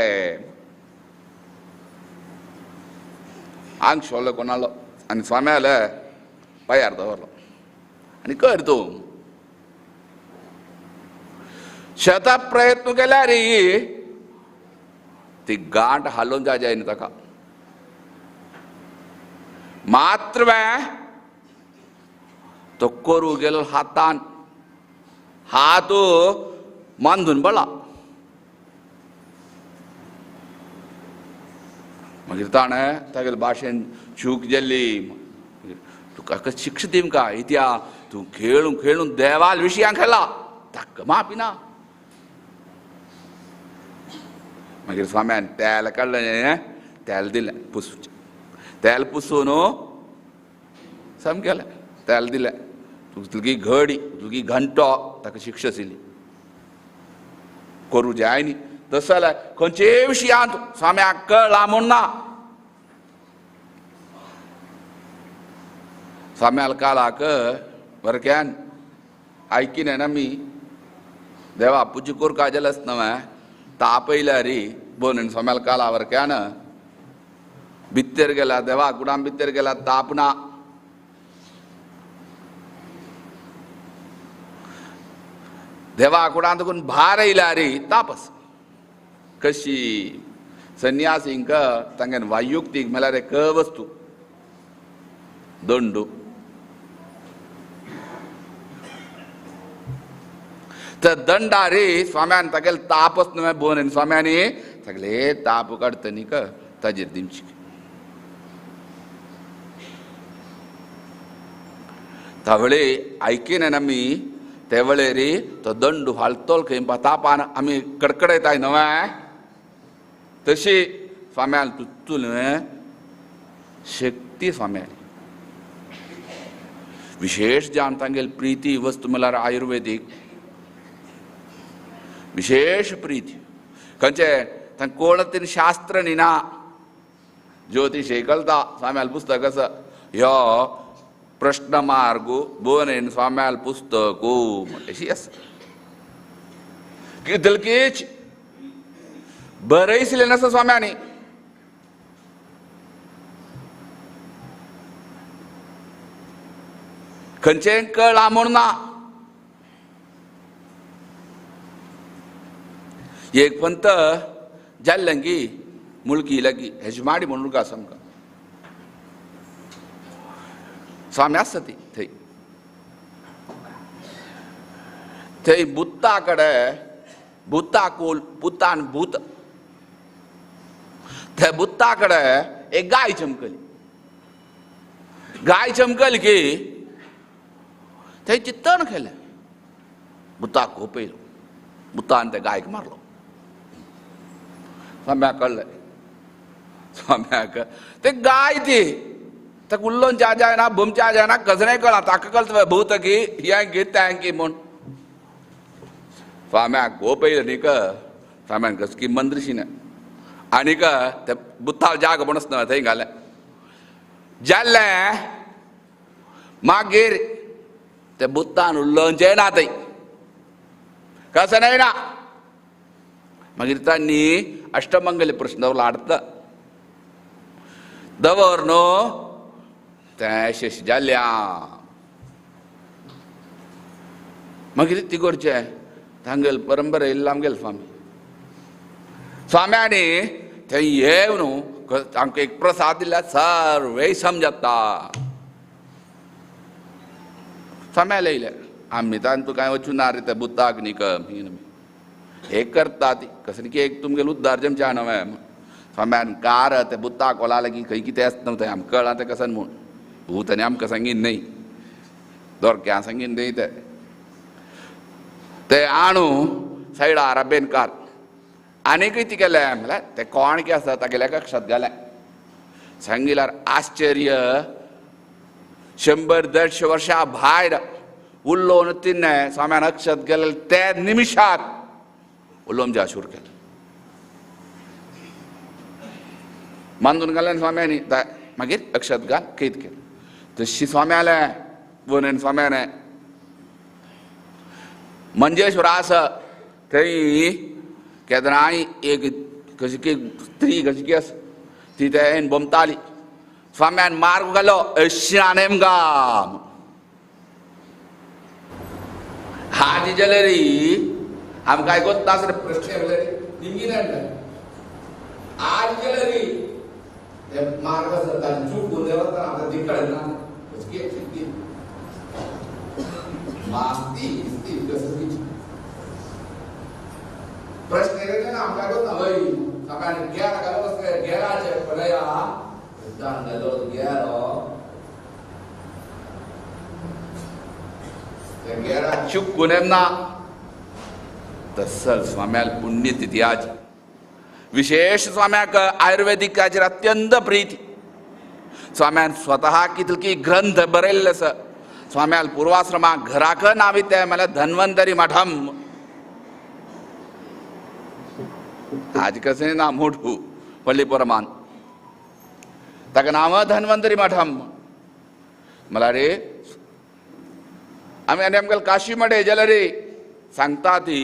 आंगशो ओल्लो कोण हाडलो आनी स्वाम्याले पांयार दवरलो आनी कर तूं शेता प्रयत्न केल्यार ती गांठ हालोवन जाय जायना ताका मात्र तो करू गेलो हातान हात बांदून पडला मागीर ताणें तागेले भाशेन चूक जाल्ली तुका शिक्षा दिवंका इत्या तूं खेळून खेळून देवाल विशयां खेळा ताका माफी ना मागीर स्वाम्यान तेल काडलें तेल दिलें पुसूचें तेल पुसून सामकें तेल दिलें तुगी घडी तुगी घंटो ताका शिक्षा आशिल्ली करूं जाय न्ही तशें जाल्यार खंयचेय विशयांत स्वाम्याक कळ्ळा म्हूण ना स्वाम्याल काळाक वरक्यान आयकिना आमी देवा पुजी कोरका जाल्यास न्हय तापयल्यार बोनून स्वाम्याल काळा वरक्यान भितर गेला देवा कुडां भितर गेला ताप ना देवा कुडां तुकून भार येयल्यार तापस कशी संन्यासींक तांगेन वायुक्तीक म्हळ्यार एक वस्तू दंडू तर दंडारी स्वाम्यान तागेले तापच न्हय बोन स्वाम्यानी सगळे ताप काडटा न्ही का ताजेर दिमची तावळे आयकिना आमी ते वेळेर तो दंडू हालतलो खंय तापान आमी कडकडयताय न्हय तशी स्वाम्यान तुत्तू न्हय शक्ती स्वाम्यान विशेष जावन तांगेली प्रिती वस्तू म्हळ्यार आयुर्वेदीक विशेष प्रीती खंयचे तांकां कोण तेणी शास्त्र न्ही ना ज्योतिश कळटा स्वाम्याल पुस्तक आसा ह्यो प्रश्न मार्ग बोनेन स्वाम्याल पुस्तक अशी आसा कितलकीच बरयसलें नासता स्वाम्यांनी खंयचें कळ्ळां म्हूण ना एक पंत जाल्लें की मुळकी लागी हेजमाडी म्हणून का आमकां स्वामी आसता ती थंय थंय बुत्ता कडेन बुत्ता कोल बुत्तान भूत थंय बुत्ता कडेन एक गाय चमकली गाय चमकली की थंय चित्तण केलें बुत्ताक खोपयलो बुत्तान त्या गायक मारलो स्वाम्याक कळ्ळें स्वाम्याक ते गाय ती ताका उल्लोवन च्या जायना बोमच्या जायना कसलें कळना ताका कळटा भूत की हें की तें की म्हूण. स्वाम्याक गोप येयलो न्ही स्वाम्यान कसकी मंद्रशीन आनीक ते बुत्ताल जाग म्हणून आसना थंय घालें जाल्लें. मागीर ते बुत्तान उल्लोवचें ना थंय कसं नाही ना. मागीर तांणी अष्टमंगल प्रश्न दवरला हाडता दवर न्हू तें शेश जाल्या. मागीर ती करचें तांगेल परंपरा येयल्लो आमगेल स्वामी स्वाम्यांनी थंय येवन न्हू तांकां एक प्रसाद दिल्यार सर्वय समजता. स्वाम्याले येयले आमी तांतू कांय वचूं ना रे त्या बुद्धाक न्ही एक करता ती कसली की एक तुमगेल उद्धार जमच्या न्हय. स्वाम्यान कार ते बुद्धाक कोला लागीं खंय कितें आसता थंय आमकां कळना तें कसन म्हूण भूत आनी आमकां सांगीन न्हय दोरक्यां सांगीन न्हय ते ते आणू सायडा रबेन कार आनीकय ती केलें म्हणल्यार ते कोण की आसा तागेल्या कक्षात घालें. सांगिल्यार आश्चर्य 100 150 वर्सां भायर उल्लोवन तिणें स्वाम्यान अक्षत गेले ते निमिशाक उलोवन ज्या शूर केलें मानून घालें स्वाम्यांनी. मागीर अक्षत घाल कैद केलें तशी स्वाम्यालें वनन स्वाम्याने मंजेश्वर आसा थंय केदनाय एक कशी की स्त्री कशी की आसा ती तें बोमताली. स्वाम्यान मार्ग घालो अशी गा हाजी जाल्यार आमकां आयकोत नासले प्रश्न निमगी आज जाल्यार ते मार्ग आसा चूक देवता आतां ती कळना मास्ती प्रश्न येयले ना आमकां आयकोत ना वय सकाळी गेला घालो कसलें गेलाचे पळया गेलो गेलो गेला चुकून ना. तसल स्वाम्याल पुण्यतिथी आज विशेष स्वाम्याक आयुर्वेदिकाचेर अत्यंत प्रीती. स्वाम्यान स्वतः कितकी ग्रंथ बरयल्ले आसा. स्वाम्याल पूर्वाश्रमाक घराक नांव तें म्हळ्यार धन्वंतरी मठम. आज कशें ना मोठू पल्लीपुरमान ताका नांव धन्वंतरी मठम. म्हळ्यार रे आमी आनी आमकां काशी मठे जाल्यार रे सांगता ती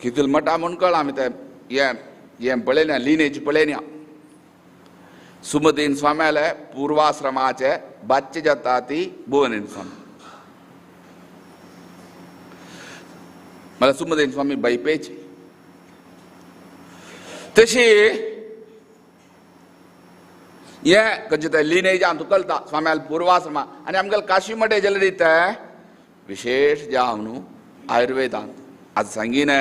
कितल मठा म्हूण कळ्ळां आमी तें हें हें पळयना लिनेज पळयना. सुमतीन स्वाम्याले पूर्वाश्रमाचे बाच्चे जाता ती भुवनेन स्वामी. म्हळ्यार सुमतीन स्वामी बैपेची तशी हें खंयचें तें लिनेज आमकां कळटा स्वाम्याल पूर्वाश्रमा. आनी आमकां काशी मठे जाल्यार तें विशेश जावन न्हू आयुर्वेदांत आज सांगीन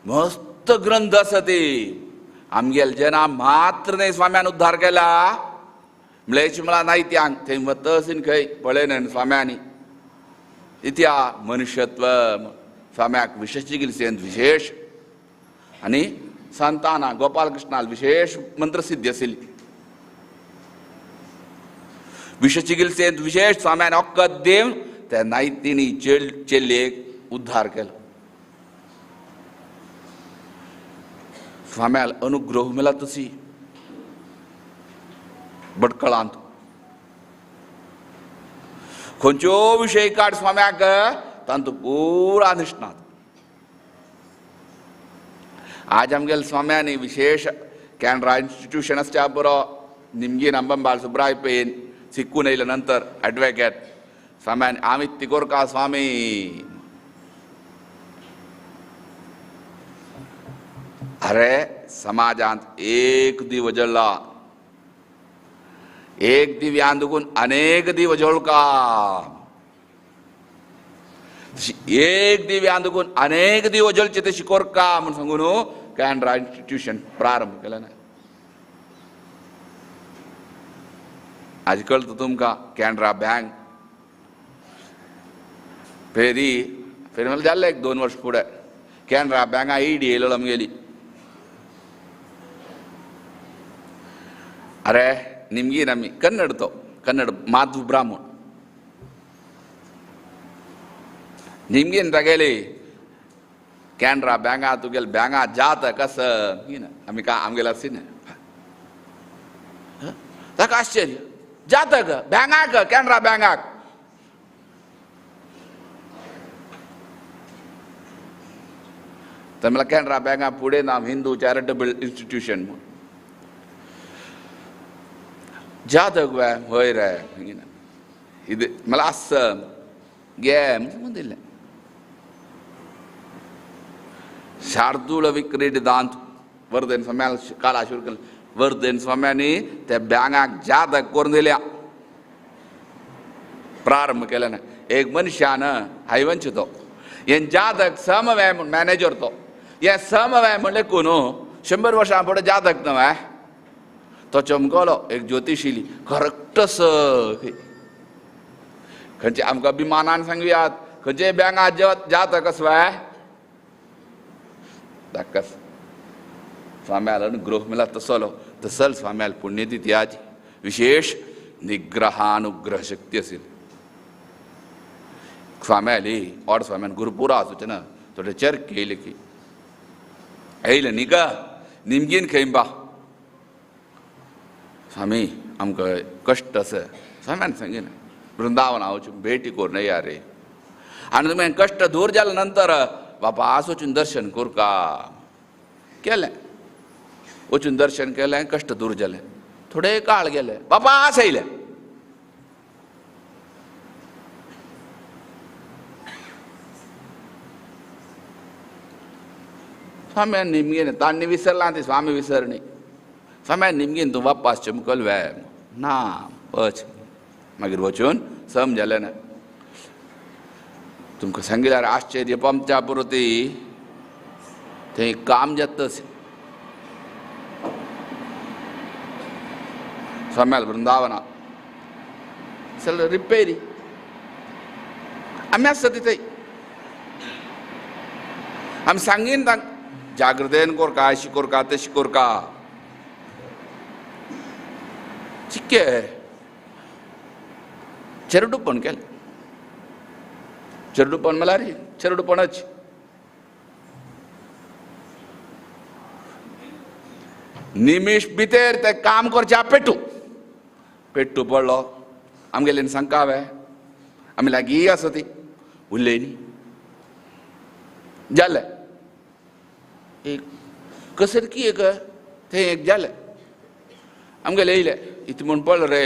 मस्त ग्रंथ आसा ती. आमगेल जना मात्र न्हय स्वाम्यान उद्धार केला म्लेच्छ म्हळ्यार नायत्यांक थंय वतसीन खंय पळयन स्वाम्यांनी इत्या मनुष्यत्व स्वाम्याक विशेष विशेष आनी संताना गोपालकृष्णाल विशेष मंत्रसिद्धी आशिल्ली. विषचिकित्सेंत विशेष स्वाम्यान वखद दिवन त्या नायतिनी चेल्लेक उद्धार केलो. स्वाम्याल अनुग्रह मेला तशी भटकळांत खंयच्यो विशय काड स्वाम्याक तांतू पुरा निष्णात. आज आमगेल स्वाम्यांनी विशेष कॅनरा इन्स्टिट्यूशन आसच्या बरो निमगीन अंबंबाल सुब्राय पेन शिकून येयले नंतर एडवोकेट स्वाम्यान आमी तिकोरका स्वामी अरे समाजांत एक दिव जळ्ळा एक दिव्यान दुखून अनेक दिव जळका एक दिव्यान दुखून अनेक दिव जळचे ते शिकोरका म्हूण सांगून कॅनरा इन्स्टिट्यूशन प्रारंभ केला ना. आज कळटा तुमकां कॅनरा बँक फेरी फेरी म्हणल्यार जाल्लें एक 2 वर्स फुडें कॅनरा बँका ईडी येयलो आमगेली. अरे निमगी आमी कन्नड तो कन्नड माधव ब्राह्मण निमगीन तागेली कॅनरा बँगा तुगेले बँगा जात कसं आमी का आमगेला सीन ताका आश्चर्य जातक बँगाक कॅनरा बँगाक तर मला कॅनरा बँगा पुढे नाव हिंदू चॅरिटेबल इन्स्टिट्यूशन म्हणून जातक हय रे मला असं गे म्हणून दिलें शार्दूळ विक्रीडितांत वर्धन स्वाम्याला काला सुरू केलं वर्धन स्वाम्यांनी त्या बँगाक जातक करून दिल्या प्रारंभ केला ना एक मनशान हायवंच तो हें जातक समवाय म्हूण मॅनेजर तो हें समवाय म्हणलें कोण 100 वर्सां फुडें जातक न्हय तो चमकलो एक ज्योतिशिली करेक्ट खंयचे आमकां अभिमानान सांगुयात खंयचे बँगा जातक असवाय धाकस स्वाम्याल अनुग्रह मेला तसलो तसल स्वाम्याल पुण्यतिथी आज विशेष निग्रहानुग्रह शक्ती असेल स्वाम्याली और स्वाम्यान गुरुपुरा आसूचे ना थोडे चर्क येयले की येयले न्ही गा निमगीन खंयबा स्वामी आमकां कश्ट आसा स्वाम्यान सांगिना वृंदावन वचून भेटी करून या रे आनी तुमी कश्ट दूर जाले नंतर बापा वचून दर्शन करूं केलें वचून दर्शन केलें कश्ट दूर जालें थोडे काळ गेले बापा आस येयले स्वाम्यान निमगीन तांणी विसरला ती स्वामी विसरणी स्वाम्यान निमगीन तूं वापास चमकल वे ना वच मागीर वचून सम जालें ना तुमकां सांगिल्यार आश्चर्य पंपच्या पुरती थंय काम जाता स्वाम्याल वृंदावना चल रिपेरी आमी आसता ती थंय आमी सांगीन तांकां जागृतेन कोरका अशी कोरका तशी कोरका चिक्के चेरडूपण केलें चेरडूपण म्हणल्यार चेरडूपणच निमिश भितर ते काम करच्या पेटू पेटू पडलो आमगेले सांगका हांवें आमी लागीं आसा ती उरले न्ही जालें एक कसरकी एक थंय एक जालें आमगेले येयले इतलें म्हूण पडलो रे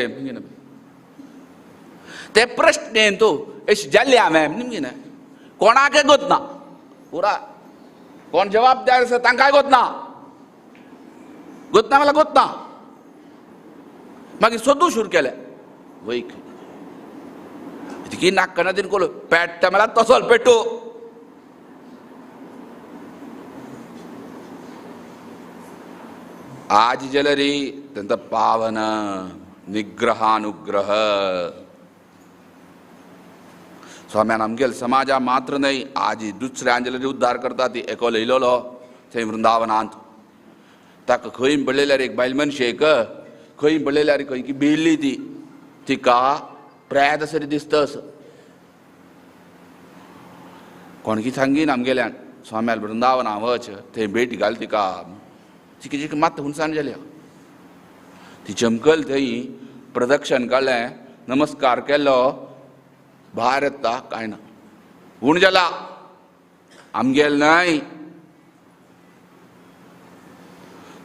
ते प्रश्न तूं अशें जाल्ले हांवें निमगी ना कोणाकय गोत ना पुरा कोण जबाबदार आसा तांकांय गोत ना गोत ना म्हणल्यार गोत ना मागीर सोदू सुरू केलें वयक इतकी नाक्कना तिन कोलो पेट्टा म्हणल्यार तसोच पेटू आज जलरी तेंचा पावन निग्रहानुग्रह स्वाम्यान आमगेल समाजा मात्र न्हय आज दुसऱ्या जलरी उद्धार करता ती एकलो येयलोलो थंय वृंदावनांत ताका खंय पळयल्यार एक बायल मनशेक खंय पळयल्यार खंय की भिल्ली ती तिका प्रेत सरी दिसता असो कोणकी सांगीन आमगेल्यान स्वाम्याल वृंदावना वच थंय भेट घाल तिका तिका जिका मात हुनसाण जाल्या ती चमकल थंय प्रदक्षण काडलें नमस्कार केलो भायर येता कांय ना हूण जाला आमगेल न्हय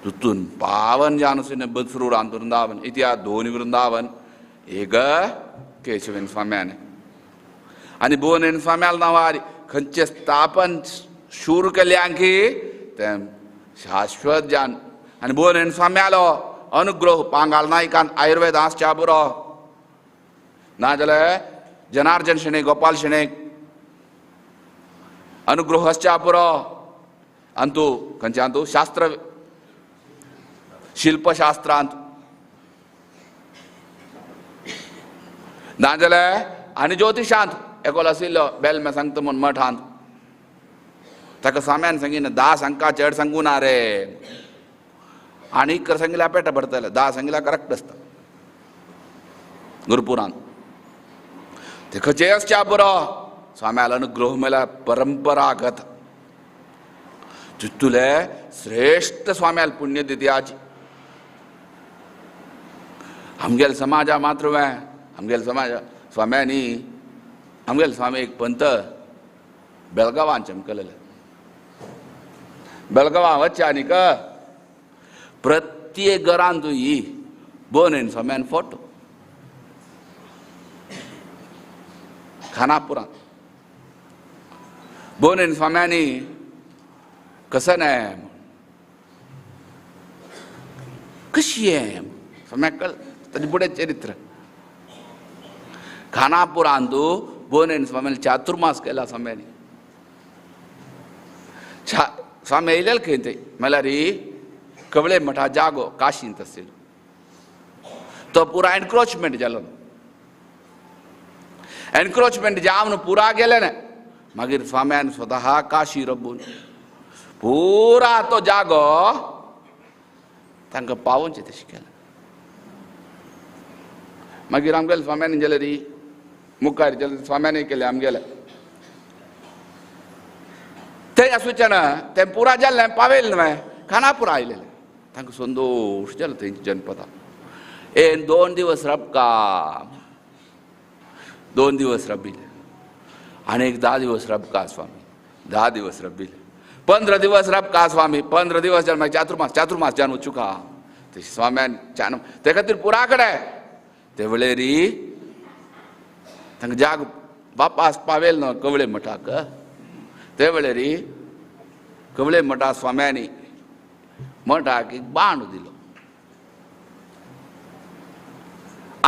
तितून पावन जावन आसून बसरूरान वृंदावन इतिहास दोन वृंदावन एक केशवेन स्वाम्यान आनी भुवनेन स्वाम्याल नांवार खंयचें स्थापन सुरू केलें की तें शाश्वत जान आनी भुवनेन स्वाम्यालो अनुग्रह पांगाल नायकान आयुर्वेद आसच्या पुरो नाजाल्यार जनार्दन शणै गोपाल शणै अनुग्रह आसच्या पुरो अंतू खंयच्या अंतू शास्त्र शिल्पशास्त्रांत नाजाल्यार आनी ज्योतिशांत एकलो आशिल्लो बेलमे सांगता म्हूण मठांत ताका स्वाम्यान सांगिना धा सांगका चड सांगू ना रे आनी 11 सांगिल्या पेटा पडटले 10 सांगिल्या करेक्ट आसता गुरुपुरान ते खंयचेय आसच्या बरो स्वाम्याल अनुग्रह मेळ्ळ्यार परंपरागत तितुले श्रेष्ठ स्वाम्याल पुण्यतिथी आजी आमगेले समाजा मात्र वे आमगेले समाज स्वाम्यांनी आमगेले स्वामी एक पंत बेळगांवान चमकलेले बेळगांवां वचचे आनीक प्रत्येक घरान तूं ही बोनेन स्वाम्यान फोटो खानापुरांत बोनेन स्वाम्यांनी कसं नाही कशी आहे स्वाम्याक कळ ताजें फुडें चरित्र खानापुरांत बोनेन स्वाम्यान चातुर्मास केला स्वाम्यांनी स्वामी येयलेले खंय थंय म्हणल्यार कवळे मठा जागो काशींत आशिल्लो तो पुरा एनक्रोचमेंट जालो एनक्रोचमेंट जावन पुरा गेले ना मागीर स्वाम्यान स्वतः काशी रबून पुरा तो जागो तांकां पावोवचें तशें केलें मागीर आमगेले स्वाम्यांनी जाल्यार मुखार जाल्यार स्वाम्यांनी केलें आमगेले तें आसूचें ना तें पुरा जाल्लें पावयलें न्हय खानापुरा आयलेलें तांकां संतोश जालो थंयच्या जनपदा ए 2 दिवस रबका 2 दिवस रबिले आनी एक 10 दिवस रबका स्वामी 10 दिवस रबिले 15 दिवस रबका स्वामी 15 दिवस जावन मागीर चातुर्मास चातुर्मास जावन वचुका तशें स्वाम्यान चान ते खातीर पुरा कडेन ते वेळेरी तांकां जाग बापास पावेल न्हय कवळे मठाक ते वेळेरी कवळे मठा स्वाम्यांनी मठाक एक बाण दिलो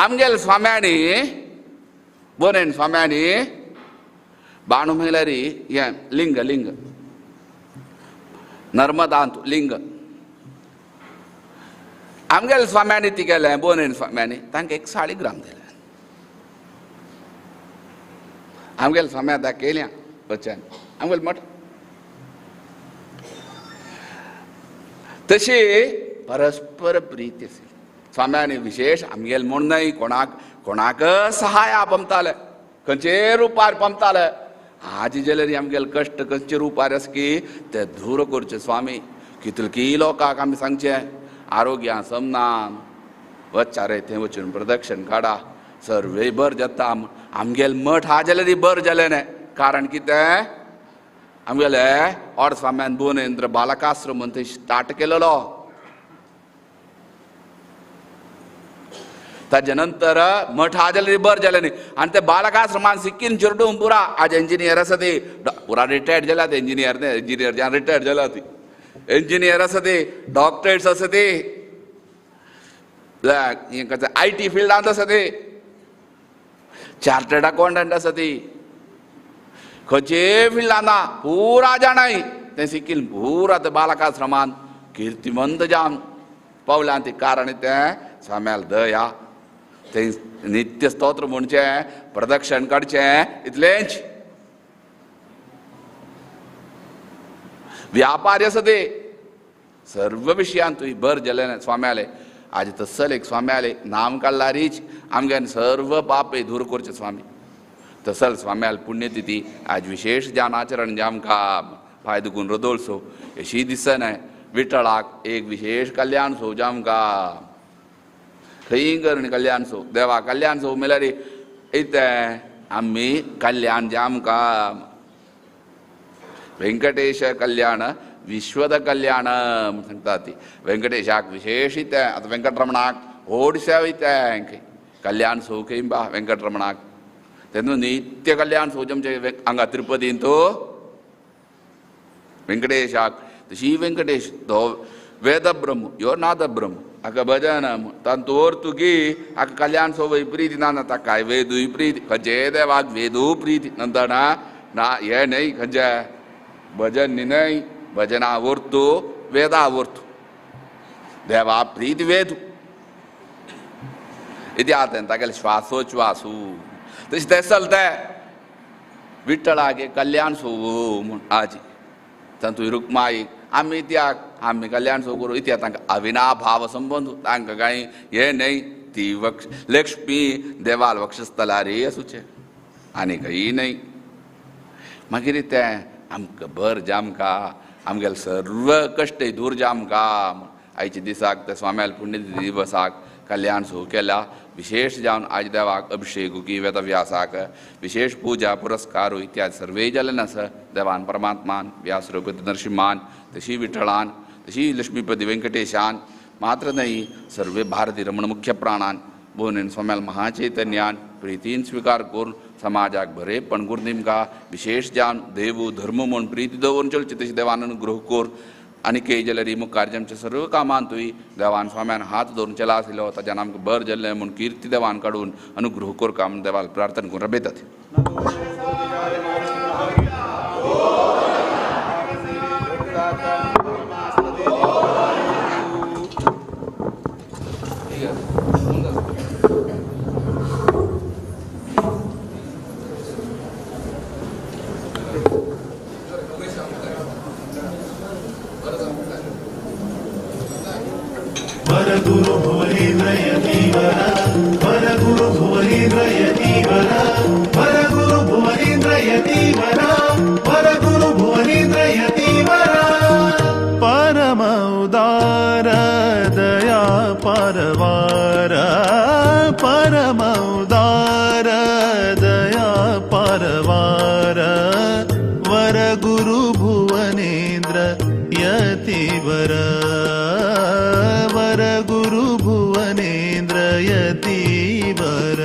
आमगेले स्वाम्यांनी बोनेन स्वाम्यांनी बाणू म्हणल्यार हें लिंग लिंग नर्मदांत लिंग आमगेले स्वाम्यांनी ती केलें बोनेन स्वाम्यांनी तांकां एक साळीग्राम दिलें आमगेले स्वाम्या आतां केल्या वचन आमगेले मठ तशी परस्पर प्रीती आसली स्वाम्यांनी विशेष आमगेले म्हूण न्हय कोणाक कोणाक सहाय पमताले खंयचे रुपार पमताले आजी जाल्यार आमगेले कश्ट खंयचे रुपार आसा की ते दूर करचे स्वामी कितले लोकांक आमी सांगचें आरोग्या समना वच्चा रे थंय वचून प्रदक्षिण काडा सर्वे बर जाता आमगेले मठ हा जाल्यार बर जालें न्हय कारण कितें आमगेले और स्वाम्यान भुवनेंद्र बालकाश्रम थंय स्टार्ट केलेलो ताजे नंतर मठ हा जाल्यार बर जालें न्ही आनी ते बालकाश्रमान सिक्कीम चेरडून पुरा आज इंजिनियर आसा ती पुरा रिटायर्ड जाल्या ते इंजिनियर न्ही इंजिनियर जावन रिटायर्ड जाल्या ती इंजिनियर आसा ती डॉक्टरेट्स आसा ती I T फिल्डांत आसा ती चार्टर्ड अकाउंटंट आसा ती खंयचे फिल्डान ना पुरा जाणाय तें सिक्कीम पुरा ते बालकाश्रमान किर्तिमंत जावन पावल्या ती कारण तें स्वाम्याल दया तें नित्य स्तोत्र म्हणचें प्रदक्षिण काडचें इतलेंच व्यापारी आसा ते सर्व विशयान तुवें बर जालें स्वाम्याले आज तसल एक स्वाम्याले नाम काडल्यारीच आमगे सर्व पापे दूर करचें स्वामी तसल स्वाम्याल पुण्यतिथी आज विशेष जानाचरण जामकां पांय दुखून रदोळसो अशी दिसना विठ्ठलाक एक विशेष कल्याण सो जामकां खंय करणी कल्याण सो देवा कल्याण सो म्हणल्यार इतें आमी कल्याण जामकां वेंकटेश कल्याण विश्वद कल्याण म्हूण सांगता ती वेंकटेशाक विशेष इतें आतां वेंकटरमणाक व्हड सेवा इतें कल्याण सो खंय बा वेंकटरमणाक तेन्ना नित्य कल्याण सो आमचे हांगा तिरुपतींत वेंकटेशाक तशी वेंकटेश तो वेदब्रह्म ह्यो नादब्रह्म हाका भजन तांतूर तुगी हाका कल्याण सो प्रीती ना ना ताकाय वेदूय प्रीती खंयचे देवाक वेदू प्रीती नंतर ना ना हें न्हय खंयचें भजन न्हय भजना आवरतू वेदा आवरतू देवा प्रीती वेदू इति आतां तागेले श्वासोच्छ्वासू तशें तें चलता विठ्ठलाक कल्याण सो म्हूण आजी तातूंत रुक्माई आमी त्या आमी कल्याण सो करू इत्या तांकां अविनाभाव संबंद तांकां कांय हें न्हय ती वक्ष लक्ष्मी देवाल वक्षस्थलारी आसूचें आनी खंयी न्हय. मागीर तें आमकां बर जामका आमगेले सर्व कश्ट दूर जामका. आयच्या दिसाक त्या स्वाम्याल पुण्यतिथी दिवसाक कल्याण सो केला विशेष जावन आज देवाक अभिषेक की वेदव्यासाक विशेष पूजा पुरस्कार इत्यादी सर्वे जालें आसा देवान परमात्मान व्यास रघुपती नरसिंहान तशी विठळान तशी लक्ष्मीपती वेंकटेशान मात्र न्हय सर्वे भारती रमण मुख्य प्राणान भुवनेन स्वाम्याल महाचैतन्यान प्रितीन स्विकार करून समाजाक बरेपण करून दिमका विशेष जावन देव धर्म म्हूण प्रिती दवरून चलची तशी देवान अनुग्रह करून आनी के जाल्यार मुखार आमच्या सर्व कामांतूय देवान स्वाम्यान हात धरून चला आशिल्लो ताच्यान आमकां बरें जाल्लें म्हूण किर्ती देवान काडून अनुग्रह करका म्हूण देवाक प्रार्थना करून रबेतात. वरगुरु भुवनेन्द्र यतीवर वरगुरु भुवनेन्द्र यतीवर वरगुरु भुवनेन्द्र यतीवर वरगुरु भुवनेन्द्र यतीवर. परम उदार दया परवार परम उदार दया परवार वरगुरु भुवनेन्द्र यतीवर वरगुरु भुवनेन्द्र यतीवर.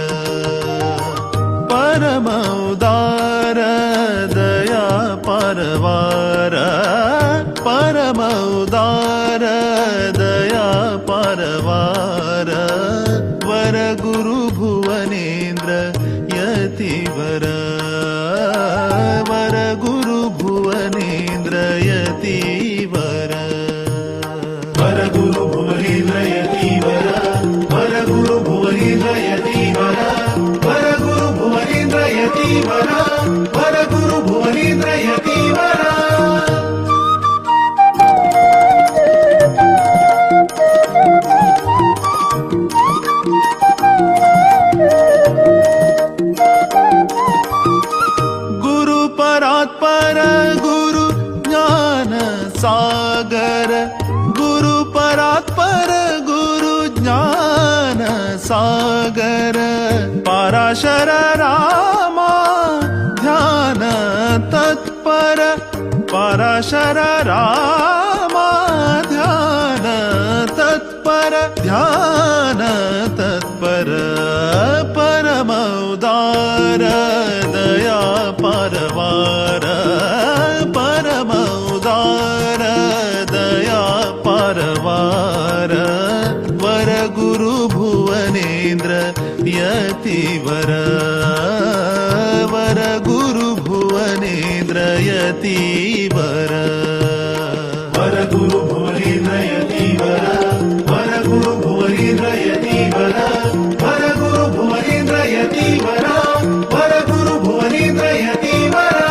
परम उदार दया परवार परम उदार दया परवार वरगुरु भुवनेन्द्र यतीवर वरगुरु भुवनेन्द्र यतीवर. वरगुरु भुवनेन्द्र यतीवर वरगुरु भुवनेन्द्र यतीवर वरगुरु भुवनेन्द्र यतीवर वरगुरु भुवनेन्द्र यतीवर. गुरु परात्पर गुरु ज्ञान सागर गुरु परात्पर गुरु ज्ञान सागर पराशर रामा ध्यान तत्पर पराशर रामा ध्यान तत्पर ध्यान तत्पर परम उदार दया परवार परम उदार दया परवार वरगुरु भुवनेन्द्र यतीवर वरगुरु भुवनेन्द्र यतीवर. वरगुरु भुवनेन्द्र यतीवर वरगुरु भुवनेन्द्र यतीवर वरगुरु भुवनेन्द्र यतीवर वरगुरु भुवनेन्द्र यतीवर.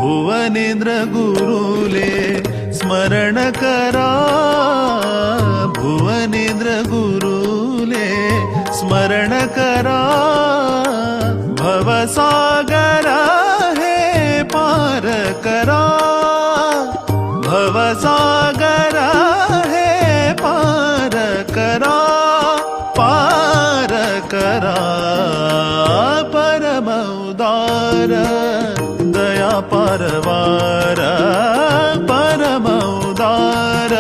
भुवनेन्द्र गुरुले स्मरण करा भुवनेन्द्र गुरुले स्मरण करा भवसागर हे पार करा भवसागर हे पार करा पार करा परम उदार दया परवार परम उदार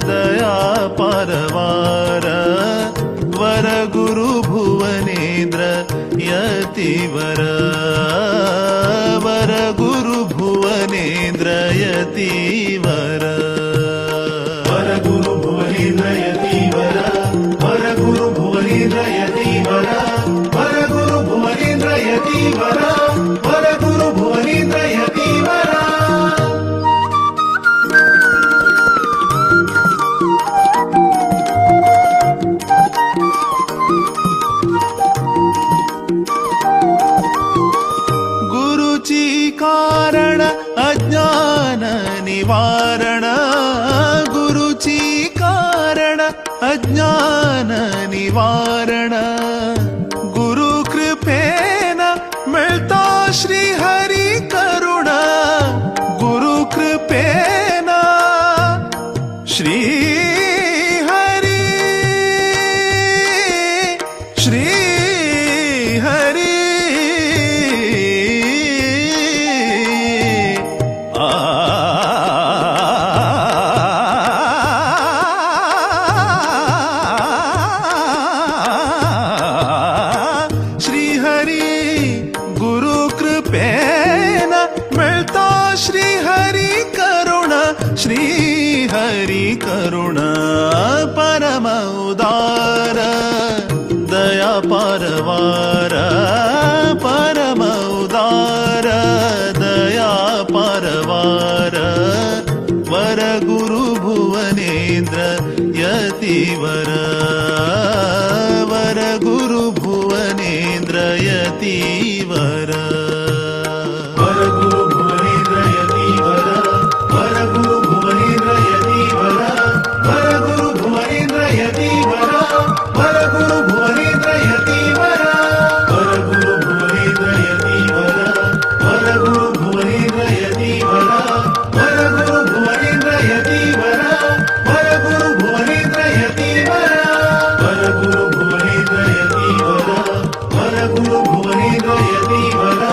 दया परवार वरगुरु भुवनेन्द्र यतीवर वरगुरु भुवनेन्द्र यतीवर. वरगुरु भुवनेन्द्र यतीवर वरगुरु भुवनेन्द्र यतीवर वरगुरु भुवनेन्द्र यतीवर वरगुरु भुवनेन्द्र यतीवर. कारण अज्ञान निवारण गुरुची कारण अज्ञान निवारण गुरु कृपेन मिळतो श्री हरी करुणा गुरु कृपेन श्री हरी श्री हरी श्री हरी गुरु कृपेन मिळतो श्री हरी करुणा श्री हरी करुणा परम उदार दया पारवार परम उदार दया पारवार वर गुरु भुवनेन्द्र यतिवर वर गुरु भुवनेन्द्र यतिवर वर गुरु भुवनेन्द्र यतिवर वर गुरु भुवनेन्द्र यतिवर वर गुरु भुवनेन्द्र यतिवर वर गुरु भुवनेन्द्र यतिवर वर गुरु भुवनेन्द्र यतिवर वर गुरु भुवनेन्द्र यतिवर वर गुरु भुवनेन्द्र यतिवर वर गुरु भुवनेन्द्र यतिवर वर गुरु भुवनेन्द्र यतिवर वर गुरु भुवनेन्द्र यतिवर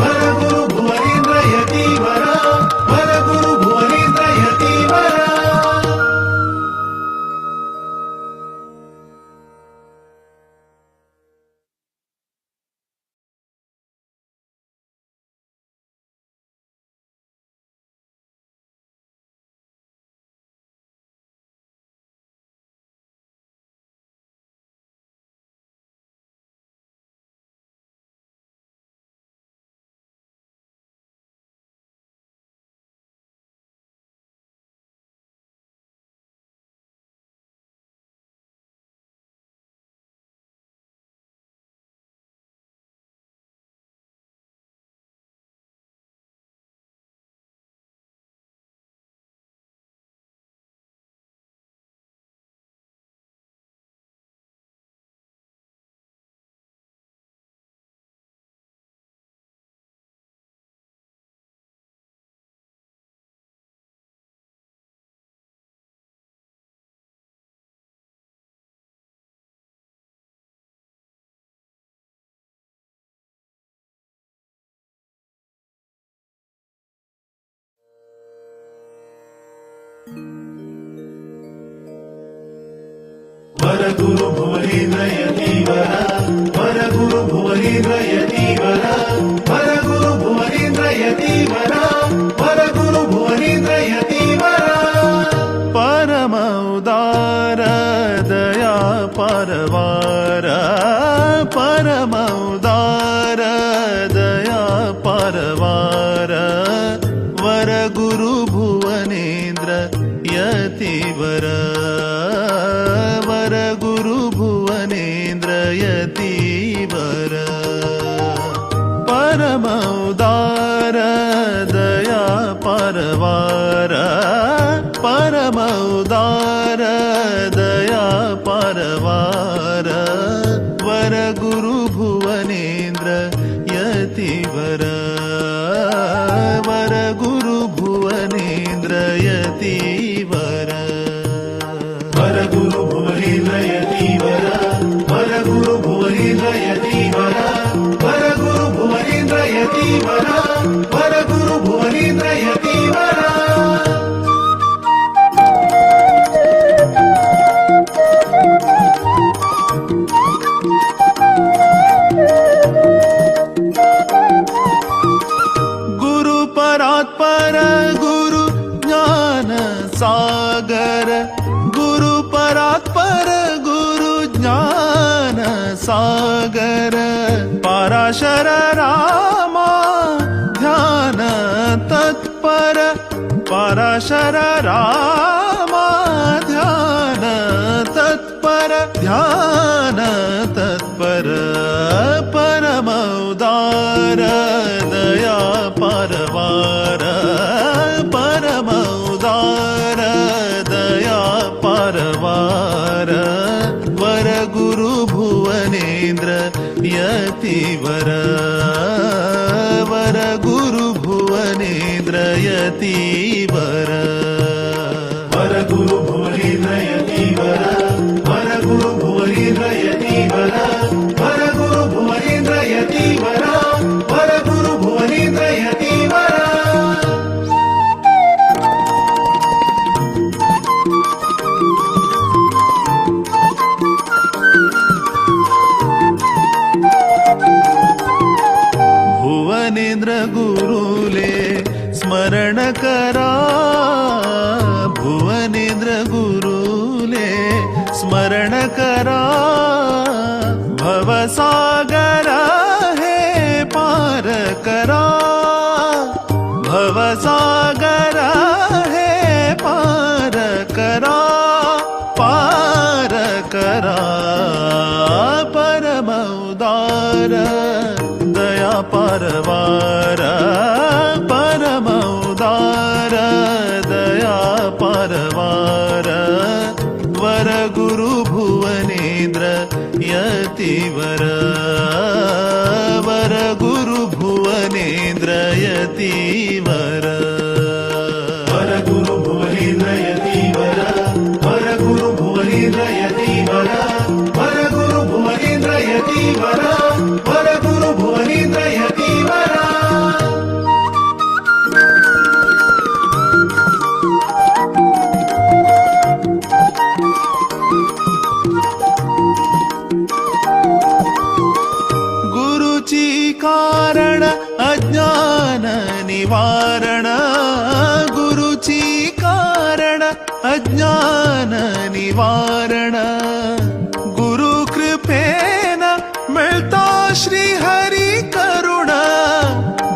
वर गुरु भुवनेन्द्र यतिवर वर गुरु भुवनेन्द्र यतिवर। वर गुरु भुवनेन्द्र यतिवर वर गुरु भुवनेन्द्र यतिवर वर गुरु भुवनेन्द्र यतिवर वर गुरु भुवनेन्द्र यतिवर परम उदार दया परवार परम उदार दया परवार वर गुरु भुवनेन्द्र यतिवर वर गुरु भुवनेन्द्र यतिवर परम उदार दया परवार परम उदार दया परवार वर गुरु भुवनेन्द्र यतिवर वर गुरु भुवनेन्द्र यतिवर वर गुरु भुवनेन्द्र यतिवर वर गुरु भुवनेन्द्र यतिवर वर गुरु भुवनेन्द्र यतिवर वर गुरु भुवनेन्द्र यतिवर। गुरु परात्पर गुरु ज्ञान सागर गुरु परात्पर गुरु ज्ञान सागर पाराशर रामा ध्यान तत्पर पाराशर रामा ध्यान तत्पर ध्यान तत्पर परम उदार दया पारवार परम उदार दया पारवार वर गुरु भुवनेन्द्र यतिवर वर गुरु भुवनेन्द्र यतिवर वर गुरु भुवनेन्द्र यतिवर वर गुरु भुवनेन्द्र यतिवर वर गुरु भुवनेन्द्र यतिवर वर गुरु भुवनेन्द्र यतिवर। भुवनेन्द्र गुरुले स्मरण करा भुवनेन्द्र गुरुले स्मरण करा भवसागर हे पार करा भवसागर हे पार करा पार करा परम उदार दया पारवार परम उदार दया पारवार वर गुरु भुवनेन्द्र यतिवर वर गुरु भुवनेन्द्र यतिवर वर गुरु भुवनेन्द्र यतिवर वर गुरु भुवनेन्द्र यतिवर वर गुरु भुवनेन्द्र यतिवर वर गुरु भुवनेन्द्र यतिवर। गुरुची कारण अज्ञान निवारण गुरुची कारण अज्ञान निवारण गुरु कृपेन मिळता श्री हरि करुणा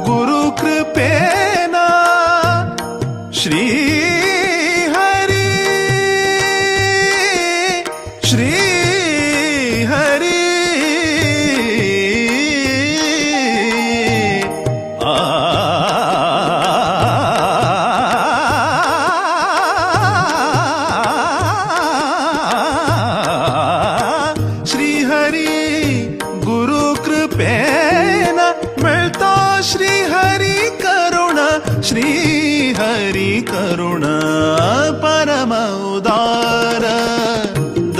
गुरु कृपेन श्री हरि श्री हरि श्री हरि गुरु कृपेन मिळता श्री हरि करुणा श्री हरि करुणा परम उदार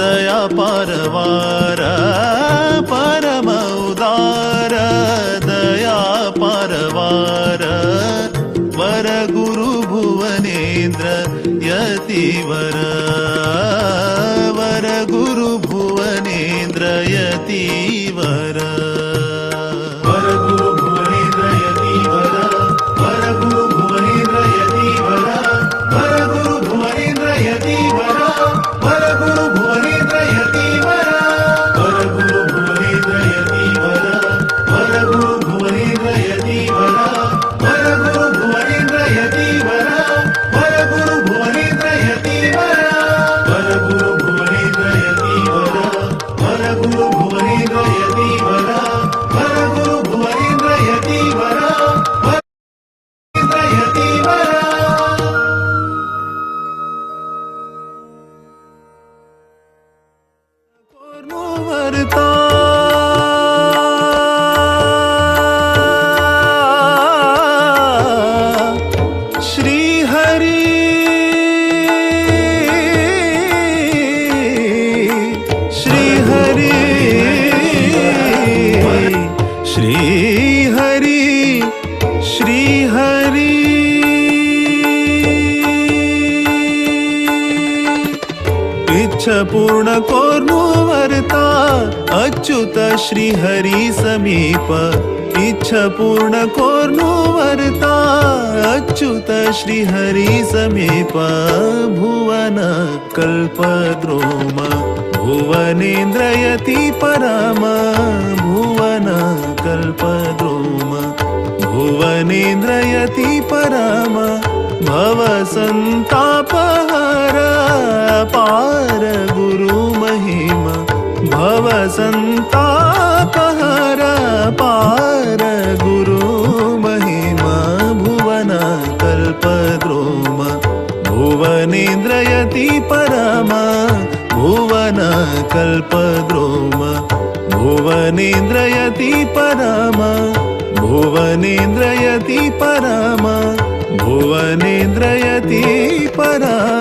दया पारवार परम उदार दया पारवार वर गुरु भुवनेन्द्र यतिवर वर गुरु भुवनेन्द्र यतिवर वर गुरु भुवनेन्द्र यतिवर वर गुरु भुवनेन्द्र यतिवर वर गुरु भुवनेन्द्र यतिवर वर गुरु भुवनेन्द्र यतिवर वर गुरु भुवनेन्द्र यतिवर वर गुरु भुवनेन्द्र यतिवर वर गुरु भुवनेन्द्र यतिवर वर गुरु भुवनेन्द्र यतिवर वर गुरु भुवनेन्द्र यतिवर वर गुरु भुवनेन्द्र यतिवर वर गुरु भुवनेन्द्र यतिवर यतिवर। वरता श्री हरि श्री हरि श्री हरि श्री हरि इच्छा पूर्ण कोर्नु वरता अच्युत श्री हरि समीप इच्छा पूर्ण कोर्नु वरता अच्युत श्री हरि समीप भुवन कल्पद्रुम भुवनेन्द्र यति परम भुवन कल्पद्रुम भुवनेन्द्र यति परम भव संतापहर पार गुरु महिमा भव संतापहर पार गुरु महिमा। कल्पद्रुम भुवनेन्द्रयति परम भुवनेन्द्रयति परम भुवनेन्द्रयति परम।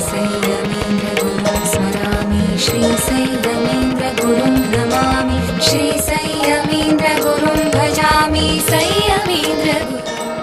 संयमेन्द्रगुरुं स्मरामि श्रीसंयमेन्द्रगुरुं नमामि श्रीसंयमेन्द्रगुरुं भजामि संयमेन्द्रगुरुं।